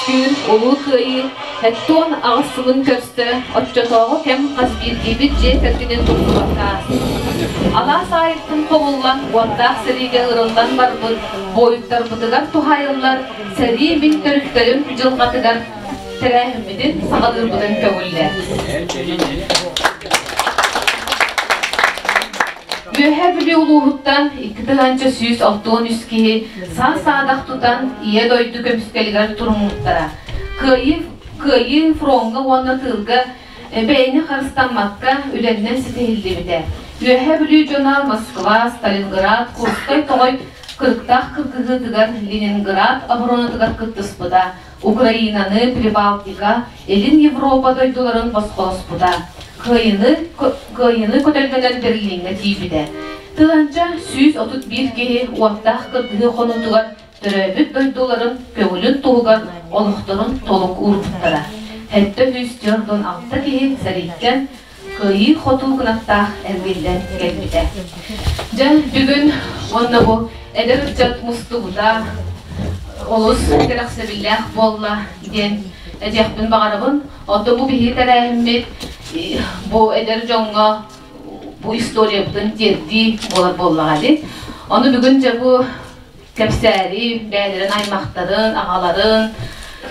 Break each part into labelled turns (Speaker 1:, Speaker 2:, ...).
Speaker 1: түстүүр Улуу Кыайыы 78 сылын көрсө оччотооҕу кэм хас биирдиибит дьиэ кэргэнин тупсубакка ааспыт. Алаас аайыттан хомуллан уоттаах сэриигэ ырыллан барбыт буойуттарбытыгар туһаайыллар сэрии мин төрүттэрим дьылҕатыгар тэрээһиммитин саҕалыырбытын көҥүллээ. Үөһээ Бүлүү улууһуттан 2163 киһи саа-саадах тутан Ийэ дойду көмүскэлигэр туруммуттара. Кыайыы, Кыайыы фроҥҥа уонна тыылга бэйэни харыстаммакка үлэннэн ситиһиллибитэ. Үөһээ Бүлүү дьоно Москва, Сталинград, Курскай тоҕой кырыктаах кыргыһыытыгар Ленинград оборонатыгар кыттыспыта, Украинаны, Прибалтика, Илин Европа дойдуларын босхолоспута, Кыайыны, Кыайыны көтөллөнөн Берлиҥҥэ тиийбитэ. 1131 киһи уоттаах кыргыһыы хонуутугар төрөөбүт дойдуларын көҥүлүн туһугар олохторун толук уурбуттара. 746 киһи сэрииттэн кыайыы-хотуу кынаттаах эргиллэн кэлбитэ. Дьэ, бүгүн уонна бу эдэр ыччат мустубута олус кэрэхсэбиллээх буолла диэн этиэхпин баҕарабын. Онтон бу биһиги тэрээһиммит бу эдэр дьоҥҥо бу историябытын тиэрдии буолар буоллаҕа дии. Ону бүгүн дьэ бу кэпсээри, бэйэлэрин аймахтарын, аҕаларын,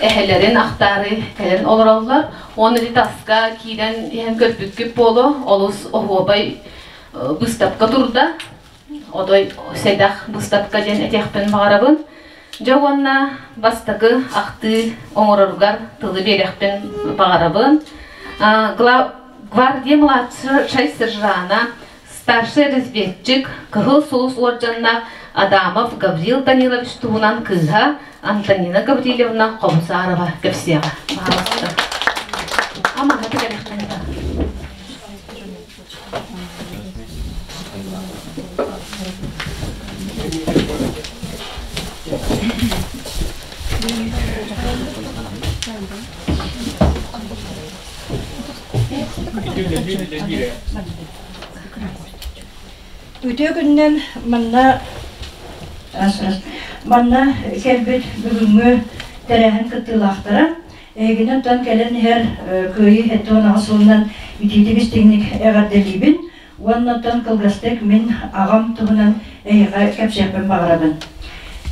Speaker 1: эһэлэрин ахтаары кэлэн олороллор. Уонна ити таска киирэн иһэн көрбүккүт буолуо, олус оһуобай быыстапка турда. Отой сэдэх быыстапка диэн этиэхпин баҕарабын. Дьэ уонна бастакы ахтыы оҥороругар тылы биэриэхпин баҕарабын. Гвардия младшай сержана Старшай разведчик, Кыһыл Сулус уордьаннаах Адамов Гаврил Данилович туһунан кыыһа Антонина Гаврильевна Хомусарова кэпсиэҕэ. Баһаалыста. Амана кэлэхтэн
Speaker 2: Үтүө күнүнэн манна манна кэлбит бүгүҥҥү тэрээһин кыттыылаахтара эһигини оттон кэлэн иһэр Кыайыы 78 сылынан итиитик истиҥник эҕэрдэлиибин уонна оттон кылгастык мин аҕам туһунан эһиэхэ кэпсиэхпин баҕарабын.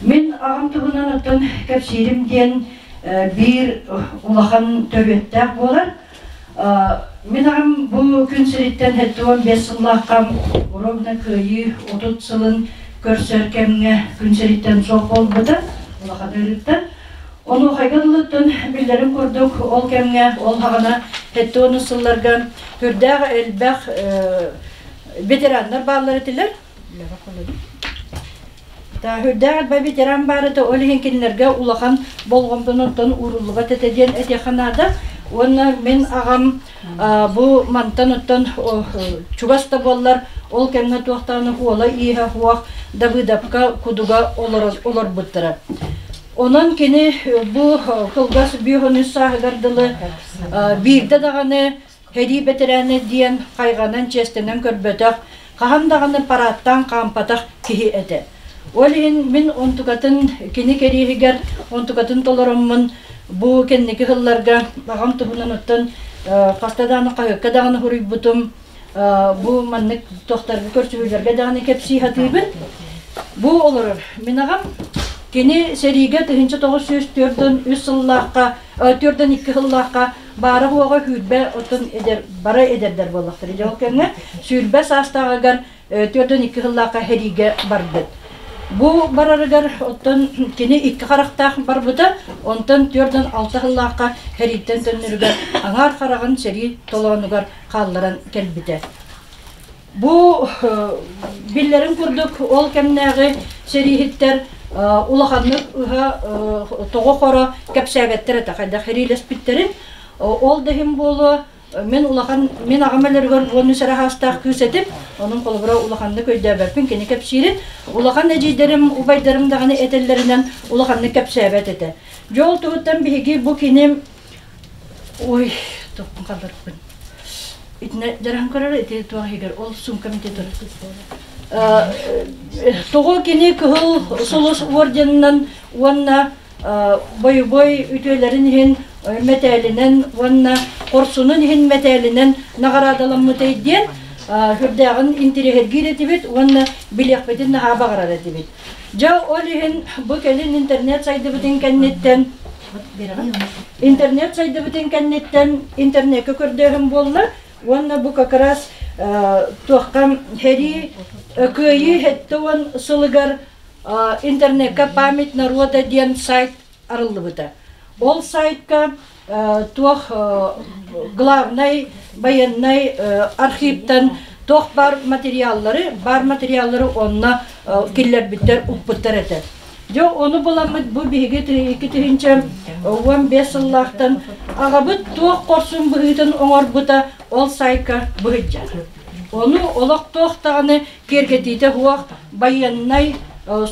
Speaker 2: Мин аҕам туһунан оттон кэпсиирим диэн биир улахан төрүөттээх буолар. Мин аҕам бу күн сириттэн 75 сыллаахха ровно Кыайыы 30 сылын көрсөр кэмҥэ күн сириттэн суох буолбута, улахан ыарыыттан. Онуохайга дылыттан биллэрин курдук ол кэмҥэ, ол хаҕана 70 сылларга үрдээх элбэх ветераннар бааллар этилэр. Үрдээх элбэх ветеран баар этэ, ол иһин кинилэргэ улахан болҕомтонуттан ууруллубат этэ диэн этиэххэ наада. Уонна мин аҕам бу мантан оттон чугас да буоллар, ол кэмҥэ туохтааны хуола-ииһэ суох Давыдовка кудуга олорбуттара. Онон кини бу кылгас бүөхүнүс сааһыгар дылы биирдэ даҕаны Сэрии бэтэрээнэ диэн хайҕанан, чиэстэнэн көрбөтөх, хаһан даҕаны параадтаан хаампатах киһи этэ. Ол иһин мин онтукатын кини кэриэһигэр онтукатын толороммун бу кэнники сылларга аҕам туһунан оттон хаста даҕаны хаһыакка даҕаны суруйбутум, бу маннык тохтарга көрсүһүүлэргэ даҕаны кэпсии сатыыбын. Бу олорор мин аҕам кини сэриигэ 1943 сыллаахха 42 сыллаахха Баара-суоҕа сүүрбэ оттон эдэр бары эдэрдэр буоллахтара. Дьэ ол кэмҥэ 20 саастааҕыгар 42 сыллаахха сэриигэ барбыт. Бу барарыгар оттон кини икки харахтаах барбыта, онтон 46 сыллаахха сэрииттэн төннөрүгэр аҥаар хараҕын сэрии толоонугар хаалларан кэлбитэ. Бу биллэрин курдук ол кэмнээҕи сэрииһиттэр улаханнык ыһа тоҕо-хоро кэпсээбэттэр этэ хайдах сэриилэспиттэрин. Ол да иһин буолуо мин улахан мин аҕам өлөрүгэр 13 эрэ саастаах кыыс этим. Онон холобура улаханнык өйдөөбөппүн кини кэпсиирин. Улахан эдьиийдэрим, убайдарым даҕаны этэллэринэн улаханнык кэпсээбэт этэ. Дьэ ол туһуттан биһиги бу кини Ой, тохпун халларбын. Итинэ дьараһан көрөр ити туох иһигэр ол сумка ити турар. Тоҕо кини Кыһыл Сулус орденынан уонна бойобуой үтүөлэрин иһин мэтээлинэн уонна хорсунун иһин мэтээлинэн наҕараадаламмытай диэн сүрдээҕин интириэһиргиир этибит уонна билиэхпитин наһаа баҕарар этибит. Дьэ ол иһин бу кэлин интернет сайдыбытын кэнниттэн интернет сайдыбытын кэнниттэн интернеккэ көрдөөһүн буолла уонна бу как раз туохха сэрии Кыайыы 70 сылыгар интернекка «Память народа» диэн сайт арыллыбыта. Ол сайтка туох главнай военнай архивтан туох бар материаллары, бар материаллары онно киллэрбиттэр, укпуттар этэ. Дьэ, ону буламмыт бу биһиги 2015 сыллаахтан аҕабыт туох хорсун быһыытын оҥорбута ол сайтка быһыйдьар. Ону олох туох даҕаны киэргэтиитэ суох байыаннай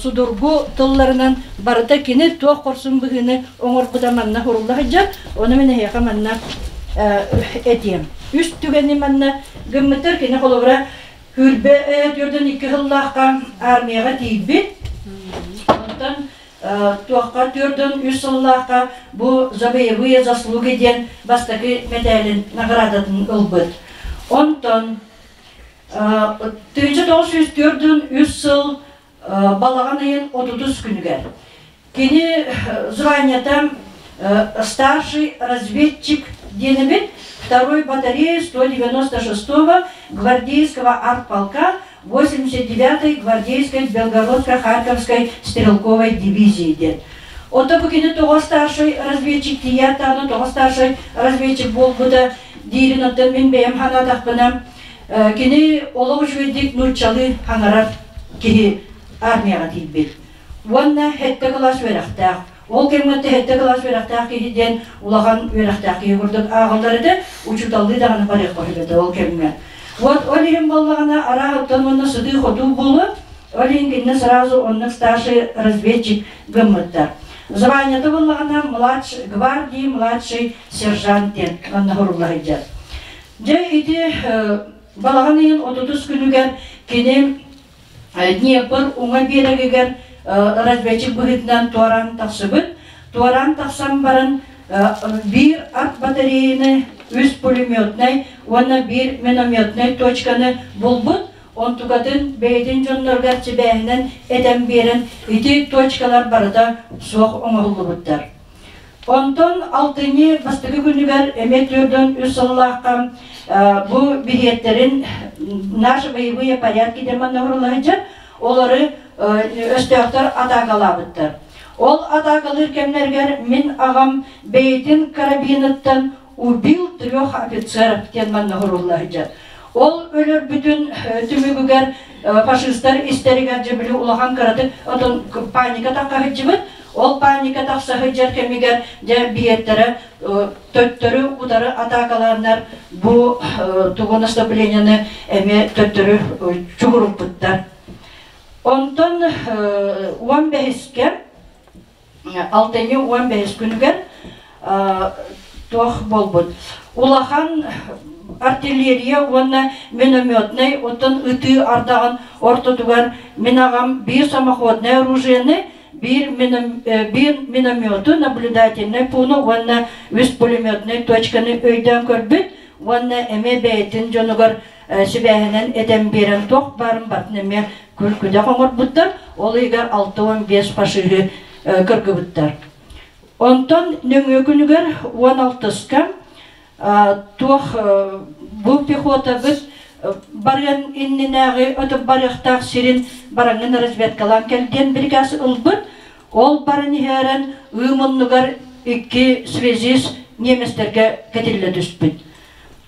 Speaker 2: судургу тылларынан барыта кини туох хорсун быһыыны оҥорбута манна сурулла сылдьар. Ону мин эһиэхэ манна этиэм. Үс түгэни манна гыммыттар. Кини холобура Хүрбэ 42 сыллаахха армияҕа тиийбит. Онтон туохха 43 сыллаахха бу «За боевые заслуги» диэн бастакы мэтээлин наградатын ылбыт. Онтон 1943 сыл балаҕан ыйын 30 күнүгэр кини званиета старший разведчик диэн второй батареи 196-го гвардейского артполка 89-й гвардейской Белгородско-Харьковской стрелковой дивизии диэн. Ото бу кини тоҕо старший разведчик тиийээт тоҕо старший разведчик буолбута диирин оттон мин бэйэм санаатахпына кини олох үчүгэйдик нууччалыы хаҥарар киһи армияҕа тиийбит. Уонна сэттэ кылаас үөрэхтээх. Ол кэмҥэ сэттэ кылаас үөрэхтээх киһи диэн улахан үөрэхтээх киһи курдук ааҕыллар этэ, учууталлыы даҕаны барыахха сөп этэ ол кэмҥэ. Вот ол иһин буоллаҕына арааһыттан уонна сытыы-хотуу буолуо, ол иһин кинини сразу оннук старший разведчик гыммыттар. Званиета буоллаҕына младший гвардии младший сержант диэн манна сурулла сылдьар. Дьэ ити балаҕан ыйын 30 күнүгэр кини Днепр уҥа биэрэгигэр разведчик быһыытынан туораан тахсыбыт. Туораан тахсан баран биир арт батареяны, үс пулеметнай уонна биир минометнай точканы булбут. Онтукатын бэйэтин дьонноругар сибээһинэн этэн биэрэн ити точкалар барыта суох оҥоһуллубуттар. Онтон алтынньы бастакы күнүгэр эмиэ 43 сыллаахха бу биһиэттэрин «Наши боевые порядки» диэн манна сылдьар, олору өстөөхтөр атаакалаабыттар. Ол атаакалыыр кэмнэригэр мин аҕам бэйэтин карабиныттан убил трех офицеров диэн манна сурулла сылдьар. Ол өлөрбүтүн түмүгүгэр фашистар истэригэр дьэ били улахан кыратык отон паника тахха сылдьыбыт. Ол паника тахса сылдьар кэмигэр дьэ биһиэттэрэ төттөрү утары атаакалааннар бу тугу наступлениены эмиэ төттөрү чугуруппуттар. Онтон 15-кэ алтынньы 15 күнүгэр туох буолбут улахан артиллерия уонна минометнай оттон ытыы ардаҕын ортотугар мин аҕам биир самоходнай оружиены биир, биир миномету наблюдательнай пууну уонна үс пулеметнай точканы өйдөөн көрбүт уонна эмиэ бэйэтин дьонугар сибээһинэн этэн биэрэн туох баарын батын эмиэ күл-күдэх оҥорбуттар, ол иһигэр 65 фашиһы кыргыбыттар. Онтон нөҥүө күнүгэр 16-ка туох бу пехотабыт барыан иннинээҕи өтөп барыахтаах сирин бараҥҥын разведкалаан кэл диэн бирикээс ылбыт. Ол баран иһээрэн ыы муннугар икки связист немецтергэ кэтиллэ түспүт.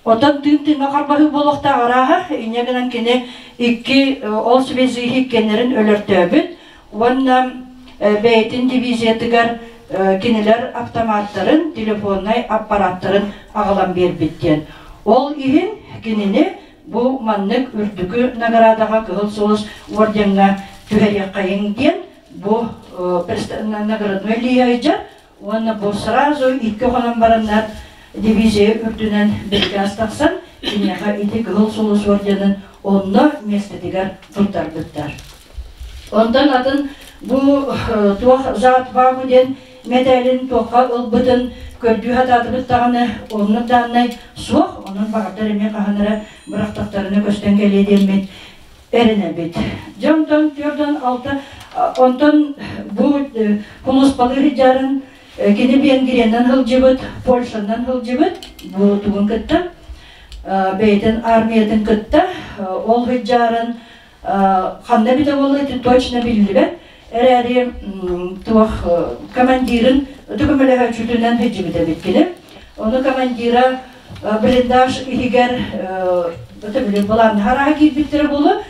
Speaker 2: Отон тыын тыыҥҥа харбаһыы буолуохтаах арааһа, инньэ гынан кини икки ол связиһи иккиэннэрин өлөртөөбүт уонна бэйэтин дивизиятыгар кинилэр автоматтарын, телефоннай аппараттарын аҕалан биэрбит диэн. Ол иһин кинини бу маннык үрдүкү наградаҕа Кыһыл Сулус ордеҥҥа түһэриэххэйиҥ диэн бу наградной лиһайдьа уонна бу сразу икки хонон бараннар дивизия үрдүнэн бирикээс тахсан киниэхэ ити Кыһыл Сулус орденын онно миэстэтигэр туттарбыттар. Онтон атын бу туох За отвагу диэн мэтээлин туохха ылбытын көрдүү сатаатыбыт даҕаны, оннук дааннай суох, онон баҕардар эмиэ хаһан эрэ бырахтахтарына көстөн кэлиэ диэммит эрэнэбит. Дьэ онтон 46 онтон бу кулуспалыы сылдьарын кини Венгриянан сылдьыбыт, Польшанан сылдьыбыт бу тугун кытта бэйэтин армиятын кытта ол сылдьарын ханна эбитэ буолла ити точно биллибэт эрээри туох командирын көмөлөһөөччүтүнэн сылдьыбыт эбит кини. Ону командира блиндаж иһигэр былааннаһар киирбиттэрэ буолуо.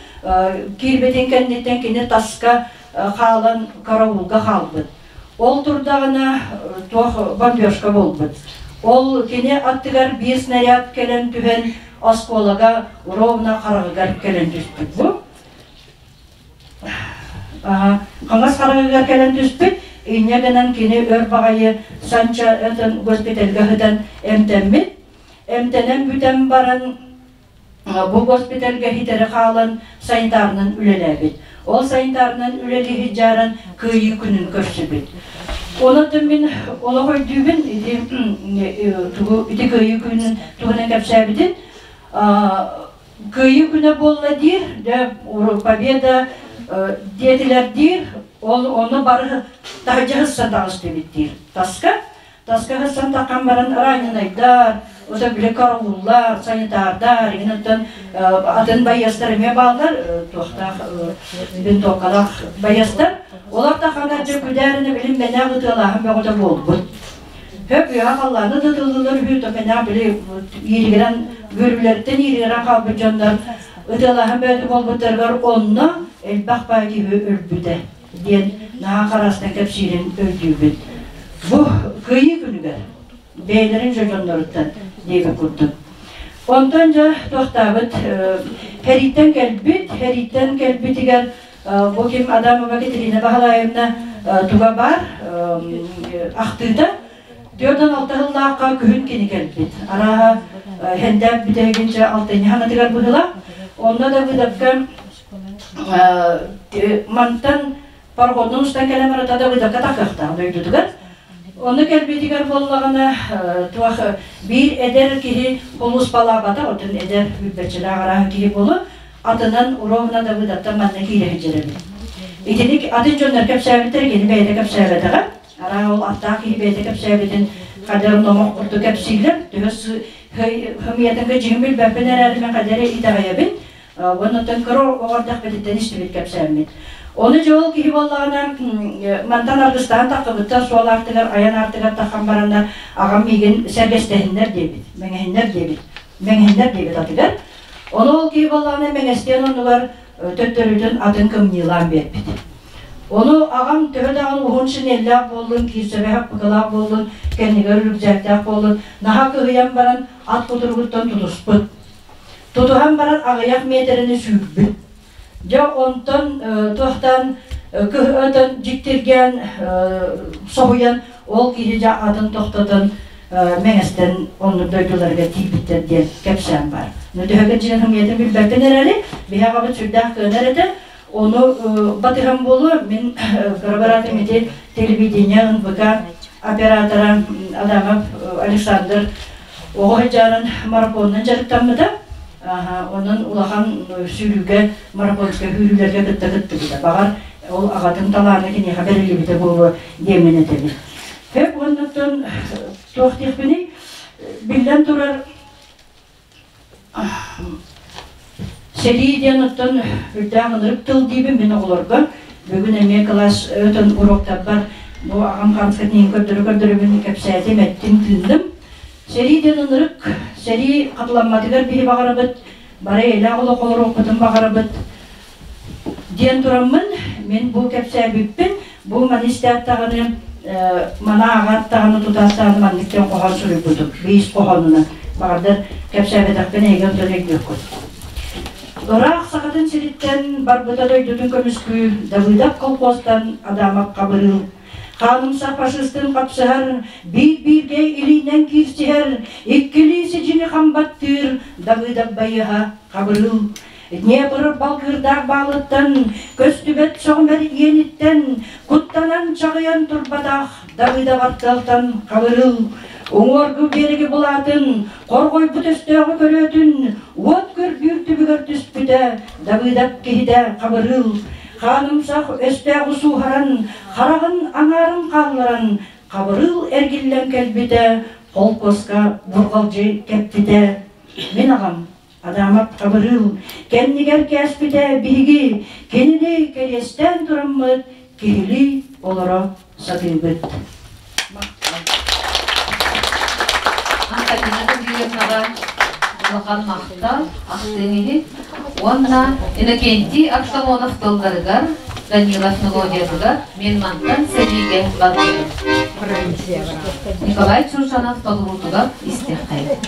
Speaker 2: Киирбитин кэнниттэн кини таска хаалан караулга хаалбыт. Ол турдаҕына туох бомбежка буолбут. Ол кини аттыгар биир снаряд кэлэн түһэн оскуолага ровно хараҕыгар кэлэн түспүт бу. Хаҥас хараҕыгар кэлэн түспүт, инньэ гынан кини өр баҕайы Санча госпитальга сытан эмтэммит. Эмтэнэн бүтэн баран бу госпитальга хитэри хаалан санитарынан үлэлээбит. Ол санитарынан үлэлии сылдьааран Кыайыы күнүн көрсүбүт. Онон мин олох өйдүүбүн ити тугу ити Кыайыы күнүн туһунан кэпсээбитин. Кыайыы күнэ буолла диир, дьэ победа диэтилэр диир, ол ону бары таһырдьа сыссан таҕыстыбыт диир таска. Таска сыссан таххан баран раненайдар, ото били карауллар, санитардар, игин атын байыастар эмиэ бааллар, туохтаах винтовкалаах байыастар. Олор таххана дьэ күдээринэ билим мэнээх ытыалааһын бөҕөтө буолбут. Хөп үөһэ халлааны да тыллылар үһү, токэнээх били ииригирэн, үөрүүлэриттэн ииригирэн хаалбыт дьоннор ытыалаһан бөөтү буолбуттарыгар онно элбэх баай киһи өлбүтэ диэн наһаа хараастан кэпсиирин өйдүүбүт. Бу Кыайыы күнүгэр бэйэлэрин дьэ дьонноруттан диэбит курдук. Онтон дьэ туохтаабыт Хэрииттэн кэлбит, Хэрииттэн кэлбитигэр бу ким Адамова Катерина Баһылаевна туга баар ахтыыта 46 сыллаахха күһүн кини кэлбит. Арааһа Хэндэп бүтэһигинчэ алтынньы хаҥатыгар быһыла. Онно да выдапка мантан пароходунан устан кэлэн барата да выдапка тахыахтаах дойдутугар. Ону кэлбитигэр буоллаҕына туох биир эдэр киһи улууспалаабата, отун эдэр үрбэччилээх арааһа киһи буолу атынан ровно Давыдаттан манна киирэ сылдьар эбит. Итини атын дьоннор кэпсээбиттэр, кини бэйэтэ кэпсээбэтэҕэ. Араа ол аттаах киһи бэйэтэ кэпсээбитин хадер номох курдук кэпсииллэр. Төһө хымыйатынга дьиҥин билбэппин эрээри мен хадере итэҕэйэбин. Оннуттан кыра оҕордох бититтэн истибит кэпсээммит. Ону дьэ ол киһи буоллаҕына мантан аргыстаан таххыбыттар суол аартыгар айан аартыгар таххан бараннар аҕам миигин сэргэстэһиннэр диэбит, мэҥэһиннэр диэбит, мэҥэһиннэр диэбит атыгар. Ону ол киһи буоллаҕына мэҥэстиэн оннугар төттөрүтүн атын кымньыылаан биэрбит. Ону аҕам төһө даҕаны уһун шинеллээх буоллун, киирсэбэ хаппыкылаах буоллун, кэннигэр үрүкзээктээх буоллун, наһаа кыһыйан баран ат кутуругуттан тутуспут. Тутуһан баран аҕыйах миэтэрэни сүүрбүт. Дьэ онтон туохтан кыһытын дьиктиргээн соһуйан ол киһи дьэ атын тохтотон мэҥэстэн оннук дойдуларыгар тиийбиттэр диэн кэпсээн бар. Ну төһө кырдьыгын хымыйатын билбэппин эрээри, биһи аҕабыт сүрдээх кыанар этэ. Ону батыһан буолуо, мин кыра быраатым ити телевидение НВК оператора Адамов Александр оҕо сылдьарын марафонунан дьарыктаммыта. Онон улахан сүүрүүгэ, марафонскай сүүрүүлэргэ кытта кыттыбыта. Баҕар, ол аҕатын талаана киниэхэ бэриллибитэ буолуо диэммин этэбин. Хөп уоннаттан туох диэхпиний? Биллэн турар, сэрии диэн оттон үрдээх ынырык тыл диибин мин оҕолорго. Бүгүн эмиэ кылаас өтөн уроктарбар бу аҕам хаамскатын көрдөрө-көрдөрөбүн кэпсээтим, эттим, тыынным. Сэрии диэн ынырык, сэрии хатыламматыгар биһи баҕарабыт, бары эйэлээх олох олоруохпутун баҕарабыт диэн тураммын, мин бу кэпсээбиппин, бу маны истээт даҕаны, маны ааҕаат даҕаны тутаастаҕаны маннык диэн хоһоон суруйбутум, биис хоһоонунан. Баҕардар кэпсээбэтэхпин эһиги онтон өйдүөххүт. Ыраах Сахатын сириттэн барбыта дойдутун көмүскүү Давыдов колхозтан Адамов Хабырыыл Хаанымсах фашистын хапсыһар, биир-бииргэ илиинэн киирсиһэр, иккилии сидьини хамбаттыыр Давыдов байыһа Хабырыыл. Днепр балкыырдаах баалыттан, көстүбэт сөҕүмэр иэниттэн, куттанан чаҕыйан турбатах Давыдов тыалтан Хабырыыл уҥуоргу биэрэги булаатын, хорҕойбут өстөөҕү көрөөтүн, уот көрдүүр түбүгэр түспүтэ Давыдов киһитэ Хабырыыл хаанымсах өстөөҕү сууһаран, хараҕын аҥаарын хаалларан, Хабырыыл эргиллэн кэлбитэ, холкуоска бурҕалдьы кэппитэ. Мин аҕам Адамов Хабырыыл кэннигэр кээспитэ биһиги кинини кэриэстээн тураммыт киһилии олоро сатыыбыт.
Speaker 1: Антонина Гаврильевнаҕа улахан махтал, ахтыҥ иһин уонна Иннокентий Артамонов тылларыгар, Данилов мелодиятыгар «Мин мантан сэриигэ барбытым». Николай Чуржанов толоруутугар истиэххэйин.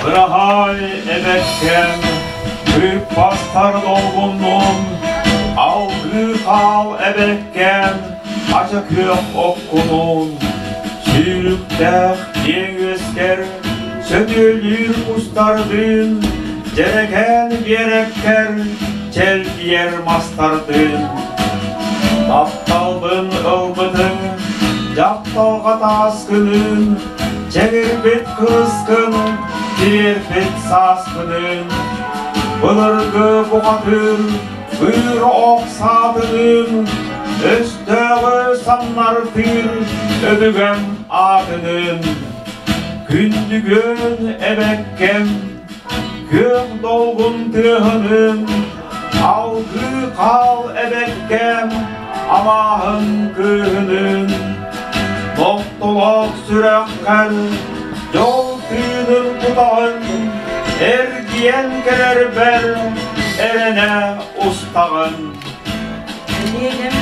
Speaker 3: Быраһаай эбэккэм, быыппастар долгуннун, алгыы хаал эбэккэм, ача күөх оккунун, сүүрүктээх киэҥ үөскэр, сөтүөлүүр кустардыын, дьэрэкээн биэрэккэр, чэлгийэр мастардыын. Тапталбын ылбытыҥ, дьапталҕа тааскыныын, Чэгирбит кырыскын, киэрбит сааскыныын, былыргы бухатыыр быыр ох саатыныын, өстөөҕү самнартыыр өбүгэм аатыныын, күндүгүөн эбэккэм, күөх долгун тыаһыныын, алгыы хаал эбэккэм, алааһын кыыһыныын, Тохтолоох сүрэххэр дьол тыынын кутаҕын, эргийэн кэлэрбэр эрэнэ устаҕын.
Speaker 2: Элиэнэм,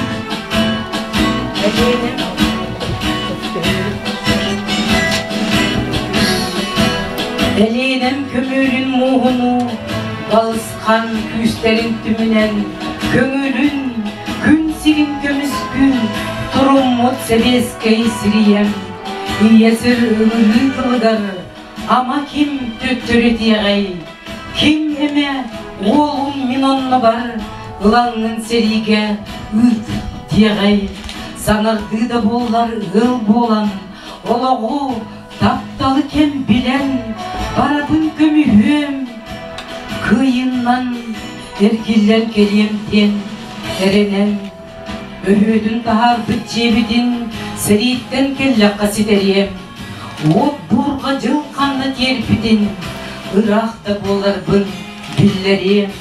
Speaker 2: элиэнэм.
Speaker 4: көмүөлүн мууһунуу, балысхан күүстэрин түмүнэн көҥүлүн, күн сирин көмүскүү туруммут сэбиэскэй сирийэм, ийэ сир ыҥырыы тылыгар ама ким төттөрүтүөҕэй, ким эмэ уолум мин оннубар ылаҥҥын сэриигэ ыыт диэҕэй, саҥардыы да буоллар ыал буолан олоҕу тапталы кэм билэн барабын көмүһүөм, кыайыннан эргиллэн кэлиэм диэн эрэнэн, өһүөтүн таһаарбыт дьиэбитин сэрииттэн кэллэххэ ситэриэм, уот буурҕа дьыл ханна тиэрпитин ыраах да буоларбын биллэриэм.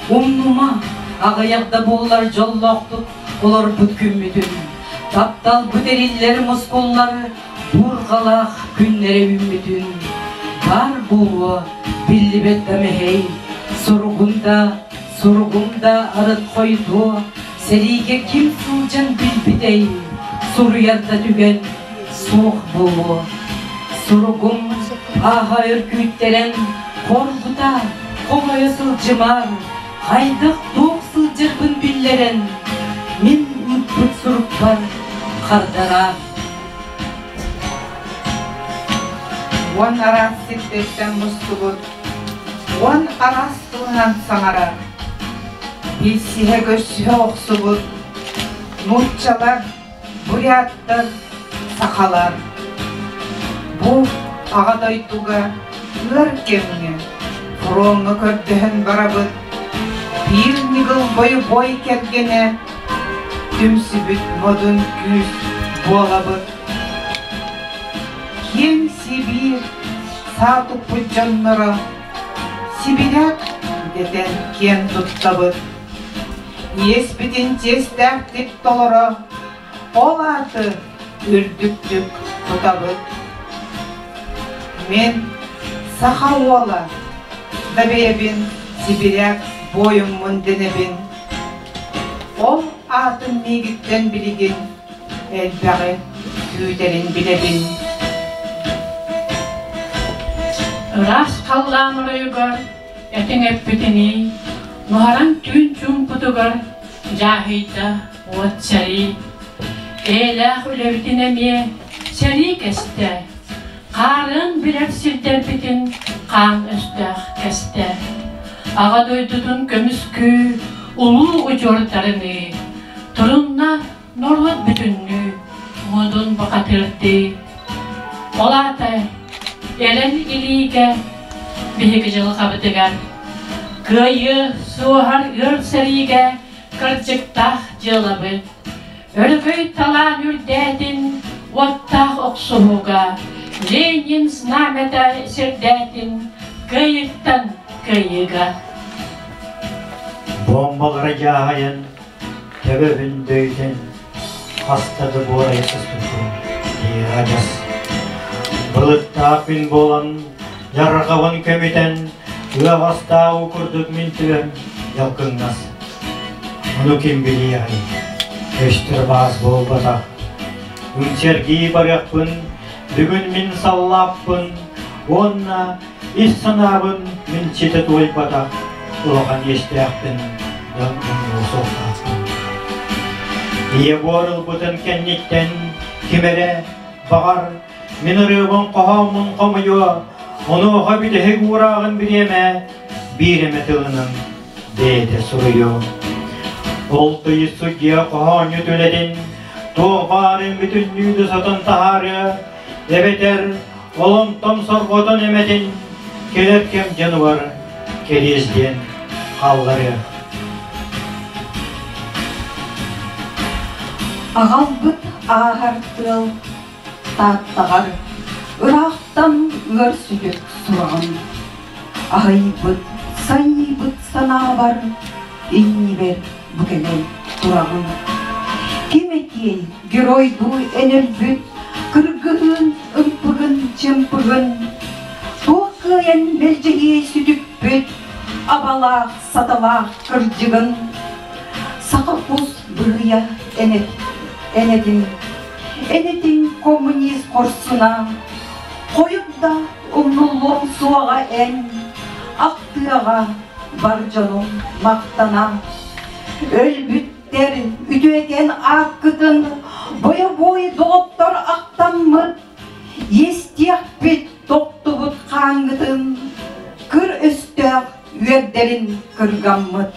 Speaker 4: Умнума, аҕыйах да буоллар дьоллоохтук олорбут күммүтүн, тапталбыт эриллэр мускуллар буурҕалаах күннэрэ үүммүтүн, баар буолуо биллибэт да мэһэй, суругун да, суругум да арыт хойдуо, сэриигэ ким сылдьан билбитэй, суруйар да түгэн суох буолуо. Суругум ааһа өр күүттэрэн, хоргута, хомойо сылдьымаар, хайдах туох сылдьарбын биллэрэн, мин ыыппыт сурукпар хардараар.
Speaker 5: Уон араас сирдэттэн мустубут, уон араас тылынан саҥарар, билсиһэ-көрсүһэ охсубут нууччалар, буряттар, сахалар. Бу Аҕа дойдуга ыар кэмҥэ фроҥҥа көрдөһөн барабыт, биир ньыгыл бойобуой кэргэнэ түмсүбүт модун күүс буолабыт. Киэҥ Сибиир саа туппут дьонноро сибиряк дэтэн киэн туттабыт. Иэспитин чиэстээхтик толоро, ол ааты үрдүктүк тутабыт. Мин саха уола, да бэйэбин сибиряк буойуммун дэнэбин. Ол аатын миигиттэн билигин элбэҕи күүтэрин билэбин.
Speaker 6: Ыраас халлаан оройугар этиҥ эппитинии, нуһараҥ түүн чуумпутугар дьааһыйда уот сэрии. Эйэлээх үлэбитин эмиэ сэрии кэстэ, хаарыан билэр сирдэрбитин хаан өстөөх кэстэ. Аҕа дойдутун көмүскүү улуу удьуордарыныы, турунна норуот бүтүннүү модун бухатыырдыы. Ол аата эрэл илиигэ биһиги дьылҕабытыгар кыайыы суоһар ыар сэриигэ кырдьыктаах дьыалабыт Өрөгөй талаан үрдээтин уоттаах охсуһууга Ленин знамята сирдээтин кыайыттан кыайыыга.
Speaker 7: Бомбалара дьааһайан, төбөбүн дөйүтэн, хаста да буорайа сыспыппын дии адьас. Былыттаах күн буолан, дьарҕабын көмүтэн, ыаҕастаах уу курдук мин төбөм дьалкыҥнас. Ону ким билиэҕэй, көстөр баас буолбатах. Үҥсэргии барыахпын, бүгүн мин саллааппын уонна ис санаабын мин ситэ туойбатах улахан иэстээхпин да умнуо суохтаахпын. Ийэ буор ылбытын кэнниттэн ким эрэ, баҕар, мин ырыабын хоһооммун хомуйуо, онуоха бүтэһик уурааҕын бириэмэ биир эмэ тылынан бэйэтэ суруйуо. Ол тыйыс судьуйа хоһоонньут үлэтин туох баарын бүтүннүү да сотон таһаарыа, эбэтэр олонтон сорҕотон эмэтин кэлэр кэм дьонугар кэриэс диэн хаалларыа.
Speaker 8: Аҕалбыт ааһар тыал Тааттаҕар ыраахтан ыар сүтүк сураҕын аһыйбыт, сайыйбыт санаабар иннибэр бу кэлэн тураҕын. Ким этиэй геройдуу эн өлбүт кыргыһыын ымпыгын-чымпыгын, туох кыайан мэлдьэһиэй сүтүкпүт абалаах саталаах кырдьыгын. Саха кус быһыйа энэтин, энэтин коммунист хорсуна, хойут да Умнуллуоҥ суоҕа эн, ахтыаҕа бар дьонуҥ махтана. Өлбүттэр үтүөкэн ааккытын бойобуой доҕоттор ахтаммыт, иэстиэхпит тохтубут хааҥҥытын, кыр өстөөх үөрдэрин кыргаммыт.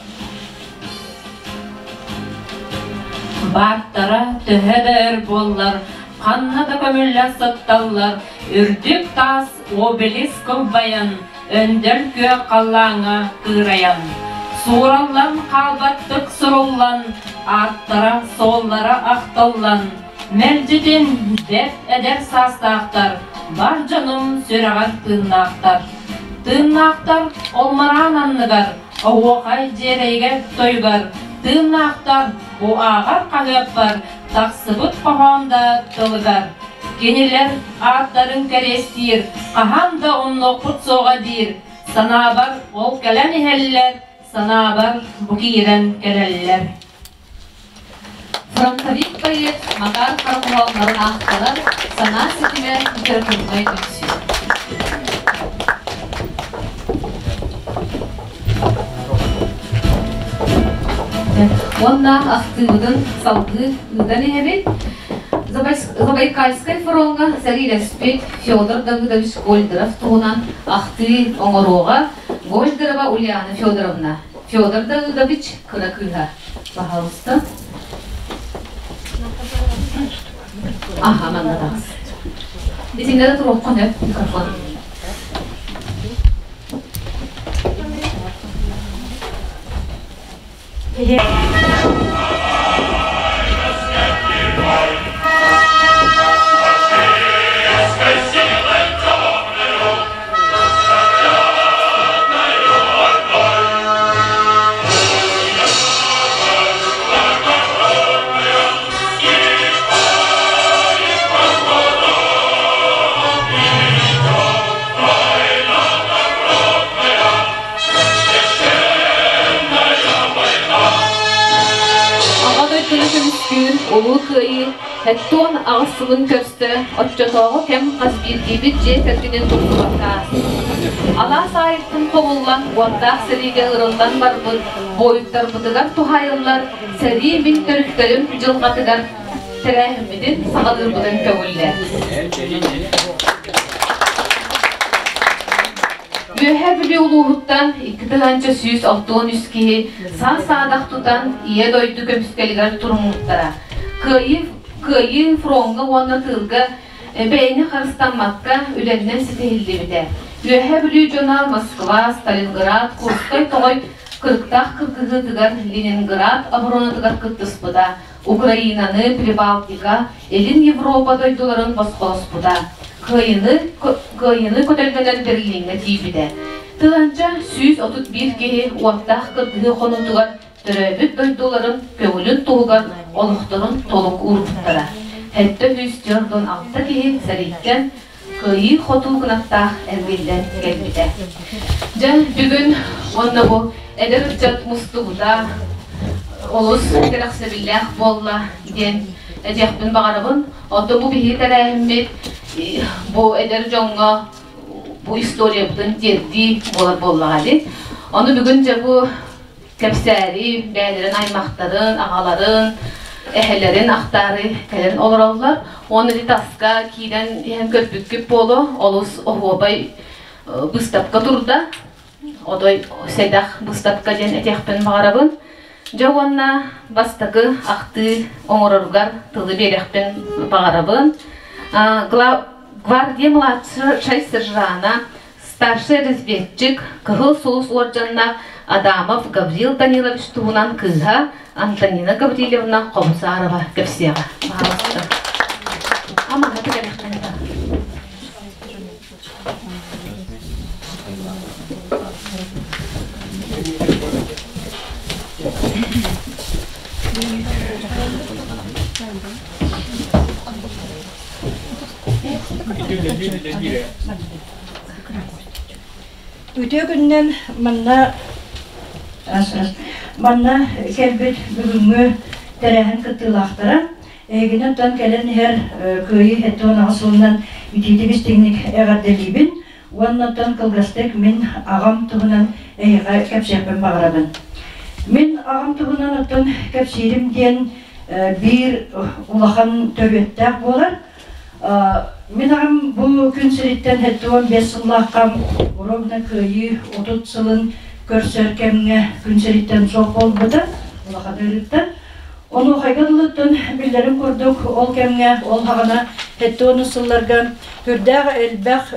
Speaker 9: Бааттара төһө да өр буоллар, ханна да көмүллэ сытталлар, үрдүк таас обелиск кылбайан, өндөл күөх халлааҥҥа кыырайан, суураллан хаалбаттык суруллан, ааттара-суоллара ахтыллан, мэлдьитин бэрт эдэр саастаахтар, бар дьонум сүрэҕэр тыыннаахтар. Тыыннаахтар ол мараан анныгар, оһуохай дьиэрэйигэр тойугар, тыыннаахтар бу ааҕар хаһыаппар тахсыбыт хоһоон да тылыгар. Кинилэр ааттарын кэриэстиир, хаһан да умнуохпут суоҕа диир, санаабар ол кэлэн иһэллэр, санаабар бу киирэн кэлэллэр.
Speaker 1: Фронтовик поэт Макар Харахуһалларын аахтарар санаа ситимэ литературнай түмсүү. Уонна ахтыыбытын салгыы ыытан иһэбит. Забайкальскай фроҥҥа сэриилэспит Федор Давыдович Гольдеров туһунан ахтыы оҥоруоҕа Гольдерова Ульяна Федоровна. Федор Давыдович кыра кыыһа. Пожалуйста. Аха, манна таҕыс. Итиннэ да туруоххун өп микрофон. Аҕа дойдуну көмүскүүр Улуу Кыайыы 78 сылын көрсө оччотооҕу кэм хас биирдиибит дьиэ кэргэнин тупсубакка ааспыт. Алаас аайыттан хомуллан уордаах сэриигэ ырыллан барбыт буойуттарбытыгар туһаайыллар сэрии мин төрүттэрим дьылҕатыгар тэрээһиммитин саҕалыырбытын көҥүллээ. Үөһээ Бүлүү улууһуттан 2163 киһи саа-саадах тутан Ийэ дойду көмүскэлигэр туруммуттара. Кыайыы, кыайыы фроҥҥа уонна тыылга бэйэни харыстаммакка үлэннэн ситиһиллибитэ. Үөһээ Бүлүү дьоно Москва, Сталинград, Курскай тоҕой кырыктаах кыргыһыытыгар Ленинград оборонатыгар кыттыспыта, Украинаны, Прибалтика, Илин Европа дойдуларын босхолоспута, Кыайыны, Кыайыны көтөллөнөн Берлиҥҥэ тиийбитэ. Тыһыынча 131 киһи уоттаах кыргыһыы хонуутугар төрөөбүт дойдуларын көҥүлүн туһугар олохторун толук уурбуттара. 746 киһи сэрииттэн кыайыы-хотуу кынаттаах эргиллэн кэлбитэ. Дьэ, бүгүн уонна бу эдэр ыччат мустубута олус кэрэхсэбиллээх буолла диэн этиэхпин баҕарабын. Оттон бу биһиги тэрээһиммит бу эдэр дьоҥҥо бу историябытын тиэрдии буолар буоллаҕа дии. Ону бүгүн дьэ бу кэпсээри бэйэлэрин аймахтарын, аҕаларын, эһэлэрин ахтаары кэлэн олороллор. Уонна ити таска киирэн иһэн көрбүккүт буолуо, олус оһуобай быыстапка турда. Отой сэдэх быыстапка диэн этиэхпин баҕарабын. Дьэ уонна бастакы ахтыы оҥороругар тылы биэриэхпин баҕарабын. Гвардия младшай сержана Старшай разведчик, Кыһыл Сулус уордьаннаах Адамов Гаврил Данилович туһунан кыыһа Антонина Гаврильевна Хомусарова кэпсиэҕэ. Пожалуйста. Амана түгэнэхтэн
Speaker 2: Үтүө күнүнэн манна манна кэлбит бүгүҥҥү тэрээһин кыттыылаахтара эһигини оттон кэлэн иһэр Кыайыы 78 сылынан итиитик истиҥник эҕэрдэлиибин. Уоннаттан кылгастык мин аҕам туһунан эһиэхэ кэпсиэхпин баҕарабын. Мин аҕам туһунан оттон кэпсиирим диэн биир улахан төрүөттээх буолар. Мин аҕам бу күн сириттэн 75 сыллаахха ровно Кыайыы 30 сылын көрсөр кэмҥэ күн сириттэн суох буолбута, улахан ыарыыттан. Онуохайга дылыттан биллэрин курдук, ол кэмҥэ, ол хаҕана 70 сылларга үрдээх элбэх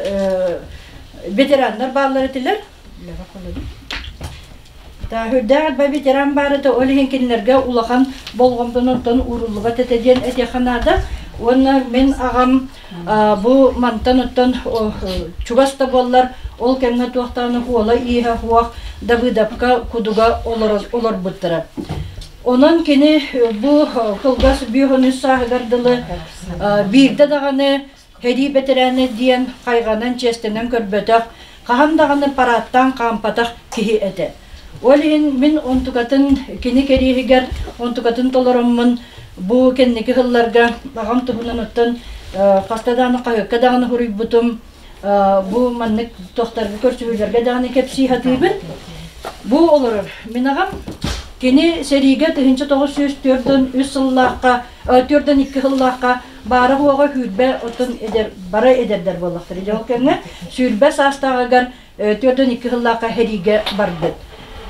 Speaker 2: ветераннар бааллар этилэр. Үрдээх элбэх ветеран баар этэ, ол иһин кинилэргэ улахан болҕомтонуттан ууруллубат этэ диэн этиэххэ наада. Уонна мин аҕам бу мантан оттон чугас да буоллар, ол кэмҥэ туохтааны хуола-ииһэ хуох Давыдовка кудуга олорбуттара. Онон кини бу кылгас бүөхүнүс сааһыгар дылы биирдэ даҕаны сэрии бэтэрээнэ диэн хайҕанан чиэстэнэн көрбөтөх, хаһан даҕаны парааттаан хаампатах киһи этэ. Ол иһин мин онтукатын кини кэриэһигэр онтукатын толороммун бу кэнники сылларга аҕам туһунан оттон хаста даҕаны хаһыакка даҕаны суруйбутум, бу маннык тохтарга көрсүһүүлэргэ даҕаны кэпсии сатыыбын. Бу олорор мин аҕам кини сэриигэ 1943 сыллаахха 42 сыллаахха баара-суоҕа сүүрбэ оттон эдэр бары эдэрдэр буоллахтара. Дьэ ол кэмҥэ сүүрбэ саастааҕыгар 42 сыллаахха сэриигэ барбыт.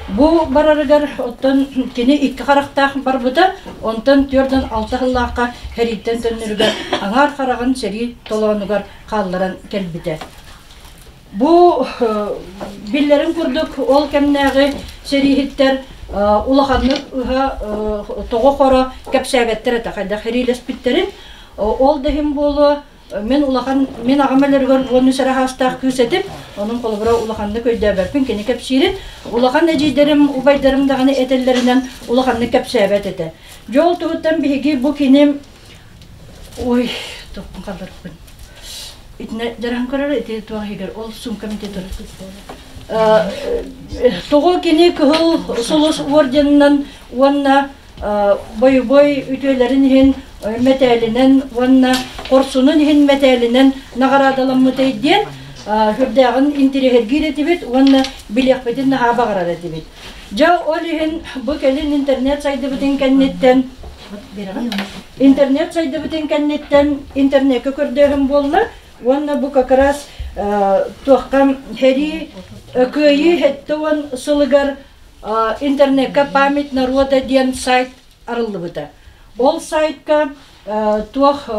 Speaker 2: Бу барарыгар оттон кини икки харахтаах барбыта, онтон 46 сыллаахха сэрииттэн төннөрүгэр аҥаар хараҕын сэрии толоонугар хаалларан кэлбитэ. Бу биллэрин курдук ол кэмнээҕи сэрииһиттэр улаханнык ыһа тоҕо-хоро кэпсээбэттэр этэ хайдах сэриилэспиттэрин. Ол да иһин буолуо мин улахан мин аҕам өлөрүгэр 13 эрэ саастаах кыыс этим. Онон холобура улаханнык өйдөөбөппүн кини кэпсиирин. Улахан эдьиийдэрим, убайдарым даҕаны этэллэринэн улаханнык кэпсээбэт этэ. Дьэ ол туһуттан биһиги бу кини Ой, тохпун халларбын. Итинэ дьараһан көрөр ити туох иһигэр ол сумка ити турар. Тоҕо кини Кыһыл Сулус орденынан уонна бойобуой үтүөлэрин иһин мэтээлинэн уонна хорсунун иһин мэтээлинэн наҕараадаламмытай диэн сүрдээҕин интириэһиргиир этибит уонна билиэхпитин наһаа баҕарар этибит. Дьэ ол иһин бу кэлин интернет сайдыбытын кэнниттэн Интернет сайдыбытын кэнниттэн интернеккэ көрдөөһүн буолла уонна бу как раз туохха сэрии Кыайыы 70 сылыгар интернекка «Память народа» диэн сайт арыллыбыта. Ол сайтка туох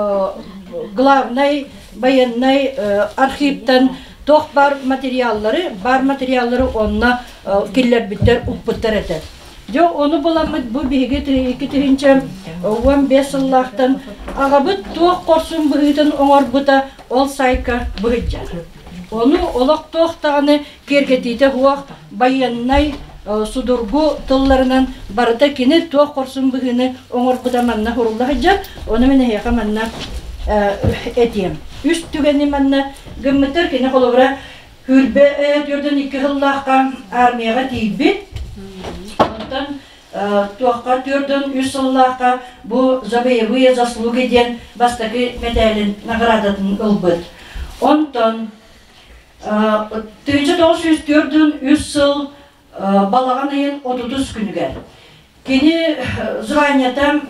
Speaker 2: главнай военнай архивтан туох бар материаллары, бар материаллары онно киллэрбиттэр, укпуттар этэ. Дьэ, ону буламмыт бу биһиги 2015 сыллаахтан аҕабыт туох хорсун быһыытын оҥорбута ол сайка быһыддьар. Ону олох туох даҕаны киэргэтиитэ суох байыаннай судургу тылларынан барыта кини туох хорсун быһыыны оҥорбута манна сурулла сылдьар. Ону мин эһиэхэ манна этиэм. Үс түгэни манна гыммыттар кини холобура Күрбэ 42 сыллаахха армияҕа тиийбит. Онтон туохха 43 сыллаахха бу «За боевые заслуги» диэн бастакы мэтээлин наградатын ылбыт. Онтон 1943 сыл балаҕан ыйын 30 күнүгэр Кини званиета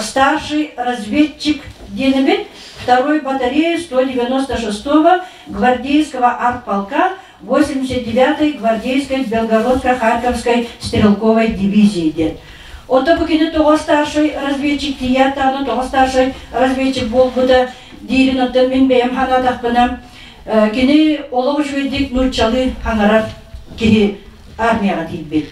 Speaker 2: старший разведчик диэн второй батареи 196-го гвардейского артполка 89-й гвардейской Белгородско-Харьковской стрелковой дивизии диэн. Ото бу кини тоҕо старший разведчик тиийээт тоҕо старший разведчик буолбута диирин оттон мин бэйэм санаатахпына кини олох үчүгэйдик нууччалыы хаҥарар киһи армияҕа тиийбит.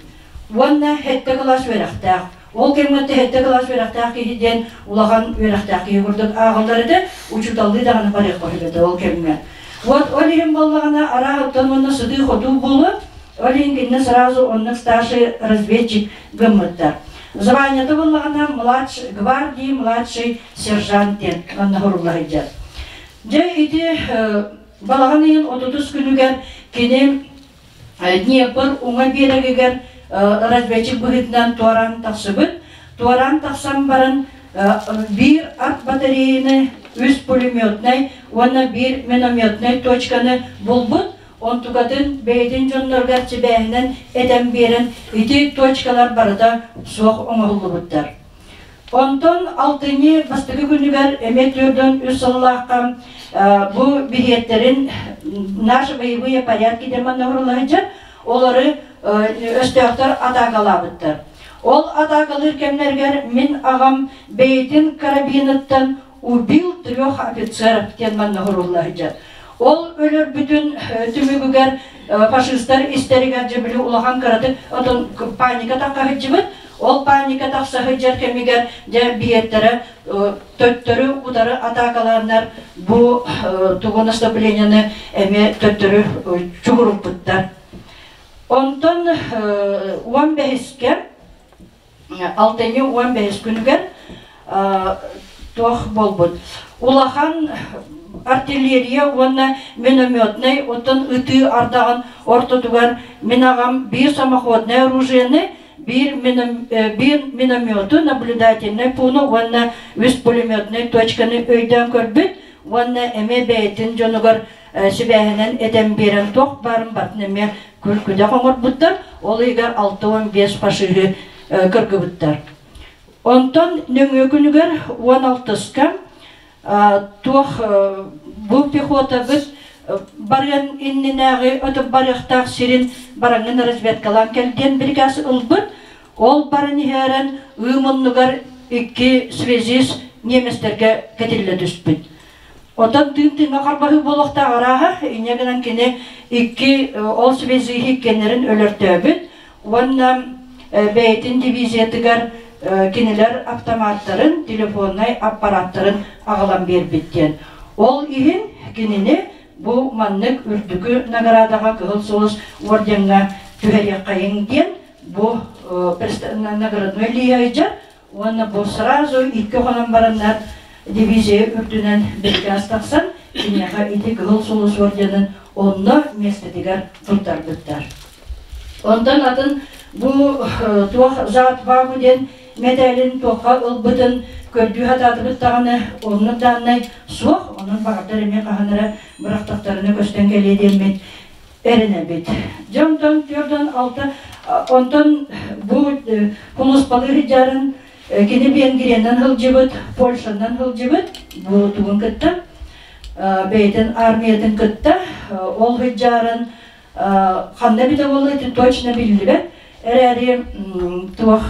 Speaker 2: Уонна сэттэ кылаас үөрэхтээх. Ол кэмҥэ сэттэ кылаас үөрэхтээх киһи диэн улахан үөрэхтээх киһи курдук ааҕыллар этэ, учууталлыы даҕаны барыахха сөп этэ ол кэмҥэ. Вот ол иһин буоллаҕына арааһыттан уонна сытыы-хотуу буолуо, ол иһин кинини сразу оннук старший разведчик гыммыттар. Званиета буоллаҕына младший гвардии младший сержант диэн манна сурулла сылдьар. Дьэ ити балаҕан ыйын отутус күнүгэр кини Днепр уҥа биэрэгигэр разведчик быһыытынан туораан тахсыбыт. Туораан тахсан баран биир арт батареяны үс пулеметнай уонна биир минометнай точканы булбут, онтукатын бэйэтин дьонноругар сибээһинэн этэн биэрэн ити точкалар барыта суох оҥоһуллубуттар. Онтон алтынньы бастакы күнүгэр эмиэ 43 сыллаахха бу биһиэттэрин «Наши боевые порядки» диэн манна оҥорулла олору өстөөхтөр атаакалаабыттар. Ол атаакалыыр кэмнэригэр мин аҕам бэйэтин карабиныттан убил трех офицеров диэн манна оҥорулла сылдьар. Ол өлөрбүтүн түмүгүгэр фашистар истэригэр дьэ били улахан кыратык отон паника таххаһыдьыбыт. Ол паника тахса сылдьар кэмигэр дьэ биһиэттэрэ төттөрү утары атаакалааннар бу тугу наступлениены эмиэ төттөрү чугуруппуттар. Онтон 15-кэ алтынньы 15 күнүгэр туох буолбут улахан артиллерия уонна минометнай оттон ытыы ардаҕын ортотугар мин аҕам биир самоходнай оружиены биир, биир миномету наблюдательнай пууну уонна үс пулеметнай точканы өйдөөн көрбүт уонна эмиэ бэйэтин дьонугар сибээһинэн этэн биэрэн туох баарын батын эмиэ күл-күдэх оҥорбуттар, ол ыйыгар 65 фашиһы кыргыбыттар. Онтон нөҥүө күнүгэр 16-ска туох бу пехотабыт барыан иннинээҕи өтөп барыахтаах сирин бараҥҥын разведкалаан кэл диэн бирикээс ылбыт. Ол баран иһээрэн ыы муннугар икки связист немецтэргэ кэтиллэ түспүт. Отон тыын-тыыҥҥа харбаһыы буолуохтаах арааһа, инньэ гынан кини икки ол связиһи иккиэннэрин өлөртөөбүт уонна бэйэтин дивизиятыгар кинилэр автоматтарын, телефоннай аппараттарын аҕалан биэрбит диэн. Ол иһин кинини бу маннык үрдүкү наградаҕа Кыһыл Сулус ордеҥҥа түһэриэххэйиҥ диэн бу наградной лиһайдьа Уонна бу сразу икки хонон бараннар дивизия үрдүнэн бирикээс тахсан, киниэхэ ити Кыһыл Сулус орденын онно миэстэтигэр туттарбыттар. Онтон атын бу туох за отвагу диэн мэтээлин туохха ылбытын көрдүү сатаатыбыт даҕаны оннук дааннай суох, онон баҕардар эмиэ хаһан эрэ бырахтахтарына көстөн кэлиэ диэммит эрэнэбит. Дьэ онтон 46 онтон бу Кулуспалыы сылдьарын кини Венгриянан сылдьыбыт, Польшанан сылдьыбыт бу тугун кытта бэйэтин армиятын кытта ол сылдьарын ханна эбитэ буолла ити точно биллибэт эрээри туох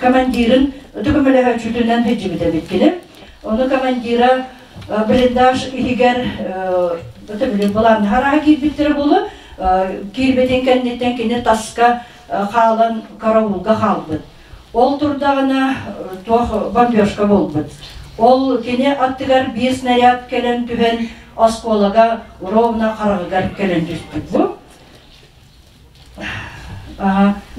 Speaker 2: командирын көмөлөһөөччүтүнэн сылдьыбыт эбит кини. Ону командира блиндаж иһигэр былааннаһар киирбиттэрэ буолуо. Киирбитин кэнниттэн кини таска хаалан караулга хаалбыт. Ол турдаҕына туох бомбежка буолбут. Ол кини аттыгар биир снаряд кэлэн түһэн оскуолага ровно хараҕыгар кэлэн түспүт бу.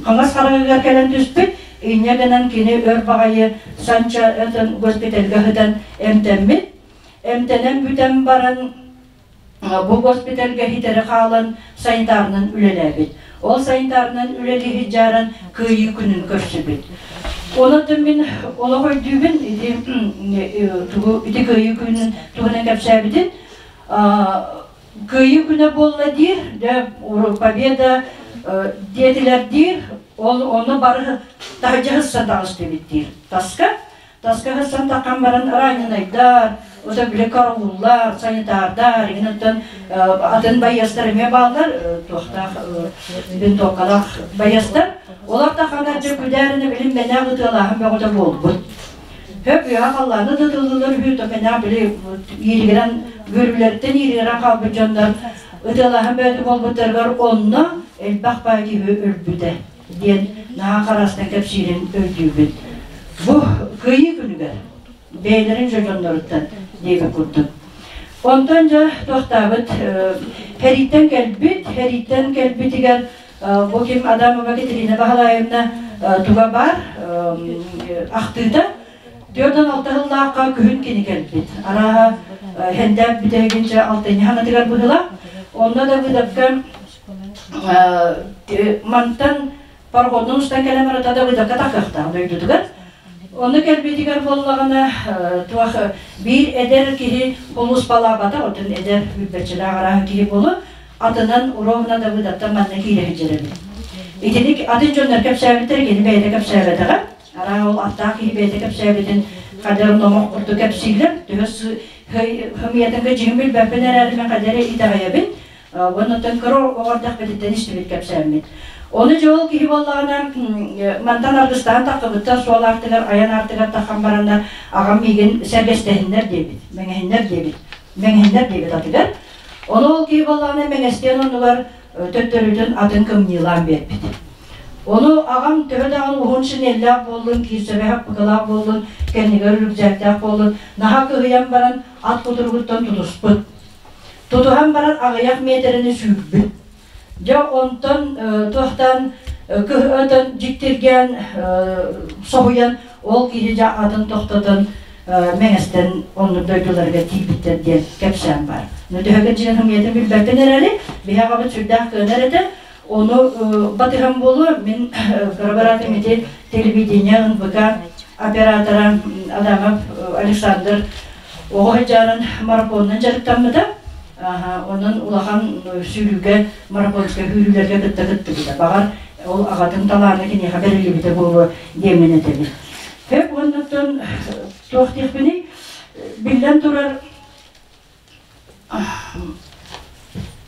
Speaker 2: Хаҥас хараҕыгар кэлэн түспүт, инньэ гынан кини өр баҕайы Санча өтөн госпитальга сытан эмтэммит. Эмтэнэн бүтэн баран бу госпитальга хитэри хаалан санитарынан үлэлээбит. Ол санитарынан үлэлии сылдьааран Кыайыы күнүн көрсүбүт. Онон мин олох өйдүүбүн ити тугу ити Кыайыы күнүн туһунан кэпсээбитин. Кыайыы күнэ буолла диир, дьэ Победа диэтилэр диир, ол ону бары таһырдьа сыссан таҕыстыбыт диир. Таска, таска сыссан таххан баран раненайдар, ото били карауллар, санитардар, игин атын байыастар эмиэ бааллар, туохтаах винтовкалаах байыастар. Олор тахханар дьэ күдээрини билим мэнээх ытыалааһын бөҕөтө буолбут. Хөп үөһэ халлааны да тыллылар үһү, топенаа били ииригирэн, үөрүүлэриттэн ииригирэн хаалбыт дьоннор ытыалаһан бөөтү буолбуттарыгар онно элбэх баай киһи өлбүтэ диэн наһаа хараастан кэпсиирин өйдүүбүт. Бу Кыайыы күнүгэр бэйэлэрин дьэ дьонноруттан диэбит курдук. Онтон дьэ туохтаабыт Хэрииттэн кэлбит, Хэрииттэн кэлбитигэр Бу ким Адамова Катерина Баһылаевна туга баар ахтыыта 46 сыллаахха күһүн кини кэлбит. Арааһа хэндэп бүтэһигинчэ алтынньы хаҥатыгар быһыла. Онно да выдапка мантан пароходун устан кэлэн барата да выдапка тахыахтаах дойдутугар. Ону кэлбитигэр буоллаҕына туох биир эдэр киһи улууспалаабата, отун эдэр билбэччилээх арааһы киһи буолу, атынан ровно Давыдаттан манна киирэ сылдьар эбит. Итини атын дьоннор кэпсээбиттэр, кини бэйэтэ кэпсээбэтэҕэ. Араа ол аттаах киһи бэйэтэ кэпсээбитин хадер номох курдук кэпсииллэр. Төһө хымыйатын кыдьыгын билбэппин эрээри мен хадеры итэҕэйэбин. Оннуттан кыра оҕордох бититтэн истибит кэпсээммит. Ону дьэ ол киһи буоллаҕына мантан аргыстаан таххыбыттар суол аартыгар айан аартыгар таххан бараннар аҕам миигин сэргэстэһиннэр диэбит, мэҥэһиннэр диэбит, мэҥэһиннэр диэбит атыгар. Ону ол киһи буоллаҕына мэҥэстиэн оннугар төттөрүтүн атын кымньыылаан биэрбит. Ону аҕам төһө даҕаны уһун шинеллээх буоллун, киирсэбэ хаппыкылаах буоллун, кэннигэр үрүкзээктээх буоллун, наһаа кыһыйан баран ат кутуругуттан тутуспут. Тутуһан баран аҕыйах миэтэрэни сүүрбүт. Дьэ онтон туохтан кыһытын дьиктиргээн соһуйан ол киһи дьэ атын тохтотон мэҥэстэн оннук дойдуларыгар тиийбиттэр диэн кэпсээн бар. Ну төһө дьиэн хымыйатын билбэппин эрээри, биһи аҕабыт сүрдээх кыанар этэ. Ону батыһан буолуо мин кыра быраатым ити телевидение НВК оператора Адамов Александр оҕо сылдьарын марафонунан дьарыктаммыта. Онон улахан сүүрүүгэ, марафонскай сүүрүүлэргэ кытта кыттыбыта. Баҕар, ол аҕатын талаана киниэхэ бэриллибитэ буолуо диэммин этэбин. Хөп уоннаттан туох диэхпиний? Биллэн турар,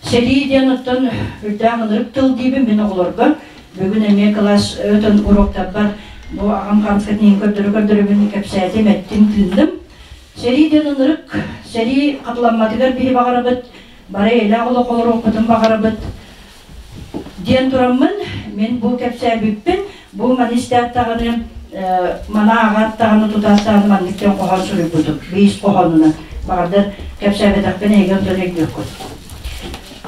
Speaker 2: Сэрии диэн оттон үрдээх ынырык тыл диибин мин оҕолорго. Бүгүн эмиэ кылаас өтөн уроктарбар бу аҕам хаамскатын иһин көрдөрө-көрдөрөбүн кэпсээтим, эттим, тыынным. Сэрии диэн ынырык, сэрии хатыламматыгар биһи баҕарабыт, бары эйэлээх олох олоруохпутун баҕарабыт диэн тураммын, мин бу кэпсээбиппин, бу маны истээт даҕаны, мана ааҕаат даҕаны тутаат даҕаны маннык диэн хоһоон суруйбутум, биис хоһоонунан. Баҕардар кэпсээбэтэхпин эһиги онтон өйдүөххүт.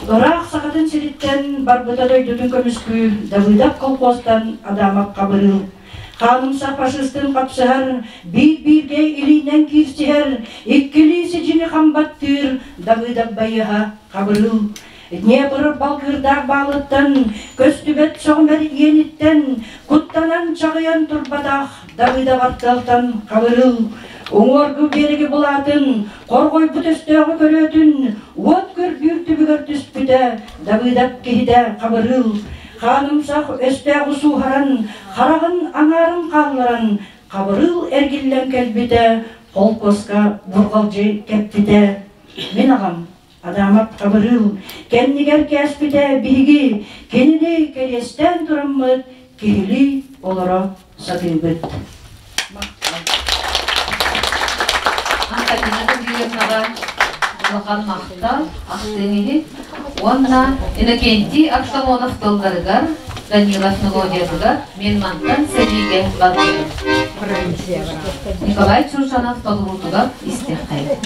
Speaker 2: Ыраах Сахатын сириттэн барбыта дойдутун көмүскүү Давыдов колхозтан Адамов Хабырыыл Хаанымсах фашистын хапсыһар, биир-бииргэ илиинэн киирсиһэр, иккилии сидьини хам баттыыр Давыдов байыһа Хабырыыл. Днепр балкыырдаах баалыттан, көстүбэт сөҕүмэр иэниттэн, куттанан чаҕыйан турбатах Давыдов атталтан Хабырыыл. Уҥуоргу биэрэги булаатын, хорҕойбут өстөөҕү көрөөтүн, уот көрдүүр түбүгэр түспүтэ Давыдов киһитэ Хабырыыл. Хаанымсах өстөөҕү сууһаран, хараҕын аҥаарын хаалларан, Хабырыыл эргиллэн кэлбитэ, холкуоска бурҕалдьы кэппитэ. Мин аҕам Адамов Хабырыыл кэннигэр кээспитэ биһиги кинини кэриэстээн тураммыт киһилии олоро сатыыбыт.
Speaker 1: Антонина Гаврильевнаҕа улахан махтал, ахтыҥ иһин уонна Иннокентий Артамонов тылларыгар, Данилов мелодиятыгар «Мин мантан сэриигэ барбытым». Николай Чуржанов толоруутугар истиэххэйин.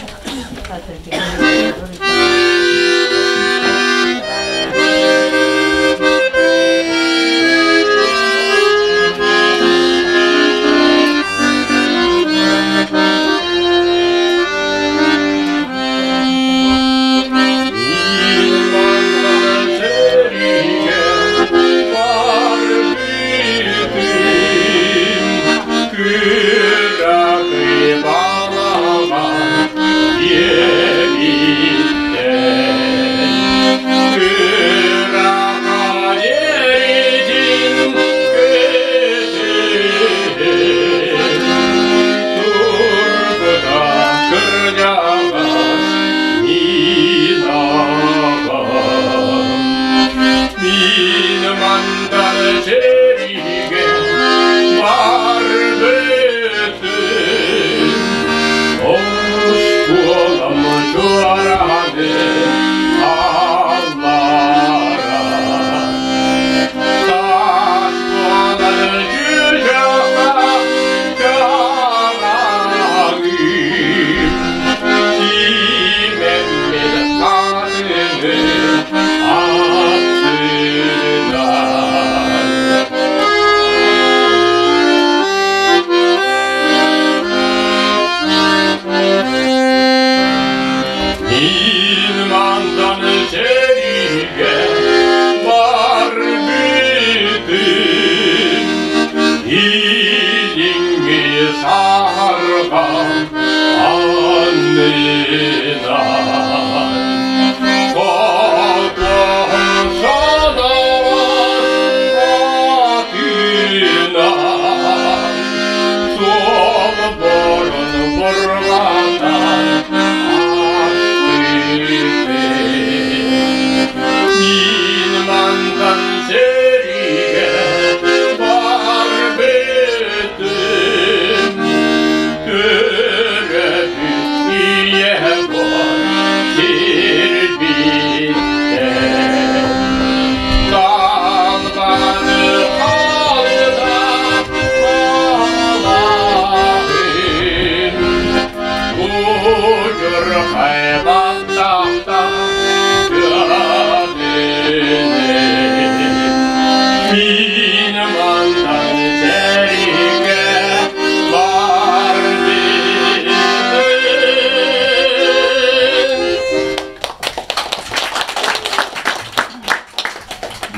Speaker 10: Саһарҕам аннынан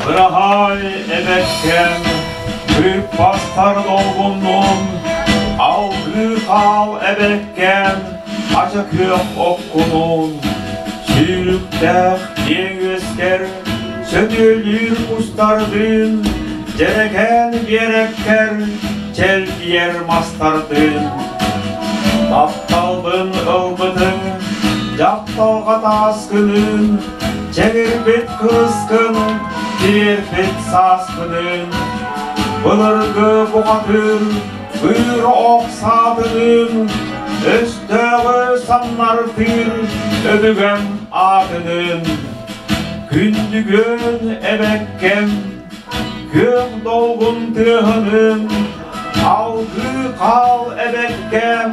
Speaker 3: Быраһаай эбэккэм, Күппастар долгуннун, Алгыы хаал эбэккэм, Ача күөх оккунун, Сүүрүктээх киэҥ үөскэр, Сөтүөлүүр кустардыын, Дьэрэкээн биэрэккэр, Чэлгийэр мастардыын. Тапталбын ылбытыҥ, Дьапталҕа тааскыныын, Чэгирбит кырыскын, Тиэрпит сааскыныын, Былыргы бухатыыр, Быыр ох саатыныын, Өстөөҕү самнартыыр Өбүгэм аатыныын. Күндүгүөн эбэккэм, Күөх долгун тыаһыныын, Алгыы хаал эбэккэм,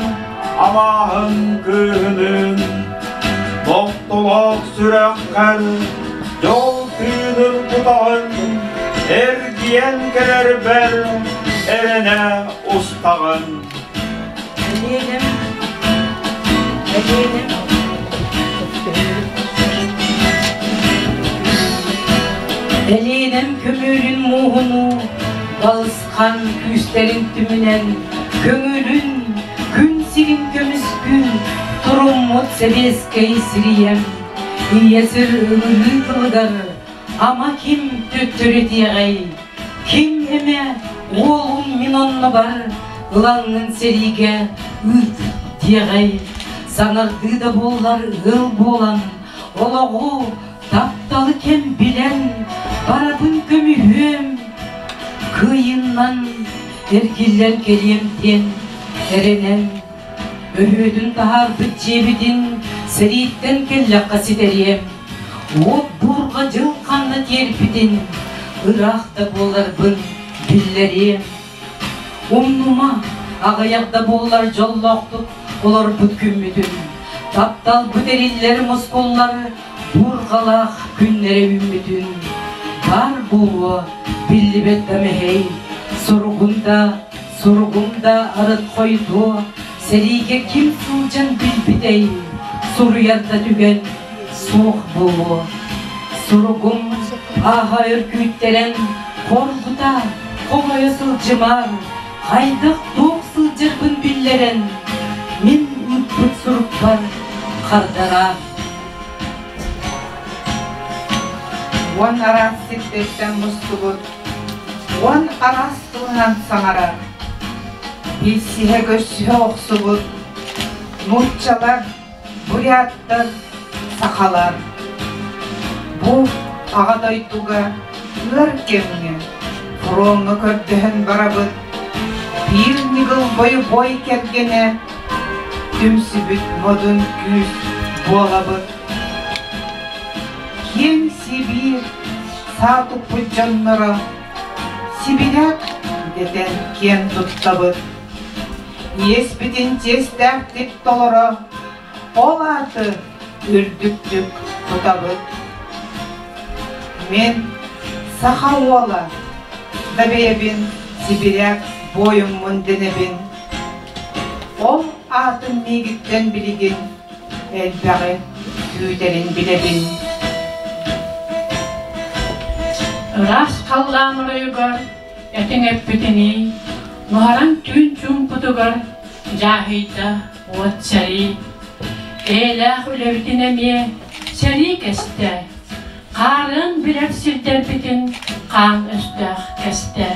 Speaker 3: Абааһын кыыһыныын. Нохтолоох сүрэххэр Дьол тыынын кутаҕын, Эргийэн кэлэрбэр Эрэнэ устаҕын.
Speaker 4: Элиэнэм, элиэнэм. Элиэнэм көмүөлүн мууһунуу, балысхан күүстэрин түмүнэн, көҥүлүн, күн сирин көмүскүү туруммут сэбиэскэй сирийэм, ийэ сир ыҥырыы тылыгар ама ким төттөрү диэҕэй? Ким эмэ уолум мин оннубар ылаҥҥын сэриигэ ыыт диэҕэй, саҥардыы да буоллар ыал буолан, олоҕу, тапталы кэм билэн, барабын көмүһүөм, кыайыннан эргиллэн кэлиэм диэн эрэнэн, өһүөтүн таһаарбыт дьиэбитин сэрииттэн кэллэххэ ситэриэм. Уот буурҕа дьыл ханна тиэрпитин ыраах да буоларбын биллэриэм. Умнума, аҕыйах да буоллар дьоллоохтук олорбут күммүтүн, тапталбыт эриллэр мускуллар буурҕалаах күннэрэ үүммүтүн, баар буолуо биллибэт да мэһэй, суругун да, суругум да арыт хойдуо, сэриигэ ким сылдьан билбитэй, суруйар да түгэн суох буолуо. Суругум ааһа өркүүттэрэн хоргута, хомойо сылдьымаар, хайдах туох сылдьарбын биллэрэн, мин ыыппыт сурукпар хардараар.
Speaker 5: Уон араас сирдэттэн мустубут, уон араас тылынан саҥарар, билсиһэ-көрсүһэ охсубут нууччалар буряттар, сахалар. Бу Аҕа дойдуга ыар кэмҥэ фроҥҥа көрдөһөн барабыт. Биир ньыгыл бойобуой кэргэнэ түмсүбүт модун күүс буолабыт. Киэҥ Сибиир саа туппут дьонноро сибиряк дэтэн киэн туттабыт. Иэспитин чиэстээхтик толоро, ол ааты үрдүктүк тутабыт. Мин саха уола, да бэйэбин сибиряк буойуммун дэнэбин. Ол аатын миигиттэн билигин элбэҕи күүтэрин билэбин.
Speaker 6: Ыраас халлаан оройугар этиҥ эппитинии, Нуһараҥ түүн чуумпутугар дьааһыйда уот сэрии. Эйэлээх үлэбитин эмиэ сэрии кэстэ. Хаарыан билэр сирдэрбитин хаан өстөөх кэстэ.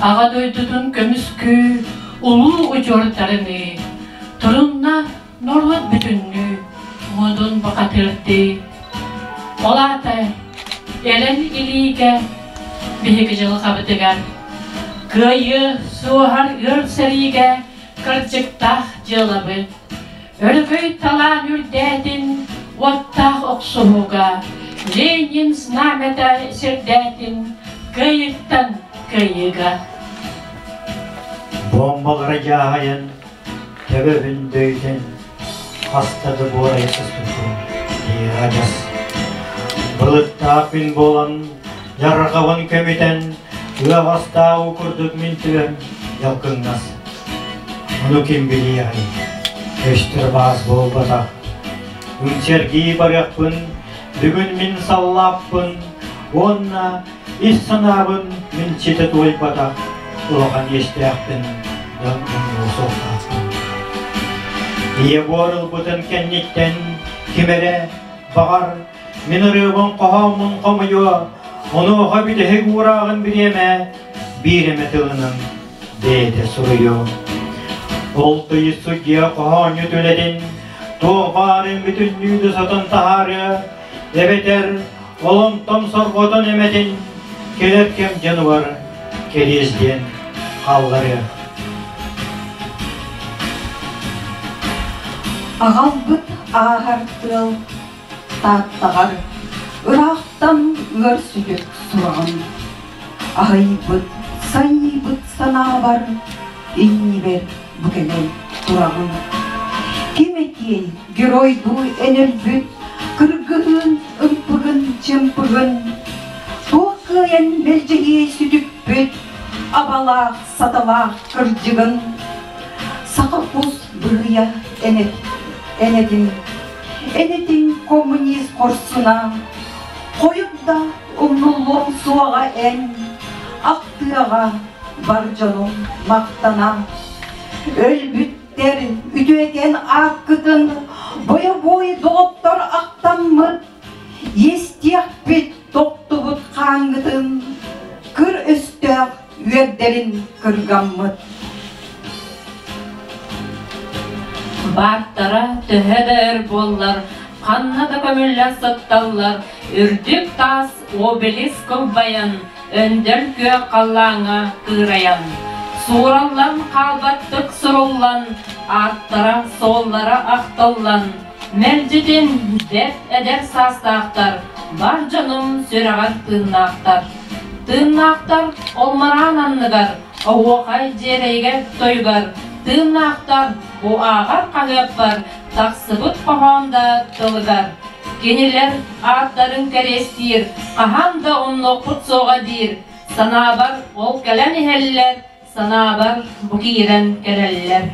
Speaker 6: Аҕа дойдутун көмүскүү улуу удьуордарыныы турунна норуот бүтүннүү модун бухатыырдыы. Ол аата эрэл илиигэ биһиги дьылҕабытыгар кыайыы суоһар ыар сэриигэ кырдьыктаах дьыалабыт Өрөгөй талаан үрдээтин уоттаах охсуһууга Ленин знамята сирдээтин кыайыттан кыайыыга.
Speaker 7: Бомбалара дьааһайан, төбөбүн дөйүтэн, хаста да буорайа сыспыппын диир адьас. Былыттаах күн буолан, дьарҕабын көмүтэн, ыаҕастаах уу курдук мин төбөм дьалкыҥнас. Ону ким билиэҕэй, көстөр баас буолбатах. Үҥсэргии барыахпын, бүгүн мин саллааппын уонна ис санаабын мин ситэ туойбатах улахан иэстээхпин да умнуо суохтаахпын. Ийэ буор ылбытын кэнниттэн ким эрэ, баҕар, мин ырыабын хоһооммун хомуйуо, онуоха бүтэһик уурааҕын бириэмэ биир эмэ тылынан бэйэтэ суруйуо. Ол тыйыс судьуйа хоһоонньут үлэтин туох баарын бүтүннүү да сотон таһаарыа, эбэтэр ол онтон сорҕотон эмэтин кэлэр кэм дьонугар кэриэс диэн хаалларыа.
Speaker 8: Аҕалбыт ааһар тыал Тааттаҕар ыраахтан ыар сүтүк сураҕын Аһыйбыт, сайыйбыт санаабар иннибэр бу кэлэн тураҕын. Ким этиэй геройдуу эн өлбүт кыргыһыын ымпыгын-чымпыгын Туох кыайан мэлдьэһиэй сүтүкпүт абалаах саталаах кырдьыгын Саха кус быһыйа энэтин Энэтиҥ коммунист хорсуна, хойут да умнуллуом суоҕа эн, ахтыаҕа бар дьонум махтана. Өлбүттэр үтүөкэн ааккытын бойобуой доҕоттор ахтаммыт, иэстиэхпит тохтубут хааҥҥытын, кыр өстөөх үөрдэрин кыргаммыт.
Speaker 9: Бааттара төһө да өр буоллар, ханна да көмүллэн сытталлар, үрдүк таас обелиск кылбайан, өндөл күөх халлааҥҥа кыырайан, суураллан хаалбаттык суруллан, ааттара-суоллара ахтыллан, мэлдьитин бэрт эдэр саастаахтар, бар дьонум сүрэҕэр тыыннаахтар. Тыыннаахтар ол мараан анныгар, оһуохай дьиэрэйигэр тойугар, тыыннаахтар бу ааҕар хаһыаппар тахсыбыт хоһоон да тылыгар. Кинилэр ааттарын кэриэстиир, хаһан да умнуохпут суоҕа диир, санаабар ол кэлэн иһэллэр, санаабар бу киирэн кэлэллэр.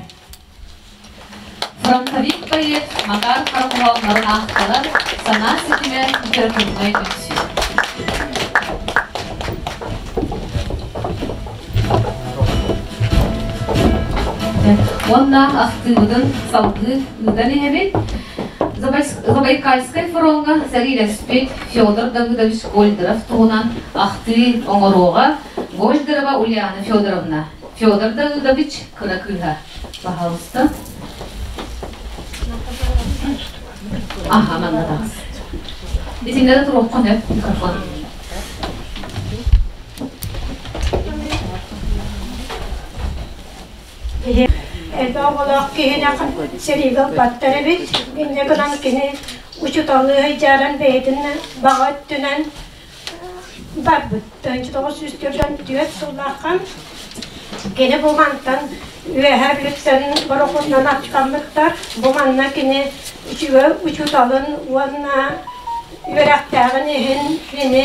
Speaker 1: Фронтовик поэт Макар Хара аахталар санаа ситимэ литературнай түмсүү. Уонна ахтыыбытын салгыы ыытан иһэбит. Забайкальскай фроҥҥа сэриилэспит Федор Давыдович Гольдеров туһунан ахтыы оҥоруоҕа Гольдерова Ульяна Федоровна. Федор Давыдович кыра кыыһа. Пожалуйста. Аха, манна таҕыс. Итиннэ да туруоххун өп микрофон.
Speaker 10: Элбэх оҕолоох киһини сэриигэ ылбаттар эбит. Инньэ гынан кини учууталлыы сылдьарын бэйэтин баҕа өттүнэн барбыт. 1944 сыллаахха кини бу мантан Үөһээ Бүлүүттэн борохуотунан аттаммыттар. Бу манна кини үчүгэй учууталын уонна үөрэхтээҕин иһин кини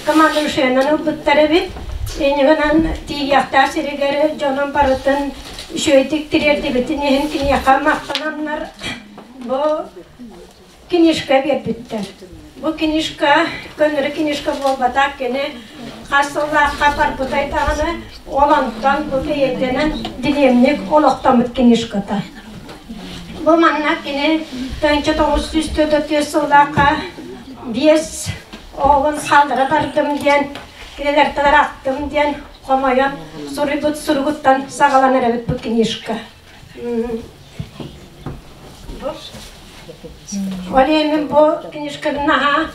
Speaker 10: командующайынан ылбыттар эбит. Инньэ гынан тиийиэхтээх сиригэр дьонун барытын үчүгэйдик тириэрдибитин иһин киниэхэ махтананнар бу книжка биэрбиттэр. Бу книжка көннөрү книжка буолбатах, кини Хас сыллаахха барбытай даҕаны, ол онтон бу бэйэтинэн дневник олохтоммут книжката. Бу манна кини 1944 сыллаахха биэс оҕобун хааллара бардым диэн, кинилэртэн арахтым диэн хомойон суруйбут суругуттан саҕаланар эбит бу книжка. Ол иһин бу книжканы наһаа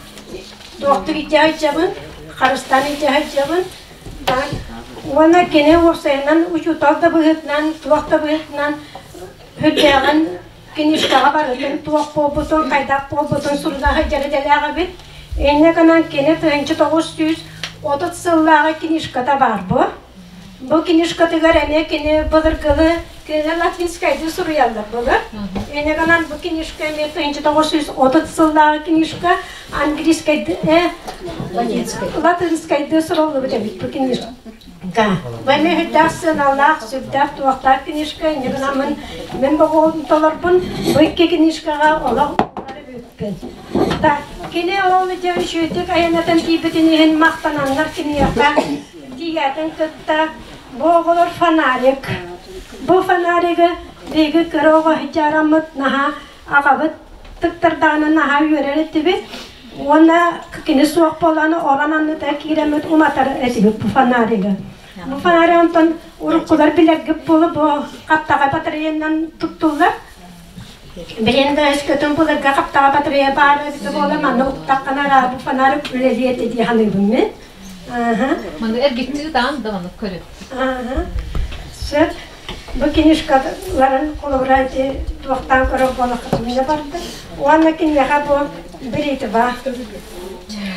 Speaker 10: туохтук илдьэ сылдьабын, харыстаан илдьэ сылдьабын. Уонна кини уопсайынан учуутал да быһыытынан, туох да быһыытынан үрдээҕин книжкаҕа барытын туох буолбутун, хайдах буолбутун суруна сылдьар идэлээх эбит. Инньэ гынан кини 1930 сыллааҕы книжката баар бу. Бу книжкатыгар эмиэ кини былыргылы кинилэр латинскайды суруйаллар былыр. Инньэ гынан бу книжка эмиэ 1930 сыллааҕы книжка английскайды латинскайды суруллубут эбит бу книжка. Бу эмиэ сүрдээх сыаналаах, сүрдээх туохтаах книжка. Инньэ гынан мин толорбун бу икки книжкаҕа олох бүппүн. Кини ол дьэ үчүгэйдик айаннатан тиийбитин иһин махтананнар киниэхэ Тиийээтин кытта бу оҕолор фонарик. Бу фонаригы биһиги кыра оҕо сыдьаараммыт наһаа аҕабыт тыктардаҕына наһаа үөрэр этибит. Уонна кини суох буолан орон анныта киирэммит уматар этибит бу фонаригы. Бу фонарик онтон уруккулар билэргит буолу бу хаптаҕай батареянан туттуллар. Билин да өскөтүн былыргы хаптаҕа батарея баар эбитэ буола манна уктаххына бу фонарик үлэлиэ этэ дии саныыбын мин.
Speaker 1: Маны эргиччи ытаан да маннык көрү.
Speaker 10: Сөп. Бу книжкаларын холобура ити туохтаан көрөр буолаххытына барды. Уонна киниэхэ бу бритва.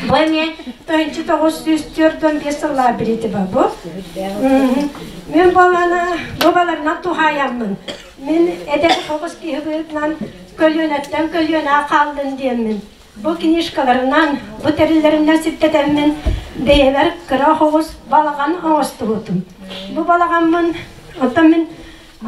Speaker 10: Бу эмиэ 1945 сыллаах бритва бу. Мен баланы бу баларынан тухаайаммын. Мин эдэр соҕус киһи быһыытынан көлүөнэттэн көлүөнэ хааллын диэммин. Бу книжкаларынан, бу тэриллэринэн сирдэтэммин бэйэбэр кыра оһоҕус балаҕан оҥостубутум. Бу балаҕаммын оттон мин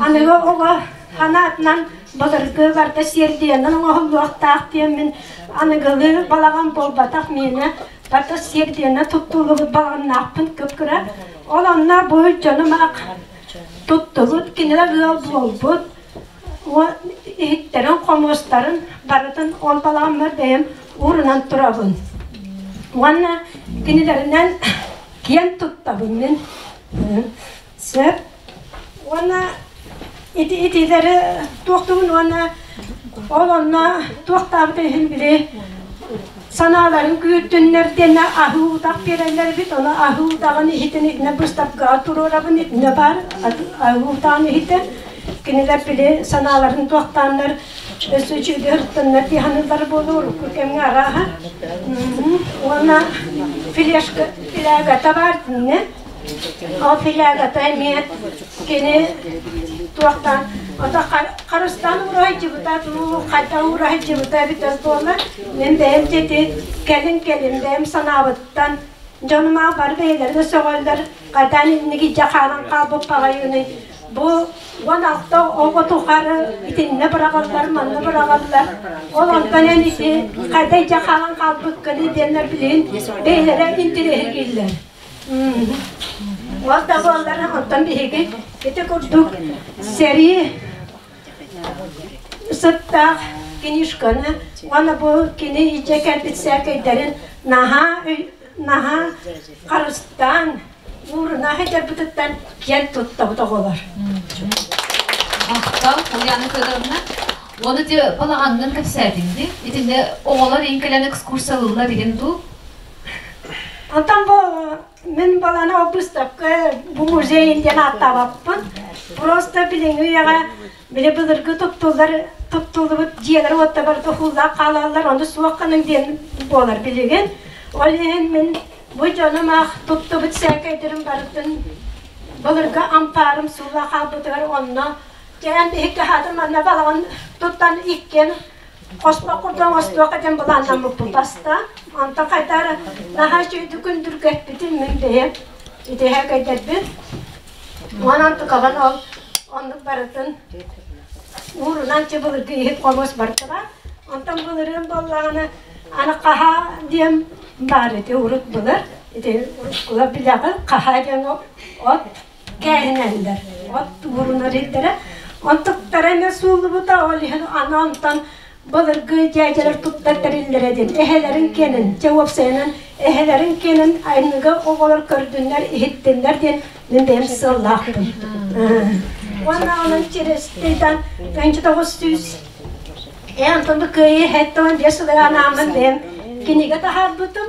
Speaker 10: аныгы оҕо ханаатынан былыргы барыта сиэрдийэнэн оҥоһуллуохтаах диэммин аныгылыы балаҕан буолбатах миэнэ барыта сиэрдийэнэн туттуллубут балаҕаннаахпын кып-кыра. Ол онно бу дьонум ах туттубут, кинилэр ыал буолбут иһиттэрин, хомуостарын барытын ол балаҕаммар бэйэм уурунан турабын. Уонна кинилэринэн киэн туттабын мин. Сөп. Уонна ити итилэри туохтугун уонна ол онно туохтаабыт иһин били санааларын күүртүннэр диэнэ аһыы утах биэрэллэр эбит, ону аһыы утаҕын иһитин итинэ быыстапкаҕа туруорабын, итинэ баар аһыы утаҕын иһитэ. Кинилэр били санааларын туохтааннар өссө үчүгэй ырыттаннар дии саныыллара буолуо урукку кэмҥэ арааһа. Уонна филешка филягата баар диннэ. Ол филягата эмиэ кини туохтаан ото харыстаан уурайдьыбыта дуу, хайдах уурайдьыбыта эбитэ буолла. Мин бэйэм дьэти кэлин-кэлин бэйэм санаабыттан дьонум аах бары бэйэлэрэ да сөҕөллөр, хайдаан инники дьэ хаалан хаалбыт баҕайыный Бу 16 оҕо тухары итиннэ быраҕаллар, манна быраҕаллар. Ол онтон эн ити хайда дьэ хаалан хаалбыккыный диэннэр билигин бэйэлэрэ интириэһиргииллэр. Ол да буоллар онтон биһиги ити курдук сэрии сыттаах книжканы уонна бу кини илдьэ кэлбит сээкэйдэрин наһаа наһаа харыстаан ууруна сылдьарбытыттан киэн туттабыт оҕолор.
Speaker 1: Махтал, Ульяна Федоровна. Уонна ити балаҕаҥҥын кэпсээтиҥ дии. Итиннэ оҕолор иин кэлэн экскурсиялыыллар игин дуу?
Speaker 10: Онтон бу мин баланы ол быыстапка бу музей диэн ааттаабаппын. Просто билиҥҥи үйэҕэ били былыргы туттуллар туттуллубут дьиэлэр уоттар барыта уһууллаах хаалаллар, ону суох гыныҥ диэн буолар билигин. Ол иһин мин Бу дьонум аах туттубут сээкэйдэрин барытын былыргы ампаарым суулла хаалбытыгар онно дьээн биһикки хаатым манна балаҕан туттан иккиэн хоспох курдук оҥостуохха диэн былааннаммыппыт баста. Онтон хайдары наһаа үчүгэйдик күндүргэппитим мин бэйэм итиһэ кэйдэрбин. Онон тукабан ол оннук барытын уурунан чи былыргы иһит хомус барыта бар. Онтон былырыын буоллаҕына аны хаһаа диэн баар ити урут былыр. Ити уруккулар билэҕин хаһаа диэн от кээһинэллэр. От уурунар ирдэрэ. Онтуктара эмэ сууллубута, ол иһин аны онтон былыргы дьээдьэлэр туттар тэриллэрэ диэн эһэлэрин киэнин, дьэ уопсайынан эһэлэрин киэнин айныга оҕолор көрдүннэр, иһиттиннэр диэн мин бэйэм сыаллаахпын. Уонна онон через 1900 Антон бу кыайыы 75 сылыгар анааммын бэйэм кинигэ таһаарбытым.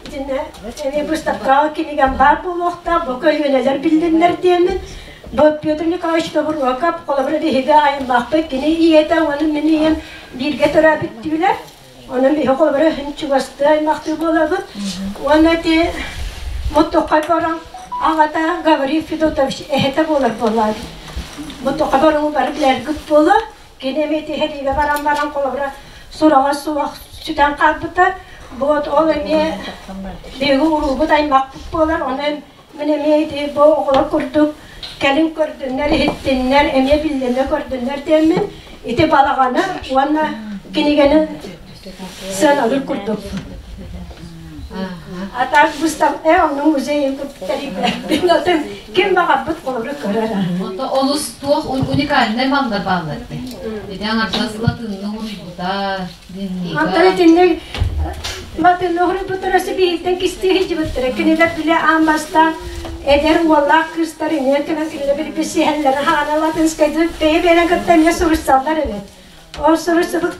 Speaker 10: Итиннэ эмиэ быыстапкаҕа кинигэм баар буолуохтаах, бу көлүөнэлэр биллиннэр диэммин. Бу Петр Николаевич Тобуруокап, холобура биһиги айыммахпыт, кини ийэтэ уонна мин ийэм бииргэ төрөөбүттүүлэр. Онон биһи холобура иһин чугастыы аймахтыы буолабыт. Уонна ити Муттуххай баран аҕата Гаврил Федотович эһэтэ буолар буоллаҕа. Муттуххай баран бары билэргит буолуо. Кини эмиэ тиһэриигэ баран баран холобура сураҕа суох сүтэн хаалбыта. Вот ол эмиэ биһиги уруубут аймахпыт буолар. Онон мин эмиэ ити бу оҕолор курдук кэлин көрдүннэр, иһиттиннэр, эмиэ биллэнэ көрдүннэр диэммин ити балаҕаны уонна кинигэни сыаналыыр курдук. А так выставка онно музей тэрийбэппин атын ким баҕарбыт холобура көрөр.
Speaker 1: Онто олус туох уникальнай маллар бааллар дии. Ити аҥардас латынны уруйбута, дневнига.
Speaker 10: Антон итинник латынны уруйбуттара биһиттэн кистии сылдьыбыттара. Кинилэр бile аан бастаан эдэр уоллаах кыыстар эмиэ кэлэн кинилэр билбисиһэллэрин хаана латынскайды бэйэ-бэйэлэрин кытта эмиэ суруйсаллар эбит. Ол суруйсубут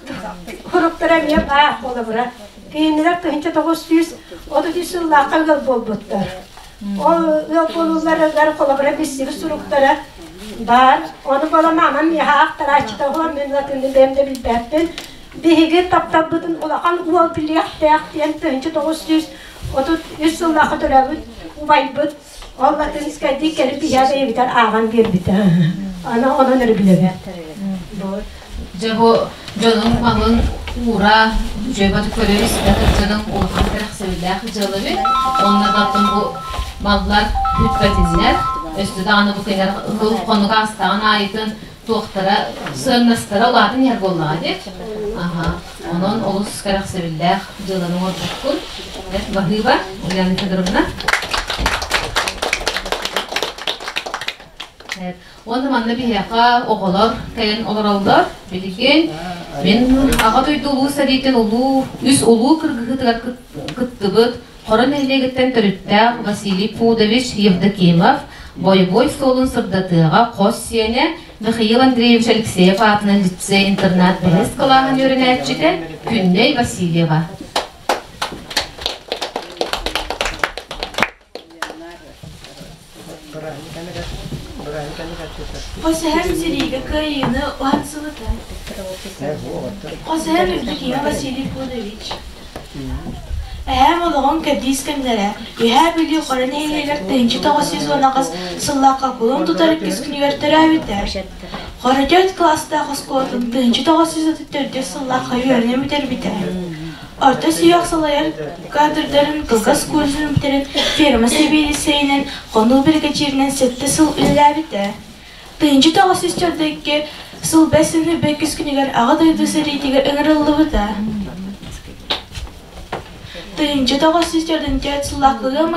Speaker 10: хуруктара эмиэ баар холобура. Кинилэр 1933 сыллаахха ыал буолбуттар. Ол ыал буолууларыгар холобура билсибит суруктара баар. Ону бола маамам миэхэ ахтарааччыта уһуон мин латынны бэйэм да билбэппин. Биһиги тапталбытын улахан уол билиэхтээх диэн 1933 сыллаахха төрөөбүт убайбыт ол латинскайдыы кэлин биһиэхэ бэйэбитэр ааҕан биэрбитэ. Аны онон эрэ билэбит.
Speaker 1: Дьэ бу дьонуҥ малын уура, дьүөбэт көрө истэ сылдьарыҥ улахан кэрэхсэбиллээх дьыала эбит. Уонна баттан бу маллар бүппэтиннэр, өссө даҕаны бу кэлэр ыл хонук аастаҕын аайытын туохтара сыаннастара улаатан иһэр буоллаҕа дии. Аха. Онон олус кэрэхсэбиллээх дьыаланы оҥорбуккун. Баһыыба, Ульяна Федоровна. Уонна манна биһиэхэ оҕолор кэлэн олороллор. Билигин мин Аҕа дойду улуу сэриитин улуу үс улуу кыргыһыытыгар кыттыбыт Хоро нэһилиэгиттэн төрүттээх Василий Пудович Евдокимов бойобуой суолун сырдатыаҕа хос сиэнэ Михаил Андреевич Алексеев аатынан лицей-интернат бэһис кылааһын үөрэнээччитэ Күннэй Васильева.
Speaker 11: Хосэһэм сэриигэ кыайыыны уһансыбыта. Хосэһэм Евдокия Василий Пудович. Эһээм олоҕун кэрдиис кэмнэрэ Үөһээ Бүлүү Хоро нэһилиэгэр 1998 сыллаахха кулун тутар иккис күнүгэр төрөөбүтэ. Хоро төрт кылаастаах оскуолатын 1934 сыллаахха үөрэнэн бүтэрбитэ. Орто сүһүөх салайар кадрдарын кылгас курсун бүтэрэн ферма сэбиэдиссэйинэн, хонуу биригэдьииринэн сэттэ сыл үлэлээбитэ. 1942 сыл бэс бэккис күнүгэр Аҕа дойду сэриитигэр ыҥырыллыбыта. 1944 сыллаах ыам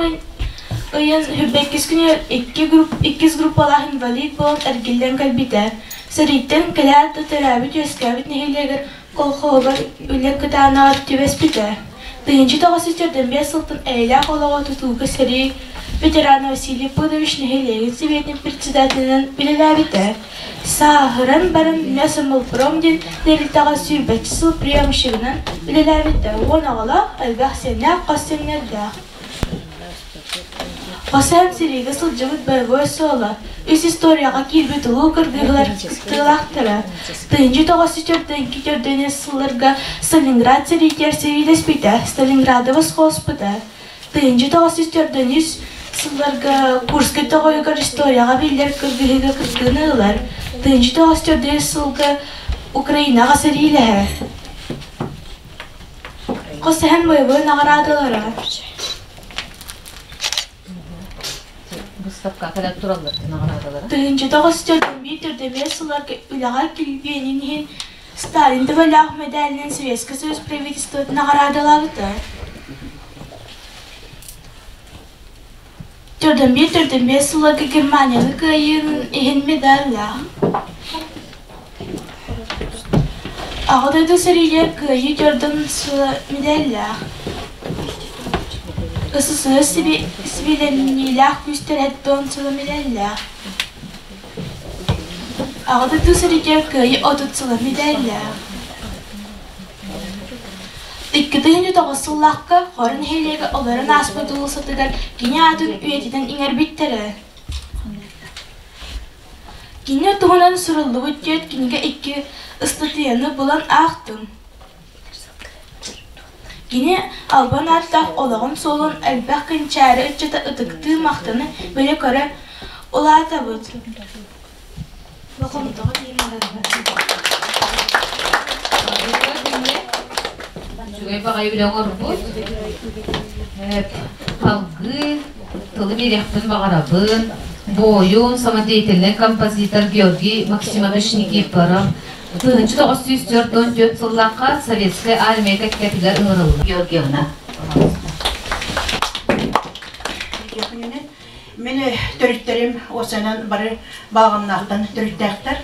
Speaker 11: ыйын бэккис күнүгэр икки иккис группалаах инвалид буолан эргиллэн кэлбитэ. Сэрииттэн кэлээт да төрөөбүт-үөскээбит нэһилиэгэр колхоһугар үлэ кытаанаҕар түбэспитэ. 1945 сылтан эйэлээх олоҕу тутууга сэрии ветерана Василий Пудович нэһилиэгин сэбиэтин председателинэн үлэлээбитэ. Сааһыран баран Мясомолпром диэн тэрилтэҕэ сүүрбэччэ сыл приемщигынан үлэлээбитэ. Уон оҕолоох, элбэх сиэннээх, хос сиэннэрдээх. Хосээн сэриигэ сылдьыбыт боевой суола, үс историяҕа киирбит улуу кыргыһыылар кыттыылаахтара. 1904 төрдүнэс сылларга Сталинград сэриитигэр сэриилэспитэ, Сталинграды босхолоспута. 1904 сылларга Курскай тоҕойугар историяҕа биллэр кыргыһыыга кыттыыны ылар. 1904 сылга Украинаҕа сэриилэһэр. Хос эһэм бойобуой наҕараадалара.
Speaker 1: Выставка кэлэн тураллар наҕараадалара.
Speaker 11: 1904 сылларга үлэҕэ килбиэнин иһин Сталин төбөлөөх мэдээлинэн Советскай Союз правительствотын наҕараадалаабыта. 41-45 сылларга Германияны кыайыытын иһин медаллаах. Аҕа дойду сэриитигэр Кыайыы дьордон сыла медаллаах. СССР сэбилэниилээх күүстэр 70 сыла медаллаах. Аҕа дойду сэриитигэр Кыайыы 30 сыла медаллаах. 2009 сыллаахха Хоро нэһилиэгэ олорон ааспыт уулуссатыгар кини аатын үйэтитэн иҥэрбиттэрэ. Кини туһунан суруллубут түөрт кинигэ икки ыстатыйаны булан аахтым. Кини албан ааттаах олоҕун суолун элбэх кэнчээри ыччата ытыктыы махтана билэ-көрө улаатабыт.
Speaker 1: Үчүгэй баҕайы үлэ оҥорбут. Салгыы тылы биэриэхпин баҕарабын. Буойун, самодеятельнай композитор Георгий Максимович Никифоров 1944 сыллаахха Советскай армия кэккэтигэр ыҥырылла. Георгиевна.
Speaker 12: Мин төрүттэрим уосанан бары Балаҕаннаахтан төрүттээхтэр.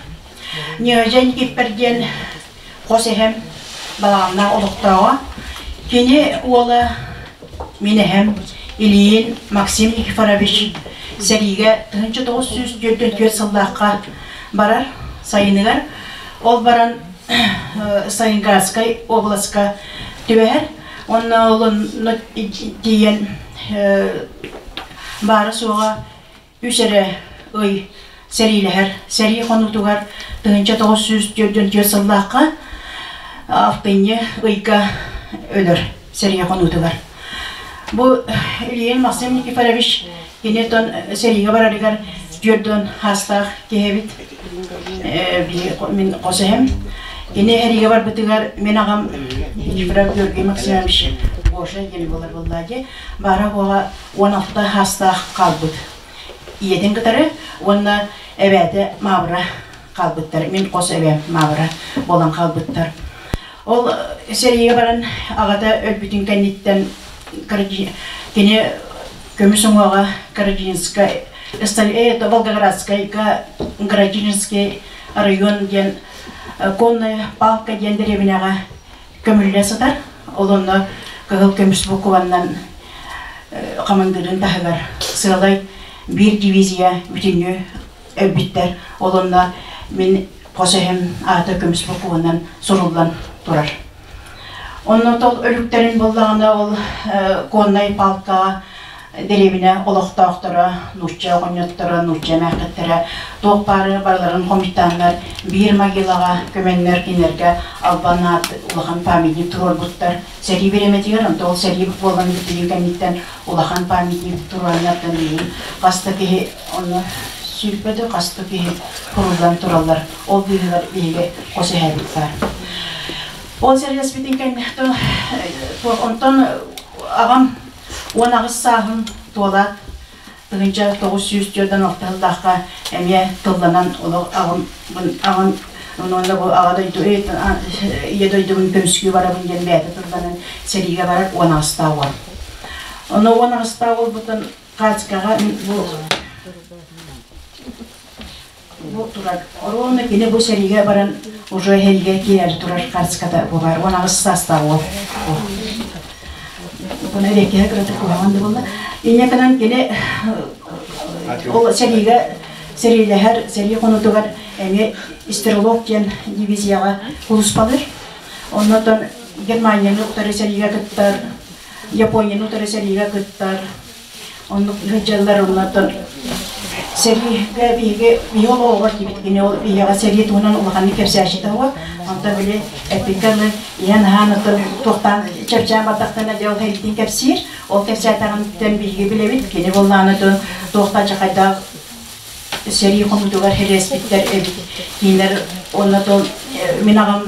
Speaker 12: Ньыадьа Никиппэр диэн хос эһэм Балаҕаннаах олохтооҕо. Кини уола мин эһэм Ильин Максим Никифорович сэриигэ 1944 сыллаахха барар сайыныгар. Ол баран Сталинградскай областка түбэһэр. Онно ол онно тиийэн баара-суоҕа үс эрэ ый сэриилэһэр. Сэрии хонуутугар 1944 сыллаахха алтынньы ыйга өлөр сэрии хонуутугар. Бу Ильин Максим Никифорович кини тон сэриигэ барарыгар түөрдөн хаастаах киһи эбит. Мин хос эһэм. Кини эригэ барбытыгар мин аҕам Никифоров Георгий Максимович Гоша диэн буолар буоллаа дии. Баара буола 16 хаастаах хаалбыт. Ийэтин кытары уонна эбээтэ Маабыра хаалбыттар. Мин хос эбээм Маабыра буолан хаалбыттар. Ол сэриигэ баран аҕата өлбүтүн кэнниттэн кини көмүс уҥуоҕа Карадинскай, Волгоградскайга Градинский район диэн конная палка диэн дэриэбинэҕэ көмүллэ сытар. Ол онно кыһыл көмүс букваннан хамандыырын таһыгар сыалай биир дивизия бүтүннүү өлбүттэр. Ол онно мин хос эһэм аата көмүс букванан суруллан турар. Онно тол өлүктэрин буллаҕына ол коннай палкаҕа дэриэбинэ олохтоохторо, нуучча оҕонньотторо, нуучча эмээххиттэрэ туох баары барыларын хомуйтааннар биир могилаҕа көмөннөр кинилэргэ албан аат улахан памятник туруорбуттар. Сэрии бириэмэтигэр, онто ол сэрии буолан бүтүүнү кэнниттэн улахан памятник туруораннартан билигин хас да киһи онно сүүрбэ да хас да киһи куруллан тураллар. Ол быыһыгар биһиги хос эһээбит баар. Ол сэриилэспитин кэннэ онтон аҕам 18 сааһын туолаат 1946 сыллаахха эмиэ тылланан олох аҕам аҕам онно бу аҕа дойду ийэ дойдубун көмүскүү барабын диэн бэйэтэ тылланан сэриигэ барар 18-таах уол. Ону 18-таах уолбутун Хаачкаҕа бу бу турар. Оруонна кини бу сэриигэ баран уже эһэлгэ киирэр турар харчката бу бар. 18 саастаах уол. Буну эрэкиһэ кыратык куһаҕан да буолла. Инньэ гынан кини ол сэриигэ сэриилэһэр, сэрии хонуутугар эмиэ Стрелок диэн дивизияҕа кулуспалыыр. Оннотон Германияны утары сэриигэ кыттар, Японияны утары сэриигэ кыттар. Оннук сылдьаллар оннотон сэриигэ биһиги биһи олоҕор диэбит кини ол биһиэхэ сэрии туһунан улаханнык кэпсээччитэ уо онтон били эппиккэ дылы иһэн аһаан оттон туохтаан чэпчээн бардахтарына дьэ ол хэриитин кэпсиир ол кэпсээтэҕиттэн биһиги билэбит кини буоллаҕына туохтаан чахайдаах сэрии хонуутугар хириэспиттэр эбит. Кинилэр уонна то мин аҕам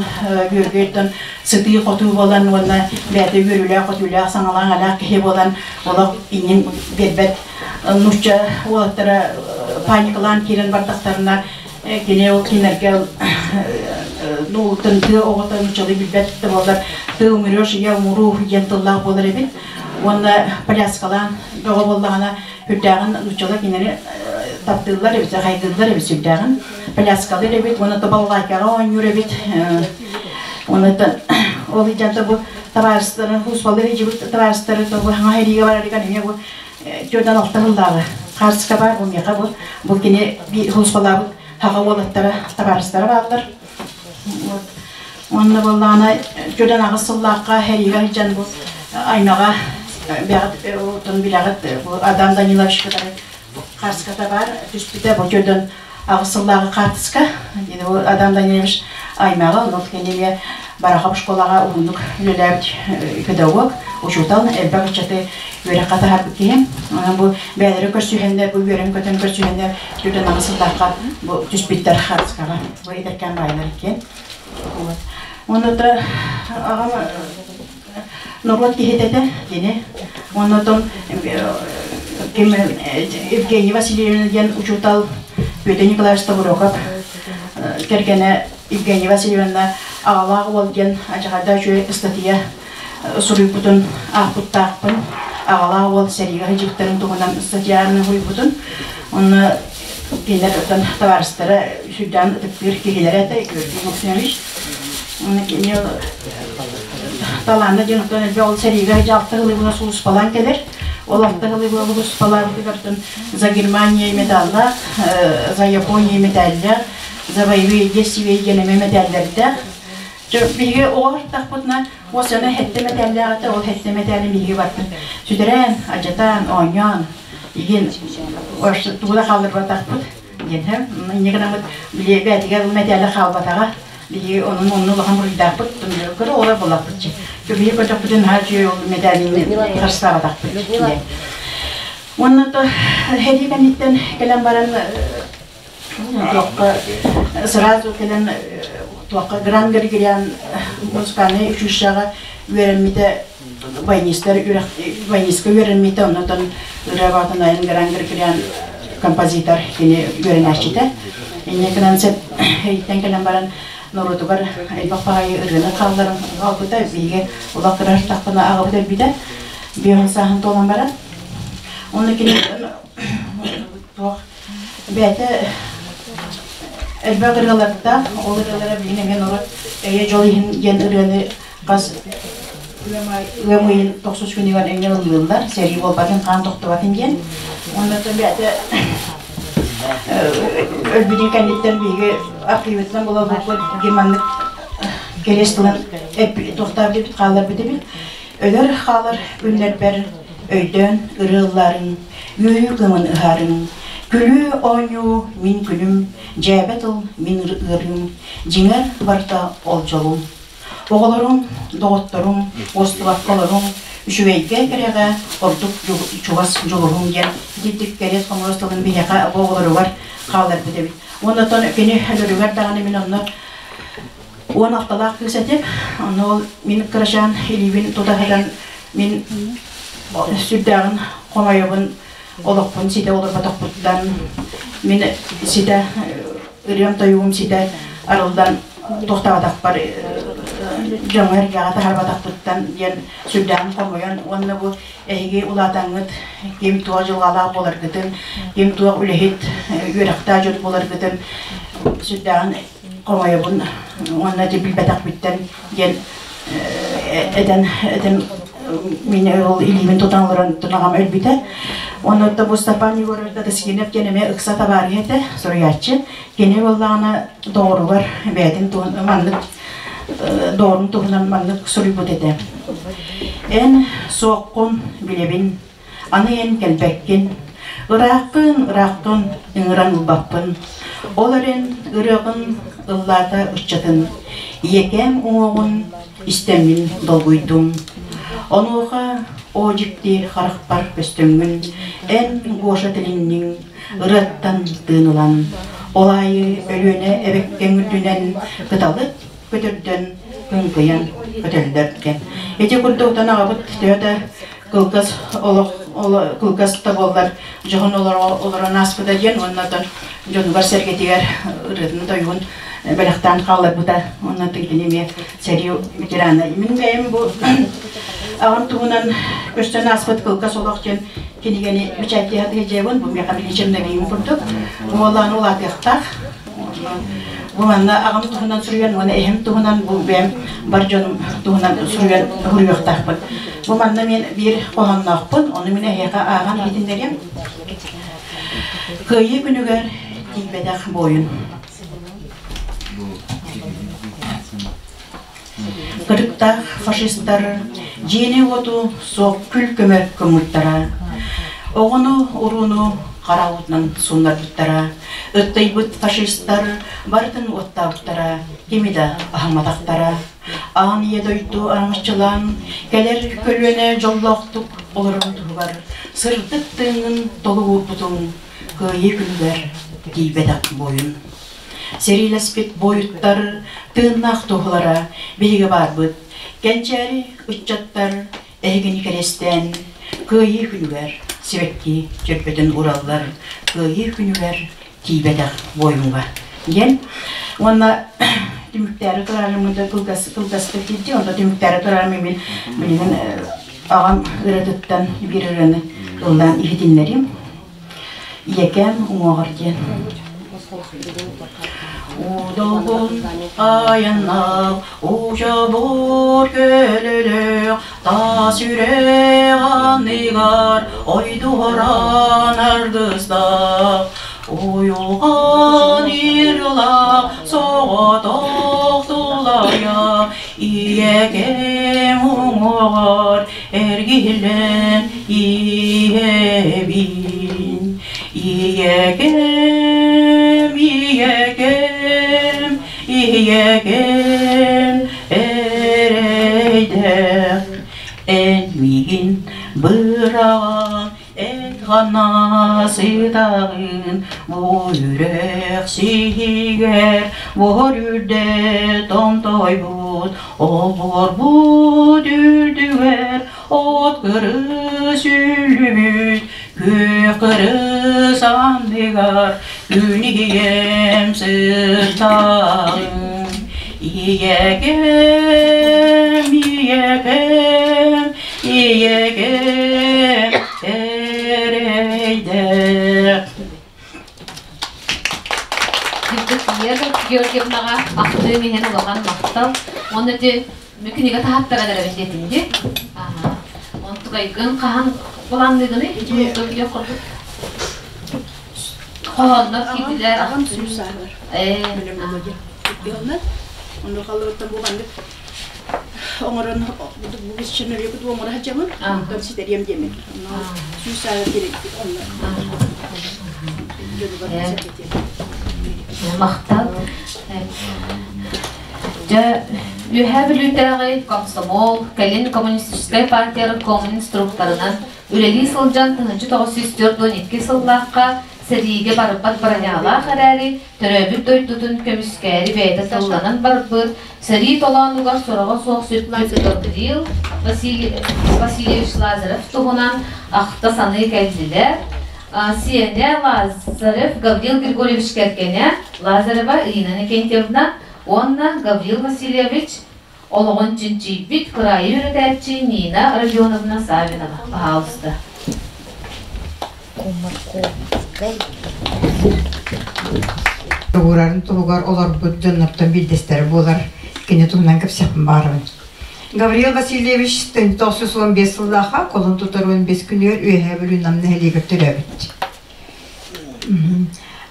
Speaker 12: Георгийтан сытыы-хотуу буолан уонна бэйэтэ үөрүүлээх-хотуулаах саҥалаах-алаах киһи буолан олох иннин биэрбэт нуучча уолаттара паникалаан киирэн бардахтарына кини ол кинилэргэ ну тыа оҕото нууччалыы билбэт да буоллар ты умрешь я умру диэн тыллаах буолар эбит уонна пляскалаан бөҕө буоллаҕына. Үрдээҕин нууччалар кинини таптыыллар эбит, хайгыыллар эбит сүрдээҕин. Пляскалыыр эбит, уонна балалайкаҕа оонньуур эбит. Онуттан ол иджанта бу табаарыстарын, хуспалыр ижибит табаарыстары бу хаҥа хэриигэ барарыгар эмиэ бу төрдөн алта сыллааҕы хаарыска баар бу миэхэ бу бу кини хуспалаабыт хаҕа уолаттара табаарыстара бааллар. Онно буоллаҕына төрдөн аҕыс сыллаахха хэриигэ сылдьан бу аймаҕа бэҕит отон билэҕит бу Адам Данилович кытары хаарыската баар түспүтэ бу төрдөн аҕыс сыллааҕы хаартыска. Бу Адам Данилович аймаҕа, онон кини эмиэ Барахов школаҕа уһуннук үлэлээбит педагог, учуутал, элбэх ыччаты үөрэххэ таһаарбыт киһи. Онон бу бэйэлэрэ көрсүһэннэр, бу үөрэн-көтөн көрсүһэннэр төрдөн аҕыс сыллаахха бу түспүттэр хаартыскаҕа. Бу эдэркээн баайылар иккиэн. Онно аҕам норуот киһитэ этэ кини. Оннотон ким Евгений Васильевна диэн учуутал Петр Николаевич Тобуроков кэргэнэ Евгения Васильевна аҕалаах уол диэн адьаҕайда үчүгэй ыстатыйа суруйбутун аахпыттаахпын. Аҕалаах уол сэриигэ сылдьыбыттарын туһунан ыстатыйаны суруйбутун. Онно кинилэр оттон табаарыстара сүрдээн ытыктыыр киһилэрэ этэ Георгий Максимович. Кини талаанна диэн оттон элбэх ол сэриигэ дьалта ылыыбына сулууспалаан кэлэр. Ол алта ылыыбына сулууспалаабытыгар за Германия медаллаах, за Япония медаллаах, за боевые действия диэн эмэ медаллардаах. Биһиги оҕо сыртахпытына, уосана хэттэ мэтээллээх этэ, ол хэттэ мэтээлин биһиги бардын сүтэрэн, адьатаан, оонньоон, игин тугу да хаалларбатахпыт диэн инньэ гынаммыт били бээтигэр мэтээлэ хаалбатаҕа биһиги онон онно улахан буруйдаахпыт көрө олор буоллахпытчы биһиги көрдөхпүтүн наһаа үчүгэй ол мэтээлини харыстаабатахпыт диэн уонна то һэрии кэнниттэн кэлэн баран туохха сразу кэлэн туохха Гран Григориан музыкальнай училищеҕа үөрэммитэ баянистар баянистка үөрэммитэ оннотон ырыа баҕатын айан Гран Григориан композитор кини үөрэнээччитэ инньэ гынан сеп эйиттэн кэлэн баран норуотугар элбэх баҕайы ырыаны хаалларан хаалбыта биһиги улах кырартахпына аҕабыт өлбүтэ биэһин сааһын туолан баран онно кини туох Бэйэтэ элбэх ырыалардаах, ол ырыалара билигин эмиэ норуот эйэ дьол иһин диэн ырыаны хас ыам ыйын тохсус күнүгэр эмиэ ыллыыллар, сэрии буолбатын, хаан тохтубатын диэн. Уонна бэйэтэ өлбүтүн кэнниттэн биһиги архивыттан булабыппыт маннык кэриэс тылын туохтаах диэбит хаалларбыт эбит. Өлөр хаалар күннэрбэр өйдөөн ырыа ыллаарыҥ, үөрүү кыымын ыһаарыҥ, күлүү оонньуу мин күнүм, дьээбэ тыл мин ыарыым, дьиҥэр барыта ол дьолум. Оҕолорум, доҕотторум, уостубакка олоруҥ, үчүгэйгэ кэрэҕэ ордук чугас дьулуһуҥ диэн итинник кэриэс хомуруос тылын биһиэхэ бу оҕолоругар хаалларбыт эбит. Уонна оттон кини өлөрүгэр даҕаны мин онно 16-лаах кыыс этим. Онно ол мин кырачаан илиибин тута сытан мин сүрдээҕин хомойобун олохпун ситэ олорботохпуттан мин ситэ ырыам-тойугум ситэ арыллан туохтаабатахпар дьоҥҥо эргэҕэ таһаарбатахпыттан диэн сүрдээҕин хомойон уонна бу эһиги улаатаҥҥыт ким туох дьылҕалаах буоларгытын ким туох үлэһит үөрэхтээх дьон буоларгытын сүрдээҕин хомойобун уонна ити билбэтэхпиттэн диэн этэн этэн мин ол илиибин тутан олорон аҕам өлбүтэ. Онно бу Степан Егорович Датасинов диэн эмиэ ыкса табаарыһа этэ, суруйааччы. Кини буоллаҕына доҕоругар бэйэтин туһун маннык доҕорун туһунан маннык суруйбут этэ. Эн суоххун билэбин, Аны эн кэлбэккин, ырааххын, ырааххын ыҥыран ылбаппын. Ол эрэн ырыаҕын ыллаата ыччатын, ийэкээм уҥуоҕун истэммин долгуйдум. Онуоха оо дьикти харахпар көстөҥҥүн, эн Гоша тилинниҥ, ырыаттан тыын ылан, ол аайы Өлүөнэ эбэккэҥ үрдүнэн кыталык көтөрдөн кыҥкыйан көтөллөр диэн. Ити курдук аҕабыт төһө да кылгас олох кылгас да буоллар дьоһун олорон ааспыта диэн уонна оттон дьонугар-сэргэтигэр ырыатын тойугун бэлэхтээн хаалларбыта уонна кини эмиэ сэрии ветерана. Мин бэйэм бу аҕам туһунан көстөн ааспыт кылгас олох диэн кинигэни бэчээттии сатыыр бу миэхэ биличем курдук. Уолаан улаатыахтаах. Бу манна аҕам туһунан суруйан, уонна эһэм туһунан, бу бэйэм бар дьонум туһунан суруйан суруйуохтаахпын. Бу манна мен биир хоһоонноохпун, ону мин эһиэхэ ааҕан иһитиннэриэм. Кыайыы күнүгэр тиийбэтэх буойун. Кырыктаах фашистар дьиэни-уоту суох күл-көмөр гыммыттара. Оҕону, урууну хара уутунан сууннарбыттара. Ыттыйбыт фашистар барытын уоттаабыттара, кими да аһымматахтара. Аан ийэ дойду араҥаччылаан, кэлэр көлүөнэ дьоллоохтук олорорун туһугар сырдык тыыҥҥын толук уурбутуҥ кыайыы күнүгэр тиийбэтэх буойун. Сэриилэспит буойуттар тыыннаах туһулара биһиги баарбыт. Кэнчээри ыччаттар эһигини кэриэстээн Кыайыы күнүгэр сибэкки чөрбөтүн уураллар, Кыайыы күнүгэр тиийбэтэх буойуҥҥа диэн. Уонна түмүктээри турарым кылгас кылгастык киирди, онто түмүктээри турарым мин билигин аҕам ырыатыттан биир ырыаны ыллаан иһитиннэрим. Ийэкэм уҥуоҕар диэн. Удолбун айаннаах, учобур көлөлөөх, таас үрэх анныгар ойдуһаран аргыстаах, уйулҕан ирылаах, соҕотох тулайах, ийэкэм уҥуоҕар эргиллэн иһэбин. Ийэкэм, ийэкэм, ийэкэм эрэйдээх, эн миигин быраҕан эт хана сытаҕын, бу үрэх сиһигэр буор үрдэ томтойбут, олбуорбут үрдүгэр от кырыс үллүбүт, күөх кырыс анныгар күн ийэм сытаҕын. Ийэкэм, ийэкэм, ийэкэм эрэйдээх.
Speaker 1: Евдокия Георгиевнаҕа ахтыым иһин улахан махтал. Уонна ити кинигэ таһааттаран эрэбин диэтим дии. Онтукайгын хаһан былаанныыгыный? Ити курдук. Хоһооннор киирдилэр.
Speaker 12: Аҕам сүүс сааһыгар. Онно халлыбыттан бу маннык оҥорон бу ченөлүкүт оҥоро сылдьабын. Онтон ситэриэм диэммин. Сүүс сааһыгар киирбит онно.
Speaker 1: Махтал. Дьэ, Үөһээ Бүлүүтээҕи комсомол, кэлин коммунистическай партия райкомун инструкторынан үлэлии сылдьан 1942 сыллаахха сэриигэ барбат бронялаах эрээри, төрөөбүт дойдутун көмүскээри бэйэтэ тылланан барбыт, сэрии толоонугар сороҕо суох сүппүт Гаврил Васильевич Лазарев туһунан ахта-саныы кэллилэр. Сиэнэ Лазарев Гаврил Григорьевич кэргэнэ Лазарева Ирина Никентьевна уонна Гаврил Васильевич олоҕун чинчийбит кыраайы үөрэтээччи Нина Родионовна Савинова. Пожалуйста.
Speaker 5: Уурарын туһугар олорбут дьоннортон биирдэстэрэ буолар. Кини туһунан кэпсэхпин баарыбын. Гавриил Васильевич 1915 сыллаахха колун тутар 15 күнүгэр Үөһээ Бүлүү Нам нэһилиэгэр төрөөбүт.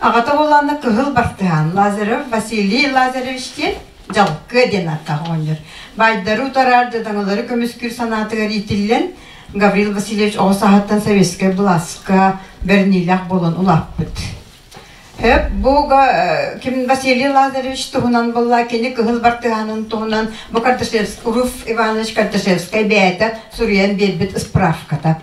Speaker 5: Аҕата буоллаҕына Кыһыл Бартыһаан Лазарев Василий Лазаревич диэн Дьалкы диэн ааттаах оҕонньор. Баайдары утарар, дьадаҥылары көмүскүүр санаатыгар иитиллэн, Гаврил Васильевич оҕо сааһыттан советскай былааска бэриниилээх буолан улааппыт. Хөп, бу ким Василий Лазаревич туһунан буолла, кини Кыһыл Бартыһаанын туһунан бу Кардашевский, Руф Иванович Кардашевскай бэйэтэ суруйан биэрбит справката.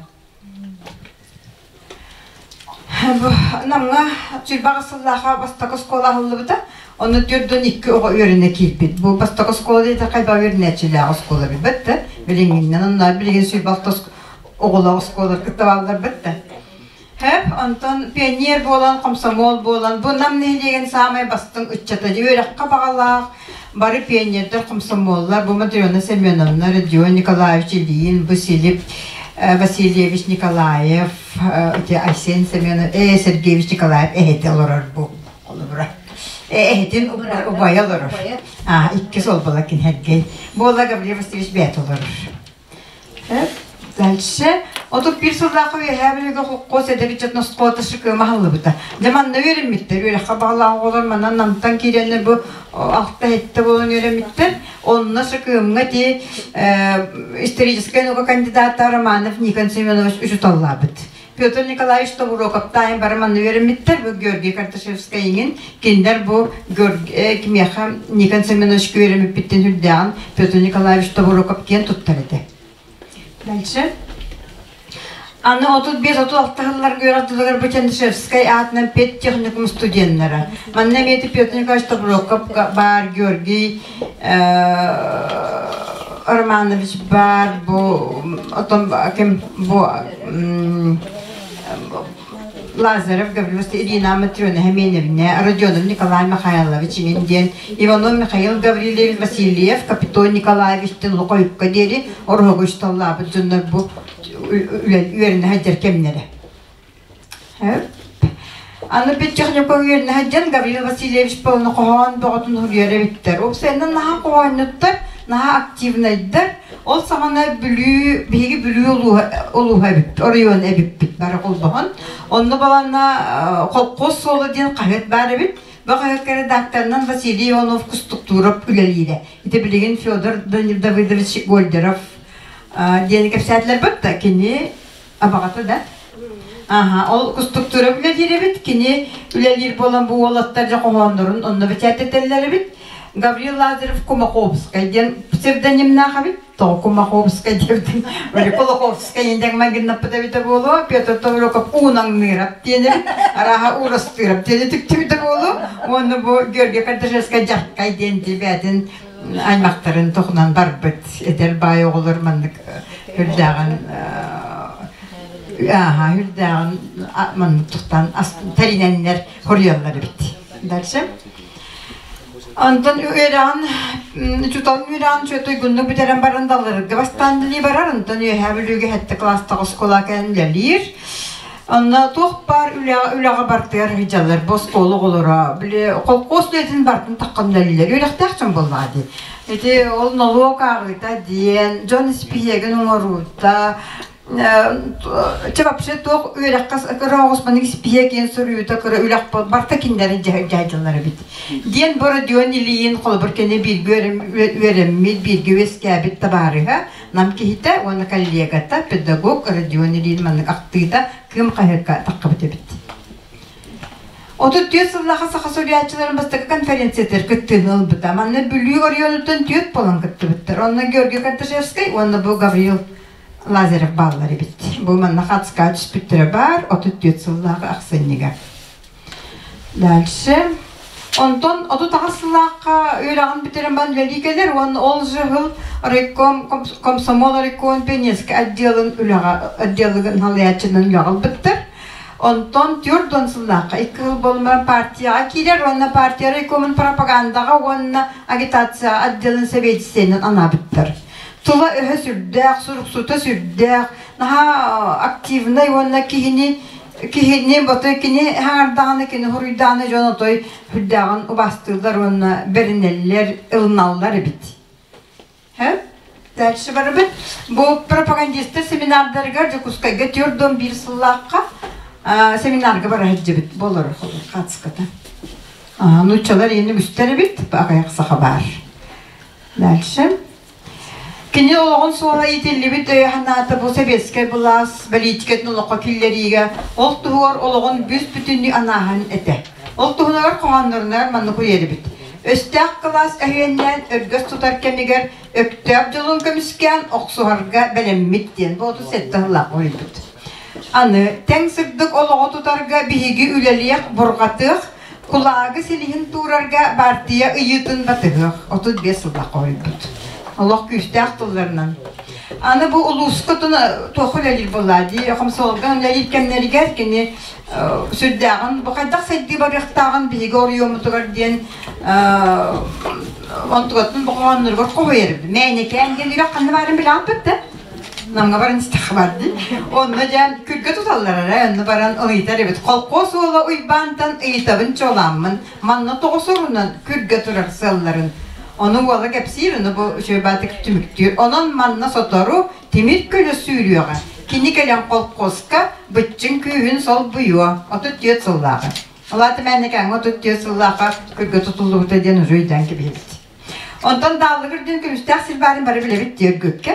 Speaker 5: Намҥа сүүрбэ сыллаахха бастакы оскуола аһыллыбыта. Онно 42 оҕо үөрэнэ киирбит. Бу бастакы оскуола диэтэххэ элбэх үөрэнээччилээх оскуола билбэт да. Билиҥҥинэн онно билигин 26 оҕолоох оскуолалар кытта бааллар бит да. Хэп, онтон пионер буолан, комсомол буолан, бу Нам нэһилиэгин саамай бастыҥ ыччата үөрэххэ баҕалаах бары пионердар, комсомоллар, бу Матрена Семеновна, Родион Николаевич Ильин, бу Силип. Васильевич Николаев, Айсен Семенов, Сергеевич Николаев эһэтэ олорор бу холобура. Эһэтин убайа олорор. Иккис ол була кинһэргэй. Буола Гаврил Васильевич бэйэтэ олорор. Дальше. 31 сыллаахха үөһээ Бүлүүгэ холкуос эдэр ыччат носкуота шыкыма аһыллыбыта. Дьэ манна үөрэммиттэр, үөрэххэ баҕалаах оҕолор манан Намтан киирэннэр бу алта-сэттэ буолан үөрэммиттэр. Онно шыкыымҥа ити историческай наука кандидата Романов Никон Семенович учуталлаабыт. Петр Николаевич Тобуруокаптаайын бары манна үөрэммиттэр, бу Георгий Карташевскай иҥин. Кинилэр бу кимиэхэ Никон Семенович үөрэммиппиттэн үрдээҕин Петр Николаевич Тобуруокап киэн туттар этэ. Дальше. Аны 35-36 сылларга үөрэх дьылыгар бу Чернышевскай аатынан педтехникум студеннара. Манна эмиэ Петр Николаевич Тобуруокап баар, Георгий Романович баар, бу отон ким бу Лазарев Гаврил Ирина Матрена Хеменевне, Родионов Николай Михайлович иҥин диэн Иванов Михаил Гаврильевич Васильев, Капитон Николаевич Лукоевка диэри ороһугу үсталлаабыт дьоннор бу үөрэнэ сылдьар кэмнэрэ. Аны Петчехнюков үөрэнэ сылдьан Гаврил Васильевич Павловна хоһоон бөҕөтүн суруйар эбиттэр. Уопсайынан наһаа хоһоонньуттар, наһаа активнайдар. Ол саҕана Бүлүү, биһиги Бүлүү улууһа, улууһа эбиппит, оройуон эбиппит бары холбоһон. Онно баланна холкуос суола диэн хаһыат баар эбит. Бу хаһыакка редакторынан Василий Иванов Кустуктуров үлэлиирэ. Ити билигин Федор Давыдович Гольдеров диэн кэпсээтилэр бытта. Кини абаҕата да. Аха, ол кустуктура үлэлиир эбит. Кини үлэлиир буолан бу уолаттар дьэ хоһооннорун онно бэчээттэтэллэр эбит. Гаврил Лазарев Кумаховскай диэн псевдонимнаах эбит. Тоҕо Кумаховскай диэбитин, или Кулаковскай диэн магыннаппыт эбитэ буолуо. Петр Товроков Уунаҥныырап диэн эбит. Арааһа Уурастыырап диэн үтүктүбүтэ буолуо. Уонна бу Георгий Кардашевскай Дьаркай диэн бээтин аймахтарын туһунан барбыт эдэр баай оҕолор маннык үрдээҕин ааһа үрдээҕин маннык тухтан тэринэннэр хоруйаллар эбит. Дальше. Онтон үөрэҕин учууталын үөрэҕин үчүгэй туйгуннук бүтэрэн баран далларга бастаан үлэлии барар, онтон Үөһээ Бүлүүгэ сэттэ кылаастаах оскуола кэлэн үлэлиир. Онно туох баар үлэҕэ бартыгар сылдьаллар, бу оскуола оҕолоро, били холкуос үлэтин барытын таххан үлэлииллэр, үөрэхтээх дьон буоллаҕа дии. Ити ол нолуок ааҕыыта диэн, дьон испииһэгин оҥоруута, чэ вообще туох үөрэххэ кыра оҕус маннык испииһэк диэн суруйуута кыра үлэх барыта кинилэри дьаһайдылар эбит. Диэн бу Родион Ильин холобур кини бииргэ үөрэммит, бииргэ үөскээбит табаарыһа, Нам киһитэ уонна коллегата, педагог Родион Ильин маннык ахтыыта Кыым хаһыакка таххыбыт эбит. 34 сыллаах саха суруйааччыларын бастакы конференциятыгар кыттыыны ылбыта. Манна Бүлүү оройуонуттан түөрт буолан кыттыбыттар. Онно Георгий Кардашевскай уонна бу Гаврил Лазарев бааллар эбит. Бу манна хацка түспүттэрэ баар 34 сыллаах ахсынньыга. Дальше. Онтон 38 сыллаахха үөрэҕин бүтэрэн баран үлэлии кэлэр уонна ол же сыл райком комсомол райком пионерскай отделын үлэҕэ отделыгын салайааччынан үлэҕэ ылбыттар. Онтон 40 сыллаахха икки сыл буолан баран партияҕа киирэр уонна партия райкомун пропагандаҕа уонна агитацияҕа отделын сэбиэдиссэйинэн анаабыттар. Тыла өһө сүрдээх, суруксута сүрдээх, наһаа активнай уонна киһини киһини ботой кини хаҥардаҕына кини хуруйдаҕына дьон отой үрдээҕин убаастыыллар уонна бэринэллэр ылыналлар эбит дальше барыбыт бу пропагандистар семинардарыгар Дьокуускайга 41 сыллаахха семинарга бара сылдьыбыт болор хаацката нууччалар иини үстэр эбит аҕыйах саха баар дальше Кини олоҕун суола иитиллибит өйө-санаата бу сэбиэскэй былаас бэлиитикэтин олоххо киллэриигэ ол туһугар олоҕун бүүс-бүтүннүү анааһын этэ. Ол туһунугар хоһооннорунар маннык уйарыбыт. Өстөөх кылаас өһүөннээн өргөс тутар кэмигэр Өктөөп дьолун көмүскээн охсуһарга бэлэммит диэн бу 37 сыллаах уһуйбут. Аны тэҥ сырдык олоҕу тутарга биһиги үлэлиэх, бурҕатыах, Кулаагы силиһин туурарга баартыйа ыйыытын батыһыах 35 сыллаах хоһуйбут. Олох күүстээх тылларынан. Аны бу улууска туох үлэлиир буолла дии хомсолган үлэлиир кэмнэригэр кини сүрдээҕин бу хайдах сайдыы барыахтааҕын биһиги оройуоммутугар диэн онтугаттан бу хоһоонноругар хоһуйар. Мээнэкээн диэн үрэх ханна баарын билэҕин да? Намҥа баран истэххэ бар дии. Онно дьэ күргэ туталлар эрэ, онно баран ыйытар эбит. Холкуос уола Уйбаантан ыйытабын чуолааммын, манна тоҕо сурунан күргэ турар сыалларын. Ону уола кэпсиир, ону бу үчүгэй баатык түмүктүүр. Онон манна сотору тимир көлө сүүрүөҕэ. Кини кэлэн холкуоска быччыҥ күүһүн солбуйуо. 34 сыллааҕы. Улаата мээнэ 34 сыллаахха күргэ тутуллубута диэн уже өйдөөн кэбиһэбит. Онтон Дааллыгыр диэн көмүстээх сир баарын бары билэбит диир Гүккэ.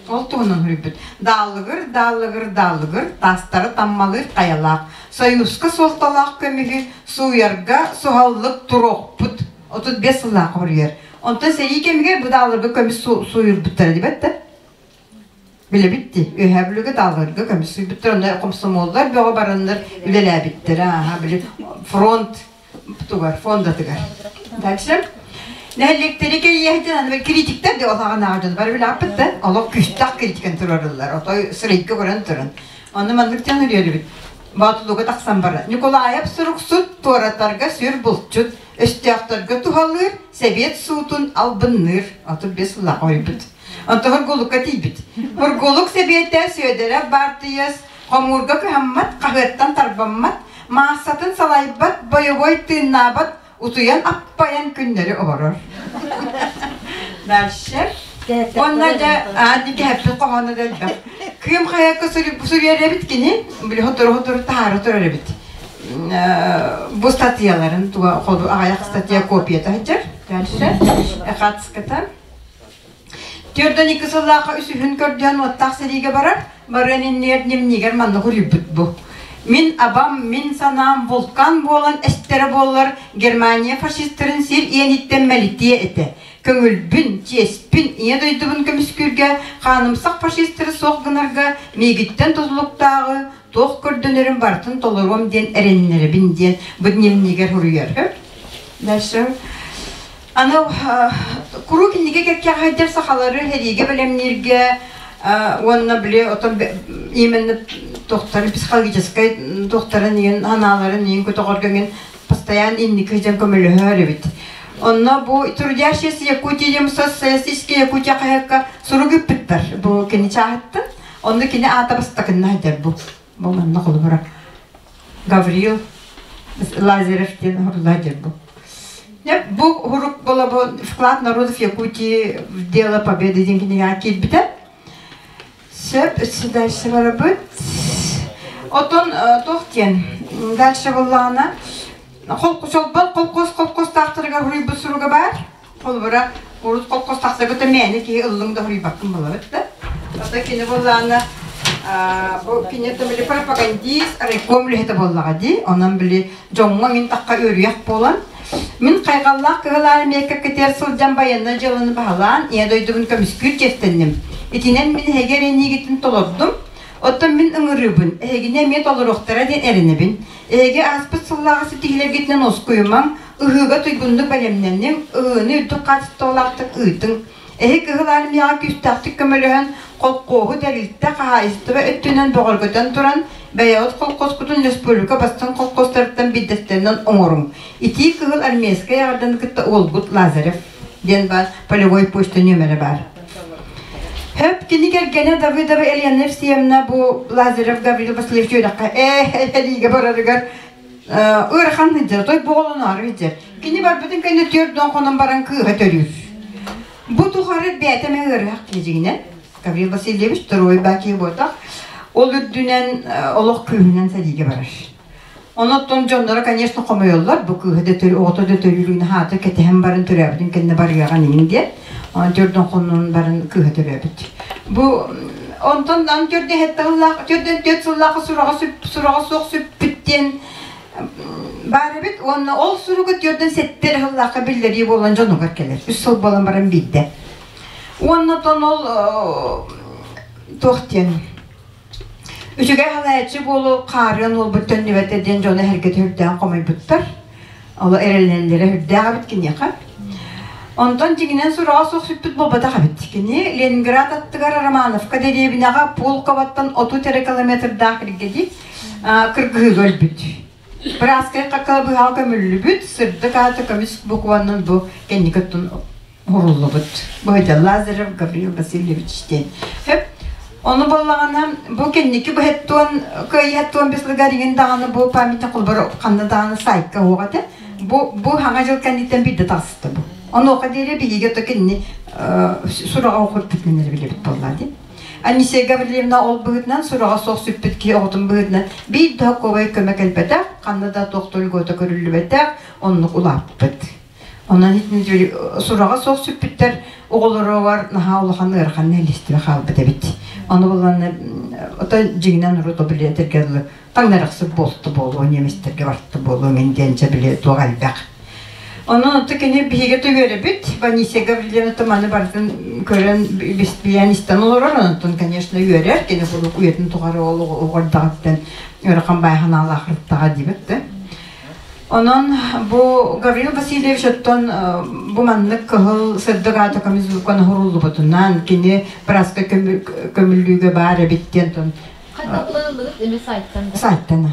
Speaker 5: Ол туһунан суруйбут. Дааллыгыр, дааллыгыр, дааллыгыр, таастары таммалыыр хайалаах, Союзка суолталаах көмүһү сууйарга суһаллык туруохпут. 35 сыллаах хоруйар. Онтон сэрии кэмигэр бу даалларга көмүс сууйурбуттара дибэт да? Билэбит дии. Үөһээ Бүлүүгэ даалларга көмүс сууйбуттар. Онно комсомоллар бөҕө бараннар үлэлээбиттэрэ. Аха, били фронт тугар, фондатыгар. Дальше. Нэһилиэктэри кэйиэһитин аны критиктэр де олаҕын дьон бары билааппыт да олох күстэх критикэн турарыллар. Отой сырайга көрөн туран. Онно маннык дьон үрүөрүбүт. Боотулуга тахсан бара. Николаев суруксут туоратарга сүр булчут, өстөөхтөргө туһалыыр, сэбиэт суутун албынныыр. Отут бес сыллаах ойбут. Онто Хоргулукка тиийбит. Хоргулук сэбиэтэ Сүөдэрэ баартыйас хомуурга кыһаммат, хаһыаттан тарбаммат, маассатын салайбат, бойобуой тыыннаабат, утуйан аппайан күннэри олорор. Дальше. Онно дьэ аан кэһэппит хоһооно да элбэх. Кыым хайакка суруйар эбит кини, били хотору-хотору таһаара турар эбит. Бу статьяларын туга аҕыйах статья копията сылдьар. Дальше. Эхатската. 42 сыллаахха үсүһүн көрдөөн уоттаах сэриигэ барар, барыан иннигэр дневнигэр манна суруйбут бу. Мин абам, мин санаам вулкан буолан эстэрэ буоллар, Германия фашистарын сир иэниттэн мэлитиэ этэ. Көҥүлбүн, чиэспин, ийэ дойдубун көмүскүүргэ, хаанымсах фашистары суох гынарга миигиттэн тутулуктааҕы туох көрдөнөрүн барытын толоруом диэн эрэннэрэбин диэн бу дневнигэр суруйар. Дальше. Аны куруук инники кэккэҕэ сылдьар сахалары сэриигэ бэлэмнииргэ уонна били отон именно тохтары психологическай тохтарын иин ханааларын иин көтөҕөргө иин постоянно инники сылдьан көмөлөһөр эбит. Онно бу трудящиеся Якутии диэн социалистическая Якутия хаһыакка сурук ыыппыттар. Бу кини чааһыттан. Онно кини аата бастакынна сылдьар бу. Бу манна холобура Гаврил Лазарев диэн оһорлаа диэн бу. Бу урук болобу вклад народов Якутии в дело победы диэн кинигэҕэ киирбитэ. Сөп, дальше барабыт. Отон туох диэн дальше буллаҕына холкусолбон холкус холкустаахтарыгар хуруйбут суруга баар. Холобура, урут холкус тахсарга мээнэ киһи ыллыҥ да хуруйбаккын булабыт да. Ото кини буллаҕына бу кини били пропагандист райком үлэһитэ буоллаҕа дии. Онон били дьоҥҥо мин тахха үөрүйэх буолан мин хайҕаллаах кыһыл армия кэтэр сылдьан байыаннай дьыаланы баһылаан ийэ дойдубун көмүскүүр чиэстэнним. Итинэн мин эһиги эрэниигитин толордум. Оттон мин ыҥырыыбын эһигини эмиэ толоруохтара диэн эрэнэбин. Эһиги ааспыт сыллааҕы ситиһиилэргитинэн уоскуйумаҥ, ыһыыга туйгуннук бэлэмнэниҥ, ыһыыны үрдүк хаачыстыбалаахтык ыытыҥ. Эһи Кыһыл Армияҕа күүстээхтик көмөлөһөн, холкуоһу тэрилтэ, хаһаайыстыба өттүнэн бөҕөргөтөн туран, бэйэҕит холкуоскутун республика бастыҥ холкуостарыттан биирдэстэринэн оҥоруҥ. Итии Кыһыл Армейскай эҕэрдэни кытта уолгут Лазарев диэн баар полевой почта нүөмэрэ баар. Хөп кини кэргэнэ Давыдова Елена Евсеевна бу Лазарев Гаврил Васильевич үөрэххэ ээ элиигэ барарыгар ыарахан сылдьар, той боҕолоноору сылдьар. Кини барбытын кэннэ 40 хонон баран кыыһа төрүүр. Бу тухары бэйэтэ эмэ ыарыһах киһи дьиҥинэн. Гаврил Васильевич второй баки буотах. Ол үрдүнэн олох күүһүнэн сэриигэ барар. Онон дьонноро, конечно, хомойоллор. Бу кыыһы да төрүү, оҕото да төрүүрүн хаата кэтэһэн баран төрөөбүтүн кэннэ барыаҕын иҥин диэн. Онон төрдөн хоннун баран кыыһа төрөөбүт. Бу онтон ан төрдө хэттэ сыллаах, төрдөн төрт сыллаах сураҕа сураҕа суох сүппүт диэн баар эбит. Уонна ол суругу төрдөн сэттэ сыллаахха биллэрии буолан дьонугар кэлэр. Үс сыл буолан баран биирдэ. Уонна тон ол туох диэн Үчүгэй халаайчы буолу хаарыан уолбут төннүбэтэ диэн дьоно эһэргэтэ үрдээн хомойбуттар. Оло эрэллэллэрэ үрдээх эбит киниэхэ. Онтон дьиҥинэн сураҕа суох сүппүт буолбатах эбит. Кини Ленинград аттыгар Романовка дэриэбинэҕэ Пулковаттан 30 эрэ километрдаах иргэди кыргыһыыга өлбүт. Бырааскай хакка быһаҕа көмүллүбүт, сырдык аата көмүс букванан бу кэнники өттүн уһуруллубут. Бу Лазарев Гаврил Васильевич диэн. Хөп. Ону боллаҕына бу кэнники бу хеттуон кыайыһаттуон бислыгар иҥин даҕаны бу памятник холбор ханна даҕаны сайтка уоҕа этэ. Бу бу хаҥа дьыл кэнниттэн биирдэ таҕыста бу. Онуоха диэри биһиги то кинини сураҕа окурпутунан эрэ билэбит буоллаа дии. Анисия Гаврильевна ол быһыытынан сураҕа суох сүппүт киһи оҕотун быһыытынан биир да куобай көмө кэлбэтэх, ханна да туох да льгота көрүллүбэтэх, оннук улааппыт. Онон итини сураҕа суох сүппүттэр оҕолоругар наһаа улахан ыарахан нэһилиэстибэ хаалбыт эбит. Ону булан ото дьиҥинэн урут били этэргэ дылы таҥнарахсыт буолту буолуо, немецтэргэ барты буолуо мин диэн дьэ били туох элбэх. Онон ото кини биһиги үөрэбит, Ванисия Гаврильевна маны барытын көрөн билэн истэн олорор, онтон конечно үөрэр, кини куруук үйэтин тухары ол оҕордаҕыттан ыарахан баайханаалаах ырыттаҕа диэбит да. Онон бу Гаврил Васильевич оттон бу маннык кыһыл сырдык аата көмүс звуканы уһуруллубутунан кини бырааска көмүллүүгэ баар эбит диэн тон сайтан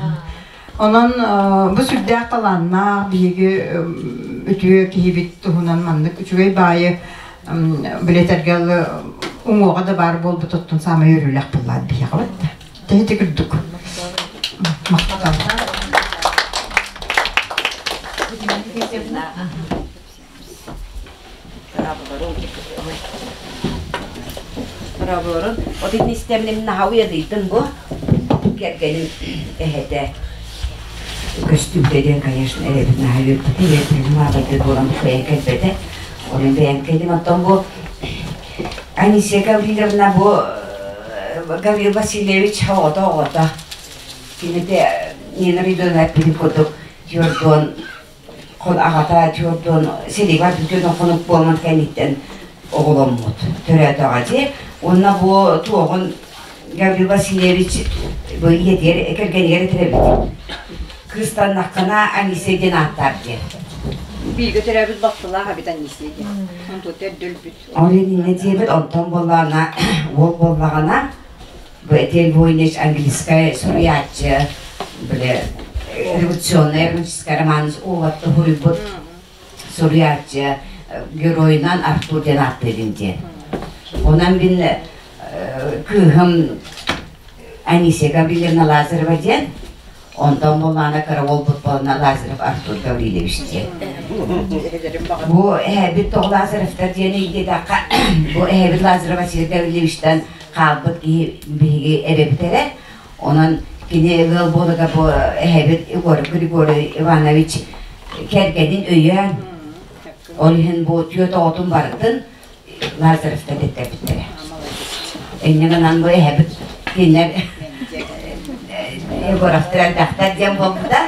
Speaker 5: Онон бу сүрдээх талааннаах биһиги үтүө киһибит туһунан маннык үчүгэй баайы билэтэргэ уҥуоҕа да баар буолбут оттон саамай өрүүлээх буоллаат биһиэхэ бытта. Тэһити күрдүк. Махтал.
Speaker 13: Браворун. От итини истэмним наһаа уйадыйдым бу. Кэргэним эһэтэ көстүүтэ диэн, конечно, эрэбит наһаа үөрбүтэ, үөрбүтүн аабайда буолан бэйэм кэлбэтэ. Онон бэйэм кэлим. Оттон бу Анисия Гавриловна бу Гаврил Васильевич оҕото-оҕото. Кините Нина Ридовна эппитин курдук Тюрдуон хон аҕата Тюрдуон силигар бүтүн хонук буолан кэнниттэн оҕоломмут төрөөтөҕө дии. Уонна бу туоҕун Гаврил Васильевич бу ийэтигэр кэргэнигэр этирэбит. Кыыстаннаххына Анисия диэн ааттаар диэн.
Speaker 14: Бииргэ төрөөбүт балтылаах эбит Анисия диэн. Онтуота эрдэ өлбүт.
Speaker 13: Ол иннинэ диэбит, онтон буоллаҕына, уол буоллаҕына, бу Этель Войнич английскай суруйааччы, били революционный романтический роман уолатта суруйбут суруйааччы геройунан Артур диэн ааттыыбын диэн. Онон мин кыыһым Анисия Гавриловна Лазарева диэн Онтон буоллаҕына кыра уолбут буолна Лазарев Артур Гаврильевич диэн. Бу эһэбит тоҕо Лазаревтар диэн ыйдиэтэххэ, бу эһэбит Лазарев Василий Гаврильевичтан хаалбыт киһи биһиги эбэбит эрэ. Онон кини ыал буолага бу эһэбит Егор Григорий Иванович кэргэнин өйөөн, ол иһин бу түөрт оҕотун барытын Лазаревтар дэттэрбиттэрэ. Инньэ гынан бу эһэбит кинилэр Егоровтар элбэхтэр диэн буолбута.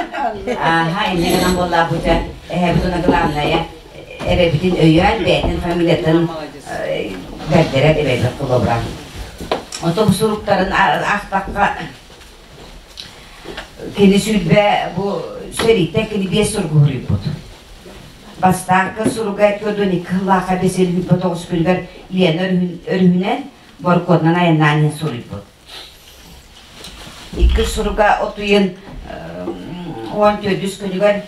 Speaker 13: Ааха, инньэ гынан буоллаабыта эһэбит уна главное эбэбитин өйөөн бэйэтин фамилиятын бэрдэрэр эбэбит холобура. Ото бу суруктарын аахтахха кини сүүрбэ бу сэрииттэн кини биэс суругу суруйбут. Бастакы суруга Көдүн икки бэсил тоҕус күнүгэр Лена өрүһүнэн Боркуотунан айаннаан иһэн суруйбут. Икки суруга отуйун 14 күнүгэр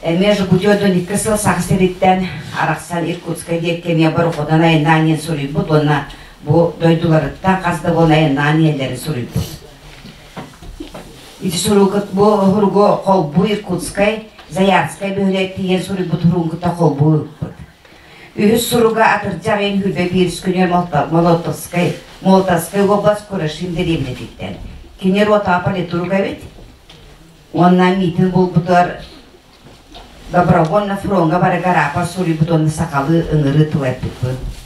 Speaker 13: эмиэ Жгутёдун икки сыл Саха сириттэн арахсан Иркутскай диэки эмиэ Боркуотунан айаннаан иһэн суруйбут уонна бу дойдуларыттан хас да буолан айаннаан иһэллэрин суруйбут. Ити суругут бу суругу холбуу Иркутскай Заярскай бөһүөлэк тиийэн суруйбут суругута холбуу ыыппыт. Үһүс суруга атырдьах ыйын хүлбэ биирис күнүгэр Молотовскай, Молотовскай уобалас Курашин дэриэбинэтиттэн. Кини ротаҕа политрук эбит. Уонна миитин булбутугар добровольно фроҥҥа барыгар аапар суруйбут уонна сахалыы ыҥырыы тыл эппит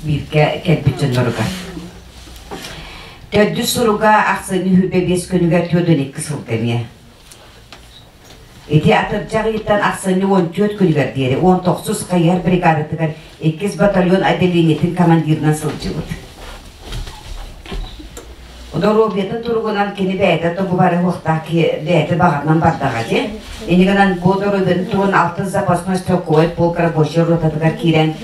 Speaker 13: бииргэ кэлбит дьонноругар. Төрдүс суруга ахсынньы хүлбэ биэс күнүгэр 42 сылга эмиэ. Ити атырдьах ыйыттан ахсынньы 14 күнүгэр диэри 19 хайыһар бригадатыгар иккис батальон отделениетын командирынан сылдьыбыт. Доруобуйатын туругунан кини бэйэтэ тугу бары уохтаах киһи бэйэтэ баҕатынан бардаҕа дии. Инигинэн бу доруобуйатын туругун алтыс запасной стрелковай полк рабочай ротатыгар киирэн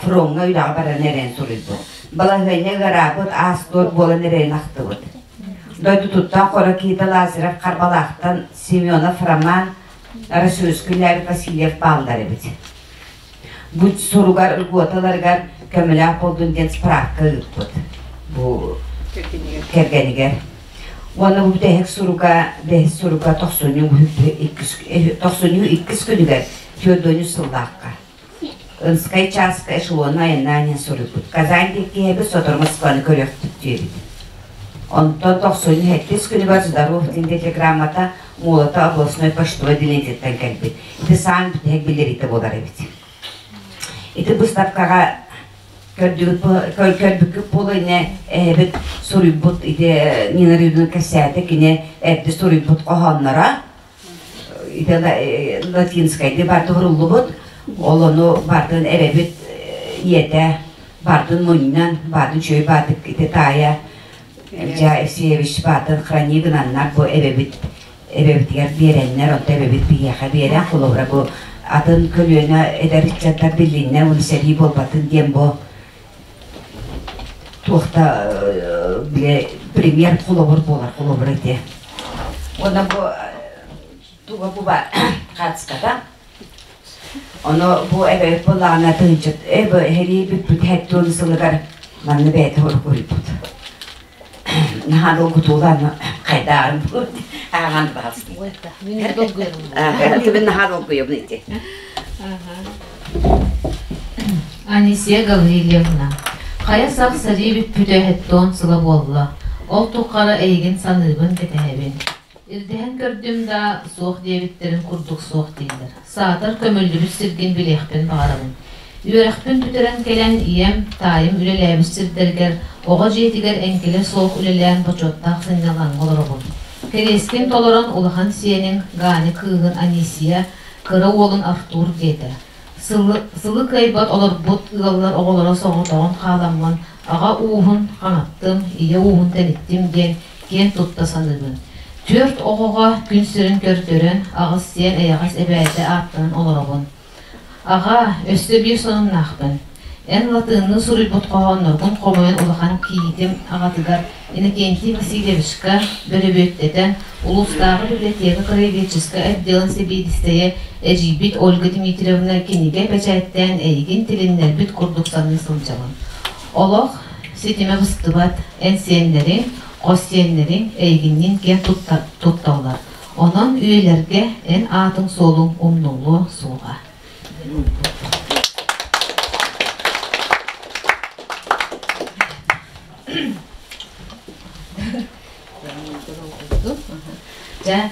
Speaker 13: фроҥҥа үлэҕэ баран эрэн суруйбут. Балаһыанньа ыараабыт, аас-туор буолан эрэрин ахтыбыт. Дойдутуттан хоро киһитэ Лазарев Харбалаахтан Семенов Роман, Расүскүнээр Васильев бааллар эбит. Бу суругар льготаларыгар көмөлөөх буолдун диэн справка ыыппыт. Бу Кэргэнигэр. Уонна бу бүтэһик суруга, бэһис суруга тохсунньу тохсунньу иккис күнүгэр Феодонию сыллаахха. Ынскай чааска эшелону айаннаан иһэн суруйбут. Казань диэки сотору Москваны көрүөхпүт диэбит. Онтон тохсунньу сэттис күнүгэр Здоров диэн телеграммата Молото областной почтовой отделениетыттан кэлбит. Ити саан бүтэһик биллэриитэ буолар эбит. Ити выставкаҕа көрбүккүт буолуо инэ эһэбит суруйбут ити Нина Рюдина кэпсээтэ кини эрдэ суруйбут хоһоонноро ити латинскайдыы барыта суруллубут ол ону бардын эбэбит ийэтэ бардын мунньан бардын үчүгэй баардык ити таайа Илья Евсеевич баатын храни гынаннар бу эбэбит эбэбитигэр биэрэннэр, онто эбэбит биһиэхэ биэрэн, холобура бу атын көлүөнэ эдэр ыччаттар биллиннэр, уну сэрии буолбатын диэн бу туохта бile пример холобур буолар холобур ити. Уонна бу туга бу ба хаацката. Ону бу эбэбит буоллаҕына тыһынчыт э бу эһэрии бүппүт хэттуон сылыгар манна бэйэтэ хоруйбут. Наһаа долгутуулаан хайдааҕын ааҕан баҕастым. Мин наһаа долгуйабын ити.
Speaker 1: Анисия Гаврильевна, хайа сах сэрии бүппүтэ хэттуон сыла буолла. Ол тухары эйигин саныыбын кэтэһэбин. Ирдэһэн көрдүм да, суох диэбиттэрин курдук суох дииллэр. Саатар көмүллүбүт сиргин билиэхпин баҕарабын. Үөрэхпин бүтэрэн кэлэн ийэм, таайым үлэлээбит сирдэригэр оҕо дьиэтигэр эҥкилэ суох үлэлээн бочуоттаах сынньалаҥҥа олоробун. Кэриэскин толорон улахан сиэниҥ Ганя кыыһын Анисия, кыра уолун Артур диэтэ. Сылы, сылы кыайбат олорбут ыаллар оҕолоро соҕотоҕун хааламмын аҕа ууһун хаҥаттым, ийэ ууһун тэниттим диэн киэн тутта саныыбын. Түөрт оҕоҕо күн сирин көрдөрөн, аҕыс сиэн эйэҕэс эбээтэ ааттанан олоробун. Аҕаа, өссө биир сонуннаахпын. Эн латыынныы суруйбут хоһоонноргун хомуйан улахан кийиитим аҕатыгар Иннокентий Васильевичка бөрөбүөттэтэн, улуустааҕы библиотека краеведческай отделын сэбиэдиссэйэ эдьиийбит Ольга Дмитриевна кинигэ бэчээттээн эйигин тилиннэрбит курдук саныы сылдьабын. Олох ситимэ быстыбат, эн сиэннэриҥ, хос сиэннэриҥ эйигинниин киэн тутталлар. Онон үйэлэргэ эн аатыҥ-суолуҥ умнуллуо суоҕа. Дьэ,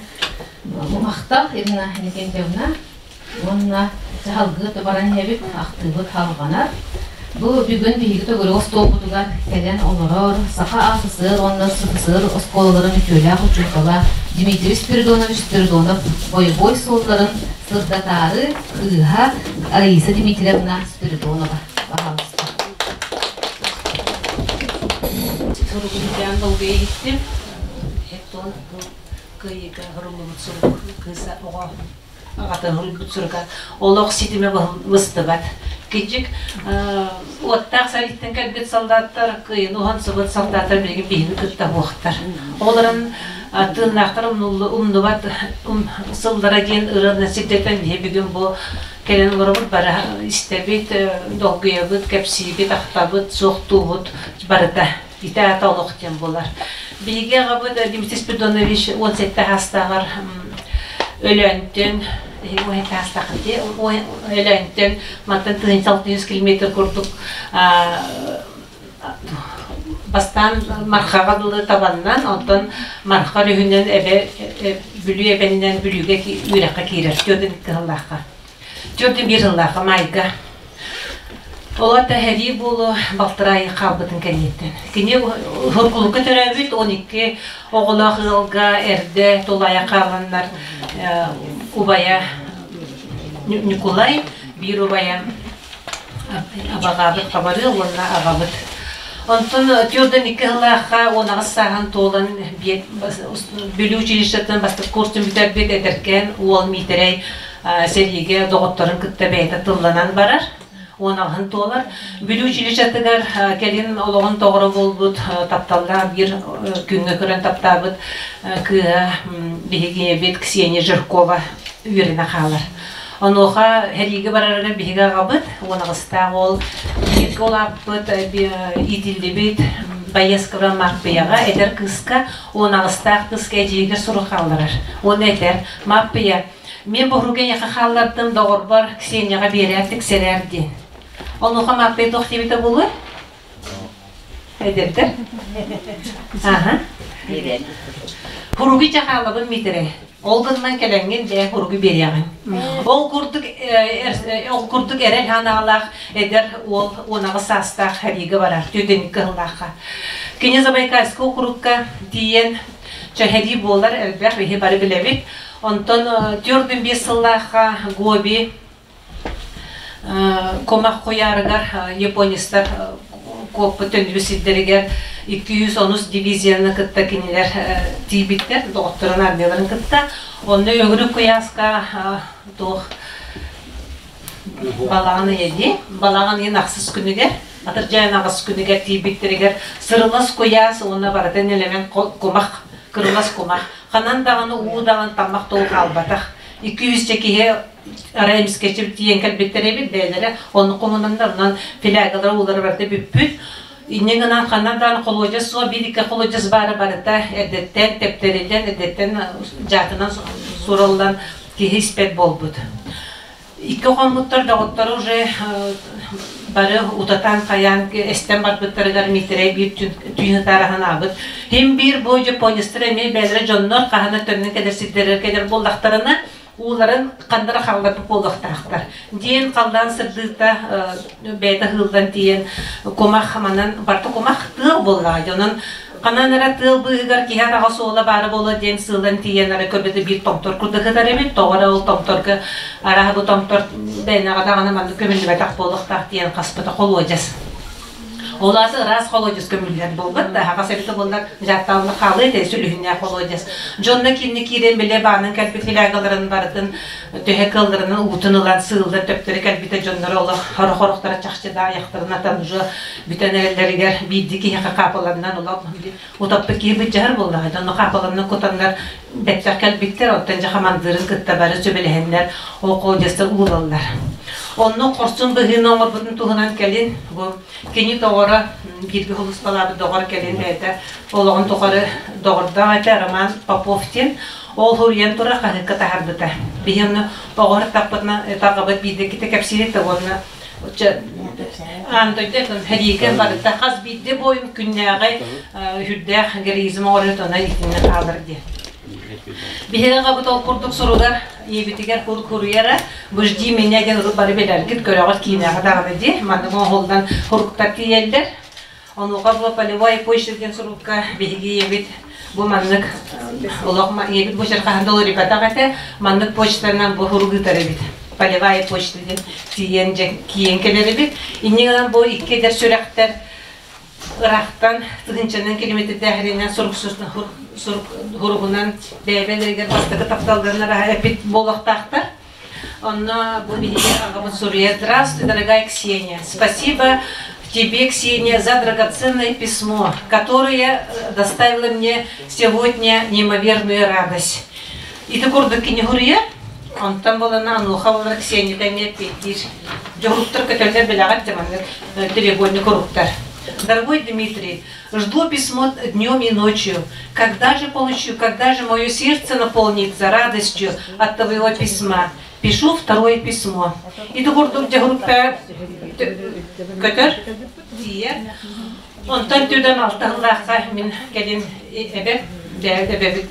Speaker 1: махтал Ирина Иннокентьевна уонна дьаһалгыы баран иһэбит, ахтыыбыт халҕанар. Бу бүгүн биһиги төгүрүк остуолбутугар кэлэн олорор Саха АССР уонна СССР оскуолаларын үтүөлээх учуутала Дмитрий Спиридонович Спиридонов бойобуой суолларын сырдатаары кыыһа Раиса Дмитриевна Спиридонова. Пожалуйста.
Speaker 15: Суругун долгуйа иһиттим. Эттон бу кыайыыга суруллубут сурук кыыса оҕо аҕатын суруйбут суруга олох ситимэ быстыбат. Кичик уоттаах сариттан кэлбит солдаттар, кыайын уһансыбыт солдаттар билигин биһини кытта буохтар. Олорон тыыннаахтар умнубат сыллара диэн ырыаны сирдэтэн биһи бүгүн бу кэлэн олоробут бары истэбит, долгуйабыт, кэпсиибит, ахтабыт, суохтуубут барыта. Ити аата олох диэн буолар. Биһиги аҕабыт Дмитрий Спиридонович 17 саастааҕар Өлөөнтөн Өлөөнтөн мантан 1600 километр курдук бастаан Мархаҕа дылы табаннан, онтон Марха өрүһүнэн эбэ Бүлүү эбэнинэн Бүлүүгэ үөрэххэ киирэр Түөртүн кыһыллаахха. Түөртүн биир сыллаахха Майга. Ол ата сэрии буолуо балтараа ый хаалбытын кэнниттэн. Кини Хоргулукка төрөөбүт 12 оҕолоох ыалга эрдэ тулаайах хааланнар убайа Ньукулай, биир убайа абаҕаабыт Хабарыал уонна аҕабыт. Онтон түөртэн икки сыллаахха 18 сааһын туолан Бүлүү училищеттан бастакы курсун бүтэрбит эдэркээн уол Миитэрэй сэриигэ доҕотторун кытта бэйэтэ тылланан барар. 16 туолар. Бүлүү училищетыгар кэлин олоҕун тоҕоро буолбут тапталлаах биир күҥҥэ көрөн таптаабыт кыыһа биһиги ийэбит Ксения Жиркова үөрэнэ хаалар. Онуоха сэриигэ барарыгар биһиги аҕабыт, 18-таах уол Бииргэ улааппыт, иитиллибит байыаскабра Маппыйаҕа эдэр кыыска 18-таах кыыска эдьиийигэр сурук хаалларар. Уонна этэр, Маппыйа, мин буһуруга эйиэхэ хааллардым, доҕорбор Ксенияҕа биэрээр, тиксэрээр диэн. Онуоха Маппыйа туох диэбитэ буолуой? Эдэрдэр. Аха. Хуругу чахаалабын митере. Ол гынан кэлэҥҥин дьэ хуругу биэриэҕиҥ. Ол курдук ол курдук эрэл ханаалаах эдэр уол уонаҕы саастаах хэриигэ барар түөтүнүк кыһыллаахха. Кини Забайкальскай округка тиийэн чэһэрии буолар элбэх биһи бары билэбит. Онтон 45 сыллаахха Гоби Кумах куйаарыгар японецтар куоппут төннүбүт сирдэригэр 210 дивизияны кытта кинилэр тиийбиттэр, доҕотторун армияларын кытта. Онно өҥүрүк куйааска туох балаҕан ыйа дии, балаҕан ыйын ахсыс күнүгэр, атырдьайын аҕыс күнүгэр тиийбиттэригэр сырылас куйаас уонна барыта нэлэмэн кумах, кырылас кумах. Ханан даҕаны уу даҕаны таммах толук хаалбатах. 200 киһи арай эмискэччи тиийэн кэлбиттэр эбит бэйэлэрэ оннук хомунаннар онон флягалара уулара барыта бүппүт инньэ гынан ханна даҕаны холуодьас суох биир икки холуодьас баара барыта эрдэттэн тэптэриллэн эрдэттэн дьаатынан сураллан киһи испэт буолбут икки хоммуттар доҕотторо уже бары утатан хайаан эстэн барбыттарыгар Миитэрэй биир түүн ытаараһан аабыт Ким биир бу японецтар эмиэ бэйэлэрэ дьоннор хаһан төннөн кэлэр сирдэригэр кэлэр буоллахтарына ууларын ханнара халларбыт буолуохтаахтар. Диэн халлаан сырдыыта бэйэтэ ыһыыллан тиийэн кумах манан барыта кумах тыал буоллаҕа дьонун ханан эрэ тыал быыһыгар киһи атаҕа суола баара буолуо диэн сыылан тиийэн эрэ көрбүтэ биир томтор курдук ытар эбит тоҕо эрэ ол томторго арааһа бу томтор бэйнэҕэ даҕаны маннык көмүллүбэтэх буолуохтаах диэн хаспыта холуодьас Ол аата ыраас холуодьас көмүллэр буолбат да, аһаҕас эбитэ буоллар дьааттаалына хаалыа этэ сүлүһүннээх холуодьас. Дьонно киинни киирэн бile баанын кэлбит флягаларын барытын төһө кыалларынан уутун ылан сыыллар төптөрү кэлбитэ дьонноро олох хорохорохторо чахчы да айахтарын атан уже бүтэн эрэллэригэр биирдии киһиэхэ хаапаларынан олох утаппыт киһи быдьаһар буоллаҕа дьонно хаапаларынан кутаннар бэттэх кэлбиттэр оттон дьэ хамандыырын кытта бары сүбэлэһэннэр ол холуодьастар уулаллар онно хорсун быһыыны оҥорбутун туһунан кэлин бу кини доҕоро бииргэ сулууспалаабыт доҕор кэлин бэйэтэ олоҕун тухары доҕордоох этэ Роман Попов диэн ол суруйан турар хаһыакка таһаарбыта биһи онно оҕо таппытына таҕабыт биирдэ ките кэпсиир этэ уонна аан дойду сэриигэ барыта хас биирдии буойун күннээҕи үрдээх героизм оҥорор онон итиннэ хаалар диэн. Биһиги аҕабыт ол курдук суругар ийэбитигэр куруйара «Бужди меня» диэн урут бары билэргит көрөҕүт киинэҕэ даҕаны дии маннык оҥоһуллан суруктар тиийэллэр. Онуоха бу полевой почта диэн сурукка биһиги ийэбит бу маннык олох ийэбит бу хаһан да уларыйбатах этэ маннык почтанан бу сурук ыытар эбит полевая почта диэн тиийэн дьэ киийэн кэлэр эбит инньэ гынан бу икки эдэр сүрэхтэр ыраахтан тыһыынчанан километрдээхиринэн сурук суругунан бэйэ-бэйэлэригэр бастакы тапталларын араһа эппит буолуохтаахтар Онно бу биһиги аҕабыт суруйар «Здравствуй, дорогая Ксения! Спасибо тебе, Ксения, за драгоценное письмо, которое доставило мне сегодня неимоверную радость». Ити курдук кини суруйар. Онтон буолана Ануха буолар Ксения эмиэ эппиэттиир. Дьоһуттар көтөллөр билэҕит да маннык треугольник уруктар. Дорогой Дмитрий, жду письмо днем и ночью. Когда же получу, когда же мое сердце наполнится радостью от твоего письма? Пишу второе письмо. Ити курдук дьоһуруппа көтөр тиийэр. Онтон түрдэн алтаһылаахха мин кэлин эбэм эбэбит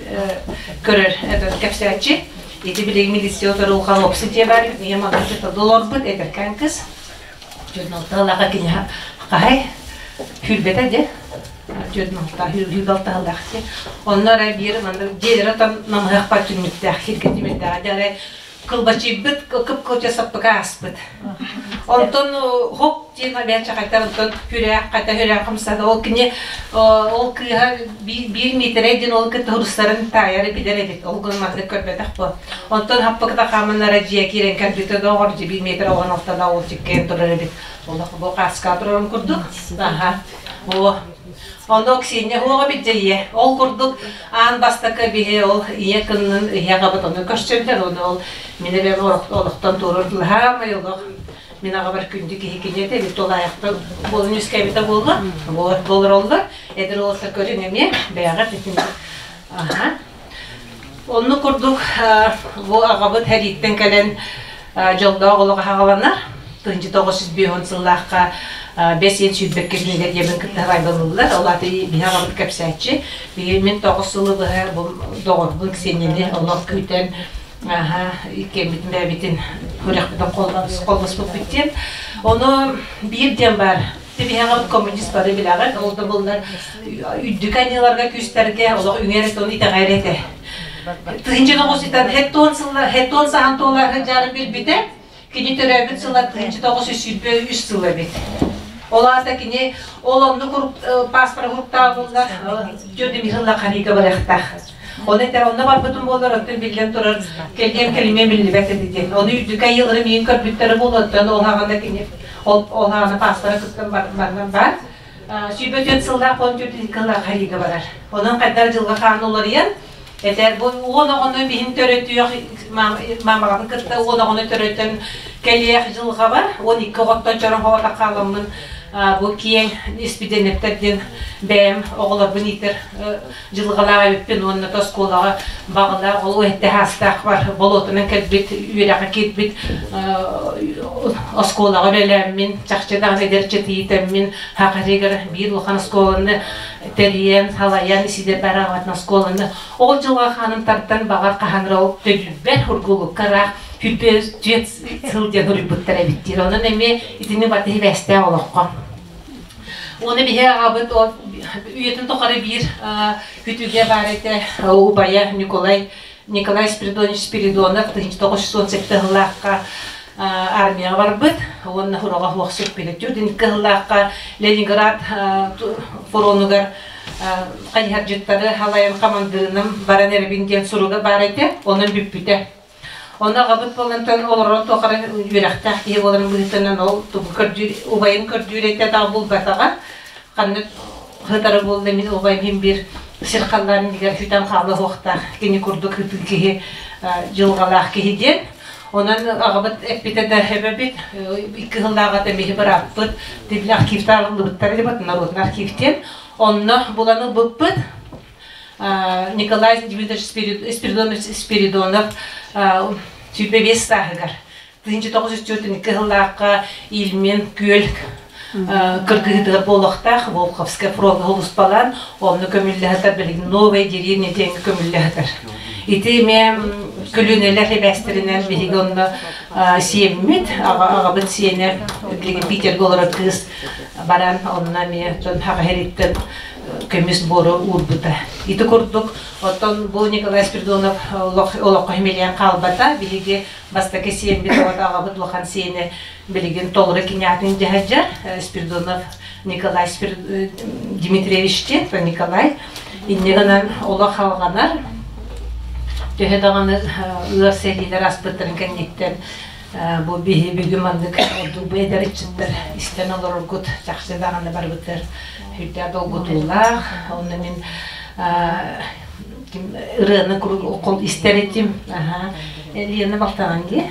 Speaker 15: көрөр этот кэпсээччи. Ити билигин милиция оторулхан опсы дьиэ бар, ийэм аҕам долорбут эдэркээн кыз. Түөрт кини хаһай хүрбэтэ дьэ түөрт хүрбэ алтаһылаах дьэ онно эрэ биир манна дьиэлэрэ там намыһахпар түннүктээх сиргэ тимирдээх дьэ эрэ кылбачыйбыт кып-кылча саппыка ааспыт онтон хоп диэн опять хайтар онтон хүрээх хайта хүрээх хамсады ол кини ол кыыһа биир миэтэрэ диэн ол кытта хурустарын таайар билэр эбит ол гынан маннык көрбөтөх бу Онтон хаппыкыта хааманнара дьиэ киирэн кэлбитэ доҕор дьи биир метр оҕон алтана ол чиккэйэн турар эбит. Олох бу хааска турарын курдук. Аха. О. Ону Ксения хуоҕа бит дьэ Ол курдук аан бастакы биһи ол ийэ кыннын ийэ аҕабыт ону көрсөллөр. Ону ол мин эбэм олохтон туорар лаһаамай олох. Мин аҕабар күндү киһи кини этэ, бит тулаайахта буолан үскэбитэ буолла. Болороллор. Эдэр уолаттар көрүҥ эмиэ бэйэҕит итин. Аха. Онну курдук бу аҕабыт сэрииттэн кэлэн дьоллоох олох аһаҕаланар. 1950 сыллаахха бэс иэн сүүрбэккэ кинилэр диэбин кытта байбалыллар. Ол аата биһи аҕабыт кэпсээччи. Биһи мин 9 сылы быһа бу доҕорбун Ксенияны олох күүтэн иккиэммитин бэйэбитин күрэхпитин холбоспуппут диэн. Ону биир диэн баар. Тибиһэҕэ коммунист бары билэҕит. Ол да буоллар үрдүк аньыыларга күүстэргэ олох үҥэр этон итэҕэр этэ. Тыһынча тоҕус итан хеттон сылла хеттон саһан туолар сылдьарын билбитэ. Кини төрөөбүт сыла 1923 сыл эбит. Ол аата кини ол оннук паспорт уруктаах буоллар, дьүөдүм сылла харига барыахтаах. Оны этэр онно барбытым буоллар, оттон биллэн турар, кэлиэм кэлимиэм биллибэт этэ диэн. Ону үрдүк айыылары миин көрбүттэрэ буолуо, оттон ол хаҕана кини ол ол хаҕана паспора кыттан баран бар. 24 сыллаах 14 кыллаах харига барар. Онон хайдар дьылга хаан уларыйан, этэр бу 10 оҕону биһин төрөтүөх мамаҕатын кытта 10 оҕону төрөтөн кэлиэх дьылҕа бар, 12 оҕоттон чорон хоҕотох хааламмын бу киэҥ испиденептер диэн бэйэм оҕолорбун иитэр дьылҕалаах эбиппин уонна оскуолаҕа баҕалаах ол уһэтте хаастаах бар болуотунан кэлбит үөрэххэ киирбит оскуолаҕа үлэлээммин чахчы даҕаны эдэрчи тиитэммин хахаригар биир улахан оскуоланы тэрийэн салайан исидер бараҕатын оскуоланы ол дьылҕа хааным тардан баҕар хаһан ол төдүбэр ургулукка ыраах хүрбэ түөт сыл диэн уруйбуттар эбит диир онон эмиэ итини баты хибээстээх олоххо Уонна биһи аҕабыт ол үйэтин тухары биир күтүгэ баар этэ убайа Николай Николай Спиридонович Спиридонов 1917 сыллаахха армияҕа барбыт уонна хураҕа суох сүппүт. 42 сыллаахха Ленинград фронугар хайыһардьыттары халайан хамандыырынан баран эрэбин диэн суруга баар этэ. Онон бүппүтэ. Ону аҕабыт буолантан олорон туохара үөрэхтээх киһи буоларын быһыытынан ол тугу көрдүүр убайын көрдүүр этэ да булбатаҕа. Ханнык сытара буолла мин убайым иһин биир сир халлаан иннигэр сүтэн хаала суохтаах кини курдук ытыы киһи дьылҕалаах киһи диэн. Онон аҕабыт эппитэ да эбэбит икки сыллааҕыта биһи бырааппыт тибили архивтар ыллыбыттар дебат народный архив диэн. Онно булан ылбыппыт. Николай Дмитриевич Спиридонович Спиридонов 25 сааһыгар 1942 сыллаахха Ильмен күөл кыргыһыытыгар буолуохтаах Волховскай фронга улуспалаан онно көмүллэһэтэр билигин Новая деревня диэҥҥэ көмүллэһэтэр. Ити эмиэ көлүөнэлэр эбээстэринэн биһиги онно сиэммит, аҕабыт сиэнэ билигин Питергэ олорор кыыс баран онно эмиэ дьон хаҕа көмүс буору уурбута. Ити курдук, оттон бу Николай Спиридонов олоххо химилиэн хаалбата. Биһиги бастакы сиэммит аҕабыт улахан сиэнэ билигин толору кинятын дьаһадьар Спиридонов Николай Дмитриевич диэн Николай. Инньэ гынан олох алҕанар. Төһө даҕаны ыар сэриилэр аспыттарын кэнниттэн бу биһи бүгүн маннык ордук бу эдэр ыччаттар истэн олороргут чахчы даҕаны барыбытыгар сүрдээх долгутуулаах. Онно мин ырыаны кол истэр этим. Елена балтаҕын дии.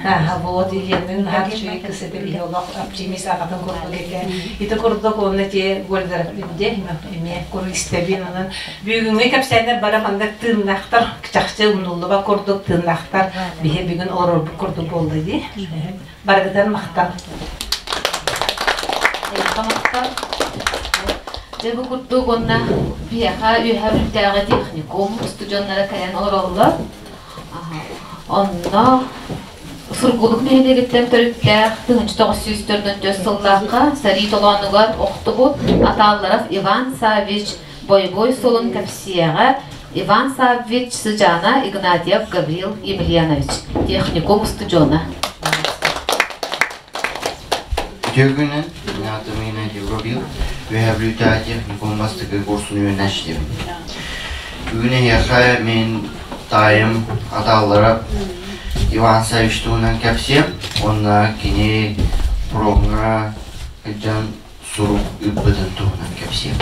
Speaker 15: Вот Еленаны наһаа үчүгэй кыз этэ биһи олох оптимист аҕатын курдук этэ. Ити курдук уонна те гольдераппин эмиэ куру истэбин. Онон бүгүҥҥү кэпсээннэр бары маннык тыыннаахтар, чахчы умнуллубат курдук тыыннаахтар биһи бүгүн олорорбут курдук буолла дии. Барыгытан махтал.
Speaker 1: Махтал. Дьэ бу курдук уонна биһиэхэ Үөһээ Бүлтээҕи техникум устудьуоннара кэлэн олороллор. Онно Сургуулук нэһилиэгиттэн төрүттээх 1944 сыллаахха сэрии толоонугар охтубут Атаалларов Иван Саввич бойобуой суолун кэпсиэҕэ Иван Саввич сыдьаана Игнатьев Гаврил Емельянович, техникум устудьуона.
Speaker 16: Үтүө күнүн, Игнатьев Игнатьев Гаврил, Үөһээ Бүлүүтээҕи техникум бастакы курсун үөрэнээччитибин. Бүгүн эһиэхэ мин таайым атааллара Иван Саввич туһунан кэпсиэм уонна кини фроҥҥа сылдьан сурук ыыппытын туһунан кэпсиэм.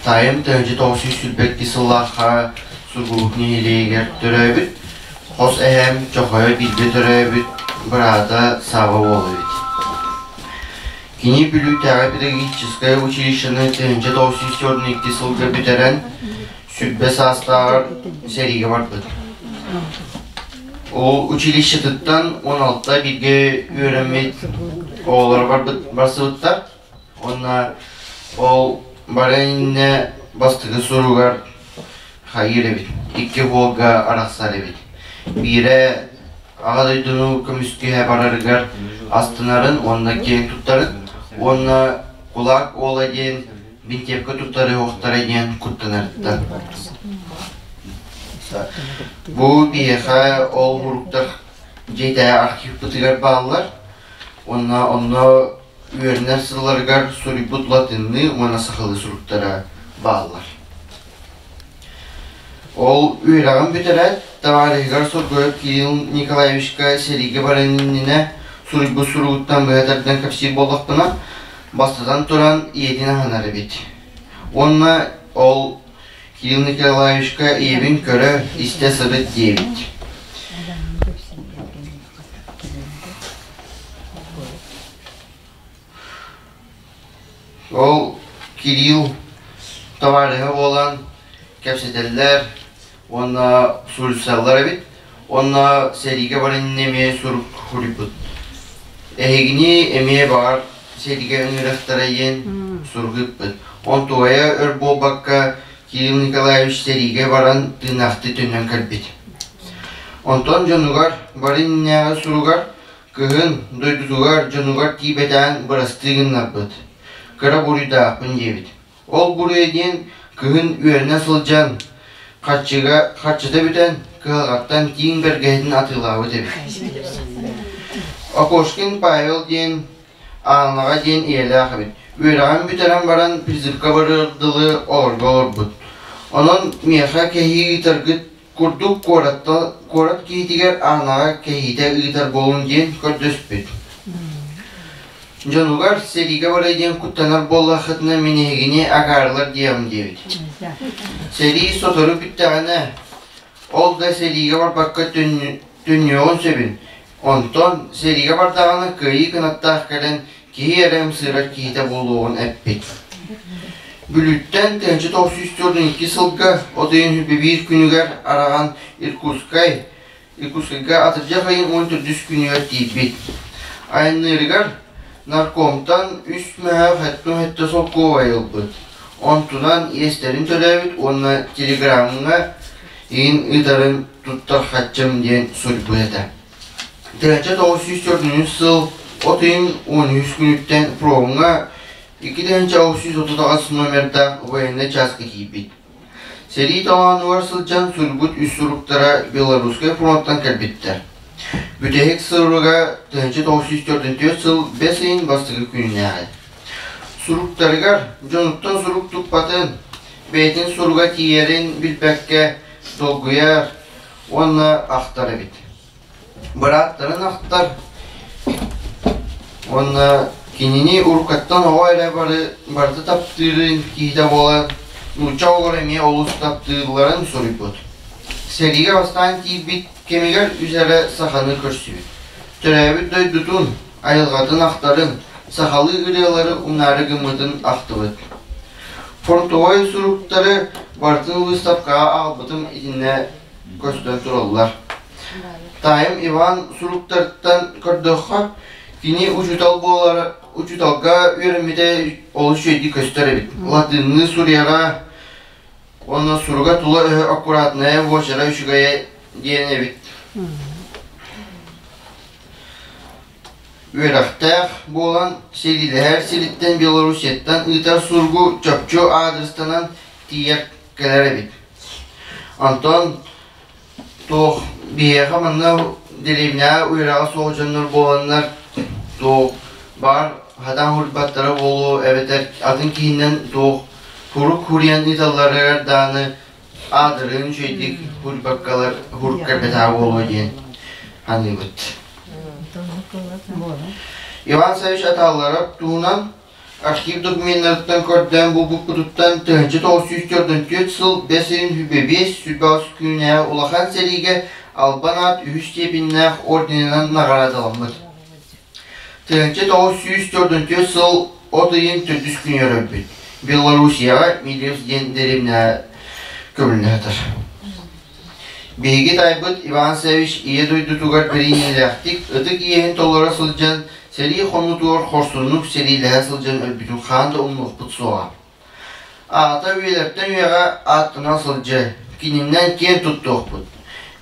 Speaker 16: Таайым 1922 сыллаахха Сургуулук нэһилиэгэр төрөөбүт, хос эһээм Чохойо бииргэ төрөөбүт быраата Сава уол эбит. Кини Бүлүүтээҕи педагогическай училищены 1942 сылга бүтэрэн, сүрбэ саастааҕар сэриигэ барбыт. Ол училищетыттан 16 бииргэ үөрэммит оҕолоро барбыт барсыбыттар. Уонна ол бары иннинэ бастакы суругар хайыыр эбит, икки уолга арахсар эбит. Биирэ Аҕа дойдуну көмүскэһэ барарыгар астынарын уонна киэн туттарын уонна кулаак уола диэн бинтиэпкэ туттары уохтара диэн куттанарыттан. Бу биһиэхэ ол уруктар дьиэтээҕи архивпытыгар бааллар уонна онно үөрэнэр сылларыгар суруйбут латынныы уонна сахалыы суруктара бааллар. Ол үөрэҕин бүтэрээт, табаарыһыгар Соргоев Кирилл Николаевичка сэриигэ баран иннинэ суруйбут суругуттан быһа тардан кэпсиир буоллахпына, бастатан туран ийэтин аһынар эбит. Уонна ол Кирилл Николаевичка ийэбин көрө, истэ сырыт диэбит. Ол Кирилл табаарыһа буолан кэпсэтэллэр уонна суруйсаллар эбит. Уонна сэриигэ баран эмиэ сурук суруйбут. Эһигини эмиэ баҕар сэриигэ ыҥырыахтара диэн сурук ыыппыт. Онтуойа өр буолбакка Кирилл Николаевич сэриигэ баран тыыннаахтыы төннөн кэлбит. Онтон дьонугар бары иннинээҕи суругар Кыһын дойдутугар дьонугар тиийбэтэҕин бырастыы гыннарбыт, кыра буруйдаахпын диэбит. Ол буруйа диэн кыһын үөрэнэ сылдьан харчыга харчыта бүтэн кыһалҕаттан тииҥ бэргэһэтин атыылаабыт эбит. Окошкин Павел диэн Аанаҕа диэн ийэлээх эбит. Үөрэҕин бүтэрэн баран призывка барыар дылы олорго олорбут. Онон миэхэ кэһии ыытаргыт курдук куорат киһитигэр Аанаҕа кэһиитэ ыытар буолуҥ диэн көрдөспүт. Дьонугар сэриигэ барай диэн куттанар буоллаххытына мин эһигини акаарылар диэҕим диэбит. Сэрии сотору бүттэҕинэ, ол да сэриигэ барбакка төннүөҕүн сөбүн, онтон сэриигэ бардаҕына кыайыы кынаттаах кэлэн киһи эрэ ымсыырар киһитэ буолуоҕун эппит. Бүлүүттэн 1942 сылга от ыйын 21 күнүгэр араҕан Иркутскай Иркутскайга атырдьах ыйын 14 күнүгэр тиийбит. Айанныырыгар наркомтан үс мөһөөх хэттэ солкуобай ылбыт. Онтунан иэстэрин төлөөбүт уонна телеграмҥа иин ыытарын туттар хаччым диэн суруйбут этэ. 1994 сыл от ыйын 13 күнүттэн фроҥҥа 2638 номердаах военнай чааска киирбит. Сэрии толоонугар сылдьан суруйбут үс суруктара Белорусскай фронтан кэлбиттэр. Бүтэһик суруга 1944 сыл бэс ыйын бастакы күнүнээҕи. Суруктарыгар дьонуттан сурук туппатын, бэйэтин суруга тиийэрин билбэккэ долгуйар уонна ахтар эбит. Бырааттарын ахтар уонна кинини уруккаттан оҕо эрэ бары барыта таптыырын киһитэ буолан, нуучча оҕолоро эмиэ олус таптыылларын суруйбут. Сэриигэ бастаан киирбит кэмигэр үс эрэ саханы көрсүбүт. Төрөөбүт дойдутун, айылҕатын ахтарын, сахалыы ырыалары умнаары гыммытын ахтыбыт. Фронтовой суруктары барытын выставкаҕа аҕалбытым итиннэ көстөн тураллар. Таайым Иван суруктарыттан көрдөххө, кини учуутал буолара учууталга үөрэммитэ олус үчүгэйдик көстөр эбит. Латынныы суруйара уонна суруга тула-өһө аккуратная, буочара үчүгэйэ диэн эбит. Үөрэхтээх буолан сэриилэһэр сириттэн Белоруссияттан ыытар суругу чопчу аадырыстанан тиийэр кэлэр эбит. Онтон туох биһиэхэ манна дэриэбинэҕэ үөрэҕэ суох дьоннор буоланнар туох баар хатаан хурбаттара буолуо эбэтэр атын киһинэн туох хурук хуруйан ыыталларыгар даҕаны аадырыын үчүгэйдик хурбаккалар хурукка буолуо диэн саныыбыт. Иван Савич Аталларов туһунан Архив докуменнарыттан көрдөөн булбуппутуттан 1944 сыл бэс ыйын 25 сүрбэҕис күнүнээҕи улахан сэриигэ Албан аат үһүс степеннээх орденынан наҕараадаламмыт. 1944 сыл от ыйын төрдүс күнүгэр өлбүт. Белоруссияҕа Милиус диэн дэриэбинэҕэ көмүллэ сытар. Биһиги таайбыт Иван Саввич Ийэ дойдутугар бэриниилээхтик ытык иэһин толоро сылдьан, сэрии хонуутугар хорсуннук сэриилэһэ сылдьан өлбүтүн хаһан да умнуохпут суоҕа. Аата үйэлэртэн үйэҕэ ааттана сылдьыа, кининэн киэн туттуохпут.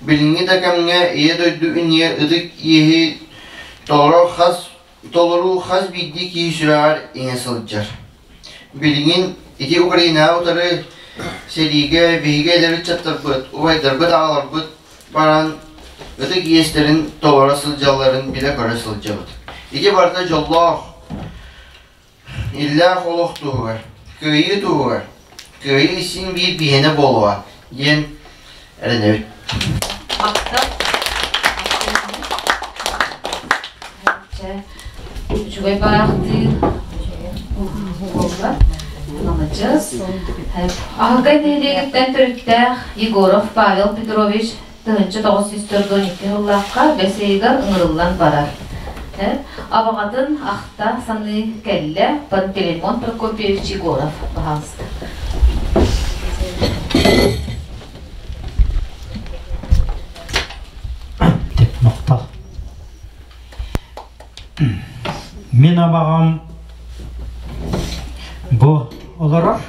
Speaker 16: Билиҥҥи да кэмҥэ Ийэ дойду иннигэр ытык иэһи толорор хас толоруу хас биирдии киһи сүрэҕэр иҥэ сылдьар. Билигин ити Украинаҕа утары сэриигэ биһиги эдэр ыччаттарбыт, убайдарбыт, аҕаларбыт баран ытык иэстэрин толоро сылдьалларын билэ-көрө сылдьабыт. Ити барыта дьоллоох, иллээх олох туһугар, кыайыы туһугар, кыайыы син биир биһиэнэ буолуоҕа диэн эрэнэбит.
Speaker 1: Үчүгэй бараахтыы буолла. Маладьыас. Аһыкай нэһилиэгиттэн төрүттээх Егоров Павел Петрович 1942 сыллаахха бэс ыйыгар ыҥырыллан барар. Абаҕатын ахта саныы кэллэ Пантелеймон Прокопьевич Егоров, пожалуйста.
Speaker 7: Махтал. Мин абаҕам бу олорор.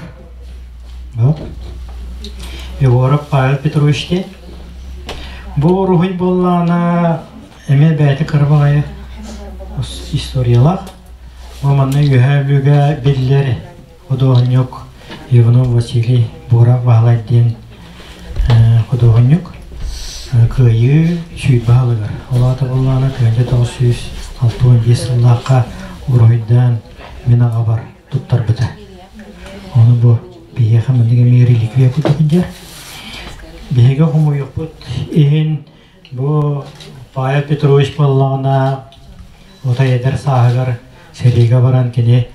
Speaker 7: Бу. Егоров Павел Петрович диэн. Бу уруһуй буоллаҕына эмиэ бэйэтэ кыра баҕайы историялаах. Бу манна Үөһээ Бүлүүгэ биллэр худуоһунньук Иванов Василий Бура Баһылай диэн худуоһунньук Кыайыы сүүрбэ сылыгар, ол аата буоллаҕына 1965 сыллаахха уруһуйдаан мин аҕабар туттарбыта. Ону бу биһиэхэ маннык эмиэ реликвия курдук дьэ. Биһиги хомуйуохпут иһин бу Павел Петрович буоллаҕына отой эдэр сааһыгар сэриигэ баран кини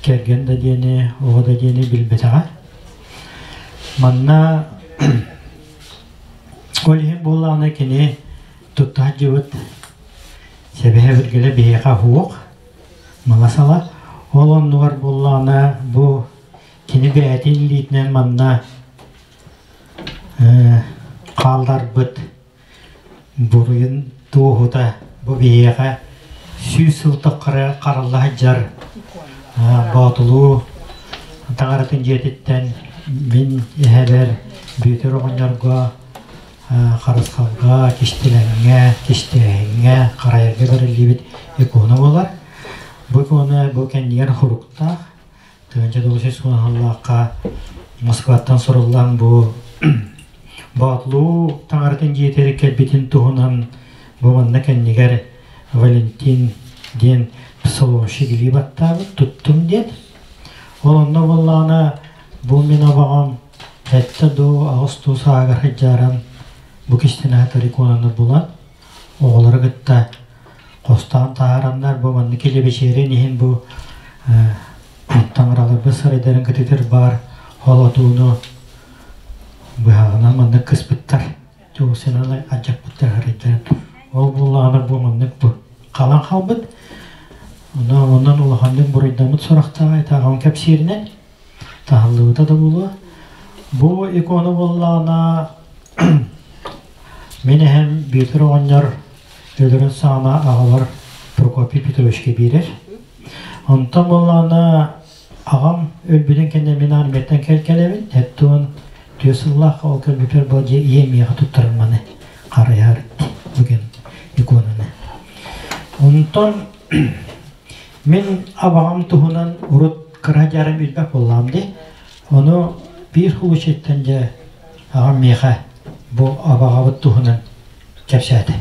Speaker 7: кэргэн да диэни, оҕо да диэни билбэтэҕэ. Манна ол иһин буоллаҕына кини тутта сылдьыбыт сэбэһэ билгэлэ биһиэхэ суох мала-сала. Ол оннугар буоллаҕына бу кини бэйэтин илиитинэн манна хаалларбыт буруйун туоһута бу биһиэхэ 100 сыл тухары харалла сылдьар Боотулуу таҥаратын дьиэтиттэн мин эһэбэр Бүөтүр оҕонньорго харысхалга, кистэлэҥҥэ, кистээһиҥҥэ, харайарга бэриллибит икона буолар. Бу икона бу кэннигэр хуруктаах 1909 сыллаахха Москваттан суруллан бу Боотулуу таҥаратын дьиэтигэр кэлбитин туһунан бу манна кэннигэр Валентин диэн псаломщик илии баттаабыт, туттум диэн. Ол онно буоллаҕына бу мин абаҕам сэттэ дуу, аҕыс дуу сааһыгар сылдьааран бу кистинэһэ иконаны булан оҕолору кытта хостоон таһаараннар бу маннык килэбэчиэрин иһин бу таҥараларбыт сарайдарын кытытыр баар холотууну быһаҕынан маннык кыспыттар туусинаны алдьаппыттар харайдарын ол буоллаҕына бу маннык бу халан хаалбыт онон онон улаханнык буруйдаммыт сурахтааҕа итааҕын кэпсииринэн таһыллыбыта да буолуо бу икона буоллаҕына мин эһэм Бүөтүр оҕонньор өлөрүн саҕана аҕабар Прокопий Петровичка биэрэр. Онтон буоллаҕына аҕам өлбүтүн кэннэ мин армияттан кэл кэлэбин. Эттуон түө сыллаах ол кэлбиппэр бу дьиэ ийэм миэхэ туттаран маны харайар бүгүн иконаны. Онтон мин абаҕам туһунан урут кыра дьарым билбэт буоллаҕым дии. Ону биир случайтан дьэ аҕам миэхэ бу абаҕабыт туһунан кэпсээтэ.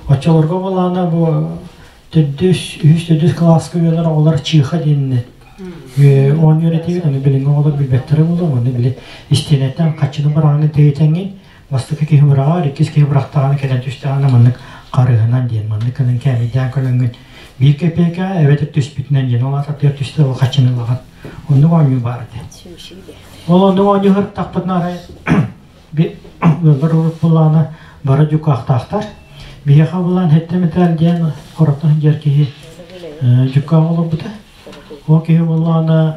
Speaker 7: Оччолорго буолаана бу төрдүс, үһүс төрдүс кылааска үөрэнэр оҕолор чыыха диэнни оонньуур этибит, аны билиҥҥи оҕолор билбэттэрэ буолуо, аны били истиэнэттэн хаччыны быраҕаҥҥын тэйитэҥҥин бастакы киһи быраҕар, иккис киһи бырахтаҕына кэлэн түстэҕинэ маннык харыһынан диэн, маннык гынан кээмэйдээн көрөҥҥүн биир кэпиэкэ эбэтэр түспүтүнэн диэн, ол аата тыа түстэ ол хаччыны ылаҕын. Оннук оонньуу баар этэ. Ол оннук оонньуу сырыттахпытына арай ыаллар урут буллаҕына бары дьукаахтаахтар. Биһиэхэ булан сэттэ металл диэн хороттон сылдьар киһи. Дьуккаҕа олорбута. Ол киһи буоллаҕына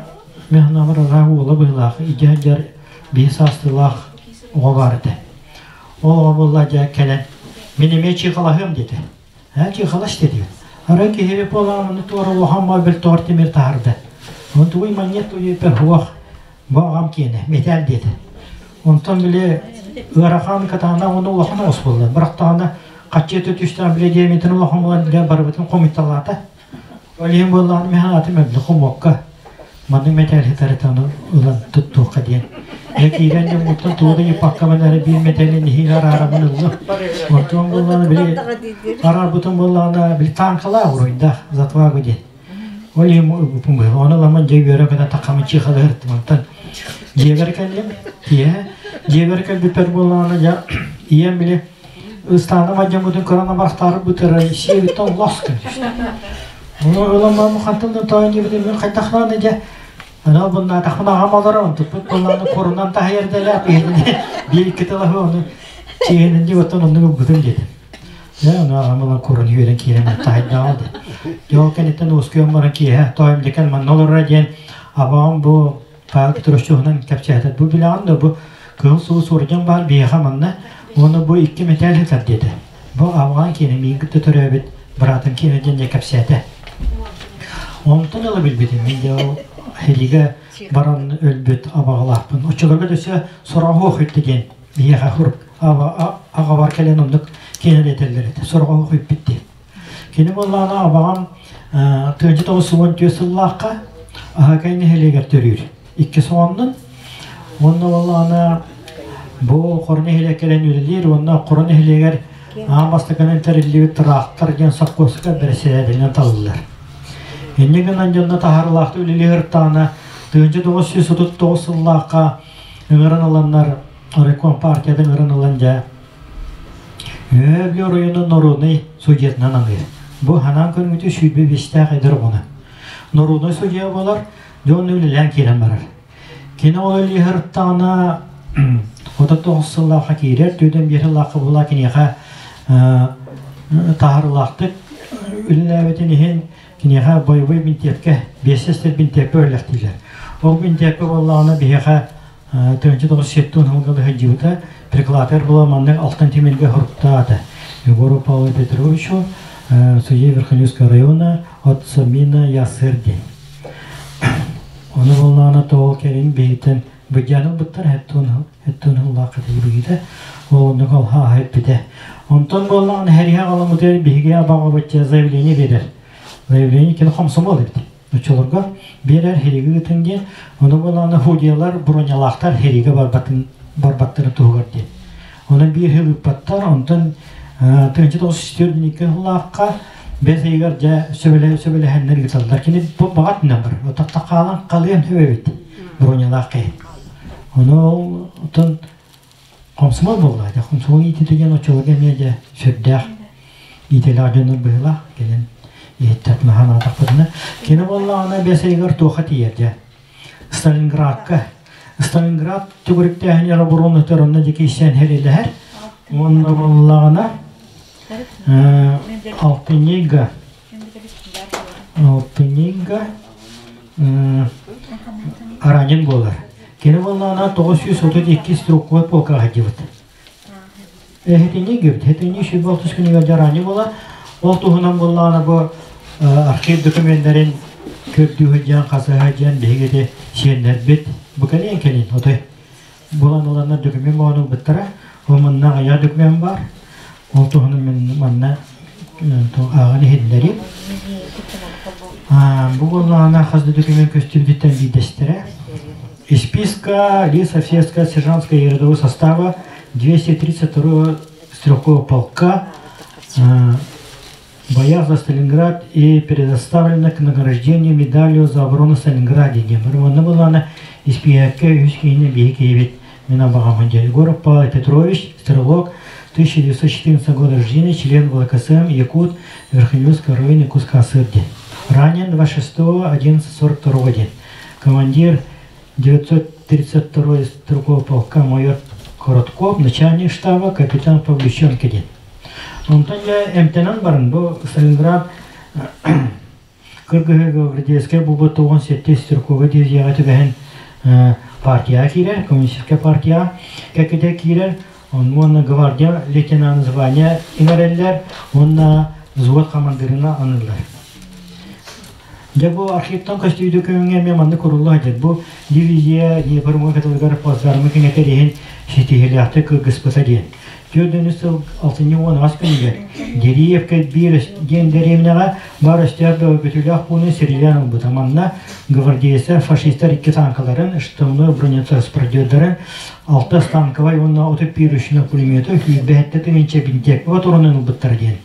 Speaker 7: мин санаабар ыраах уола быһыылаах илдьэ сылдьар биир саастыылаах оҕо баар этэ. Ол оҕо буолла дьэ кэлэн мин эмиэ чыыкалаһыам диэтэ. Ээ чыыкалас диэтибит. Арай киһибит буоллаҕына маны туора улахан баай бөлтөҕөр тимир таһаарда. Ону тугуй манньыат туйуппар суох бу аҕам киэнэ металл диэтэ. Онтон били ыарахан катаана уонна улахан оҕус буолла. Бырахтаҕына хаччыта түстээх били диэбитин улахан буолан дьэ барыбытын хомуйталаата. Ол иһин буоллаҕына мин санаатым эбили хомуокка маннык мэтээлһи тарытаны ылан туттуохха диэн. Дьэ киирэн дьоммуттан тугу да ыйыппаккабын эрэ биир мэтээлин иһиил араарабын ыллым. Онтон буоллаҕына били араарбытым буоллаҕына били тааҥкалаах уруйдаах затвагу диэн. Ол иһин ылбыппын быһыылаах. Ону ыламмын дьэ үөрэ-көтө таххаммын чыхалыһыртым. Онтон дьиэбэр кэллим. Киэһэ дьиэбэр кэлбиппэр буоллаҕына дьэ ийэм били ыстааным алдьаммытын көрөн абарахтаары бытарай сиэбиттэн лос гына түстэ. Ону ылан баран хантан да тоойон диэбитим мин хайдахлаан дьэ анал буннаатахпына аҕам олорор онтуппут буоллаҕына курунан таһыйар дэлээх биир икки тылаһы ону чиэһинэн дии оттон оннук ылбытым диэтим. Дьэ, ону аҕам ылан курун үөрэн киирэн таһайдаҕа дии. Дьэ, ол кэнниттэн уоскуйан баран киэһэ тоойум дьэ кэл манна олорор диэн абаҕам бу Павел Петрович туһунан кэпсээтэ. Бу билэҕин да бу Кыһыл Сулус орден баар биһиэхэ манна уонна бу икки мэтээл сытар диэтэ. Бу Афган киэнэ миигин кытта төрөөбүт быраатым киэнэ диэн дьэ кэпсээтэ. Онтон ыла билбитим мин дьэ ол Хилигэ баран өлбүт абаҕалаахпын. Оччолорго да өссө сороҕоһуох үттэ диэн биһиэхэ хур аҕабар кэлэн оннук киэнэ этэллэр этэ. Сороҕоһуох үппүт диэн. Кини буоллаҕына абаҕам тыынча 94 сыллаахха Аһакай нэһилиэгэр төрүүр. Икки соҕоннун. Уонна буоллаҕына бу Хоро нэһилиэк кэлэн үлэлиир уонна Хоро нэһилиэгэр аан бастакынан тэриллибит тыраахтар диэн сопхуоска бэрэссэдээтэлинэн талыллар. Инньэ гынан дьонно таһаарыылаахтык үлэлии сырыттаҕына 1939 сыллаахха ыҥыран ыланнар райком партиятын ыҥыран ылан дьэ Үөһээ оройуонун норуодунай судьуйатынан аныыр. Бу ханаан көрүҥүтү 25-тээх эдэр оҕону. Норуодунай судьуйа буолар, дьон үлэлээн киирэн барар. Кини ол үлэлиһыртаҕына 39 сыллаахха киирэр, 45 сыллаахха була киниэхэ таһаарыылаахтык үлэлээбитин иһин киниэхэ боевой бинтиэпкэ, биэстэстэр бинтиэпкэ үлэлэхтиилэр. Ол бинтиэпкэ буоллаҕына биһиэхэ 1970 сылга сылдьыбыта. Прикладер была маннык алтан тимиргэ хоруктаата. Егору Павлу Петровичу, судья Верхоянского района от Самина Ясыр диэн. Ону буоллаҕына тоҕо кэлин биһиттэн быдьаан ылбыттар хэттуун ыллаахха тиийбигитэ. Ол оннук алһааһа эппитэ. Онтон буоллаҕына хэриһэ аҕаламмытыгар биһиги абаҕабычча заявление биэрэр. Заявление кини хомсомол эбит. Оччолорго биэрэр хириги ыытын диэн, ону буоллаҕына худиялар бронялаахтар хиригэ барбатын барбаттарын туһугар диэн. Онон биир сыл ыыппаттар, онтон 1904 сыллаахха бэс ыйыгар дьэ сөбүлэһэннэр ыыталлар. Кини баҕатынан бар. Отохто хаалан халыан сөп эбит бронялаах киһи. Ону оттон комсомол буолла. Дьэ комсомол иититэ диэн оччолорго эмиэ дьэ сүрдээх иитэлээх дьоннор быһыылаах кэлин иһиттэр наһанаатахпытына. Кини буоллаҕына бэс ыйыгар туохха тиийэр дьэ Сталинградка. Сталинград төгүрүктээһин оборонатыгар онно дьэ киирсэн хэрилэһэр. Уонна буоллаҕына алтынньыга алтынньыга Аранин буолар. Кини буоллаҕына 932 стрелковай полкаҕа сылдьыбыт. Эһэтинньик гибит. Этинньик 26 күнүгэр дьараанньы буолар. Ол туһунан буоллаҕына бу архив документарын көрдүү сылдьан, хасыһа сылдьан биһиги ити сиэннэрбит бу кэлин кэлин отой булан ыланнар документ буолан ылбыттара. Ол манна аҕыйах документ баар. Ол туһунан мин манна ааҕан иһиллэрим. Бу буоллаҕына хас да документ көстүбүтүттэн биирдэстэрэ. Из списка лиц офицерского сержантского и рядового состава 232 стрелкового полка в боях за Сталинград и предоставлена к награждению медалью за оборону Сталинграде диэн. Онно буоллаҕына испииһэккэ үс киһини биһи киһибит мин абаҕам Егоров Павел Петрович, стрелок, 1914 года рождения, член ВЛКСМ, Якут, Верхнеюрского района Якутска диэн. Ранен 26.11.42 день. Командир 932 стрелкового полка майор Коротков, начальник штаба, капитан Павлюченко диэн. Онтон дьэ эмтэнэн баран бу Сталинград Кыргыһы Гвардейскай буолбут 97 стрелковай дивизияҕа түбэһэн партияҕа киирэр, коммунистическай партияҕа кэккэтэ киирэр. Уонна гвардия лейтенант звание иҥэрэллэр уонна взвод командирына аныыллар. Дьэ бу архивтан көстүүдө көмүҥэ эмиэ маннык курулла сылдьар. Бу дивизия Днепр муора кытылыгар плацдармы кэҥэтэр иһин ситиһиилээхтик кыргыспыта диэн. Төрдүнү сыл алтынньы 10 күнүгэр Дериевка биир диэн дэриэбинэҕэ баар өстөөх бөҕөргөтүүлээх пууну сирилээн ылбыта. Манна гвардейцар фашистар икки танкаларын, штабной бронетранспортердарын, алта станковай уонна 31 ручной пулемету 107 тыһыынча бинтиэккэ турунан ылбыттара диэн.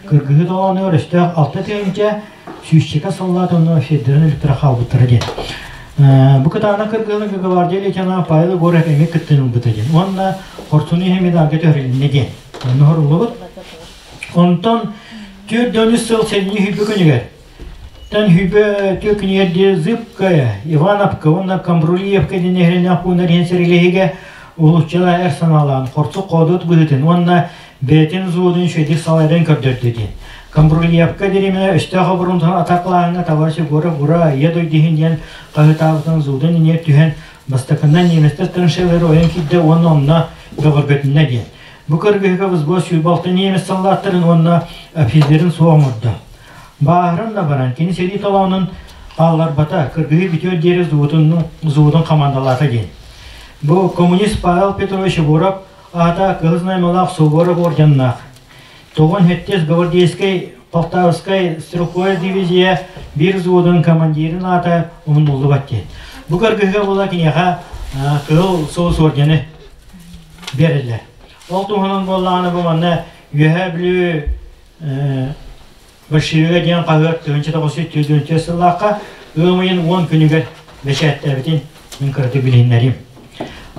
Speaker 7: Кыргыһыы толоонугар өстөөх 6 тыһыынча сүүсчэкэ саллаат уонна федеральный электро хаалбыттара диэн. Бу кытаанах кыргыһыыга гвардия лейтенант Павел Егоров эмиэ кыттыыны ылбыта диэн. Уонна хорсун иһин медальга түһэрилиннэ диэн. Онно хоруллубут. Онтон 43 сыл сэлинньи сүүрбэ күнүгэр тэн сүүрбэ түөрт күнүгэр диэри Зыбкая, Ивановка уонна Камбрульевка диэн нэһилиэнньэлээх пууннар иһин сэриилэһиигэ улусчала эр санаалаан хорсук хоодуот быһыытын уонна бэйэтин взводун үчүгэйдик салайарын көрдөрдө диэн. Камбрульевка дэриэбинэ өстөөх оборонтан атаклааһыҥҥа товарищ Егоров ура ийэ дойду иһин диэн хаһыытаабытын взводун иниэр түһэн бастакынан немецтэр траншеялары ойон киирдэ уонна онно бөҕөргөтүннэ диэн. Бу кыргыһыыга взвод 106 немец саллааттарын уонна офицерын суох оҥордо. Бааһыран да баран, кини сэрии толоонун хаалларбата, кыргыһыы бүтүөр диэри взводун хамаандалаата диэн. Бу коммунист Павел Петрович Егоров аата Кыһыл Знамялаах Суворов орденнаах. Тоҕун Хеттес гвардейскай Полтавскай стрелковая дивизия биир взводун командирын аата умнуллубат диэн. Бу кыргыһыыга буола киниэхэ Кыһыл Соус ордены биэрэллэр. Ол туһунан буоллаҕына бу манна Үөһээ Бүлүү Большевига диэн хаһыат 1904 сыллаахха ыам ыйын 10 күнүгэр бэчээттээбитин мин кыратык билиһиннэриим.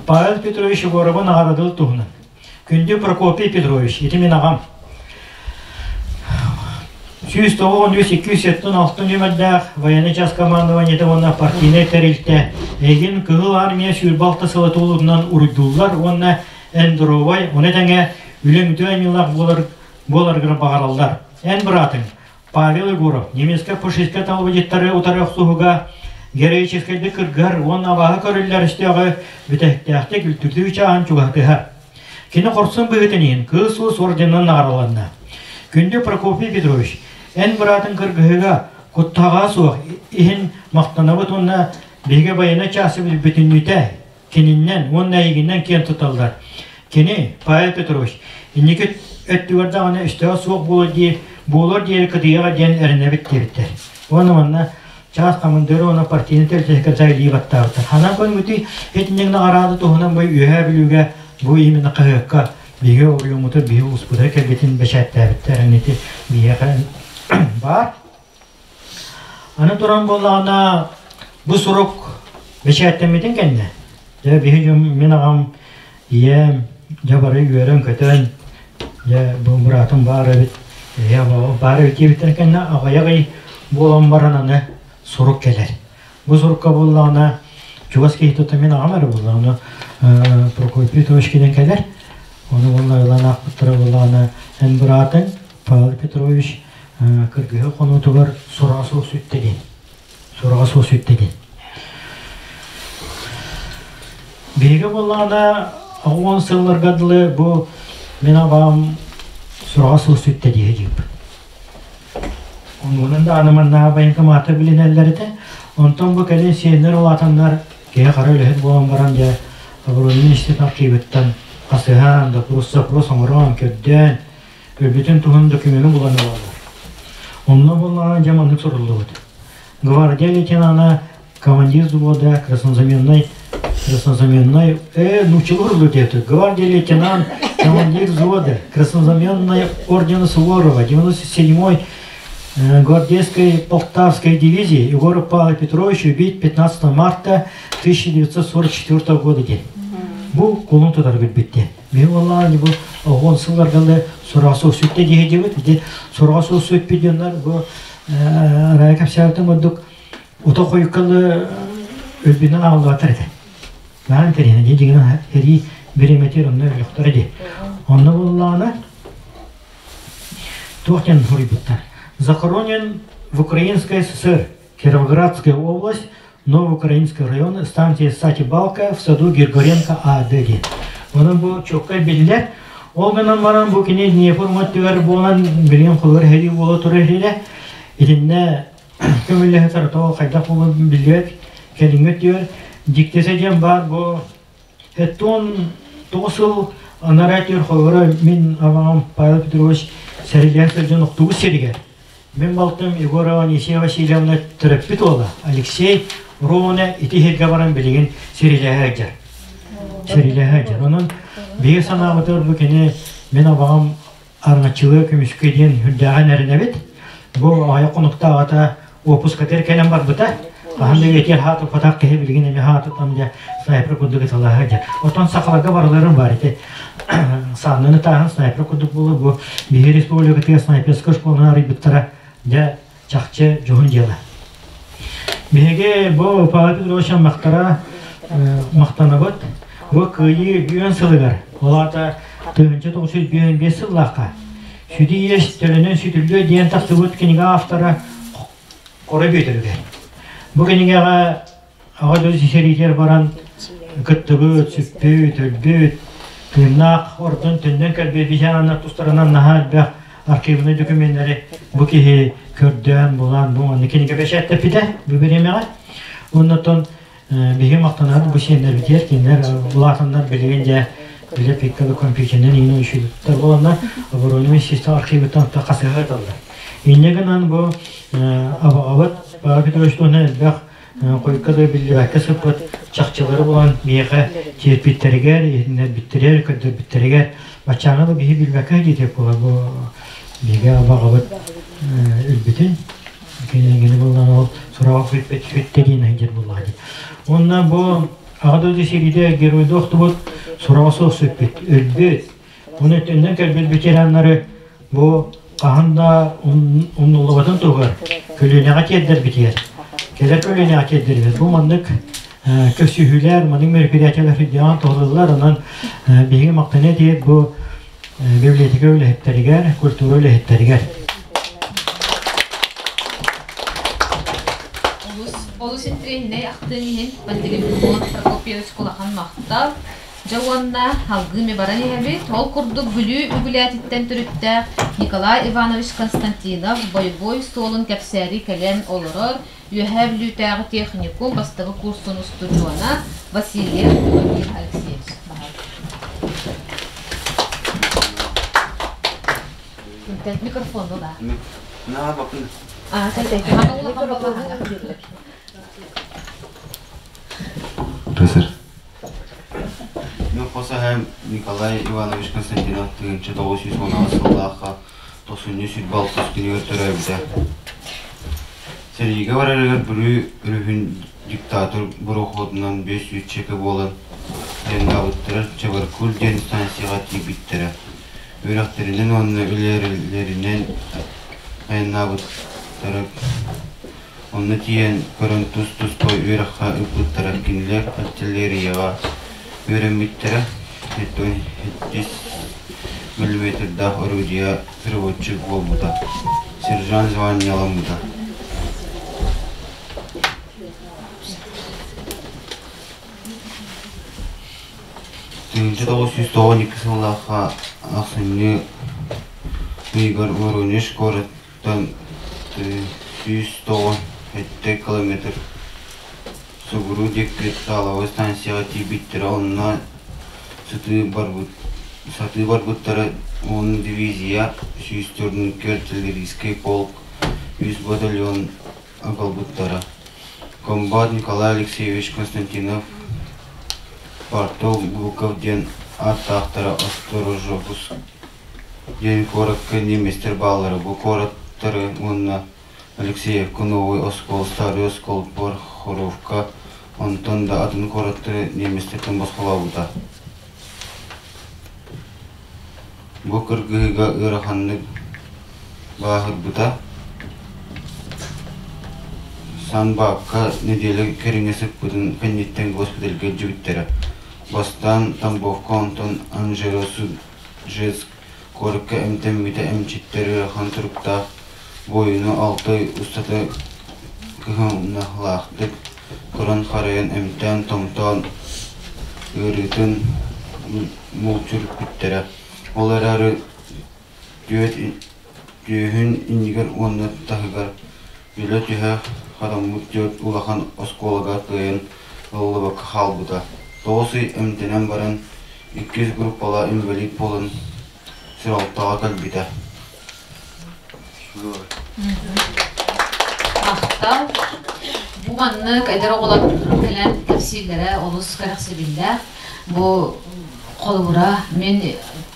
Speaker 7: Павел Петрович Егоровы наҕарадыл туһунан. Күндү Прокопий Петрович, ити мин аҕам. 193 276 нүөмэрдээх военный час командованиета уонна партийнай тэрилтэ эйигин Кыһыл Армия 26 сыла туолуутунан уруйдууллар уонна эндровай, ону тэҥэ үлэҥ үтүө аньыылаах буолар буоларгар баҕараллар. Эн быраатыҥ Павел Егоров немецкэй-фашистскай талбыдьыттары утары охсуһууга героическайдык кыргыһар уонна абааһы көрүллэр өстөөҕү бүтэһиктээхтик үлтүрдүү чааһын чугаһатыһар. Кини хорсун быһыытын иһин Кыыс Уус орденынан наҕараланна. Күндү Прокопий Петрович, эн быраатыҥ кыргыһыыга куттаҕа суох иһин махтанабыт уонна биһиги байыаннай чаасыбыт бүтүннүүтэ кининнэн уонна эйигиннэн киэн туталлар. Кини, Павел Петрович, инники өттүгэр даҕаны өстөөх суох буолуор диэри, буолуор диэри кытыйаҕа диэн эрэнэбит диэбиттэр. Уонна манна чаас командира уонна партийнай тэрилтэ заявление баттаабыттар. Ханан көрүҥүтүй итинник наҕараада туһунан бу Үөһээ Бүлүүгэ бу именно хаһыакка биһиги оройуоммутугар биһиги улууспутугар кэлбитин бэчээттээбиттэр. Ити биһиэхэ баар. Аны туран буоллаҕына, бу сурук бэчээттэммитин кэннэ, дьэ биһи дьон мин аҕам, ийэм, дьэ бары үөрэн-көтөн, дьэ бу быраатым баар эбит, ийэ баар эбит диэбиттэрин кэннэ аҕыйах ый буолан баран аны сурук кэлэр. Бу сурукка буоллаҕына, чугас киһи тута мин аҕам эрэ буоллаҕына, Прокопий Петрович кэлэн кэлэр. Ону уонна ылан аахпыттара буоллаҕына, эн быраатыҥ Павел Петрович кыргыһыы хонуутугар сураҕа суох сүттэ диэн. Сураҕа суох сүттэ диэн. Биһиги буоллаҕына 10 сылларга дылы бу мин абаам сураҕа суох сүттэ дии диэбит. Онуунан да аны манна военкоматы билинэллэр этэ. Онтон бу кэлин сиэннэр улаатаннар киһи хара үлэһит буолан баран дьэ оборонный институт архивыттан хасыһан, допрос-запрос оҥорон, көрдөөн Өлбүтүн туһун докумены булан ылаллар. Онно буоллаҕына дьэ маннык суруллубут. Гвардия лейтенана, командир взвода, краснознаменной, краснознаменной, нуччалыы уруллу диэтэ. Гвардия лейтенант, командир взвода, краснознаменной ордена Суворова, 97-й гвардейской Полтавской дивизии Егоров Павел Петрович убит 15 марта 1944 года диэн. Бу кулун тутар билбиттен. Мен валлаһы бу оҕон сылларгалы сураҕа суох сүттэ диэһи диэбит. Ити сураҕа суох сүппүт дьоннор бу Рая кэпсээбитин курдук ото хойуккалы өлбүнэн аҕаллыбаттар этэ. Наан интэриэһинэй дии дьиҥинэн эрии бириэмэтигэр онно өлүөхтэрэ дии. Онно буоллаҕына туох диэн суруйбуттар. Захоронен в Украинской ССР, Кировоградская область, Новоукраинский район, станция Сати-Балка в саду Григоренко А.Д. диэн. Онон бу чуоккай биллэр. Ол гынан баран бу кини Днепр уҥа буолан билигин холугар сэрии буола турар иһилэ. Итиннэ көмүллэһэ саратова хайдах буолуон биллибэт. Кэлиҥҥи өттүгэр дьиктисэ диэн баар бу 79 сыл анараа өттүгэр холобура мин абаҕам Павел Петрович сэрилээн сылдьан охтубут сиригэр Мин балтым Егорова Анисия Васильевна төрөппүт уола Алексей Ровна ити сиргэ баран билигин сирилэһэ сылдьар. Сирилэһэ сылдьар. Онон биһиги санаабытыгар бу кини мин абаҕам Арҥаччылыа көмүскэ диэн үрдээҕин эрэнэбит. Бу аҕыйах хонуктааҕыта уоппускатыгар кэлэн барбыта. Хаһан да үйэтигэр хаатыппатах киһи билигин эмиэ хаатытам дьэ снайпер курдук ыталаһа дьэ. Оттон сахаларга барыларын бар ити саанныны тааһын снайпер курдук буолар бу биһиги республикатыгар снайперскай школаны арыйбыттара дьэ чахчы дьоһун дьыала. Биһиги бу Павел Петрович махтара махтанабыт. Бу Кыайыы үөн сылыгар, ол аата 1955 сыллаахха Сүдү иэс төлөнөн сүтүллүө диэн тахсыбыт кинигэ автора Хоро Бүөтүрүгэр. Бу кинигэҕэ Аҕа дойду сэриитигэр баран кыттыбыт, сүппүт, өлбүт, тыыннаах ордон төннөн кэлбит ветераннар тустарынан наһаа элбэх архивнай докуменнары бу киһи көрдөөн, булан, бу манна кинигэ бэчээттэппитэ бу бириэмэҕэ. Оннотон биһиги махтанабыт бу сиэннэрбитигэр, кинилэр улаатаннар билигин дьэ билэ пиккалы компьютерынан иҥин учууталлар буоланнар оборонный система архивыттан хасыһа ыталлар. Инньэ гынан бу абаҕабыт Павел Петрович туһунан элбэх хойукка да биллибэккэ сыппыт чахчылары булан миэхэ тиэрпиттэригэр, иһитиннэрбиттэригэр, көрдөрбүттэригэр баччааҥҥа да биһи билбэккэ диэтик буолар бу биһиги абаҕабыт өлбүтүн кинини буллан ол сураҕа сүппэт сүттэ диэн сылдьар буоллаҕа дии. Уонна бу Аҕа дойду сэриитэ геройдуу охтубут сураҕа суох сүппүт, өлбүт. Уну өттүнэн кэлбит ветераннары бу хаһан да умнуллубатын туһугар көлүөнэҕэ тиэрдэрбитигэр, кэлэр көлүөнэҕэ тиэрдэрбит. Бу маннык көрсүһүүлэр, маннык мероприятиялар үрдээн туһалыыллар. Онон биһиги махтана этиэт бу библиотека үлэһиттэригэр, культура үлэһиттэригэр.
Speaker 1: Олус интириэһинэй ахтыыҥ иһин Пантелеймон Прокопьевич улахан махтал. Дьэ уонна алгыы ми баран иһэбит. Ол курдук Бүлүү Үгүлээтиттэн төрүттээх Николай Иванович Константинов бойобуой суолун кэпсээри кэлэн олорор Үөһээ Бүлүүтээҕи техникум бастакы курсун устудьуона Васильев Владимир Алексеевич. Микрофон да.
Speaker 17: Рысыр. Мен хос эһэм Николай Иванович Константинов 1918 сыллаахха тохсунньу сүүрбэ алтыс күнүгэр төрөөбүтэ. Сэриигэ барарыгар Бүлүү өрүһүн диктатор борохуотунан 500 чека буолан айаннаабыттара Чебаркуль диэн станцияҕа тиийбиттэрэ. Үөрэхтэринэн уонна үлэлэринэн айаннаабыттара Онно тиийэн көрөн тус-туспа үөрэххэ ыыппыттара, кинилэр артиллерияҕа үөрэммиттэрэ, 77 миллиметрдаах орудие переводчик буолбута, сержант званиеламмыта. 1992 сыллаахха ахсынньы ыйыгар Воронеж куораттан 197 километр Сугуруу диэки Таловой станцияҕа тиийбиттэрэ, онно сытыы барбыт, сатыы барбыттара уон дивизия, 104 артиллерийскай полк, үс батальон аҕалбыттара. Комбат Николай Алексеевич Константинов Портов Гуков диэн ааттаахтара Осторожобус диэн куоракка немецтэр бааллара. Бу куораттары уонна Алексеевка, Новый Оскол, Старый Оскол, Порхоровка, онтон да атын куораттары немецтэртэн босхолообута. Бу кыргыһыыга ыараханнык бааһырбыта. Санбаакка нэдиэлэ кэриҥэ сыппытын кэнниттэн госпитальга илдьибиттэрэ. Бастаан Тамбовка, онтон Анжеро-Суджеск куоракка эмтэммитэ эмчиттэр ыарахан туруктаах. буойуну 6 ый устата кыһамньылаахтык көрөн-харайан эмтээн-томтоон ыарыытын мүлчүрүппүттэрэ. Ол эрээри түөһүн иннигэр уонна таһыгар үлэ түһэ хатаммыт түөрт улахан оскуолага кыайан ылыллыбакка хаалбыта. 9 ый эмтэнэн баран иккис группалаах инвалид буолан Сыралтаҕа кэлбитэ.
Speaker 1: Махтал. Бу маннык эдэр оҕолор кэлэн кэпсииллэрэ олус кэрэхсэбиллээх. Бу холобура мин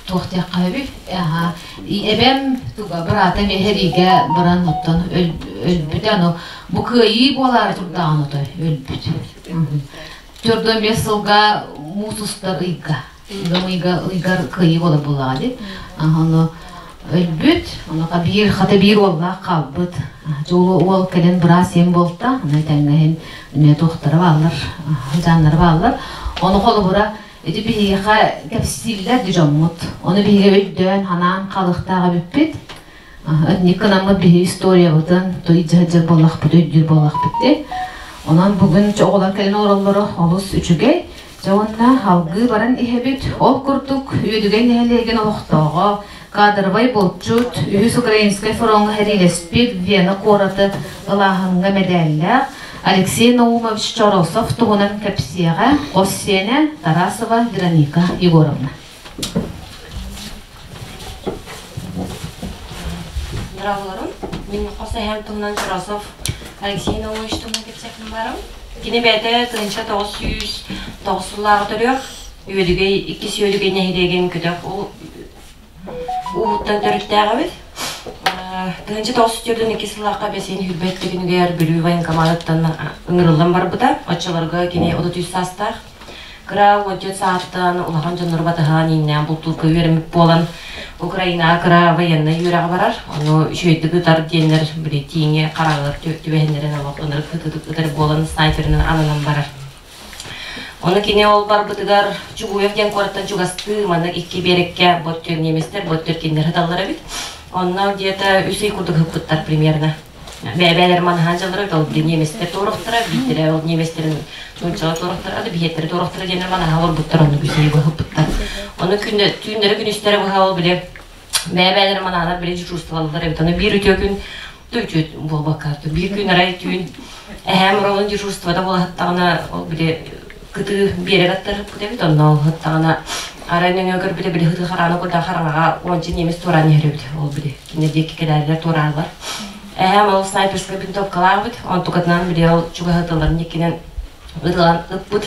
Speaker 1: туох диэххэ сөбүй? Аха. Эбэм туга быраата эһэриигэ баран оттон өлбүтэ аны бу кыайыы буолаары турдаҕын отой өлбүт. 45 сылга муус устар ыйга ыам ыйга ыйгар кыайыы буолар буоллаҕа дии. Ону өлбүт, ону биир хата биир уоллаах хаалбыт. Дьолу уол кэлин быраас сиэн буолта, аны тэҥҥэһин эмиэ туохтара бааллар, жаннара бааллар. Ону холобура ити биһиэхэ кэпсииллэр дьоммут. Ону биһиги өйдөөн, ханаан халыктаах эбиппит. Инник гынаммыт биһи историябытын той дьаһдьар буоллахпыт, өйдүүр буоллахпыт дии. Онон бүгүн оҕолор кэлин олороллоро олус үчүгэй. Дьэ уонна алгыы баран иһэбит. Ол курдук Үөдүгэй нэһилиэгин олохтооҕо, кадровай булчут, үһүс украинскай фроҥҥа сэриилэспит Вена куораты ылааһыҥҥа мэдээллээх Алексей Наумович Чоросов туһунан кэпсиэҕэ хос сиэнэ Тарасова Вероника Егоровна.
Speaker 18: Здраволорум. Мин хос эһэм туһунан Чоросов Алексей Наумович туһунан кэпсэппин барым. Кини бэйэтэ 1909 сыллааҕы төрүөх, Үөдүгэй, иккис Үөдүгэй нэһилиэгин көтөх ууһуттан төрүттээх эбит. 1942 сыллаахха бэсиэн хүрбэт күнүгэр Бүлүү военкоматыттан ыҥырыллан барбыта. Оччолорго кини 33 саастаах. Кыра 14 саастан улахан дьоннору батыһан ииннээн бултуурга үөрэммит буолан Украинаҕа кыра военнай үөрэҕэ барар. Ону үчүгэйдик ытар диэннэр били тииҥи хараҥалар түбэһиннэрэн олох ынырык ытар буолан снайперынан ананан барар. Ону кини ол барбытыгар Чугуев диэн куораттан чугастыы маннык икки биэрэккэ боттөр немецтэр, боттөр кинилэр ыталлар эбит. Онно где-то үс ый курдук ыппыттар примерно. Бэйэлэр манаһаан дьаллара ол били немецтэр туорахтара, биирдэрэ ол немецтерин нууччалар туорахтара, да биһиэттэрэ туорахтара диэннэр манаһа олорбуттар, онно үс ый быһыппыттар. Ону күннэ түүннэри күнүстэрэ быһа ол били бэйэ-бэйэлэрин манаанар били дежурстволалар эбит. Ону биир үтүө күн үтүө буолбакка биир күн арай түүн эһээм оролун дежурствода буолаһыттаҕына ол били кытыы биэрэр аттарыппыт эбит онно ол арай нөҥүө көрбүтэ били хытыы харааны курда хараҥаҕа уонча немец туораан иһэр эбит ол били кинилэр диэки кэлээрилэр туорааллар эһээм ол снайперскай винтовкалаах эбит онтукатынан били ол чугаһытылларын иккинэн ытылан ыппыт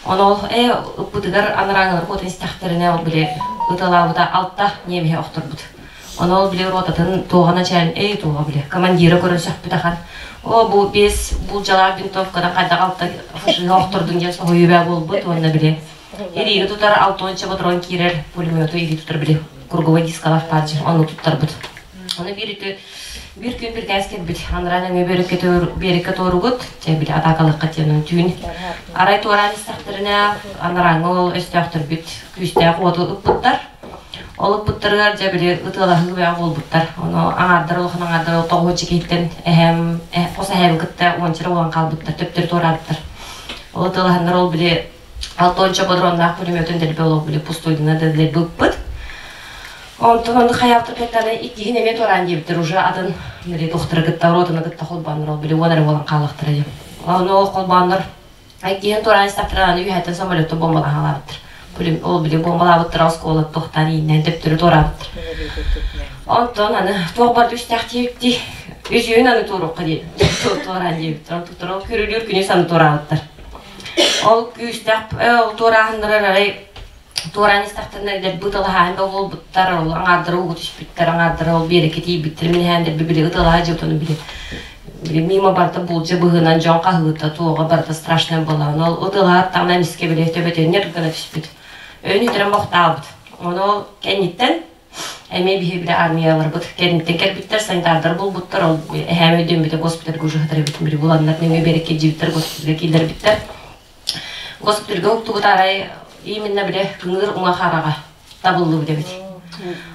Speaker 18: ону ол ээ ыппытыгар анарааҥылар куотан истэхтэринэ ол били ыталаабыта алта немеһи охторбут Ону ол били ротатын туоҕа начальник, эй туоҕа били командира көрөн сөхпүт ахан. О бу биэс булдьалаах винтовкадан хайдах алта фашиһы охтордун диэн соһуйуу буолбут уонна били илиигэ тутар алтонча патрон киирэр пулемету илии тутар били круговой дискалаах баалдьы ону туттарбыт. Ону биир үтү биир күн биркээс кэлбит. Анараа нөҥүө биэриккэ туоругут, чэ били атаакалыахха диэн түүн. Арай туораан истэхтэринэ анарааҥҥы ол өстөөхтөрбүт күүстээх уоту ыппыттар. Ол ыппыттарыгар дьэ били ытыалаһыы бөҕө буолбуттар. Ону аҥаардар улахан аҥаардар ол тоҕуһунча киһиттэн эһээм хос эһээм кытта уончара буолан хаалбыттар, төптөрү туораабыттар. Ол ытыалаһаннар ол били алтонча бодроннаах пулеметун дэлби ол били пустуйдуна да дэлби ыппыт. Онтон ону хайаалтыр кыттаны иккиһин эмиэ туораан диэбиттэр уже атын били тухтары кытта ротаны кытта холбооннор ол били уон эрэ буолан хааллахтара диэн. Ону ол холбооннор Иккиһин туораан истэхтэрэ аны үөһэттэн самолетту бомбалаһалаабыттар. Ол били бомбалаабыттара оскуола тохтаан ииннээн төптөрү туораабыттар. Онтон аны туох бар түстээх диэбиттии үсүһүн аны туоруохха дии туораан диэбиттэр. Онтуктар ол күрүлүүр күнүс аны туораабыттар. Ол күүстээх ол туорааһыннара арай туораан истэхтэринэ дэлби ыталаһаан да буолбуттар, ол аҥаардара ууга түспүттэр, аҥаардара ол биэрэккэ тиийбиттэр, мин иһээн дэлби били ыталаһа дьиэтон били били мимо барыта булдьа быһыынан дьон хаһыыта туоҕа барыта страшная была. Ол ыталаһаттаҕына эмискэ били төбөтүннэр гына түспүт. Өйүн үтэрэн бохтаабыт. Ону ол кэнниттэн эмиэ биһи били армияларбыт кэнниттэн кэлбиттэр, санитардар булбуттар, ол эһээм өйдөммүтэ госпитальга уже сытар эбит, били буланнар нөҥүө биэрэккэ дьиэбиттэр госпитальга киллэрбиттэр. Госпитальга уктубут арай именно бile кыҥыр уҥа хараҕа табыллыбыт эбит.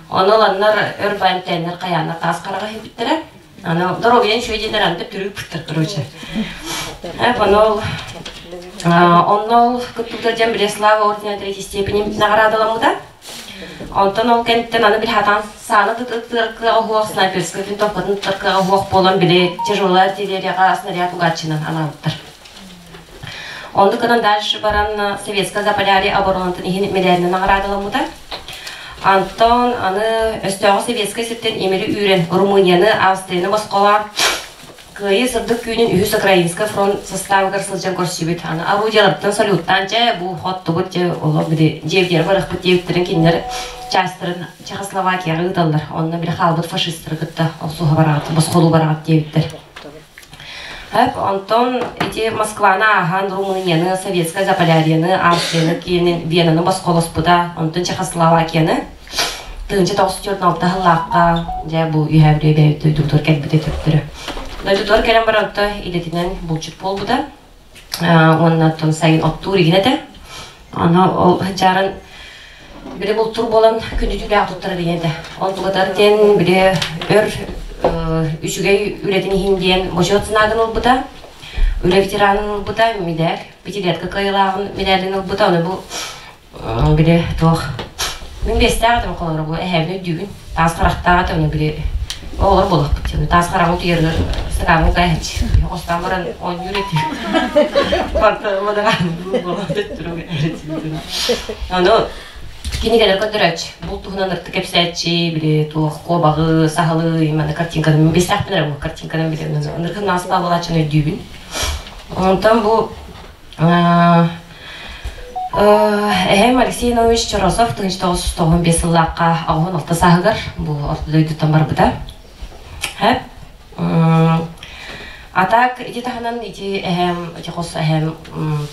Speaker 18: Ону ыланнар өр баантэннэр хайааннар таас хараҕа иһиппиттэрэ. Аны доруобуйан үчүгэй диэннэр аны төптөрүү короче. Онол онно ол кыттыбыта дьэн Бреслава ордена третьей степени наградаламмыта. Онтон ол кэнниттэн аны били хатан сааны тытыркыаҕа уһуох, снайперскай винтовкатын тытыркыаҕа уһуох буолан били тяжелая артиллерияҕа снаряд угааччынан анаабыттар. Оннук гынан дальше баран Советская Заполярье оборонатын иһин медалынан наҕараадаламмыта. Антон аны өстөөҕү Советскай сиртэн имири үүрэн Румынияны, Австрияны босхолоон Кыайыы сырдык күүнүн үһүс Украинскай фронт составыгар сылдьан көрсүбүт. Аны орудияларыттан салюттаан дьэ бу хоттубут дьэ олох били дьиэбитигэр барыахпыт диэбиттэрин кинилэр частарын Чехословакияҕа ыыталлар. Онно били хаалбыт фашистары кытта охсуһа бараҕыт, босхолуу бараҕыт диэбиттэр. Онтон ити Москваны ааһан Румынияны, Советскай Заполярьены, Австрияны киинин Венаны босхолоспута, онтон Чехословакияны 1946 сыллаахха дьэ бу үһээ Бүлүү бэйэбит дойдубутугар кэлбитэ төптөрү. Дойдутугар кэлэн баран онто идэтинэн булчут буолбута. Уонна оттон сайын оттуур игин этэ. Аны ол дьааран били бултуур буолан күндүтүүлээх туттара диэн этэ. Ол тугатар диэн били өр үчүгэй үлэтин иһин диэн бочуот знагын ылбыта. Үлэ ветеранын ылбыта, медаль, пятилетка кыайыылааҕын медалин ылбыта. Аны бу били туох мин биэстээх этим холобура бу эһээбин өйдүүбүн таас харахтаах этэ ону били оҕолор буолуохпут таас хараҕын утуйарыгар стакаҥҥа укайааччы хостаан баран оонньуур этим ону кинигэлэр көрдөрөөччү бул туһунан ырты кэпсээччи били туох куобаҕы саһылы именно картинканы мин биэстээхпин эрэ бу картинканан били ыныргын наастаах буолааччыны өйдүүбүн онтон бу Эһэм Алексей Иванович Чоросов 1995 сыллаахха 86 сааһыгар бу орто дойдуттан барбыта. А так ити таһынан ити эһэм, ити хос эһэм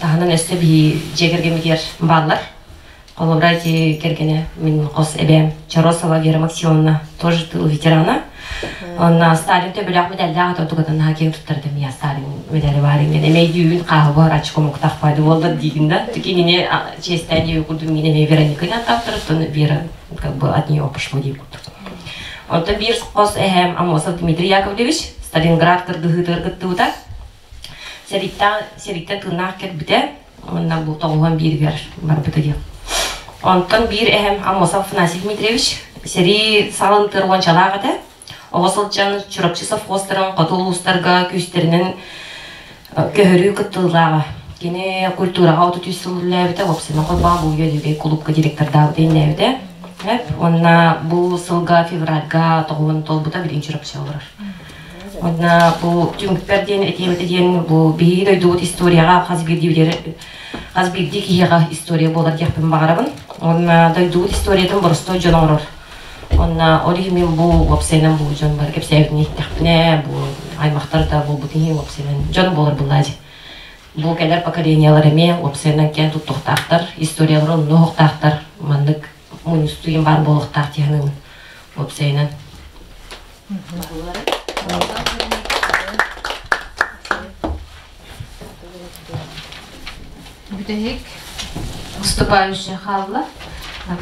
Speaker 18: таһынан өссө биһи дьиэ кэргэммитигэр бааллар. Холобура ити кэргэнэ мин хос эбээм Чоросова Вера Максимовна тоже тыл ветерана. Онно Сталин төбөлөөх медаллаах ото тугатан наһаа киэҥ туттардым я Сталин медали баар инген эмэй дүүн хааһы буһарааччы комуктаах пайды буолла диигин да кинини чиэстээн диэби курдук мин эмээ Вероника аттаахтарыттан Вера как бы от нее пошло дии курдук. Онтон биир хос эһээм Амосов Дмитрий Яковлевич Сталинград кыргыһыытыгар кыттыбыта. Сэрииттэн сэрииттэн тыыннаах кэлбитэ. Уонна бу тоҕуһан бииригэр барбыта диэн. Онтон биир эһэм Амосов Афанасий Дмитриевич сэрии салынтыр уончалаах этэ. Оҕо сылдьан Чурапчы совхозтарын хоту улуустарга күүстэринэн көһөрүү кыттыылааҕа. Кини культураҕа 33 сыл үлэлээбитэ, уопсайынан холбоон бу үйэлүүгэй кулуупка директордаабыта иннээбитэ. Уонна бу сылга февральга тоҕуһун толбута билигин Чурапчы олорор. Уонна бу түмүкпэр диэн этиэм этэ диэн бу биһиги дойдубут историяҕа хас биирдии хас биирдии киһиэхэ история буолар диэхпин баҕарабын. Уонна дойдубут историятын боростуой дьон оҥорор. Уонна ол иһин мин бу уопсайынан бу дьон бары кэпсээбитин иһиттэхпинэ, бу аймахтар да буолбут иһин уопсайынан дьон буолар былаадьы. Бу кэлэр поколениялар эмиэ уопсайынан киэн туттуохтаахтар, историялары оннуохтаахтар, маннык мунньустуйан баар буолуохтаах дии саныыбын уопсайынан.
Speaker 1: Бүтэһик выступающий хаалла.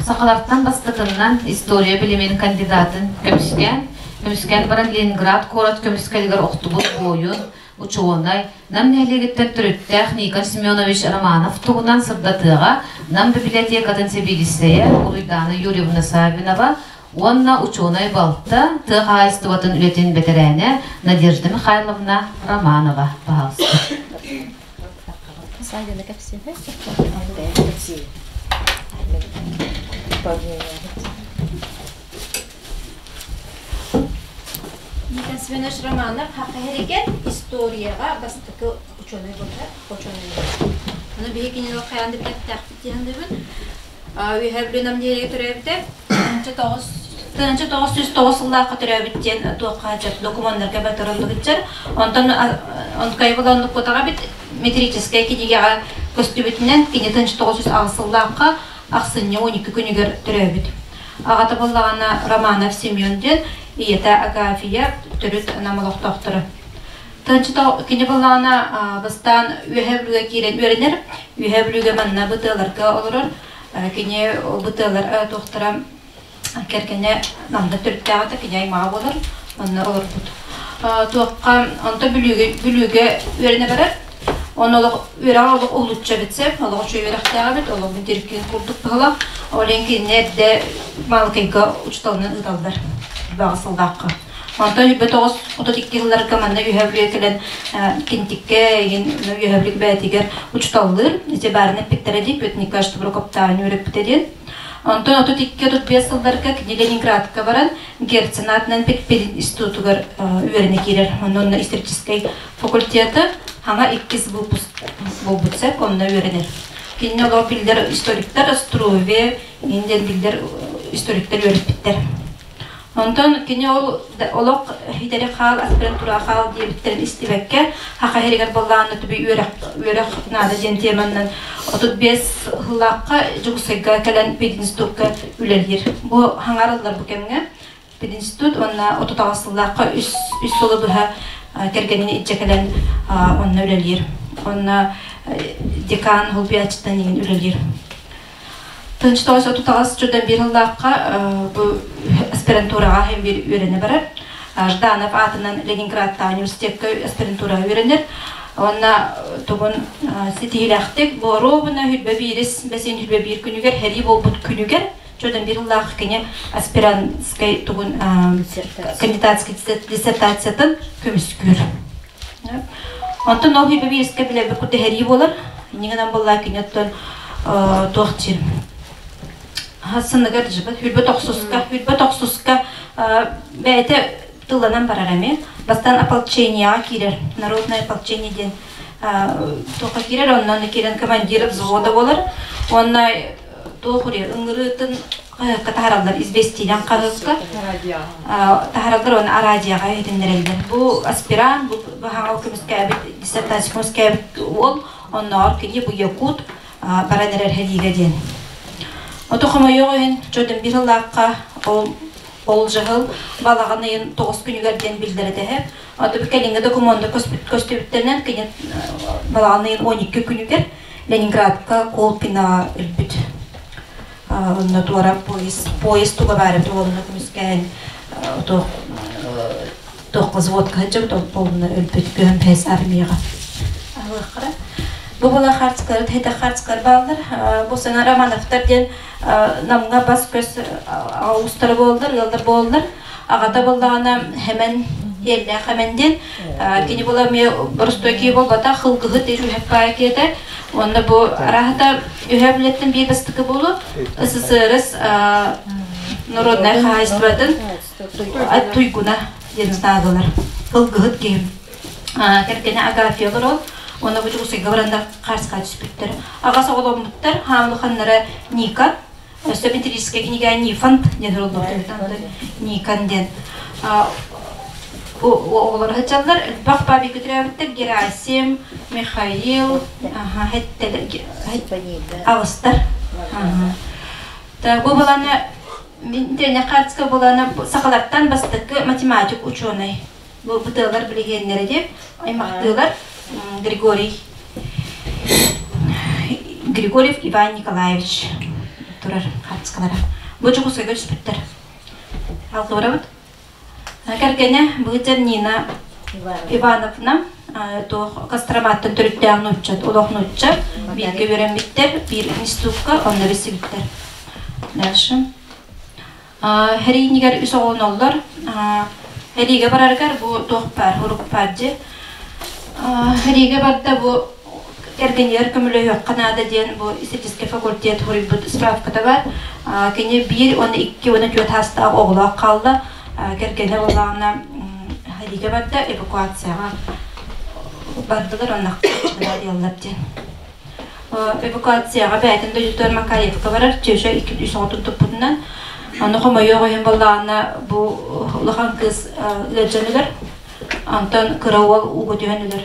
Speaker 1: Сахалартан бастакыннан история билимин кандидатын көмүскээн, көмүскээн баран Ленинград куорат көмүскэлигэр охтубут буойун, учуонай, Нам нэһилиэгиттэн төрүттээх Никон Семенович Романов туһунан сырдатыаҕа Нам библиотекатын сэбиэдиссэйэ Уруйдаана Юрьевна Саввинова уонна учуонай балта, тыа хаһаайыстыбатын үлэтин бэтэрээнэ Надежда Михайловна Романова. Пожалуйста.
Speaker 19: Никон Семенович Романов хахаһэригэр историяҕа бастакы учуонай буолар, учуонай. Аны биһи кинини хайаан да билиэхтээхпит диэн дыбын. Үөһээ Бүлүү Нам нэһилиэгэ төрөөбүтэ. 1909 сыллаахха төрөөбүт диэн туохха докумуоннарга батарыллыбыттар. Онтон онкайбыла оннуккутаҕа бит метрическэй кинигэҕэ көстүбүтүнэн кини 1908 сыллаахха ахсынньы 12 күнүгэр төрөөбүт. Аҕата буоллаҕына Романов Семен диэн, ийэтэ Агафия төрүт Нам олохтоохторо. Кини буоллаҕына бастаан Үөһээ Бүлүүгэ киирэн үөрэнэр. Үөһээ Бүлүүгэ манна бытыаларга олорор. Кини бытыалар туохтара кэргэнэ Намда төрүттээҕэ кини аймаҕа буолар. Манна олорбут. Туохха онто Бүлүүгэ Бүлүүгэ үөрэнэ барар. Онно олох үөрэҕэ олох уһулуччу эбит сөп, олох үчүгэй үөрэхтээх эбит, олох диркин курдук быһыла. Ол иһин кинини эрдэ Маалыкайга учууталынан ыыталлар баҕа сыллаахха. Онтон 29-32 сылларга манна Үөһээ Бүлүүгэ кэлэн Кинтиккэ игин Үөһээ Бүлүү бэйэтигэр учууталлыыр. Ити баарына эппиттэрэ дии, Петр Николаевич Тубрукоптааны үөрэппитэ диэн. Онтон 32-35 сылларга кини Ленинградка баран Герцен аатынан пединститутугар үөрэнэ киирэр. Онно онно историческай факультеты хаҥа иккис выпуск буолбут сөп, онно үөрэнэр. Кинини олох биллэр историктар Струве, диэн биллэр историктар үөрэппиттэр. Онтон кини ол олох итэри хаал, аспирантура хаал диэбиттэрин истибэккэ, хаха иһэригэр боллаанна түбү үөрэх, үөрэх наада диэн теманан 35 сыллаахха Дьокуускайга кэлэн пединститутка үлэлиир. Бу хаҥарыллар бу кэмҥэ пединститут уонна 38 сыллаахха үс, үс сылы быһа кэргэнин илдьэ кэлэн онно үлэлиир. Онно декан холбуйааччытынан иҥин үлэлиир. 1938 чудан биир сыллаахха бу аспирантураҕа иһин биир үөрэнэ барар. Жданов аатынан Ленинградтааҕы университекка аспирантураҕа үөрэнэр. Уонна тугун ситиһиилээхтик боруобуна хүрбэ биирис бэсин хүрбэ биир күнүгэр сэрии буолбут күнүгэр чудан биир сыллаах кини аспирантскай тугун кандидатскай диссертациятын көмүскүүр. Онтон ол хүрбэ биирискэ билэрбит курдук сэрии буолар. Иннигинэн буоллаа кини оттон туох диир сыныгар дьыбыт хүрбэ тохсуска хүрбэ тохсуска бэйэтэ тылланан барар эмиэ бастаан ополчениеҕа киирэр народное ополчение диэн туохха киирэр онно киирэн командир взвода буолар уонна туох уруйар ыҥырыытын хаһыакка таһараллар известиинэн хаһыакка таһараллар уонна араадьыйаҕа иһитиннэрэллэр бу аспирант бу хаҥал көмүскээбит диссертация көмүскээбит уол оннооҕор кини бу якут баран эрэр һэлиигэ диэн Ото хомойуох иһин чодун биир сыллаахха ол ол дьаһыл балаҕан ыйын тоҕус күнүгэр диэн биллэрэ Ото кэлиҥҥи докумуонда көстүбүттэринэн кини балаҕан ыйын 12 күнүгэр Ленинградка Колпинаҕа өлбүт. Онно туора поезд, поезд туга баара туолуна көмүскээн туох туохха взводка сылдьыбыт ол өлбүт көһөн пэс армияҕа. Аһылыаххара. Бу була хартскары тэһитэ хартскар бааллар. Бу сана Романовтар диэн Намҥа бас-көс уустара буоллар, ыаллар буоллар. Аҕата буоллаҕына Хэмэн Иэллээх Хэмэн диэн. Кини була эмиэ боростуой киһи буолбатах, хылгыһыт үһэппаайа киһитэ. Уонна бу араһата үһэ билеттен биир бастакы буолу СССР народнай хаһаайыстыбатын туйгуна диэн ытаадылар. Хылгыһыт киһи. Кэргэнэ Агафья олорол. Уонна бу Дьокуускайга бараннар хаарска түспүттэр. Аҕас оҕоломмуттар, хаамлаханнара Ника, өссө метрическэй кинигэ Нифонт диэн суруллубут Никон диэн оҕолор сылдьаллар. Элбэх бабика төрөөбүттэр Герасим, Михаил, аҕыстар. Бу баланы интернет буланы сахалартан бастакы математик ученый. Бу бытыалар билигиэннэрэ дип аймахтыылар Григорий Григорьев Иван Николаевич турар хаартыскалара. Бу Дьокуускайга түспүттэр. Алтыбарабыт. Кэргэнэ Быытар Нина Ивановна туох Костроматтан төрүттээх нуучча, олох нуучча, бииргэ үөрэммиттэр, биир институтка онно билсибиттэр. Дальше. Хэриинигэр үс оҕолоноллор. Хэриигэ барарыгар бу туох баар, урук баар дии. Хэриигэ барда бу кэргэнигэр көмөлөһүөххэ наада диэн бу исторический факультет суруйбут справката бар. Кини биир уонна икки уонна түөрт саастаах оҕолоох хаалла. Кэргэнэ буоллаҕына Хэриигэ барда, эвакуацияҕа бардылар уонна диэллэр диэн. Эвакуацияҕа бэйэтин дойдутугар Макарьевка барар, Чеша икки үс оҕотун туппутунан. Ону хомойуох иһин буоллаҕына бу улахан кыыс ыалдьан өлөр. Онтон кыра уол ууга түһэн өлөр.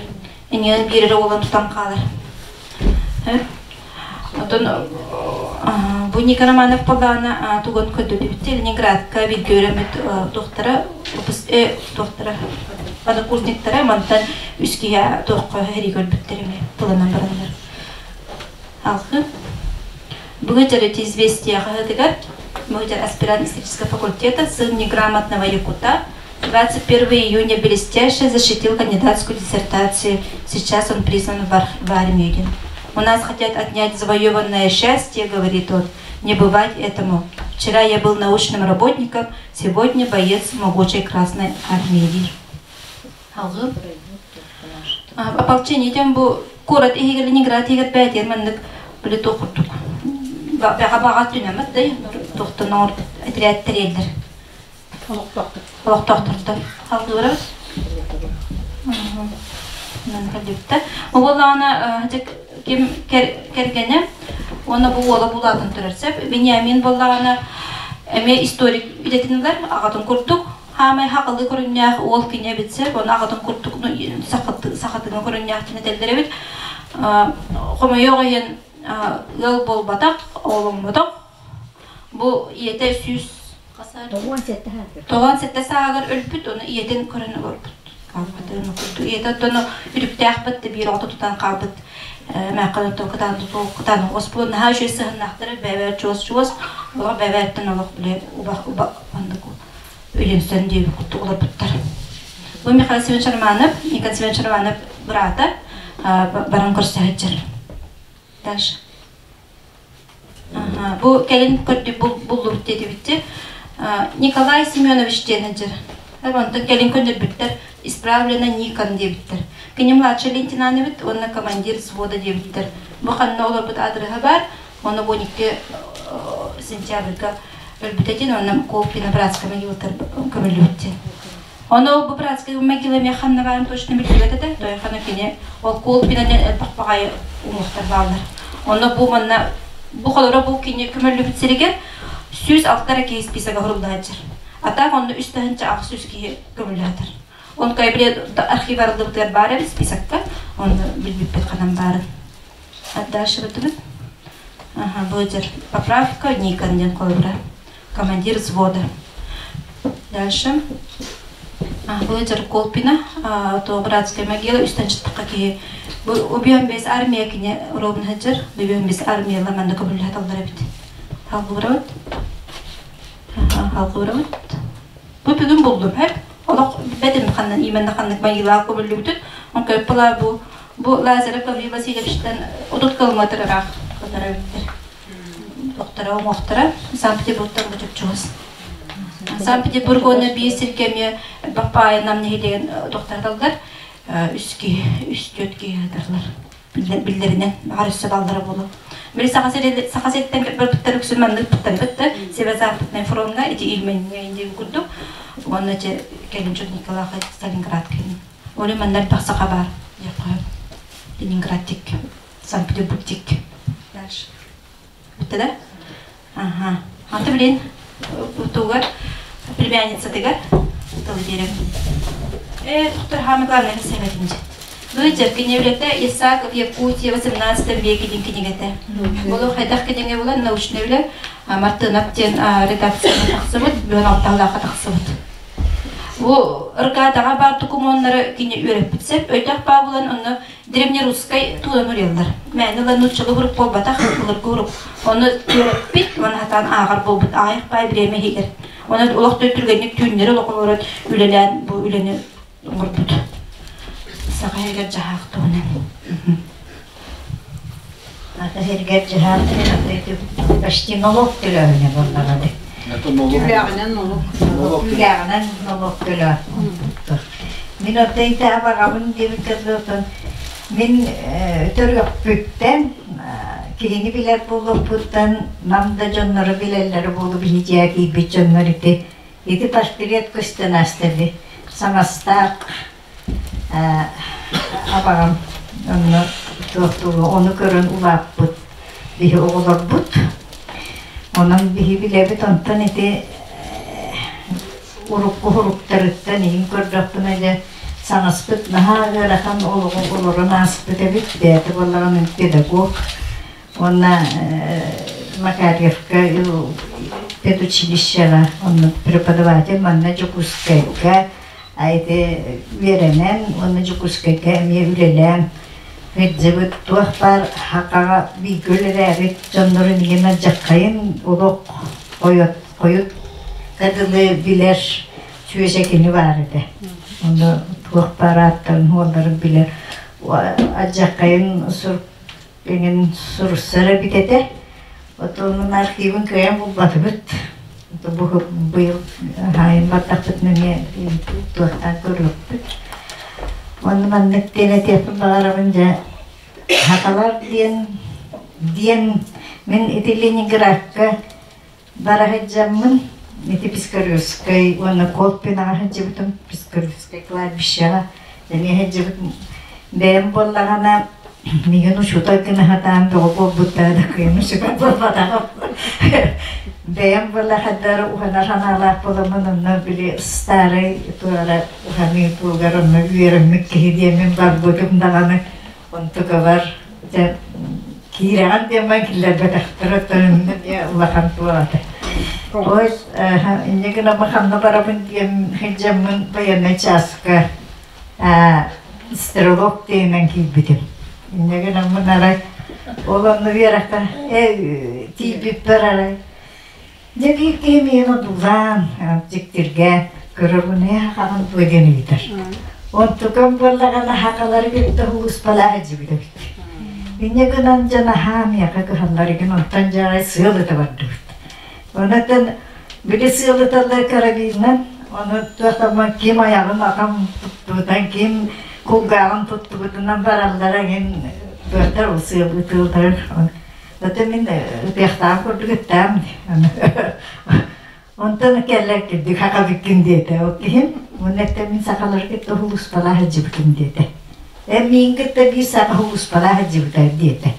Speaker 19: Иннинэн биир эрэ уолан тутан хаалар. Онтон бу Ника Романов буоллаҕына тугун көрдөрдүбүт Ленинградка бииргэ үөрэммит туохтара туохтара однокурсниктара мантан үс киһи туохха сэрии көрбүттэр эмиэ тылынан бараннар. Алхы. Бүгүн дьарыты известия хаһыатыгар Мыгдьар аспирант исторического факультета сын неграмотного якута. 21 июня блестяще защитил кандидатскую диссертацию. Сейчас он призван в армию. У нас хотят отнять завоеванное счастье, говорит он. Не бывать этому. Вчера я был научным работником, сегодня боец могучей Красной Армии. Алгы. Ополчение тем бу куорат иһигэр Ленинград иһигэр бээтиэр маннык били туох курдук бэҕэ баҕа түнэмэт да туохтан оҥор отряд тэрийэллэр. Олохтоохтортон халгыырабыт. Кэллибиттэ. Уоллаҕына ким кэргэнэ уонна бу уола булаатын турар сөп. Вениамин буоллаҕына эмиэ историк идэтин ылар, аҕатын курдук. Хаамай хақылы көрүннээх уол кини эбит сөп, оны аҕатын курдук сахатыҥа көрүннээх диэн этэллэр эбит. Хомойуох иһин ыал буолбатах, оҕоломмотох. Бу ийэтэ 197 сааһыгар өлбүт, ону ийэтин көрөн олорбут. Хаалбыт курдук. Ийэтэ оттон үрүктээхпит да биир оҕото тутан хаалбыт. Мээххэ оттон кытаан тутуу кытаан оҕус буолан наһаа үчүгэй сыһыннаахтара бэбээр чуос-чуос олох бэбээртэн олох бile уба уба маннык үйөнсөн диэбит курдук олорбуттар. Бу Михаил Семенович Романов, Николай Семенович Романов быраата баран көрсө сылдьар. Дальше. Бу кэлин көрдү буллубут диэтибитти. Николай Семенович диэн сылдьар. Онтон кэлин көннөрбүттэр исправлено Никон диэбиттэр. Кини младший лейтенант эбит уонна командир взвода диэбиттэр. Бу ханна олорбут адрыһа баар, оны 12 сентябрьга өлбүтэ диэн, онно Колпино братскай могилатар көмүллүбүт диэн. Ону бу братскай могила эмиэ ханна баарын точно билбэт этэ. Тойхана кини ол Колпино диэн элбэх баҕайы уҥуохтар бааллар. Онно бу манна бу холоро бу кини көмөллүбүт сиригэр 106 эрэ киһи списога хуруллааччар. А так онно 3800 киһи көмүллээтэр. Он кайбре архив арыллыбытыгар баар эбит списокка, онно билбиппит ханан баарын. А дальше бытыбыт. Ага, будет поправка Никон диэн холобура. Командир взвода. Дальше. Будет Колпина, то братская могила, үстэн чыттыққа киһи. Бу убьем без армия кине ровно хаджар, убьем без армия ламанда көбүллэ таллар эбит. Халгыбырабыт. Халгыбырабыт. Бу бүгүн булдум, хэп. Олох бэтим ханнан именно ханнык могила көбүллүбүтүн. Он көппала бу бу Лазарев Гаврил Васильевичтан 30 километр ыраах кытара эбиттэр. Тохтара уҥуохтара Санкт-Петербургтан бу чугас. Санкт-Петербург уонна биир сиргэ эмиэ Баппаайы нам нэһилиэгин тохтоталлар. Үс киһи, үс-түөрт киһи ыытарлар. Биллэринэн, баҕар өссө баллара буолуо. Били Саха сириттэн барбыттар үксүн маннык ыппыттар Северо-Западный фроҥҥа ити Ильмэнҥэ инди курдук. Уонна че кэлин Николаха Сталинград кэлин. Оли манна элбэх саха баар. Ленинград тик, Санкт-Петербург тик. Дальше. Бүтті да? Ага. Аты билин утугар племянницатыгар тыл биэрем. Э, доктор Хамы главное сэбэтинчи. Быджер киневлете Исаак в Якутии в 18 веке дин кинигете. Болу хайдах киниге булан научный үлэ Мартынов диэн редакцияны тахсыбыт, бүгүн алталлаахха тахсыбыт. Бу РК-таҕа баар докумуоннары кини үөрэппит сөп, өйдөөх баа булан онно древнерусскай туһунан уруйаллар. Мээнэ ылан нууччалыы урук буолбатах, былыргы урук. Ону үөрэппит, уонна сатаан ааҕар буолбут аҕыйах баай бириэмэ иһигэр. Онон олох түргэнник түүннэри олох олорон үлэлээн бу үлэни оҥорбут. Саха иһигэр дьаһаах туһунан.
Speaker 20: Саха сиригэр дьаһаах почти налог төлөөһүнэ буоллаҕа дии.
Speaker 14: Түүлээҕинэн налог.
Speaker 20: Түүлээҕинэн налог төлөө. Мин оттон итаа баҕабын диэбиккэ дылы мин төрүөхпүттэн киһини билэр буолуохпуттан нам да дьонноро билэллэрэ буолуо биһи киирбит дьоннор ити ити портрет көстөн ааста ди саҥастаах абаҕам онно туохтуур ону көрөн улааппыт биһи оҕолорбут онон биһи билэбит онтон ити урукку уһуруктарыттан иһин көрдөхпүнэ дьэ саҥаспыт наһаа ыарахан олоҕу олорон ааспыт эбит бэйэтэ буоллаҕына педагог уонна Макарьевка педучилищеҕа онно преподаватель манна Дьокуускайга ити үөрэнэн уонна Дьокуускайга эмиэ үлэлээн сылдьыбыт туох баар хахаҕа бииргэ үлэлээбит дьоннорун иһин алдьархайын олох хойут хойут дылы билэр. Чүөчэ кини баар этэ. Онно туох баар ааттарын, уолларын билэр. Адьаххайын сур эҥин суруссар эбит этэ. Отонун архивын кыайан булбатыбыт. Бу быйыл хаайын бардахпытына эмиэ туохтаан көрүөхпүт. Онно маннык диэн этиэхпин баҕарабын дьэ Хаталар диэн диэн мин ити Ленинградка бара сылдьаммын ити Пискаревскай уонна Колпинаҕа сылдьыбытым Пискаревскай кладбищеҕа эмиэ сылдьыбытым бэйэм буоллаҕына миигин учуутал гына сатаан бөҕө буолбуттара да кыайан учуутал буолбатаҕым бэйэм буоллахаддар уһанар санаалаах буоламмын онно били старый туора уһаныы тугар онно үөрэммит киһи диэммин барбытым даҕаны онтукабар дьэ киирэҕин диэммин киллэрбэтэхтэрэ оттон эмиэ улахан туолата ой инньэ гынан ханна барабын диэн сылдьаммын военнай чааска стрелок диэнэн киирбитим инньэ гынаммын арай ол онно үөрэххэ тиийбиппэр арай дьэ биир киһи миигин одуулаан дьиктиргээн көрөбүн ээ хаҕын туо диэн ыйытар онтукам буоллаҕына хахалары кытта улууспалаах илдьибит эбит инньэ гынан дьэ наһаа миэхэ кыһалларыгын онтон дьэ арай сыал ыта бардыбыт онтон били сыал ыталлар карабинынан ону туох ким айаҕын аҕам туттубутан ким кулгааҕын туттубутунан бараллара эҥин туохтар ол сыал ытыыллар Ата мин ытыахтаах курдук ыттаам. Онтон кэллэр кирдик хакабыккын диэтэ. Ол киһим уонна эттэ мин сахалары кытта улууспалаах сылдьыбытым диэтэ. Эн миин кытта биир саха улууспалаах сылдьыбыта диэтэ.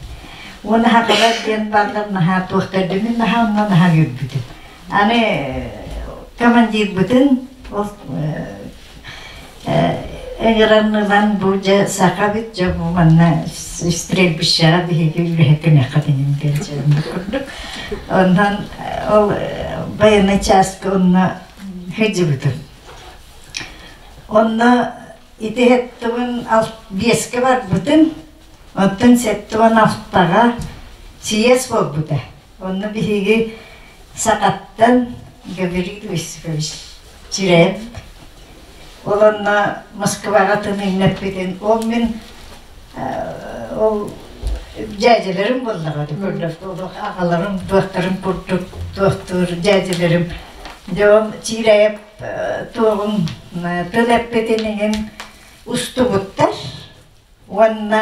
Speaker 20: Уонна хакалар диэн бааллар наһаа туохтар мин наһаа онно наһаа үөрбүтүм. Аны командирбытын ол Ыҥыран ылан бу дьэ сахабыт дьэ бу манна стрельбищеҕа биһиги үлэһитиниэххэ тинин диэн курдук. Онтон ол военный чааска онно сылдьыбытым. Онно ити хэттибин биэскэ барбытым, оттон сэттибин алтаҕа съезд буолбута. Онно биһиги сахаттан Гаврил Осипович Чирээп ол онно Москваҕа тыныҥнаппытын ол мин ол дьээдьэлэрим буоллаҕа көрдөх аҕаларым туохтарын курдук туохтуур дьээдьэлэрим дьэ ол Чиирээп туоҕун тыл эппитин иһин устубуттар уонна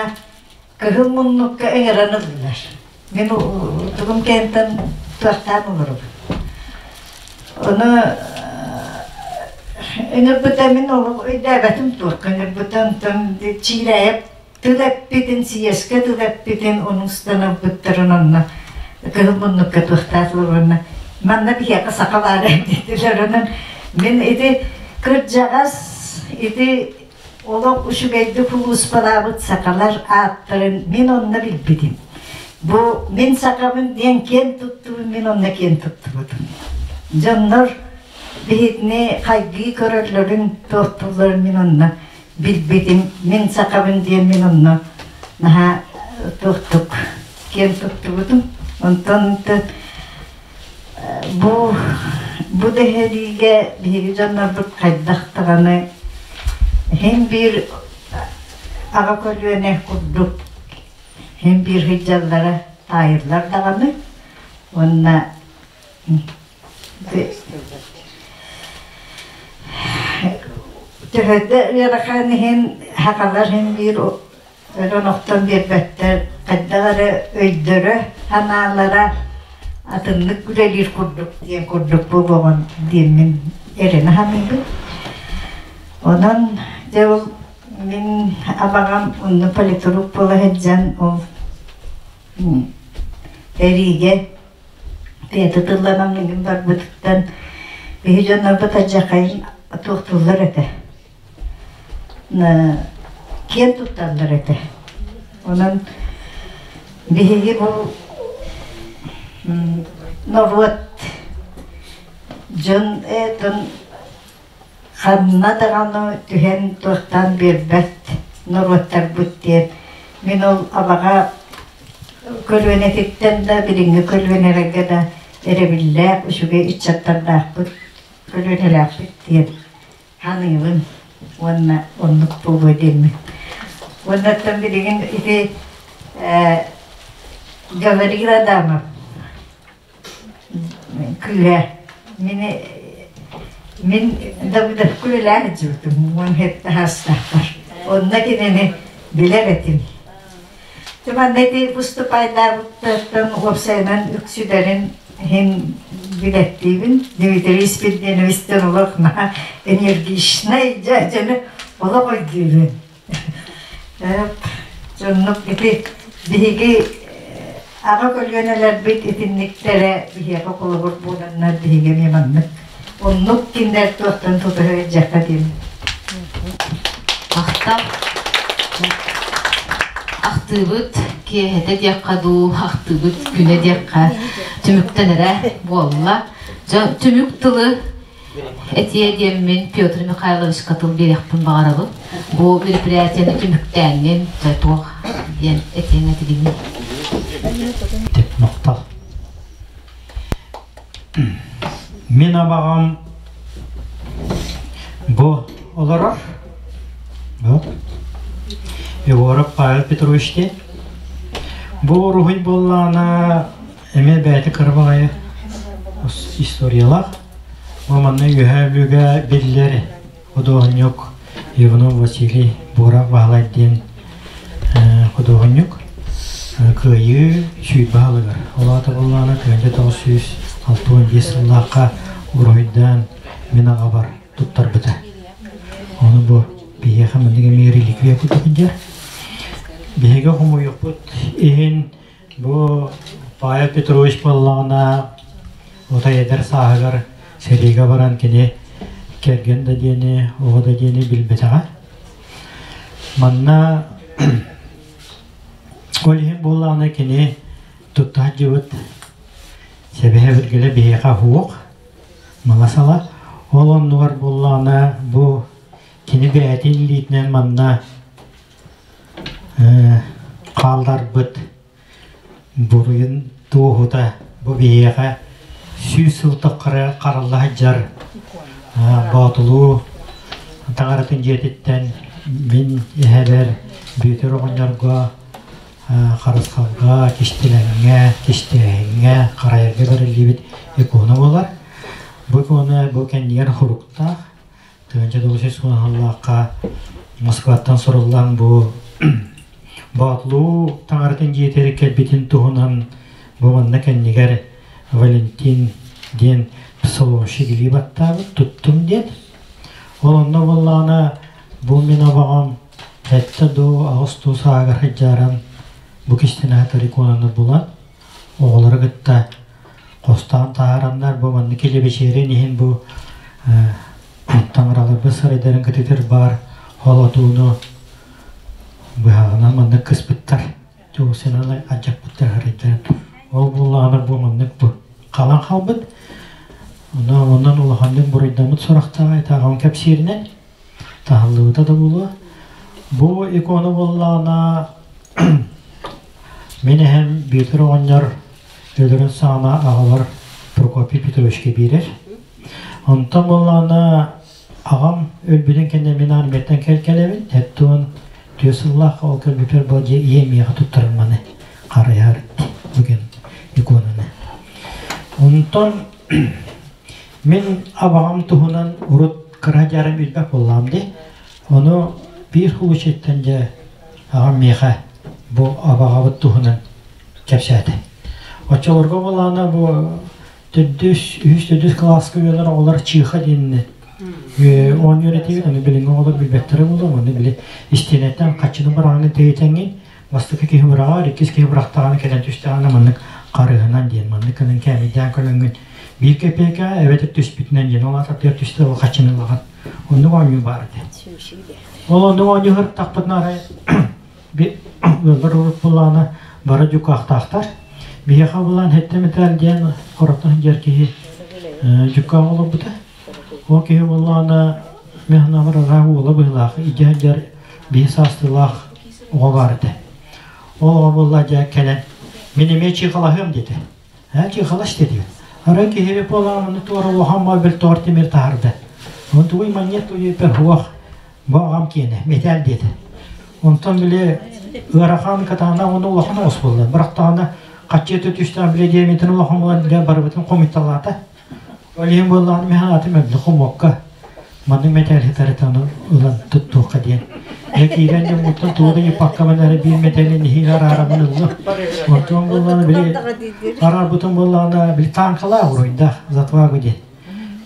Speaker 20: кыһыл муннукка ыҥыран ыллылар. Мин тугум кэнтэн туохтаан олоробун. Ону ыҥырбыта мин олох өйдөөбөтүм туохха ыҥырбыта онтон Чиирээйэп тыл эппитин, съезкэ тыл эппитин ону устан ылбыттарын онно кыһыл муннукка туохтаатылар уонна манна биһиэхэ саха баара диэтилэр онон мин ити кырдьаҕас ити Олох үчүгэйдик улууспалаабыт сахалар ааттарын мин онно билбитим. Бу мин сахабын диэн киэн туттубун мин онно киэн туттубутум. Дьоннор биһитини хайгыы көрөллөрүн, туохтуулларын мин онно билбитим. Мин сахабын диэн мин онно наһаа туохтук киэн туттубутум. Онтон Бу бу дэһэриигэ биһиги дьоннорбут хайдах даҕаны иһин биир аҕа көлүөнэ курдук иһин биир сылдьаллара таайыллар даҕаны уонна төһө да ыарахан иһин сахалар иһин биир Өлөн охтон биэрбэттэр, хайдах эрэ өйдөрө, санаалара атыннык үлэлиир курдук диэн курдук буолуоҕун диэммин эрэнэ саныыбын. Онон дьэ ол мин абаҕам онно политрук буола сылдьан ол эриигэ бэйэтэ тылланан миигин барбытыттан биһи дьоннорбут алдьархайын туохтууллар этэ. киэн тутталлар этэ. Онон биһиги бу норуот дьон этон ханна даҕаны түһэн туохтаан биэрбэт норуоттарбыт диэн мин ол абаҕа көлүөнэтиттэн да билиҥҥи көлүөнэлэргэ да эрэбиллээх үчүгэй ыччаттардаахпыт көлүөнэлээхпит диэн. Ханыыбын уонна оннук буолуо диэммин. Уоннаттан билигин ити Гаврил Адамов кыыһа мини мин Давыдовка үлэлээн сылдьыбытым уон хастаахпар. Онно кинини билэр этим. Манна ити выступайдаабыттартан уопсайынан үксүлэрин иһин билэттиибин. Дмитрий Спирденовичтан олох наһаа энергичнай дьону олох өйдүүбүн. Дьоннук ити биһиги аҕа көлүөнэлэрбит итинниктэрэ биһиэхэ холобур буоланнар биһиги эмиэ маннык оннук кинилэр туохтан тутуһа илдьэххэ диэн.
Speaker 1: Ахтар ахтыыбыт киэһэтэ диэххэ дуу, ахтыыбыт күнэ диэххэ түмүктэнэрэ буолла. Дьэ, түмүк тылы этиэ диэммин Петр Михайловичка тыл биэриэхпин баҕарабын. Бу мероприятиены түмүктээҥҥин дьэ туох диэн этиэҥ этигиний?
Speaker 7: Махтал. Мин абаҕам бу олорор. Бу. Егоров Павел Петрович диэн. Бу уруһуй буоллаҕына эмиэ бэйэтэ кыра баҕайы историялаах. Бу манна Үөһээ Бүлүүгэ биллэр худуоһунньук Иванов Василий Буров Баһылай диэн худуоһунньук Кыайыы 20 сылыгар, ол аата буоллаҕына 1965 сыллаахха уруһуйдаан мин аҕабар туттарбыта. Ону бу биһиэхэ маннык эмиэ реликвия курдук сылдьар. Биһиги хомуйуохпут иһин бу Павел Петрович буоллаҕына отой эдэр сааһыгар сэриигэ баран кини кэргэн да диэни, оҕо да диэни билбэтэҕэ. Манна ол иһин буоллаҕына кини тутта сылдьыбыт сэбэһэ биргэлэ биһиэхэ суох мала-сала. Ол оннугар буоллаҕына бу кини бэйэтин илиитинэн манна хаалларбыт буруйун туоһута бу биһиэхэ 100 сыл тухары харалла сылдьар Боотулуу таҥаратын дьиэтиттэн мин эһэбэр Бүөтүр оҕонньорго харысхалга, кистэлэҥҥэ, кистээһиҥҥэ, харайарга бэриллибит икона буолар. Бу икона бу кэннигэр хуруктаах 1990-сыллаахха Москваттан суруллан бу Боотулуу таҥаратын дьиэтигэр кэлбитин туһунан бу манна кэннигэр Валентин диэн псаломщик илии баттаабыт, туттум диэн. Ол онно буоллаҕына бу мин абаҕам сэттэ дуу, аҕыс дуу сааһыгар сылдьааран бу кистинэһэ иконаны булан оҕолору кытта хостоон таһаараннар бу маннык килэбэчиэрин иһин бу таҥараларбыт сарайдарын кытытыр баар холотууну быһаҕынан маннык кыспыттар туусиналы адьаппыттар харайдарын ол буоллаҕына бу маннык бу халан хаалбыт онон онон улаханнык буруйдаммыт сурахтааҕа итааҕын кэпсииринэн таһыллыбыта да буолуо бу икона буоллаҕына мин эһэм Бүөтүр оҕонньор өлөрүн саҕана аҕабар Прокопий Петровичка биэрэр. Онтон буоллаҕына аҕам өлбүтүн кэннэ мин армияттан кэлкэлэбин. Эттуон түөрт сыллаах ол кэлбиппэр бу дьиэ ийэм миэхэ туттаран маны харайар бүгүн иконаны. Онтон мин абаҕам туһунан урут кыра дьарым билбэт буоллаҕым дии. Ону биир случайтан дьэ аҕам миэхэ бу абаҕабыт туһунан кэпсээтэ. Оччолорго буоллаҕына бу төрдүс, үһүс төрдүс кылааска үөрэнэр оҕолор чыыха диэнни оонньуур этибит, аны билиҥҥи оҕолор билбэттэрэ буолуо, аны били истиэнэттэн хаччыны быраҕаҥҥын тэйитэҥҥин бастакы киһи быраҕар, иккис киһи бырахтаҕына кэлэн түстэҕинэ маннык харыһынан диэн, маннык гынан кээмэйдээн көрөҥҥүн биир кэпиэкэ эбэтэр түспүтүнэн диэн, ол аата аттыгар түстэ ол хаччыны ылаҕын. Оннук оонньуу баар этэ. Ол оннук оонньуу сырыттахпытына арай ыаллар урут буллаҕына бары дьукаахтаахтар. Биһиэхэ буллаан сэттэ металл диэн хороттон сылдьар киһи дьуккаах олорбута. Ол киһи буоллаҕына мин санаабар ыраах уола быһыылаах илдьэ сылдьар биһи саастыылаах оҕо баар этэ. Ол оҕо буолла дьэ кэлэн мин эмиэ чыыхалаһыам диэтэ. Ээ чыыхалас диэтибит. Арай киһи буоллаҕына туора улахан мобиль тор тимир таһаарда. Онтугуй манньыат туйуппар хуох бу аҕам киэнэ металл диэтэ. Онтон били ыарахан катаана уонна улахан оҕус буолла. Бырахтаҕына хаччы түстээх били диэмитин улахан буолан били барыбытын хомуйталаата. Ол иһин буоллаҕына мин санаатым эбили хомуокка маннык мэтээл хытарытаны ылан туттуохха диэн. Дьэ киирэн дьоммуттан тугу да ыйыппаккабын эрэ биир мэтээлин иһиин араарабын ыллым. Онтон буоллаҕына били араарбытым буоллаҕына били тааҥкалаах уруйдаах затвагу диэн.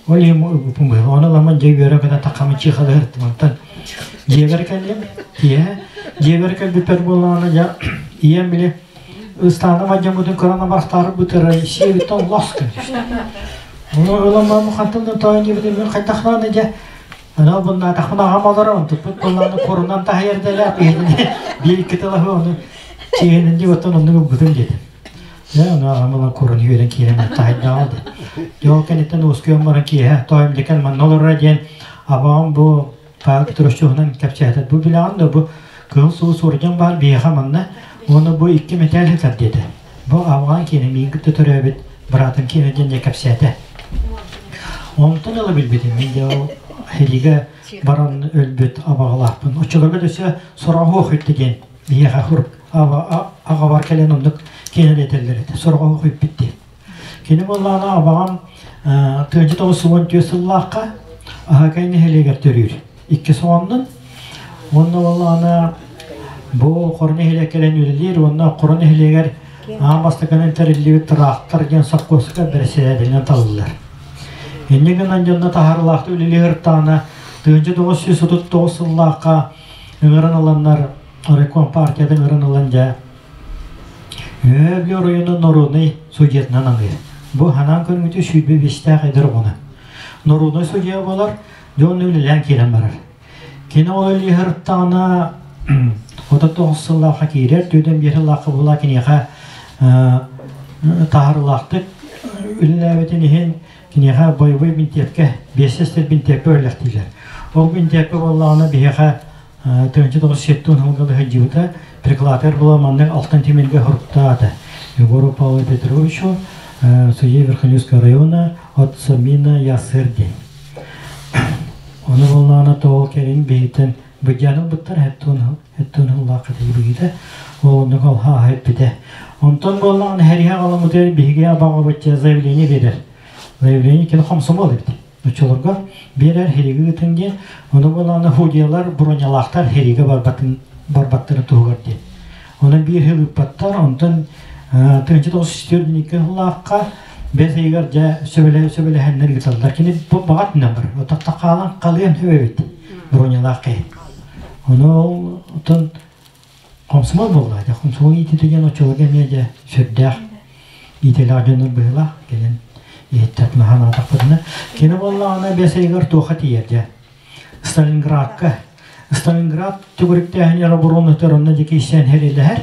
Speaker 7: Ол иһин ылбыппын быһыылаах. Ону ыламмын дьэ үөрэ көтө таххаммын чыхалыһыртым. Онтон дьиэбэр кэллим. Киэһэ дьиэбэр кэлбиппэр буоллаҕына дьэ ийэм били ыстааным алдьаммытын көрөн абарахтаары бытара сиэбиттэн лос гына түстэ. Ону ылан баран хантан да тоойон диэбитим мин хайдах даҕаны дьэ анал bunнаатахпын аҕам олорор онтуппут буоллаҕына курунан таһыйар дэлээх биһигини биир икки тылаһы ону чиэһинэн дии оттон оннук ылбытым диэтим. Дьэ ону аҕам ылан курун үөрэн киирэн таһайдаҕа дии. Дьэ ол кэнниттэн уоскуйан баран киэһэ тоойум дьэкэн манна олороро диэн абаҕам бу Павел Петрович туһунан кэпсээтэ. Бу билэҕин да бу Кыһыл Сулус орден баар биһиэхэ манна уонна бу икки мэтээл сытар диэтэ. Бу Афган киэнэ миигин кытта төрөөбүт быраатым киэнэ диэн дьэ кэпсээтэ. Онтон ыла билбитим мин дьэ ол Хелигэ баран өлбүт абаҕалаахпын. Оччолорго өссө сороҕоһуох үттэ диэн биһиэхэ хурук аҕабар кэлэн оннук киэнэ этэллэр этэ. Сороҕоһуох үппүт диэн. Кини буоллаҕына абаҕам тыынча 94 сыллаахха Аһакай нэһилиэгэр төрүүр. Икки соҕоннун. Уонна буоллаҕына бу Хоро нэһилиэк кэлэн үлэлиир уонна Хоро нэһилиэгэр аан бастакынан тэриллибит тыраахтар диэн сопхуоска бэрэссэдээтэлинэн талыллар. Инньэ гынан дьонно таһаарыылаахтык үлэлии сырыттаҕына 1939 сыллаахха ыҥыран ыланнар райком партиятын ыҥыран ылан дьэ Үөһээ оройуонун норуодунай судьуйатынан аныыр. Бу ханаан көрүҥүтү 25-тээх эдэр оҕону. Норуодунай судьуйа буолар, дьон үлэлээн киирэн барар. Кини ол үлэлиһыртаҕына 39 сыллаахха киирэр, 45 сыллаахха була киниэхэ таһаарыылаахтык үлэлээбитин иһин киниэхэ боевой бинтиэпкэ, биэстэстэр бинтиэпкэ үлэлэхтиилэр. Ол бинтиэпкэ буоллаҕына биһиэхэ 1970 сылга сылдьыбыта прикладер була маннык алтан тимиргэ хоруктаата Егору Павлу Петровичу судья Верхоянского района от Самина Ясыр диэн. Ону буоллаҕына тоҕо кэлин биһиттэн быдьаан ылбыттар хэттуун ыллаахха тиийбигитэ ол оннук ол хааһа эппитэ. Онтон буоллаҕына хэриһэ аҕаламмытыгар биһиги абаҕабычча заявление биэрэр. Заявление кини хомсомол эбит. Оччолорго биэрэр хириги ыытын диэн, ону буоллаҕына худиялар бронялаахтар хиригэ барбатын барбаттарын туһугар диэн. Онон биир хил ыыппаттар, онтон 1904 сыллаахха бэс ыйыгар дьэ сөбүлэһэннэр ыыталлар. Кини баҕатынан бар. Отохто хаалан халыан хөбөбүт бронялаах киһи. Ону отон комсомол буолла. Дьэ комсомол иититэ диэн оччолорго эмиэ дьэ сүрдээх иитэлээх дьоннор быһыылаах кэлин иһиттэртин ханаатахпытына кини буоллаҕына бэс ыйыгар туоха тиийэр дьэ Сталинградка Сталинград төгүрүктээһин оборонатыгар онно дьэ киирсэн хэрилэһэр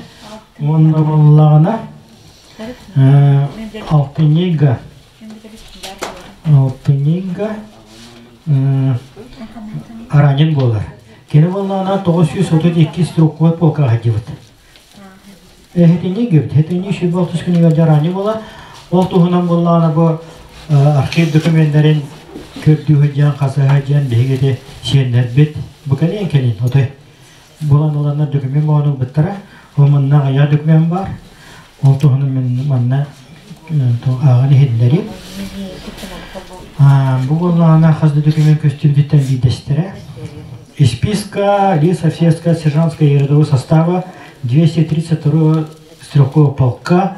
Speaker 7: уонна буоллаҕына алтынньыга алтынньыга ранен буолар кини буоллаҕына 932 стрелковай полкаҕа сылдьыбыт. Эһэтинньик гибит. Эһэтинньик 26 күнүгэр дьараанньы буолар. Ол туһунан буоллаҕына бу архив документарын көрдүү сылдьан, хасыһа сылдьан биһиги ити сиэннэрбит бу кэлин кэлин отой булан ыланнар документ буолан ылбыттара. Ол манна аҕыйах документ баар. Ол туһунан мин манна ааҕан иһиллэрим. Бу буоллаҕына хас да документ көстүбүтүттэн биирдэстэрэ. Из списка лиц офицерского сержантского и рядового состава 232 стрелкового полка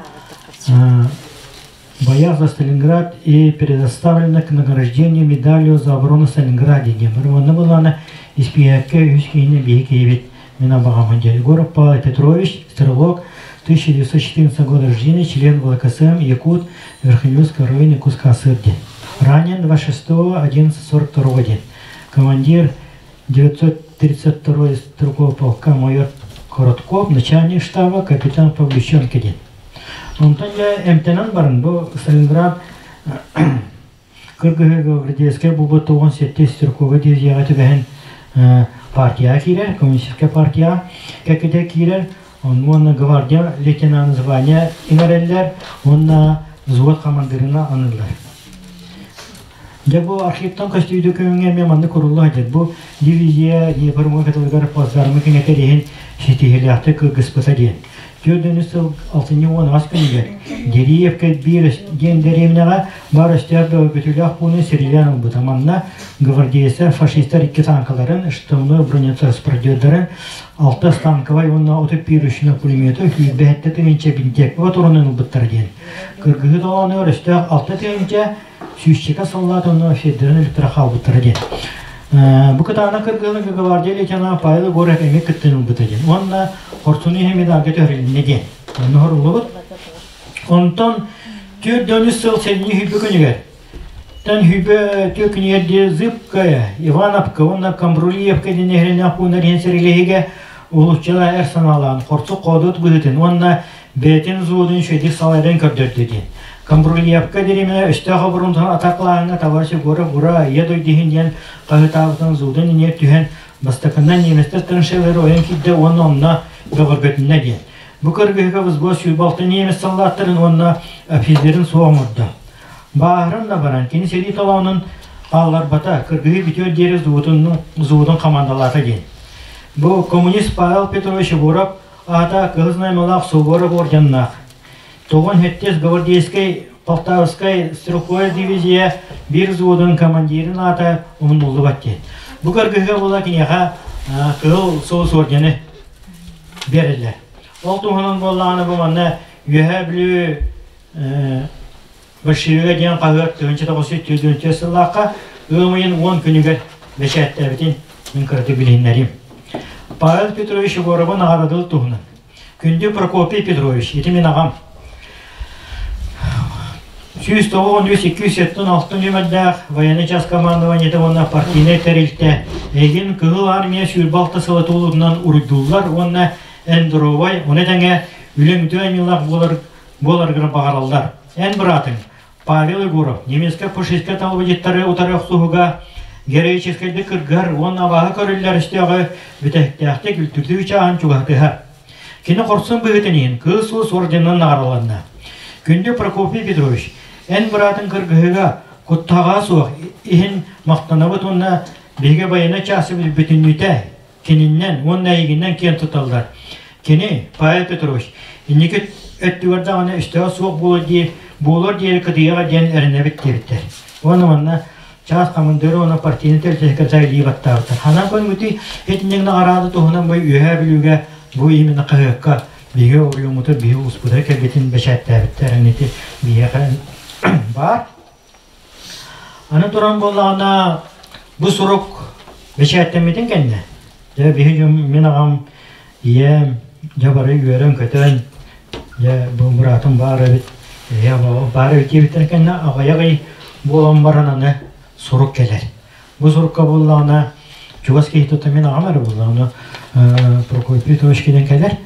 Speaker 7: в боях за Сталинград и предоставлена к награждению медалью за оборону Сталинграде диэн. Онно буоллаҕына испииһэккэ үс киһини биһи киһибит мин абаҕам Егоров Павел Петрович, стрелок, 1914 года рождения, член ВЛКСМ, Якут, Верхнеюрского района Якутска диэн. Ранен 26.11.42 день. Командир 932 стрелкового полка майор Коротков, начальник штаба капитан Павлюченко диэн. Онтон дьэ эмтэнэн баран бу Сталинград Кыргыһы Гвардейскай булбут 97 стрелковай дивизияҕа түбэһэн партияҕа киирэр, коммунистическай партияҕа кэккэтэ киирэр, уонна гвардия лейтенант звание иҥэрэллэр уонна взвод командирына аныыллар. Дьэ бу архивтан көстүү көмүҥҥэ эмиэ маннык урулла сылдьар. Бу дивизия Днепр муора кытылыгар плацдармы кэҥэтэр иһин ситиһиилээхтик кыргыспыта диэн. 4 сыл алтынньы 18 күнүгэр Дериевка биир диэн дэриэбинэҕэ баар өстөөх бөҕөргөтүүлээх пууну сирилээн ылбыта. Манна гвардейцар фашистар икки танкаларын, штабной бронетранспортердарын, алта станковай уонна 31 ручной пулемету 107 тыһыынча бинтиэккэ турунан ылбыттара диэн. Кыргыһыы толоонугар өстөөх 6 тыһыынча сүүсчэкэ саллаат уонна федеральный электро хаалбыттара диэн. Бу кытаанах кыргыһыыга гвардия лейтенант Павел Егоров эмиэ кыттыыны ылбыта диэн. Уонна хорсун иһин медальга төһөрүлүннэ диэн. Онно хоруллубут. Онтон 43 сыл сэтинньи сүүрбэ күнүгэр тэн сүүрбэ түөрт күнүгэр диэри Зыбкая, Ивановка уонна Камбрулиевка диэн нэһилиэнньэлээх пууннар иһин сэриилэһиигэ улусчала эр санаалаан хорсун хоодуот быһыытын уонна бэйэтин взводун үчүгэйдик салайарын көрдөрдө диэн. Камбрулиевка дэриэбинэ өстөөх оборонутун атаклааһыҥҥа товарищ Егоров ура ийэ дойду иһин диэн хаһыытаабытын взводун иниэр түһэн бастакынан немецтэр траншеялары ойон киирдэ уонна онно бөҕөргөтүннэ диэн. Бу кыргыһыыга взвод 106 немец саллааттарын уонна офицерын суох оҥордо. Бааһыран да баран, кини сэрии толоонун хаалларбата, кыргыһыы бүтүөр диэри взводун хамаандалаата диэн. Бу коммунист Павел Петрович Егоров аата Кыһыл Знамялаах Суворов орденнаах. Тоҕун Хеттес гвардейскай Полтавскай стрелковая дивизия биир взводун командирын аата умнуллубат диэн. Бу кыргыһыыга буола киниэхэ Кыһыл Соус ордены биэрэллэр. Ол туһунан буоллаҕына бу манна Үөһээ Бүлүү Большевига диэн хаһыат 1944 сыллаахха ыам ыйын 10 күнүгэр бэчээттээбитин мин кыратык билиһиннэриим. Павел Петрович Егоровы наҕараадыл туһунан. Күндү Прокопий Петрович, ити мин аҕам. 193 276 нүөмэрдээх военный час командованиета уонна партийнай тэрилтэ эйигин Кыһыл Армия 26 сыла туолуутунан уруйдууллар уонна эндровай, ону тэҥэ үлэҥ үтүө айымньылаах буолар буоларгар баҕараллар. Эн быраатыҥ Павел Егоров немецкэй-фашистскай талбыдьыттары утары охсуһууга героическайдык кыргыһар уонна абааһы көрүллэр өстөөҕү бүтэһиктээхтик үлтүрдүү чааһын чугаһатыһар. Кини хорсун быһыытын иһин Кыыс Уус орденынан наҕараланна. Күндү Прокопий Петрович, эн быраатыҥ кыргыһыыга куттаҕа суох иһин махтанабыт уонна биһиги байыаннай чаасы бүтүннүүтэ кининнэн уонна эйигиннэн киэн туталлар. Кини, Павел Петрович, инники өттүгэр даҕаны өстөөх суох буолуо дии, буолуор диэри кытыйаҕа диэн эрэнэбит диэбиттэр. Уонна манна чаас командира уонна партийнай тэрилтэ илии баттаабыттар. Ханан көрүҥүтүй итинник наҕараада туһунан бу Үөһээ Бүлүүгэ бу именно хаһыакка биһиги оройуоммутугар биһиги улууспутугар кэлбитин бэчээттээбиттэр. Ити биһиэхэ баар. Аны туран буоллаҕына, бу сурук бэчээттэммитин кэннэ, дьэ биһи дьон мин аҕам, ийэм, дьэ бары үөрэн-көтөн, дьэ бу быраатым баар эбит, ийэм баар эбит диэбиттэрин кэннэ аҕыйах ый буолан баран аны сурук кэлэр. Бу сурукка буоллаҕына, чугас киһи тута мин аҕам эрэ буоллаҕына, Прокопий Петрович кэлэн кэлэр.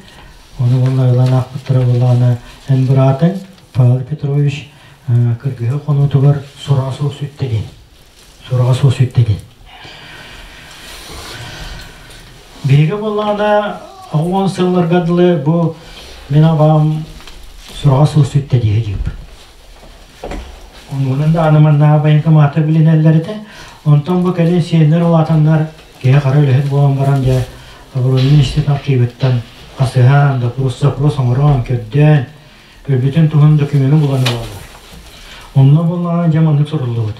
Speaker 7: Ону уонна ылан аахпыттара буоллаҕына, эн быраатыҥ Павел Петрович кыргыһыы хонуутугар сураҕа суох сүттэ диэн. Сураҕа суох сүттэ диэн. Биһиги буоллаҕына 10 сылларга дылы бу мин абаам сураҕа суох сүттэ дии диэбит. Онуунан да аны манна военкоматы билинэллэр этэ. Онтон бу кэлин сиэннэр улаатаннар киһи хара үлэһит буолан баран дьэ оборудование институт архивыттан хасыһан, допрос-запрос оҥорон, көрдөөн өлбүтүн туһун докумены булан ылаллар. Онно буоллаҕына дьэ маннык суруллубут.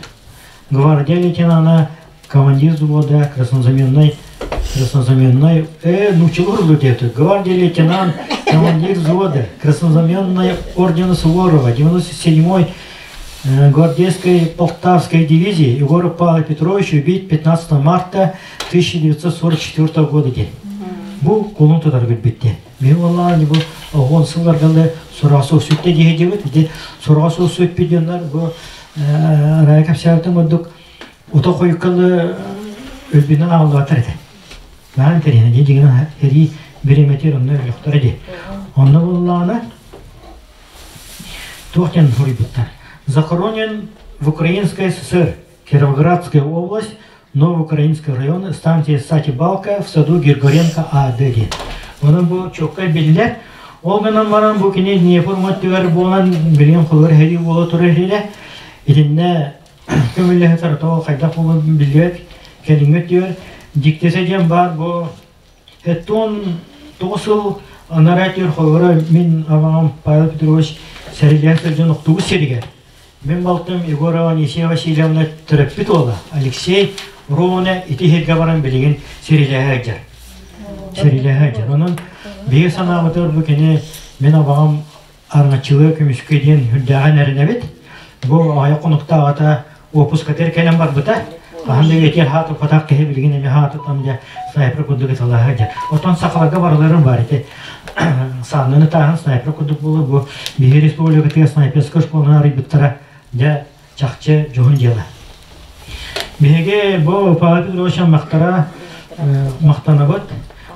Speaker 7: Гвардия лейтенана, командир взвода, краснознаменной, краснознаменной, нууччалыы уруллубут диэбит. Гвардия лейтенант, командир взвода, краснознаменной ордена Суворова, 97-й гвардейской Полтавской дивизии Егоров Павел Петрович убит 15 марта 1944 года диэн. Бу кулун тутар билбиттен. Мен валлаһы бу 10 сылларга сураҕа суох сүттэ диэбит. Ити сураҕа суох сүппүт дьоннор бу Рая кэпсээбитин курдук ото хойуккалы өлбүнэн аҕаллыбаттар этэ. Наһаа интэриэһинэй дии дьиҥинэн эрии бириэмэтигэр онно өлүөхтэрэ дии. Онно буоллаҕына туох диэн суруйбуттар. Захоронен в Украинской ССР, Кировоградская область, Новоукраинский район, станция Сати-Балка в саду Григоренко А.Д. диэн. Онон бу чуоккай биллэр. Ол гынан баран бу кини Днепр өттүгэр буолан билигин холугар сэрии буола турар иһилэ. Итиннэ Көмүллэһэ саратоо хайдах буолуон билбэт кэлиҥҥи өттүгэр дьиктисэ диэн баар бу 79 сыл анараа өттүгэр холобура мин абаҕам Павел Петрович сэрилээн сылдьан охтубут сиригэр мин балтым Егорова Анисия Васильевна төрөппүт уола Алексей Ровна ити сиргэ баран билигин сирилэһэ сылдьар. Сэрилэһэ сылдьар. Онон биһиги санаабытыгар бу кини мин абаҕам Арҥаччылыа көмүскэ диэн үрдээҕин эрэнэбит. Бу аҕыйах хонуктааҕыта уоппускатыгар кэлэн барбыта. Хаһан да үйэтигэр хаатыппатах киһи билигин эмиэ хаатытам дьэ снайпер курдук ыталаһа дьэ. Оттон сахаларга барыларын бар ити сааннаны тааһын снайпер курдук буолар бу биһиги республикатыгар снайперскай школаны арыйбыттара дьэ чахчы дьоһун дьыала. Биһиги бу Павел Петрович махтара махтанабыт.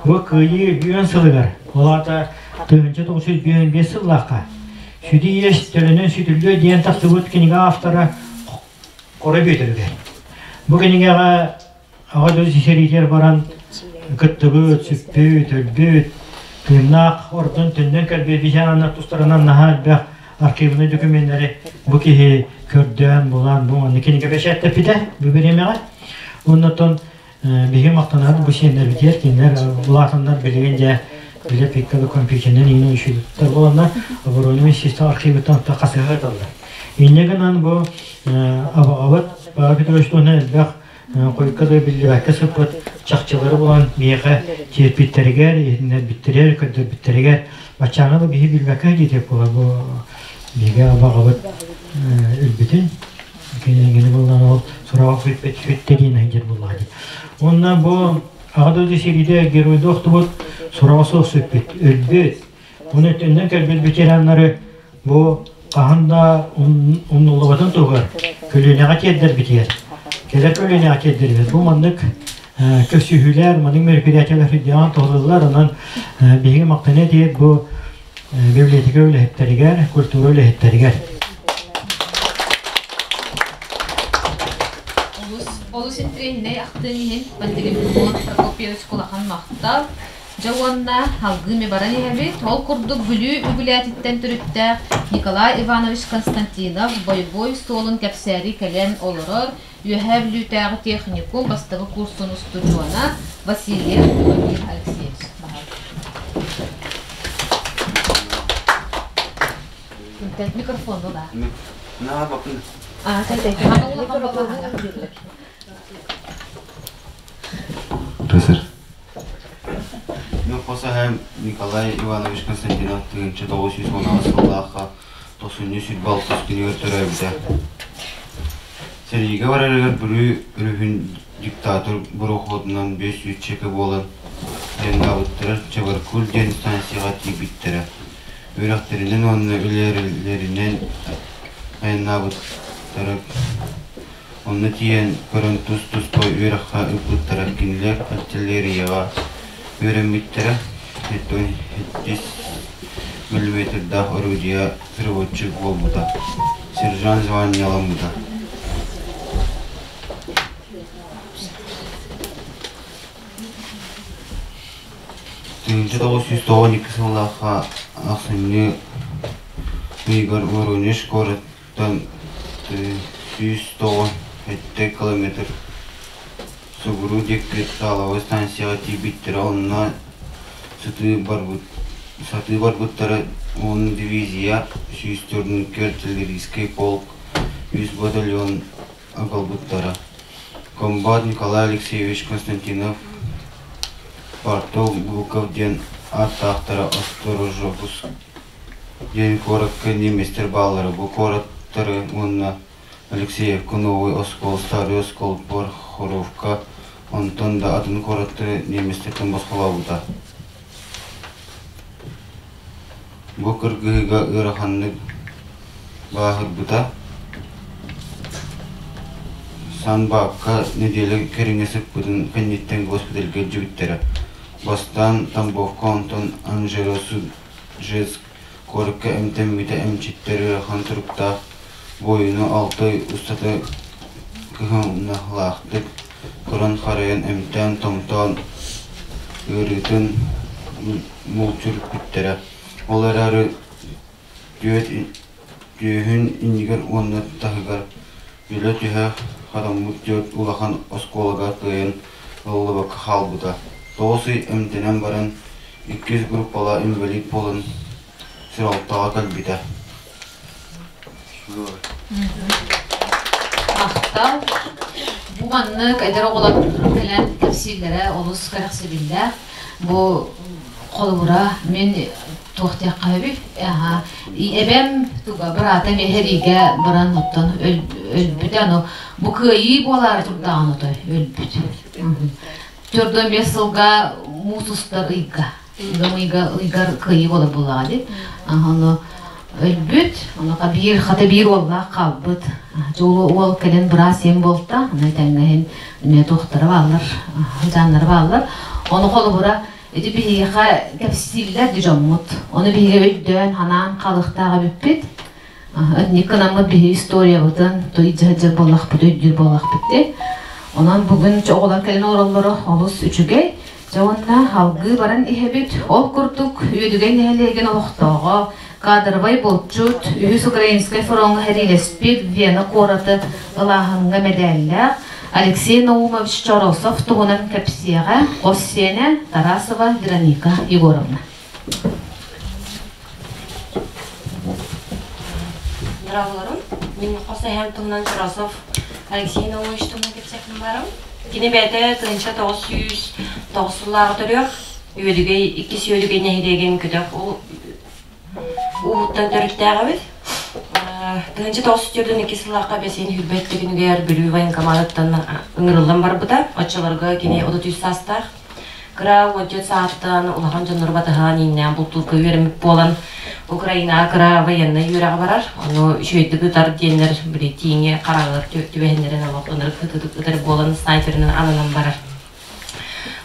Speaker 7: Бу Кыайыы үөн сылыгар, ол аата 1955 сыллаахха Сүдү иэс төлөнөн сүтүллүө диэн тахсыбыт кинигэ автора Хоро Бүөтүрүгэр. Бу кинигэҕэ Аҕа дойду сэриитигэр баран кыттыбыт, сүппүт, өлбүт, тыыннаах ордон төннөн кэлбит ветераннар тустарынан наһаа элбэх архивнай докуменнары бу киһи көрдөөн, булан, бу манна кинигэ бэчээттэппитэ бу бириэмэҕэ. Оннотон биһиги махтанабыт бу сиэннэрбитигэр, кинилэр улаатаннар билигин дьэ билэ пиккалы компьютерынан иҥин үшүлүттэр буоланнар оборона министерство архивыттан хасыһа ыталлар. Инньэ гынан бу абаҕабыт Павел Петрович туһунан элбэх хойукка да биллибэккэ сыппыт чахчылары булан миэхэ тиэрпиттэригэр, иһитиннэрбиттэригэр, көрдөрбүттэригэр баччааҥҥа да биһи билбэккэ диэтик буола бу биһиги абаҕабыт өлбүтүн кинини буллан ол сураҕа сүппүт сүттэ диэн сылдьар буоллаҕа дии. Уонна бу Аҕа дойду сэриитэ геройдуу охтубут сураҕа суох сүппүт, өлбүт. Уну өттүнэн кэлбит ветераннары бу хаһан да умнуллубатын туһугар көлүөнэҕэ тиэрдэрбитигэр, кэлэр көлүөнэҕэ тиэрдэрбит. Бу маннык көрсүһүүлэр, маннык мероприятиялар үрдэҕин туһалыыллар. Онон биһиги махтана этиэт бу библиотека үлэһиттэригэр, культура үлэһиттэригэр.
Speaker 1: Олус интириэһинэй ахтыын иһин Пантелеймон Прокопьевич улахан махтал. Дьэ уонна салгыы ми баран иһэбит. Ол курдук Бүлүү Үгүлээтиттэн төрүттээх Николай Иванович Константинов бойобуой суолун кэпсээри кэлэн олорор Үөһээ Бүлүүтээҕи техникум бастакы курсун устудьуона Васильев Владимир Алексеевич. Микрофон да. А,
Speaker 17: Рысыр. Мин хос эһэм Николай Иванович Константинов 1918 сыллаахха тохсунньу 26 күнүгэр төрөөбүтэ. Сэриигэ барарыгар Бүлүү өрүһүн диктатор борохуотунан 500 чека буолан айаннаабыттара Чебаркуль диэн станцияҕа тиийбиттэрэ. Үөрэхтэринэн уонна үлэлэринэн айаннаабыттара Онно тиийэн көрөн тус-туспа үөрэххэ ыыппыттара, кинилэр артиллерияҕа үөрэммиттэрэ, 77 миллиметрдаах орудие переводчик буолбута, сержант званиеламмыта. 1992 сыллаахха ахсынньы ыйыгар Воронеж куораттан 197 километр Сугуруу диэки Таловой станцияҕа тиийбиттэрэ, онно сатыы барбыттара уон дивизия, 104 артиллерийскай полк, үс батальон аҕалбыттара. Комбат Николай Алексеевич Константинов Портов Гуков диэн ааттаахтара Осторожобус диэн куоракка немецтэр бааллара. Бу куораттары уонна Алексеевка, Новый Оскол, Старый Оскол, Порхоровка, онтон да атын куораттары немецтэртэн босхолообута. Бу кыргыһыыга ыараханнык бааһырбыта. Санбаакка нэдиэлэ кэриҥэ сыппытын кэнниттэн госпитальга илдьибиттэрэ. Бастаан Тамбовка, онтон Анжеро-Суджеск куоракка эмтэммитэ эмчиттэр ыарахан туруктаах буойуну 6 ый устата кыһамньылаахтык көрөн-харайан эмтээн-томтоон ыарыытын мүлчүрүппүттэрэ. Ол эрээри түөһүн иннигэр уонна таһыгар Үлэ түһэ хатаммыт түөрт улахан оскуолага кыайан ылыллыбакка хаалбыта. Тоҕус ый эмтэнэн баран, иккис группалаах инбэлиит буолан Сыралтаҕа кэлбитэ.
Speaker 1: Махтал. Бу маннык эдэр оҕолор кэлэн кэпсииллэрэ олус кэрэхсэбиллээх. Бу холобура мин туох диэххэ сөбүй? Эбэм туга быраата эмиэ сэриигэ баран оттон өлбүтэ ону бу кыайыы буолаары турдаҕын отой өлбүт. 45 сылга муус устар ыйга ыам ыйга ыйгар кыайыы буолар буоллаҕа дии. Ону өлбүт, ону биир хата биир уоллаах хаалбыт. Дьолу уол кэлин быраас иэн буолта, аны тэҥҥэһин эмиэ туохтара бааллар, дьааннара бааллар. Ону холобура ити биһиэхэ кэпсииллэр ди дьоммут. Ону биһиги өйдөөн, ханаан халыктаах эбиппит. Инник гынаммыт биһи историябытын той дьаһдьар буоллахпыт, өйдүүр буоллахпыт ди. Онон бүгүн оҕолор кэлин олороллоро олус үчүгэй. Дьэ уонна алгыы баран иһэбит. Ол курдук Үөдүгэй нэһилиэгин олохтооҕо, кадровай булчут, үһүс украинскай фроҥҥа сэриилэспит Вена куораты ылааһыҥҥа мэдээллээх Алексей Наумович Чоросов туһунан кэпсиэҕэ хос сиэнэ Тарасова Вероника Егоровна.
Speaker 18: Здраволорум. Мин хос эһэм туһунан Чоросов Алексей Наумович туһунан кэпсэппин барым. Кини бэйэтэ 1909 сыллааҕы төрүөх, Үөдүгэй, иккис Үөдүгэй нэһилиэгин көтөх ууһуттан төрүттээх эбит. 1942 сыллаахха бэсиэн хүрбэт күнүгэр Бүлүү военкоматыттан ыҥырыллан барбыта. Оччолорго кини 33 саастаах. Кыра уонча сааттан улахан дьоннору батыһан ииннээн бултуурга үөрэммит буолан Украинаҕа кыра военнай үөрэҕэ барар. Ону үчүгэйдик ытар диэннэр били тииҥи хараҕар түбэһиннэрэн олох ынырык ытар буолан снайперынан ананан барар.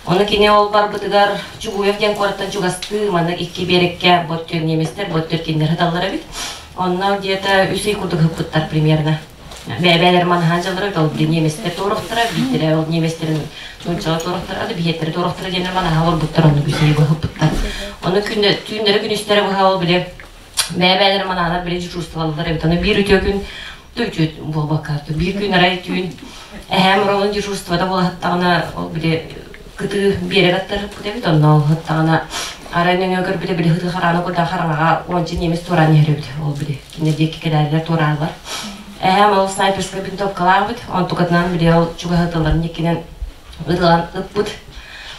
Speaker 18: Ону кини ол барбытыгар Чугуев диэн куораттан чугастыы маннык икки биэрэккэ боттүөр немецтэр боттүөр кинилэр ыталлар эбит. Онно где-то үс ый курдук ыппыттар примерно. Бэйэлэр манаһаан дьаллара ол били немецтэр туорахтара, биирдэрэ ол немецтерин нууччалар туорахтара, да биһиэттэрэ туорахтара диэннэр манаһа олорбуттар, онно үс ый быһыппыттар. Ону күннэ түүннэри күнүстэрэ быһа ол били бэйэ-бэйэлэрин манаанар били дежурстволалар эбит. Ону биир үтүө күн үтүө буолбакка биир күн арай түүн эһээм оролун дежурствода буолаһыттаҕына ол били кытыы биэрэр аттарыппыт эбит онно ол ыһыттаҕына арай нөҥүө көрбүтэ били хытыы харааны курда хараҥаҕа уонча немец туораан иһэр эбит ол били кинилэр диэки кэлээрилэр туорааллар эһээм ол снайперскай винтовкалаах эбит онтукатынан били ол чугаһытылларын иккинэн ытылан ыппыт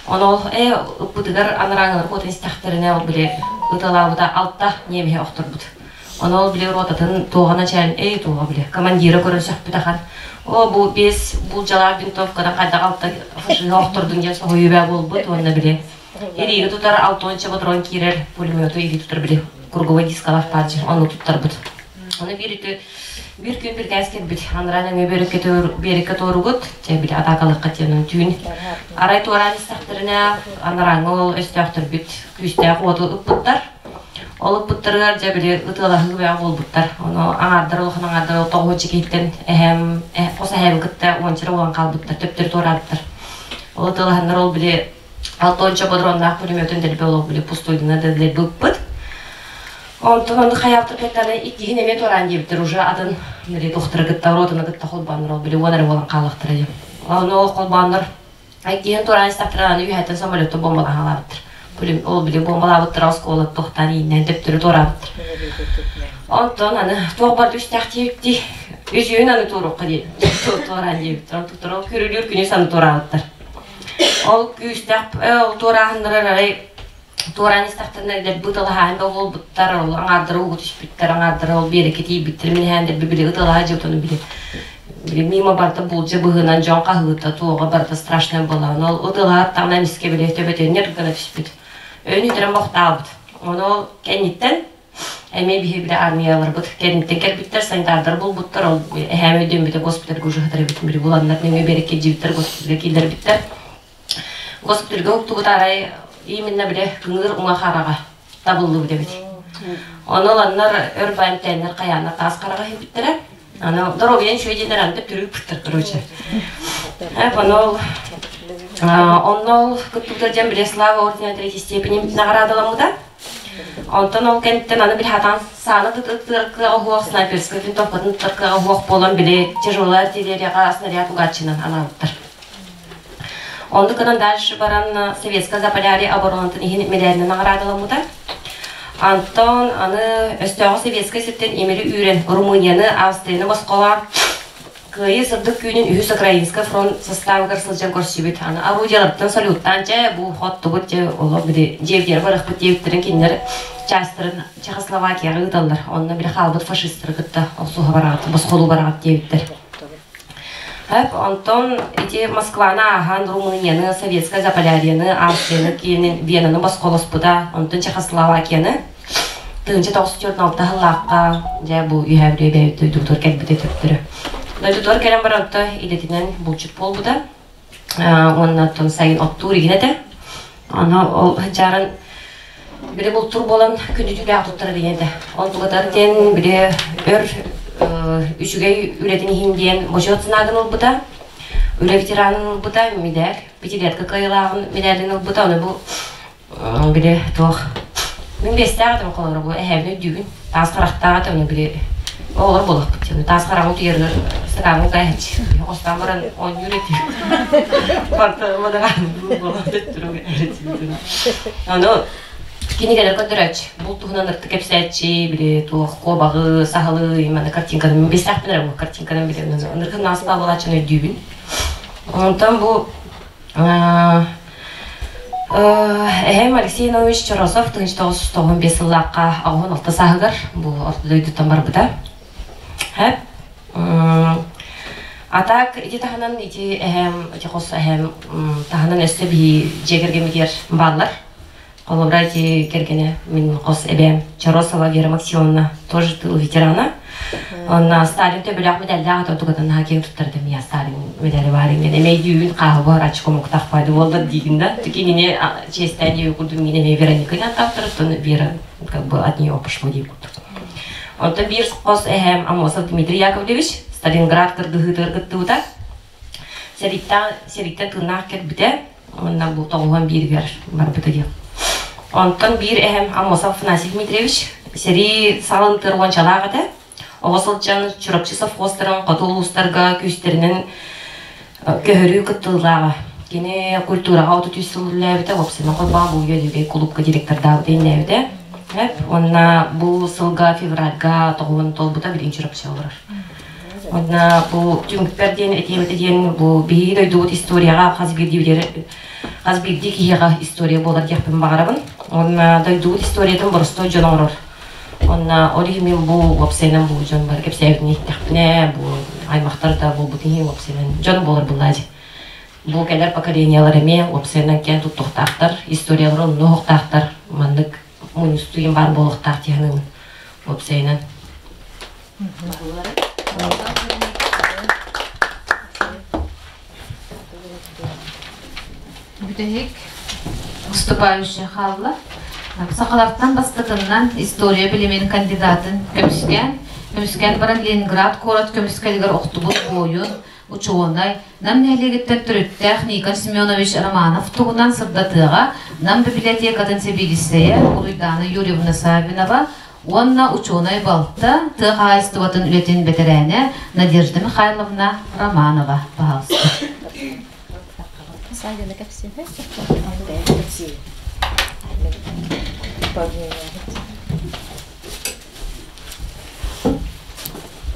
Speaker 18: ону ол ээ ыппытыгар анарааҥылар куотан истэхтэринэ ол били ыталаабыта алта немеһи охторбут. Ону ол били ротатын туоҕа начальник, эй туоҕа били командира көрөн сөхпүт ахан. О бу биэс булдьалаах винтовкадан хайдах алта фашиһы охтордун диэн соһуйуу буолбут уонна били илиигэ тутар алтонча патрон киирэр пулемету илии тутар били круговой дискалаах баадьы ону туттарбыт. Ону биир үтү биир күн биркээс кэлбит. Анараа нөҥүө биэриккэ туоругут, чэ били атаакалыахха диэн түүн. Арай туораан истэхтэринэ анарааҥҥы ол өстөөхтөрбүт күүстээх уоту ыппыттар. Ол ыппыттарыгар дьэ били ытыалаһыы бөҕө буолбуттар. Ону аҥаардар улахан аҥаардар тоҕуһу чикиһиттэн эһээм хос эһээм кытта уончара буолан хаалбыттар, төптөрү туораабыттар. Ол ытыалаһаннар ол били алтонча бодроннаах пулеметун дэлби олох били пустуйдуна дэлби ыппыт. Онтон ону хайаалтыр кэттаны иккиһин эмиэ туораан диэбиттэр уже атын били тухтары кытта ротаны кытта холбооннор ол били уон эрэ буолан хааллахтара диэн. Ону ол холбооннор Айгиһин тураан истэхтэрэ аны үөһэттэн самолетту бомбалаһалаабыттар. Ол били бомбалаабыттара оскуола тохтаан ииннээн төптөрү туораабыттар. Онтон аны туох бар түстээх диэбиттии үсүһүн аны туоруохха диэн туораан диэбиттэр. Онтуктар ол көрүлүүр күнүс аны туораабыттар. Ол күүстээх ол туорааһыннара арай туораан истэхтэринэ дэлби ыталаһаан да буолбуттар, ол аҥаардара ууга түспүттэр, аҥаардара ол биэрэккэ тиийбиттэр, мин иһээн дэлби били ыталаһа дьиэтон били били мимо барыта булдьа быһыынан дьон хаһыыта туоҕа барыта страшная была. Ол ыталаһаттаҕына эмискэ били төбөтүннэр гына түспүт. Өйүн үтэрэн бохтаабыт. Ону ол кэнниттэн эмиэ биһи били армияларбыт кэнниттэн кэлбиттэр, санитардар булбуттар, ол эһээм өйдөммүтэ госпитальга уже сытар эбит, били буланнар нөҥүө биэрэккэ дьиибиттэр госпитальга киллэрбиттэр. Госпитальга уктубут арай именно бile кыҥыр уҥа хараҕа табыллыбыт эбит. Ону ыланнар өр баантэннэр хайааннар таас хараҕа иһиппиттэрэ. Аны доруобуйан үчүгэй диэннэр аны төптөрүү короче. Ону онно ол кыттыбыта дьэн бile Слава ордена третьей степени наградаламмыта. Онтон ол кэнниттэн аны били хатаан сааны тытыттыыр кыаҕа уһуох, снайперскай винтовкатын туттар кыаҕа уһуох буолан били тяжелая артиллерияҕа снаряд угааччынан анаабыттар. Оннук гынан дальше баран Советская Заполярье оборонатын иһин медалынан наҕараадаламмыта. Антон аны өстөөҕү Советскай сиртэн имири үүрэн Румынияны, Австрияны босхолоон Кыайыы сырдык күүнүн үһүс Украинскай фронт састаабыгар сылдьан көрсүбүт. Аны орудияларыттан салюттаан дьэ бу хоттубут дьэ олох били дьиэбитигэр барыахпыт диэбиттэрин кинилэр частарын Чехословакияҕа ыыталлар. Онно били хаалбыт фашистары кытта охсуһа бараҕыт, босхолуу бараҕыт диэбиттэр. Эп, онтон ити Москваны ааһан Румынияны, Советскай Заполярьены, Австрияны киинин Венаны босхолоспута, онтон Чехословакияны 1946 сыллаахха дьэ бу үһээ бүлүү бэйэбит дойдубутугар кэлбитэ төптөрө. Дойдутугар кэлэн баран онто идэтинэн булчут буолбута. Уонна оттон сайын оттуур игин этэ. Аны ол садьааран били бултуур буолан күндүтүүлээх туттара диэн этэ. Ол тугатар диэн били өр үчүгэй үлэтин иһин диэн бочуот знагын ылбыта. Үлэ ветеранын ылбыта, медаль, пятилетка кыайыылааҕын медалин ылбыта. Ону бу били туох мин биэстээх этим холобура бу эһээбин өйдүүбүн таас харахтаах этэ ону били оҕолор буолуохпут диэн таас хараҕым утуйарыгар стакаҥҥа укаайаччы хостаан баран оонньуур этим барта мадагаан ону кинигэлэр көрдөрөөччү бул туһунан ырты кэпсээччи били туох куобаҕы саһылы именно картинканы мин биэстээхпин эрэ бу картинканан билэн ыныргын нааспаа буолааччыны өйдүүбүн онтон бу Эһэм Алексей Иванович Чоросов 1995 сыллаахха 86 сааһыгар бу орто дойдуттан барбыта. Хэп. А так ити таһынан ити эһэм, ити хос эһэм таһынан өссө биһи дьиэ кэргэммитигэр бааллар. Холобура ити кэргэнэ мин хос эбээм Чоросова Вера Максимовна тоже тыл ветерана. Онно Сталин төбөлөөх медаллаах ото тугатан наһаа киэҥ туттардым я Сталин медали баар инген эмэй дүүбүн хааһы буһарааччы комуктах пайды буолла диигин да кинини чиэстээн диэби курдук мин эмиэ Вероника аттаахтарыттан Вера как бы от нее пошло дии курдук. Онтон биир хос эһээм Амосов Дмитрий Яковлевич Сталинград кыргыһыытыгар кыттыбыта. Сэрииттэн сэрииттэн тыыннаах кэлбитэ уонна бу тоҕуһан бииригэр барбыта диэн. Онтон биир эһэм Амосов Афанасий Дмитриевич сэрии салынтыр уончалаах этэ. Оҕо сылдьан Чурапчы совхозтарын хоту улуустарга күүстэринэн көһөрүү кыттыылааҕа. Кини культураҕа 33 сыл үлэлээбитэ, уопсайынан холбоон бу үйэ кулуупка директордаабыта иннээбитэ. Уонна бу сылга февральга тоҕуһун толбута билигин Чурапчы олорор. Уонна бу түмүкпэр диэн этиэм этэ диэн бу биһиги дойдубут историяҕа хас биирдии хас биирдии киһиэхэ история буолар диэхпин баҕарабын. Уонна дойдубут историятын боростуой дьон оҥорор. Уонна ол иһин мин бу уопсайынан бу дьон бары кэпсээбитин иһиттэхпинэ, бу аймахтар да буолбут иһин уопсайынан дьон буолар былаадьы. Бу кэлэр поколениялар эмиэ уопсайынан киэн туттуохтаахтар, историялары оннуохтаахтар, маннык мунньустуйум баар буолуохтаах дии саныыбын уопсайынан.
Speaker 1: Бүтэһик выступающий хаалла. Сахалартан бастакыннан история билимин кандидатын көмүскээн, көмүскээн баран Ленинград куорат көмүскэлигэр охтубут буойун, учуонай, Нам нэһилиэгиттэн төрүттээх Никон Семенович Романов туһунан сырдатыаҕа Нам библиотекатын сэбиэдиссэйэ Уруйдаана Юрьевна Саввинова уонна учуонай балта, тыа хаһаайыстыбатын үлэтин бэтэрээнэ Надежда Михайловна Романова. Пожалуйста.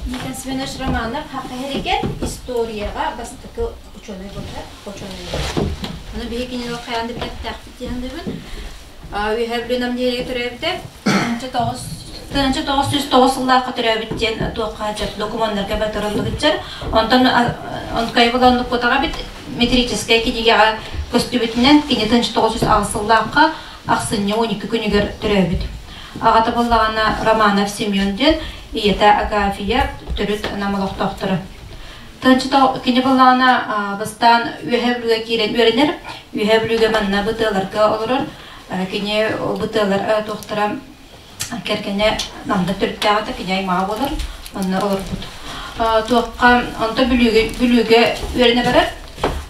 Speaker 19: Никон Семенович Романов хахаһэригэр историяҕа бастакы учуонай буолар, учуонай буолар. Ону биһи кинини хайаан да билиэхтээхпит диэн дыбын. Үөһээ Бүлүү Нам нэһилиэгэ төрөөбүтэ. 1909 сыллаахха төрөөбүт диэн туохха докумуоннарга батарыллыбыттар. Онтон онкайбыла оннуккутаҕа бит метрическэй кинигэҕэ көстүбүтүнэн кини 1908 сыллаахха ахсынньы 12 күнүгэр төрөөбүт. Аҕата буоллаҕына Романов Семен диэн, ийэтэ Агафия төрүт Нам олохтоохторо. Кини буоллаҕына бастаан Үөһээ Бүлүүгэ киирэн үөрэнэр. Үөһээ Бүлүүгэ манна бытыаларга олорор. Кини бытыалар туохтара кэргэнэ Намда төрүттээҕэ да кини аймаҕа буолар. Онно олорбут. Туохха онто Бүлүүгэ, Бүлүүгэ үөрэнэ барар.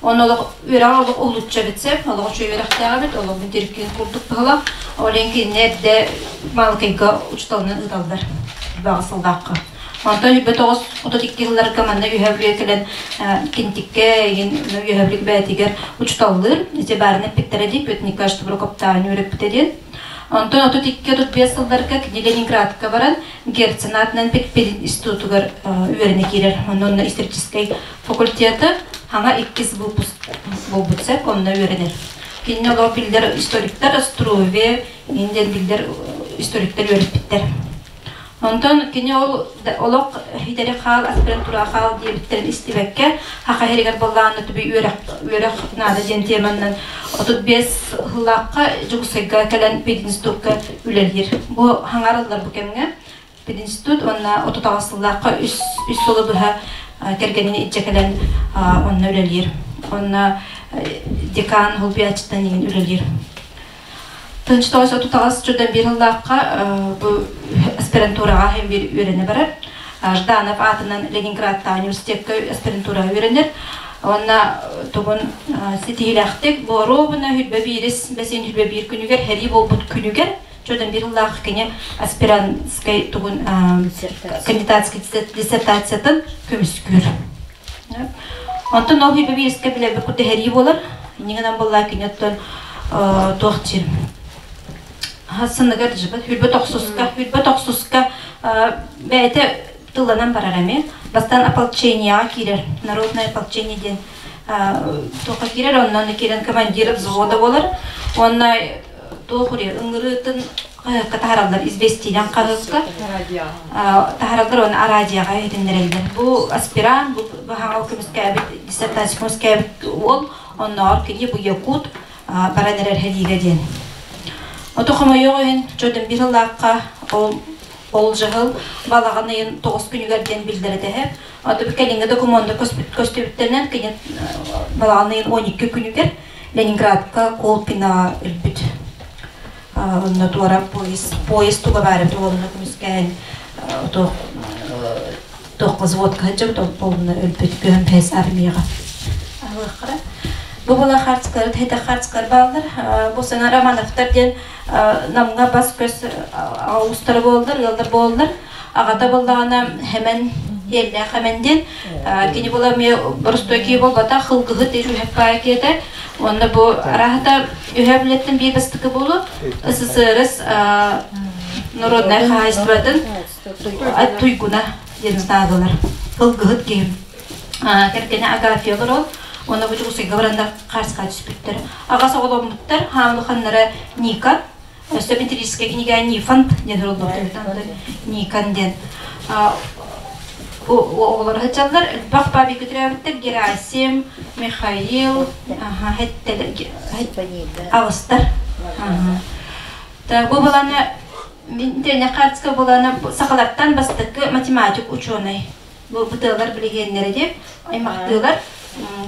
Speaker 19: Онно олох үөрэҕэ олох уһулуччу эбит сөп, олох үчүгэй үөрэхтээх эбит, олох бинтириккин курдук быһыла. Ол иһин кинини эрдэ Маалыкайга учууталынан ыыталлар баҕа сыллаахха. Онтон 29-32 сылларга манна үөһэ Бүлүү кэлэн Кинтиккэ игин Үөһэ Бүлүү бэйэтигэр учууталлыыр. Ити баарына эппиттэрэ дии, Петр Николаевич Тубрукоптааны үөрэппитэ диэн. Онтон 32-35 сылларга кини Ленинградка баран Герцен аатынан пединститутугар үөрэнэ киирэр. Онно онно историческай факультеты хаҥа иккис выпуск буолбут сөп, онно үөрэнэр. Кинини олох биллэр историктар Струве, индиэн биллэр историктар үөрэппиттэр. Онтон кини ол олох итэри хаал, аспирантура хаал диэбиттэрин истибэккэ, хаха иһэригэр боллаанна түбү үөрэх, үөрэх наада диэн теманан 35 сыллаахха Дьокуускайга кэлэн пединститутка үлэлиир. Бу хаҥарыллар бу кэмҥэ пединститут уонна 38 сыллаахха үс, үс сылы быһа кэргэнин илдьэ кэлэн онно үлэлиир. Онно декан холбуйааччыттан иҥин үлэлиир. 1938 чудан биир сыллаахха бу аспирантураҕа иһин биир үөрэнэ барар. Жданов аатынан Ленинградтааҕы университекка аспирантураҕа үөрэнэр. Уонна тугун ситиһиилээхтик боруобуна хүрбэ биирис бэсиэн хүрбэ биир күнүгэр сэрии буолбут күнүгэр чудан биир сыллаах кини аспирантскай тугун кандидатскай диссертациятын көмүскүүр. Онтон ол хүрбэ биирискэ билэбит курдук сэрии буолар. Иннигинэн буоллаа кини оттон туох диир сыныгар дьыбыт хүрбэ тохсуска хүрбэ тохсуска бэйэтэ тылланан барар эмиэ бастаан ополченияҕа киирэр народное ополчение диэн туохха киирэр онно киирэн командир взвода буолар уонна туох ыҥырыытын хаһыакка таһараллар известиинэн хаһыакка таһараллар уонна араадьыйаҕа иһитиннэрэллэр бу аспирант бу хаҥал көмүскээбит диссертация көмүскээбит уол оннооҕор кини бу якут баран эрэр һэлиигэ диэн ото хомойуох иһин чодун биир сыллаахха ол ол дьаһыл балаҕан ыйын тоҕус күнүгэр диэн биллэрэ ото кэлиҥҥи докумуонда көстүбүттэринэн кини балаҕан ыйын 12 күнүгэр Ленинградка Колпинаҕа өлбүт онно туора поезд поезд туга баар эбит уолуна көмүскээн туох туохха взводка сылдьыбыт ол өлбүт көһөн пээс армияҕа аһылыаххара бу була хартскар хэтэх хартскар бааллар бу сана Романовтар диэн Намҥа бас көс уустара буоллар ыаллар буоллар аҕата буоллаҕына хэмэн иэллээх хэмэн диэн кини була эмиэ боростуой киһи буолбатах хылгыһыт үһэппаайа киэтэ уонна бу арааһата үһэ билэттэн биир бастакы буолу СССР народнай хаһаайыстыбатын туйгуна диэн ыстаадылар хылгыһыт киһи кэргэнэ Агафья олорол уонна бу Дьокуускайга бараннар хаарска түспүттэр аҕа соҕоломмуттар хаамлыханнара Ника Өссө метрическэй кинигэ Нифонт диэн суруллубут Никон диэн оҕолор сылдьаллар. Элбэх бабика төрөөбүттэр Герасим, Михаил, аҕыстар. Бу баланы интернет буланы сахалартан бастакы математик ученый. Бу бытыалар билигиэннэрэ дип аймахтыылар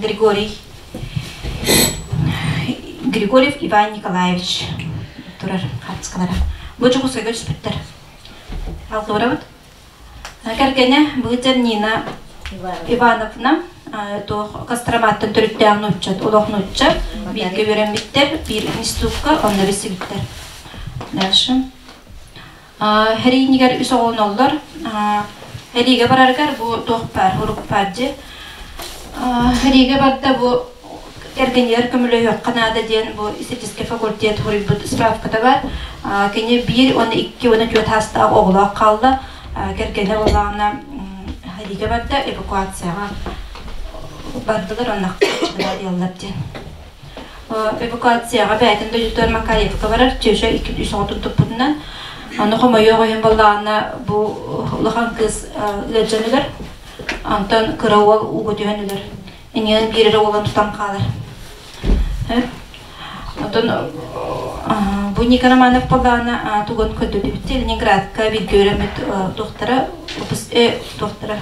Speaker 19: Григорий Григорьев Иван Николаевич турар хаартыскалара. Бу Дьокуускайга түспүттэр. Алгыбарабыт. Кэргэнэ Быдьар Нина Ивановна туох Костроматтан төрүттээх нуучча, олох нуучча, бииргэ үөрэммиттэр, биир институтка онно билсибиттэр. Дальше. Хэриинигэр үс оҕолоноллор. Хэриигэ барарыгар бу туох баар, урук баар дьи. Хэриигэ барда бу кэргэнигэр көмөлөһүөххэ наада диэн бу историческай факультет суруйбут справката бар. Кини биир уонна икки уонна түөрт саастаах оҕолоох хаалла. Кэргэнэ буоллаҕына Хэриигэ барда, эвакуацияҕа бардылар уонна диэллэр диэн. Эвакуацияҕа бэйэтин дойдутугар Макарьевка барар, Чеша икки үс оҕотун туппутунан. Ону хомойуох иһин буоллаҕына, бу улахан кыыс ыалдьан өлөр. Онтон кыра уол ууга түһэн өлөр. Иннинэн биир эрэ уолан тутан хаалар. Онтон бу Ника Романов буоллаҕына тугун көрдөрдүбүт Ленинградка бииргэ үөрэммит туохтара туохтара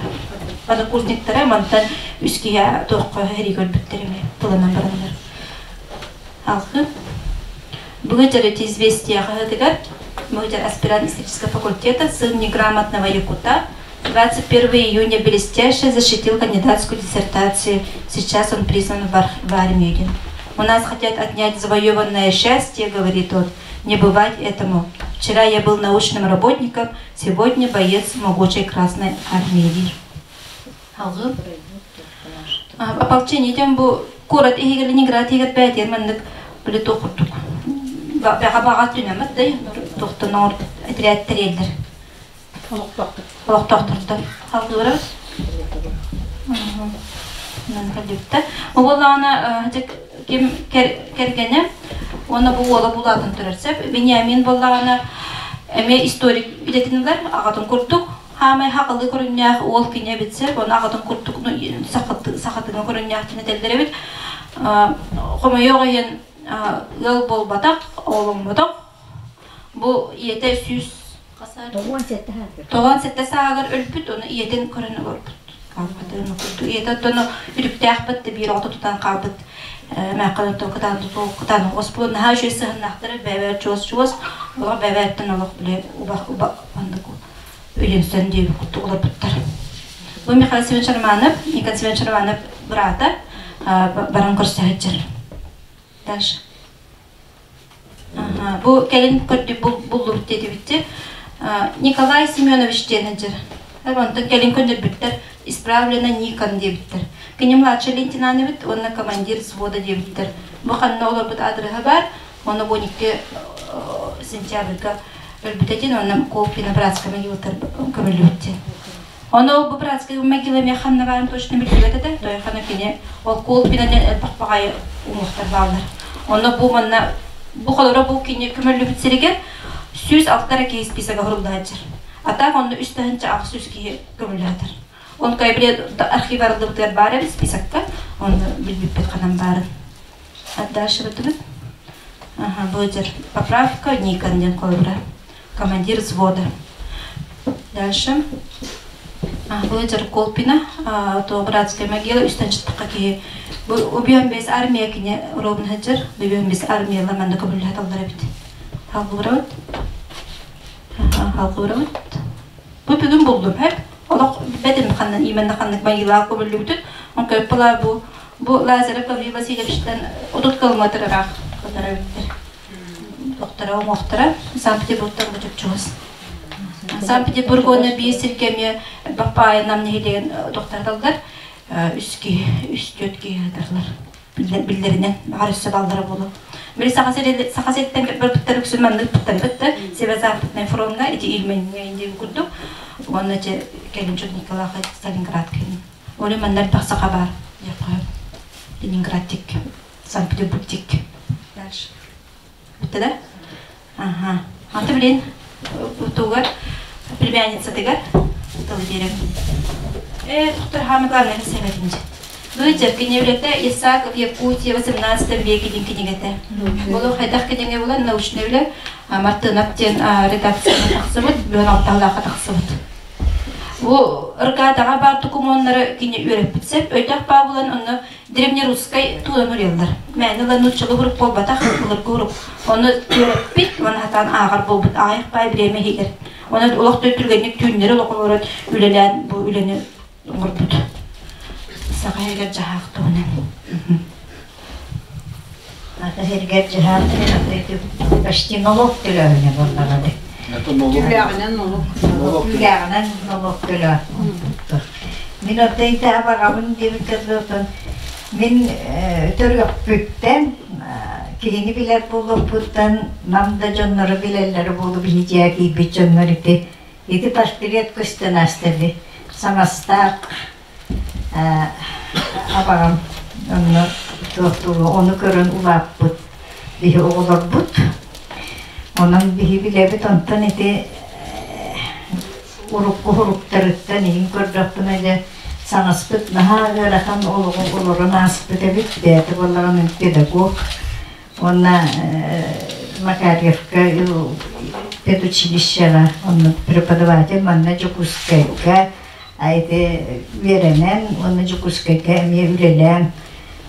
Speaker 19: однокурсниктара мантан үс киһи туохха һэри көрбүттэр эмиэ тылынан бараннар. Алхы. Бүгүн төрүт известия хаһыатыгар Мыгдьар аспирант исторического факультета сын неграмотного якута. 21 июня блестяще защитил кандидатскую диссертацию. Сейчас он призван в армию. У нас хотят отнять завоеванное счастье, говорит он. Не бывать этому. Вчера я был научным работником, сегодня боец могучей Красной Армии. Ополчение тем бу куорат иһигэр Ленинград иһигэр бээтиэр маннык били туох курдук бэҕэ баҕа түнэмэт да туохтан оҥорбут отряд тэрийэллэр олохтоохтортон халгыырабыт кэллибиттэр уоллаҕына ким кэргэнэ уонна бу уола булаатын турар сөп Вениамин буоллаҕына эмиэ историк идэтин ылар аҕатын курдук Хаамай хахылыы көрүннээх уол кини эбит сөп, ону аҕатын курдук сахатыҥа көрүннээх диэн этэллэр эбит. Хомойуох иһин ыал буолбатах, оҕоломмотох. Бу ийэтэ 197 сааһыгар өлбүт, ону ийэтин көрөн олорбут. Хаалбыт курдук. Ийэтэ оттон үрүктээх быт биир оҕото тутан хаалбыт. Мээххэ оттон кытаан кытаан оспуон наһаа үчүгэй сыһыннаахтар бэбээр чуос-чуос, олох бэбээттэн олох бile уба уба маннык Үйөнсөн диэбит курдук олорбуттар. Бу Михаил Семенович Романов, Николай Семенович Романов быраата баран көрсө сылдьар. Дальше. Бу кэлин көрдү буллубут диэтибитти. Николай Семенович диэн сылдьар. Онтон кэлин көннөрбүттэр исправлено Никон диэбиттэр. Кини младший лейтенант эбит уонна командир взвода диэбиттэр. Бу ханна олорбут адрыһа баар, Онно 12 сентябрьга өлбүтэ диэн, онно Колпино братскай могилатар көмүллүбүт диэн. Ону бу братскай могила эмиэ ханна баарын точно билбэт этэ. Тойхана кини ол Колпино диэн элбэх баҕайы уҥуохтар бааллар. Онно бу манна бу холоро бу кини көмүллүбүт сиригэр 106 эрэ киһи списога хуруллааччар. А так онно 3800 киһи көмүллээтэр. Он кайбре архив арыллыбытыгар баар эбит списокка, онно билбиппит ханан баарын. Дальше бытыбыт. Ага, будет поправка Никон диэн холобура. Командир взвода. Дальше. Будет Колпина, то братская могила, үстэн чыттыққа киһи. Бу убьем без армия кине ровно хаджар, убьем без армия ламанна көбүллэ таллар эбит. Халгыбырабыт. Халгыбырабыт. Бу бүгүн булдум, хэп. Олох бэтим ханнан именно ханнык могила көбүллүбүтүн. Он көппала бу Бу Лазарев Гаврил Васильевичтан 30 километр ыраах көтөрө эбиттэр. Тохтара уҥуохтара Санкт-Петербургтан бу чугас. Санкт-Петербург уонна биир сиргэ эмиэ Баппаайа Нам нэһилиэгин тохтоталлар. Үс киһи, үс түөрт киһи ыытарлар. Биллэринэн, баҕар өссө баллара буолуо. Били Саха Саха сириттэн барбыттар үксүн маннык ыппыттар Северо-Западный фроҥҥа ити Ильмэньҥэ диэн курдук. Уонна кэлин Николай Сталинград кэлин. Оля манна элбэх саха баар диэххэ Ленинградтик, Санкт-Петербургтик. Дальше. Бүтте да? Ага. Аты билин утугар племянницатыгар тыл биэрем. Э, доктор Хамы главное сэбэтинчи. Быдьар кинигэлэртэ Исааков Якутия 18 веке диэн кинигэтэ. Ол хайдах кинигэ буолан научный үлэ Мартынов диэн редакцияны тахсыбыт, бүгүн алталаахха тахсыбыт. Бу РК-таҕа баар докумуоннары кини үөрэппит сөп. Өйдөөх баа булан онно древнерусскай тууран уруйаллар. Мээнэ ылан нууччалыы урук буолбатах, былыргы урук. Ону үөрэппит, уонна хатаан ааҕар буолбут аҕыйах баай бириэмэ иһигэр. Онон олох түргэнник түүннэри олох олорон үлэлээн бу үлэни оҥорбут. Саха иһигэр дьаһаах туһунан.
Speaker 20: Саха сиригэр дьаһаах почти налог төлөөһүнэ буоллаҕа дии.
Speaker 14: Түүлээҕинэн налог.
Speaker 20: Түүлээҕинэн налог төлөө. Мин оттон итаа баҕабын диэбиккэ дылы мин төрүөхпүттэн киһини билэр буолуохпуттан нам да дьонноро билэллэрэ буолуо биһи киирбит дьоннор ити ити портрет көстөн ааста ди саҥастаах Абаҕам онно туохтуур ону көрөн улааппыт биһи оҕолорбут. Онон биһи билэбит онтон ити урукку уһуруктарыттан иһин көрдөхпүнэ дьэ саҥаспыт наһаа ыарахан олоҕу олорон ааспыт эбит. Бэйэтэ буоллаҕына педагог уонна Макарьевка педучилищеҕа онно преподаватель манна Дьокуускайга ити үөрэнэн уонна Дьокуускайга эмиэ үлэлээн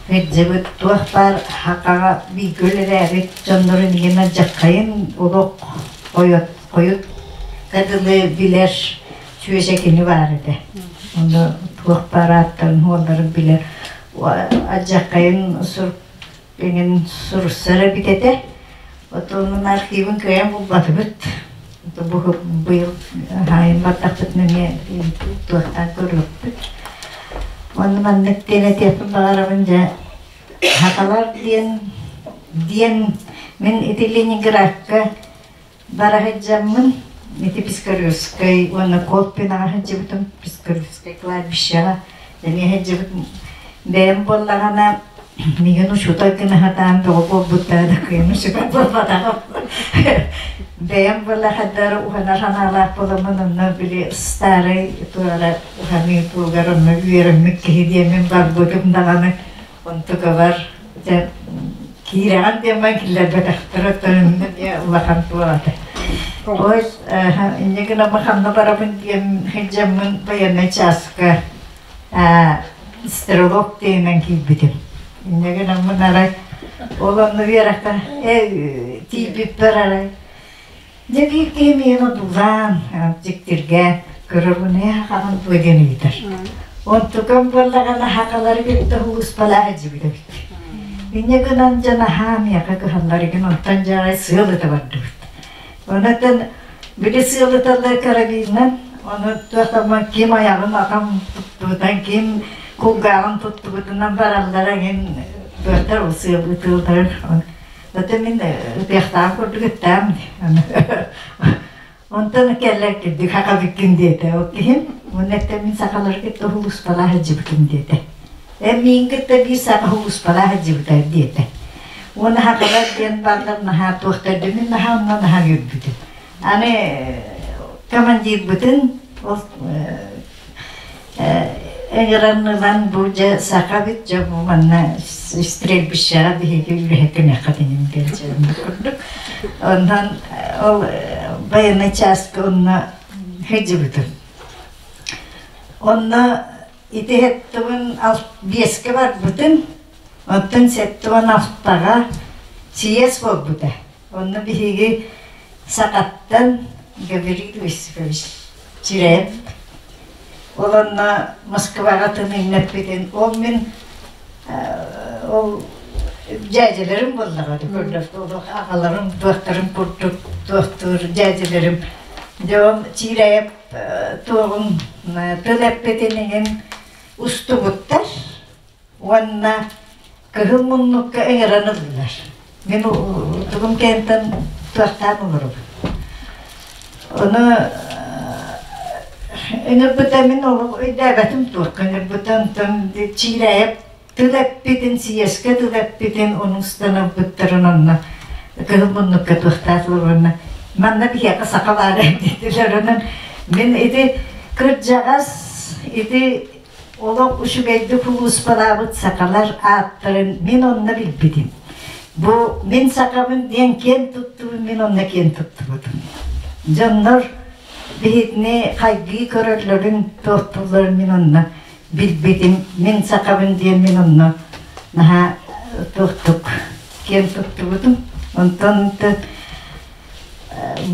Speaker 20: сылдьыбыт туох баар хахаҕа бииргэ үлэлээбит дьоннорун иһин алдьархайын олох хойут хойут дылы билэр. Сүөсэ кини баар этэ. Онно туох баар ааттарын, уолларын билэр. Адьаххайын сур эҥин суруссар эбит этэ. Отонун архивын кыайан булбатыбыт. Бу быйыл хаайын бардахпытына эмиэ туохтаан көрүөхпүт. Онно маннык диэн этиэхпин баҕарабын дьэ хаталар диэн диэн мин ити Ленинградка бара сылдьаммын ити Пискаревскай уонна Колпинаҕа сылдьыбытым Пискаревскай кладбищеҕа эмиэ сылдьыбытым бэйэм буоллаҕына миигин учуутал гына сатаан бөҕө буолбуттара да кыайан учуутал буолбатаҕым бэйэм буоллахаддар уһанар санаалаах буоламмын онно били старый туора уһаныы тугар онно үөрэммит киһи диэммин барбытым даҕаны онтукабар дьэ киирэҕин диэммин киллэрбэтэхтэр оттон эмиэ улахан туолата ой инньэ гынан ханна барабын диэн сылдьаммын военнай чааска стрелок диэнэн киирбитим. Инньэ гынаммын арай ол онно үөрэххэ тиийбиппэр арай дьэ биир киһи миигин одуулаан дьиктиргээн көрөбүн ээ хаҕын туо диэн ыйытар. Онтукам буоллаҕына хахалары кытта улууспалаах илдьибит эбит. Инньэ гынан дьэ наһаа миэхэ кыһалларыгын онтон дьэ арай сыал ыта бардыбыт. Онон били сыалыталлар карабинынан, ону туохтаммын ким айаҕын атам туттубутан, ким кулгааҕын туттубутунан бараллара эҥин туохтар ол сыал ытыыллар. Ото мин ытыахтаах курдук ыттаам. Онтон кэллэр кирдик хакабыккын диэтэ. Ол киһим уонна эттэ мин сахалары кытта улууспалаах сылдьыбытым диэтэ. Эн миин кытта биир саха улууспалаах сылдьыбыта диэтэ. Уонна хахалар диэн бааллар наһаа туохтар мин наһаа онно наһаа үөрбүтүм. Аны командирбытын ол ыҥыран ылан бу дьэ саха эбит дьэ бу манна стрельбищеҕа биһиги үлэһиккиниэххэ тиним диэн курдук. Онтон ол военный чааска онно сылдьыбытым. Онно ити хэттибин биэскэ барбытым Оттон 76-ҕа съезд буолбута. Онно биһиги Сахаттан Гаврил Осипович Чирээп ол онно Москваҕа тыныыннаппытын ол мин ол дьээдьэлэрим буоллаҕа аҕаларым туохтарын курдук туохтуур дьээдьэлэрим дьэ ол Чиирээп туоҕун тыл эппитин иһин устубуттар уонна кыһыл муннукка ыҥыран ыллылар. Мин тугум кэнтэн туохтаан олоробун. Ону ыҥырбыта мин олох өйдөөбөтүм туохха ыҥырбыта онтон Чиирээйэп тыл эппитин, съезкэ тыл эппитин ону устан ылбыттарын онно кыһыл муннукка туохтаатылар уонна манна биһиэхэ саха баара диэтилэр онон мин ити кырдьаҕас ити Олох үчүгэйдик улууспалаабыт сахалар ааттарын мин онно билбитим. Бу мин сахабын диэн киэн туттубун мин онно киэн туттубутум. Дьоннор биһитини хайгыы көрөллөрүн, туохтуулларын мин онно билбитим. Мин сахабын диэн мин онно наһаа туохтук киэн туттубутум. Онтон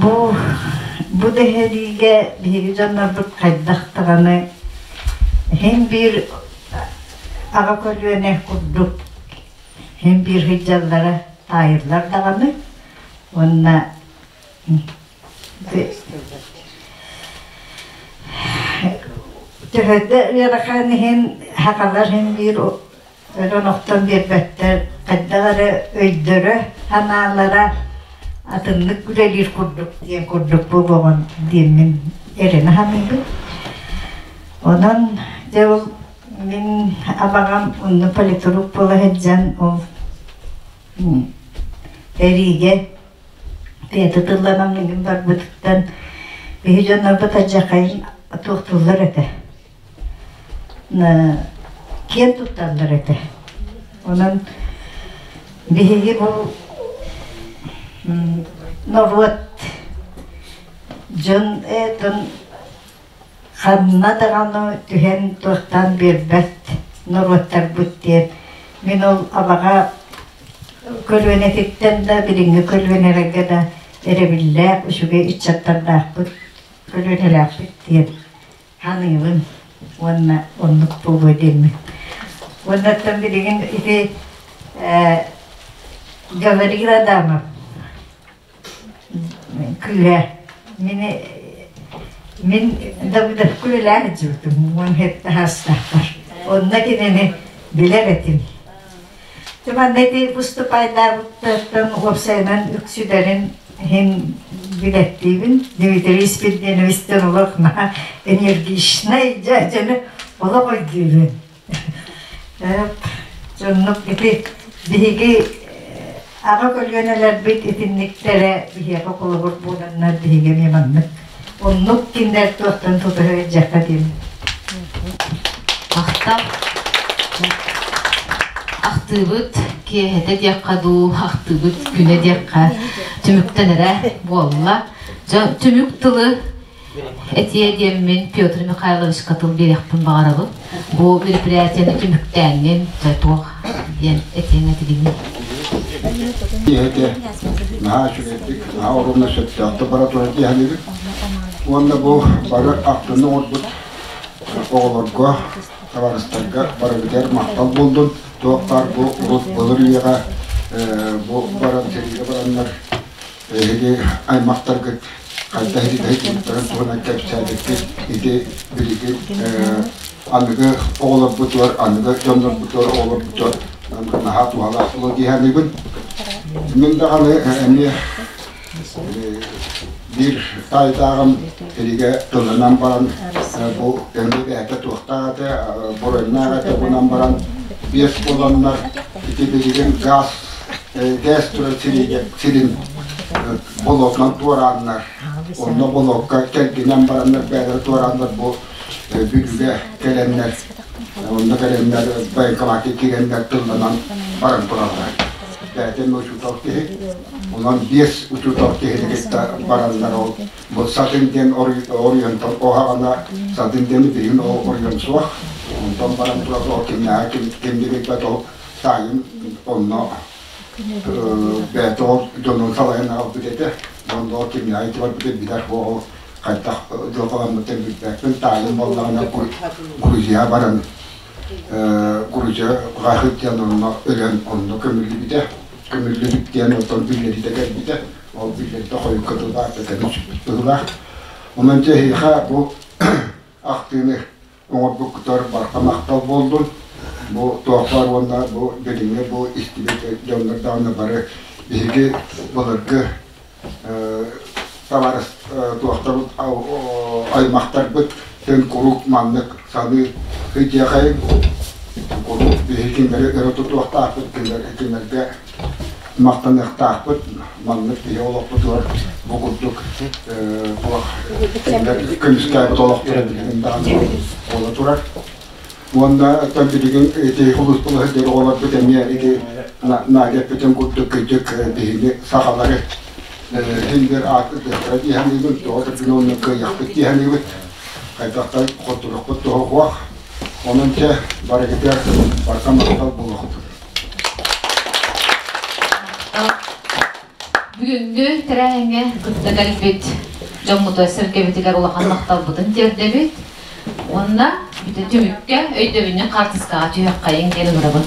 Speaker 20: Бу бу дэһэриигэ биһиги дьоннорбут хайдах даҕаны иһин биир аҕа көлүөнэ курдук иһин биир сылдьаллара таайыллар даҕаны уонна төһө да ыарахан иһин сахалар иһин биир Өлөн охтон биэрбэттэр, хайдах эрэ өйдөрө, санаалара атыннык үлэлиир курдук диэн курдук буолуоҕун диэммин эрэнэ саныыбын. Онон дьэ ол мин абаҕам онно политрук буола сылдьан ол эриигэ бэйэтэ тылланан миигин барбытыттан биһи дьоннорбут алдьархайын туохтууллар этэ. киэн тутталлар этэ. Онон биһиги бу норуот дьон этон ханна даҕаны түһэн туохтаан биэрбэт норуоттарбыт диэн мин ол абаҕа көлүөнэтиттэн да билиҥҥи көлүөнэлэргэ да эрэбиллээх үчүгэй ыччаттардаахпыт көлүөнэлээхпит диэн. Ханыыбын уонна оннук буолуо диэммин. Уоннаттан билигин ити Гаврил Адамов кыыһа мини мин Давыдовка үлэлээн сылдьыбытым уон сэттэ саастаахпар. Онно кинини билэр этим. Манна ити выступайдаабыттартан уопсайынан үксүлэрин иһин билэттиибин. Дмитрий Спирденовичтан олох наһаа энергичнай дьону олох өйдүүбүн. Дьоннук ити биһиги аҕа көлүөнэлэрбит итинниктэрэ биһиэхэ холобур буоланнар биһиги эмиэ маннык оннук кинилэр туохтан тутуһа илдьэххэ диэн.
Speaker 1: Махтал. Ахтыыбыт киэһэтэ диэххэ дуу, ахтыыбыт күнэ диэххэ түмүктэнэрэ буолла. Дьэ, түмүк тылы этиэ диэммин Петр Михайловичка тыл биэриэхпин баҕарабын. Бу мероприятиены түмүктээҥҥин, дьэ, туох диэн этиэҥ этигиний?
Speaker 21: Киэһэтэ наһаа үчүгэйдик, наһаа оруобуна сөптөөхтүк бара турар дии саныыбын. Уонна бу бары ахтыны оҥорбут оҕолорго, табаарыстарга барыбытыгар махтал буоллун. Туох баар бу урут былыр үйэҕэ бу баран сэриигэ бараннар эһиги аймахтаргыт хайдах иридэһи туһунан кэпсээбиккит ити билигин аныгы оҕолорбутугар, аныгы дьоннорбутугар, оҕолорбутугар наһаа туһалаах буолуо дии саныыбын. Мин даҕаны эмиэ биир таайдааҕым иригэ тылынан баран бу эмиэ бэйэтэ туохтаах этэ, буруйнаах этэ гынан баран биэс буоланнар ити билигин газ ГЭС турар сирин болотунан туорааннар, онно болуокка кэлгинэн бараннар бэйэлэрэ туорааннар бу Бүлүүгэ кэлэннэр, онно кэлэннэр военкомакка киирэннэр тылланан баран тураллар. Бэйэтин учуутал киһи, онон биэс учуутал киһини кытта бараннар ол бу Сатын диэн оройуонтан оһаҕана Сатын диэни билигин ол оройуон суох. Онтон баран турар ол кимнээҕэ ким ким билбэт ол таайым онно бэйэтэ ол дьонун салайан аҕалбыт этэ. Онно ол кимнээҕэ ити барбыта билэр ол хайдах дьылҕаламмытын билбэппин. Таайым буоллаҕына Грузия баран Грузия Гахыт диэн онно өлөн онно көмүллүбүтэ. Көмүллүбүт диэн оттон биллэриитэ кэлбитэ. Ол биллэриитэ хойукка дылы кэлин сүппүт быһыылаах. Онон дьэ эһиэхэ бу ахтыыны оҥорбуккутугар барҕа махтал буоллун. Бу туох баар уонна бу билиҥҥи бу истибит дьоннор даҕаны бары биһиги былыргы табаарыс туохтарбыт аймахтарбыт тэн куруук маннык саныы сылдьыахайыҥ. Куруук биһиги кинилэри өрө тутуохтаахпыт, кинилэргэ махтаныахтаахпыт. Маннык киһи олохпутугар бу курдук туох кинилэр көмүскээбит олохторо билигин даҕаны буола турар. Уонна оттон билигин ити улууспут сылдьар оҕолорбут эмиэ ити Надя эппитин курдук кырдьык биһиги сахалары син бир аатырдыахтара дии саныыбын, тоҕо да онно кыайыахпыт дии саныыбыт. Хайдахтан хотторохпут туһа суох. Онон чэ барыгытыгар барҕа махтал буолуохтун.
Speaker 1: Бүгүҥҥү тэрээһиҥҥэ кытта кэлбит дьоммутугар-сэргэбитигэр улахан махталбытын тиэрдэбит уонна бүтүн түмүккэ өйдөбүнньүк хаартыскаҕа түһүөххэйиҥ диэн ыҥырабын.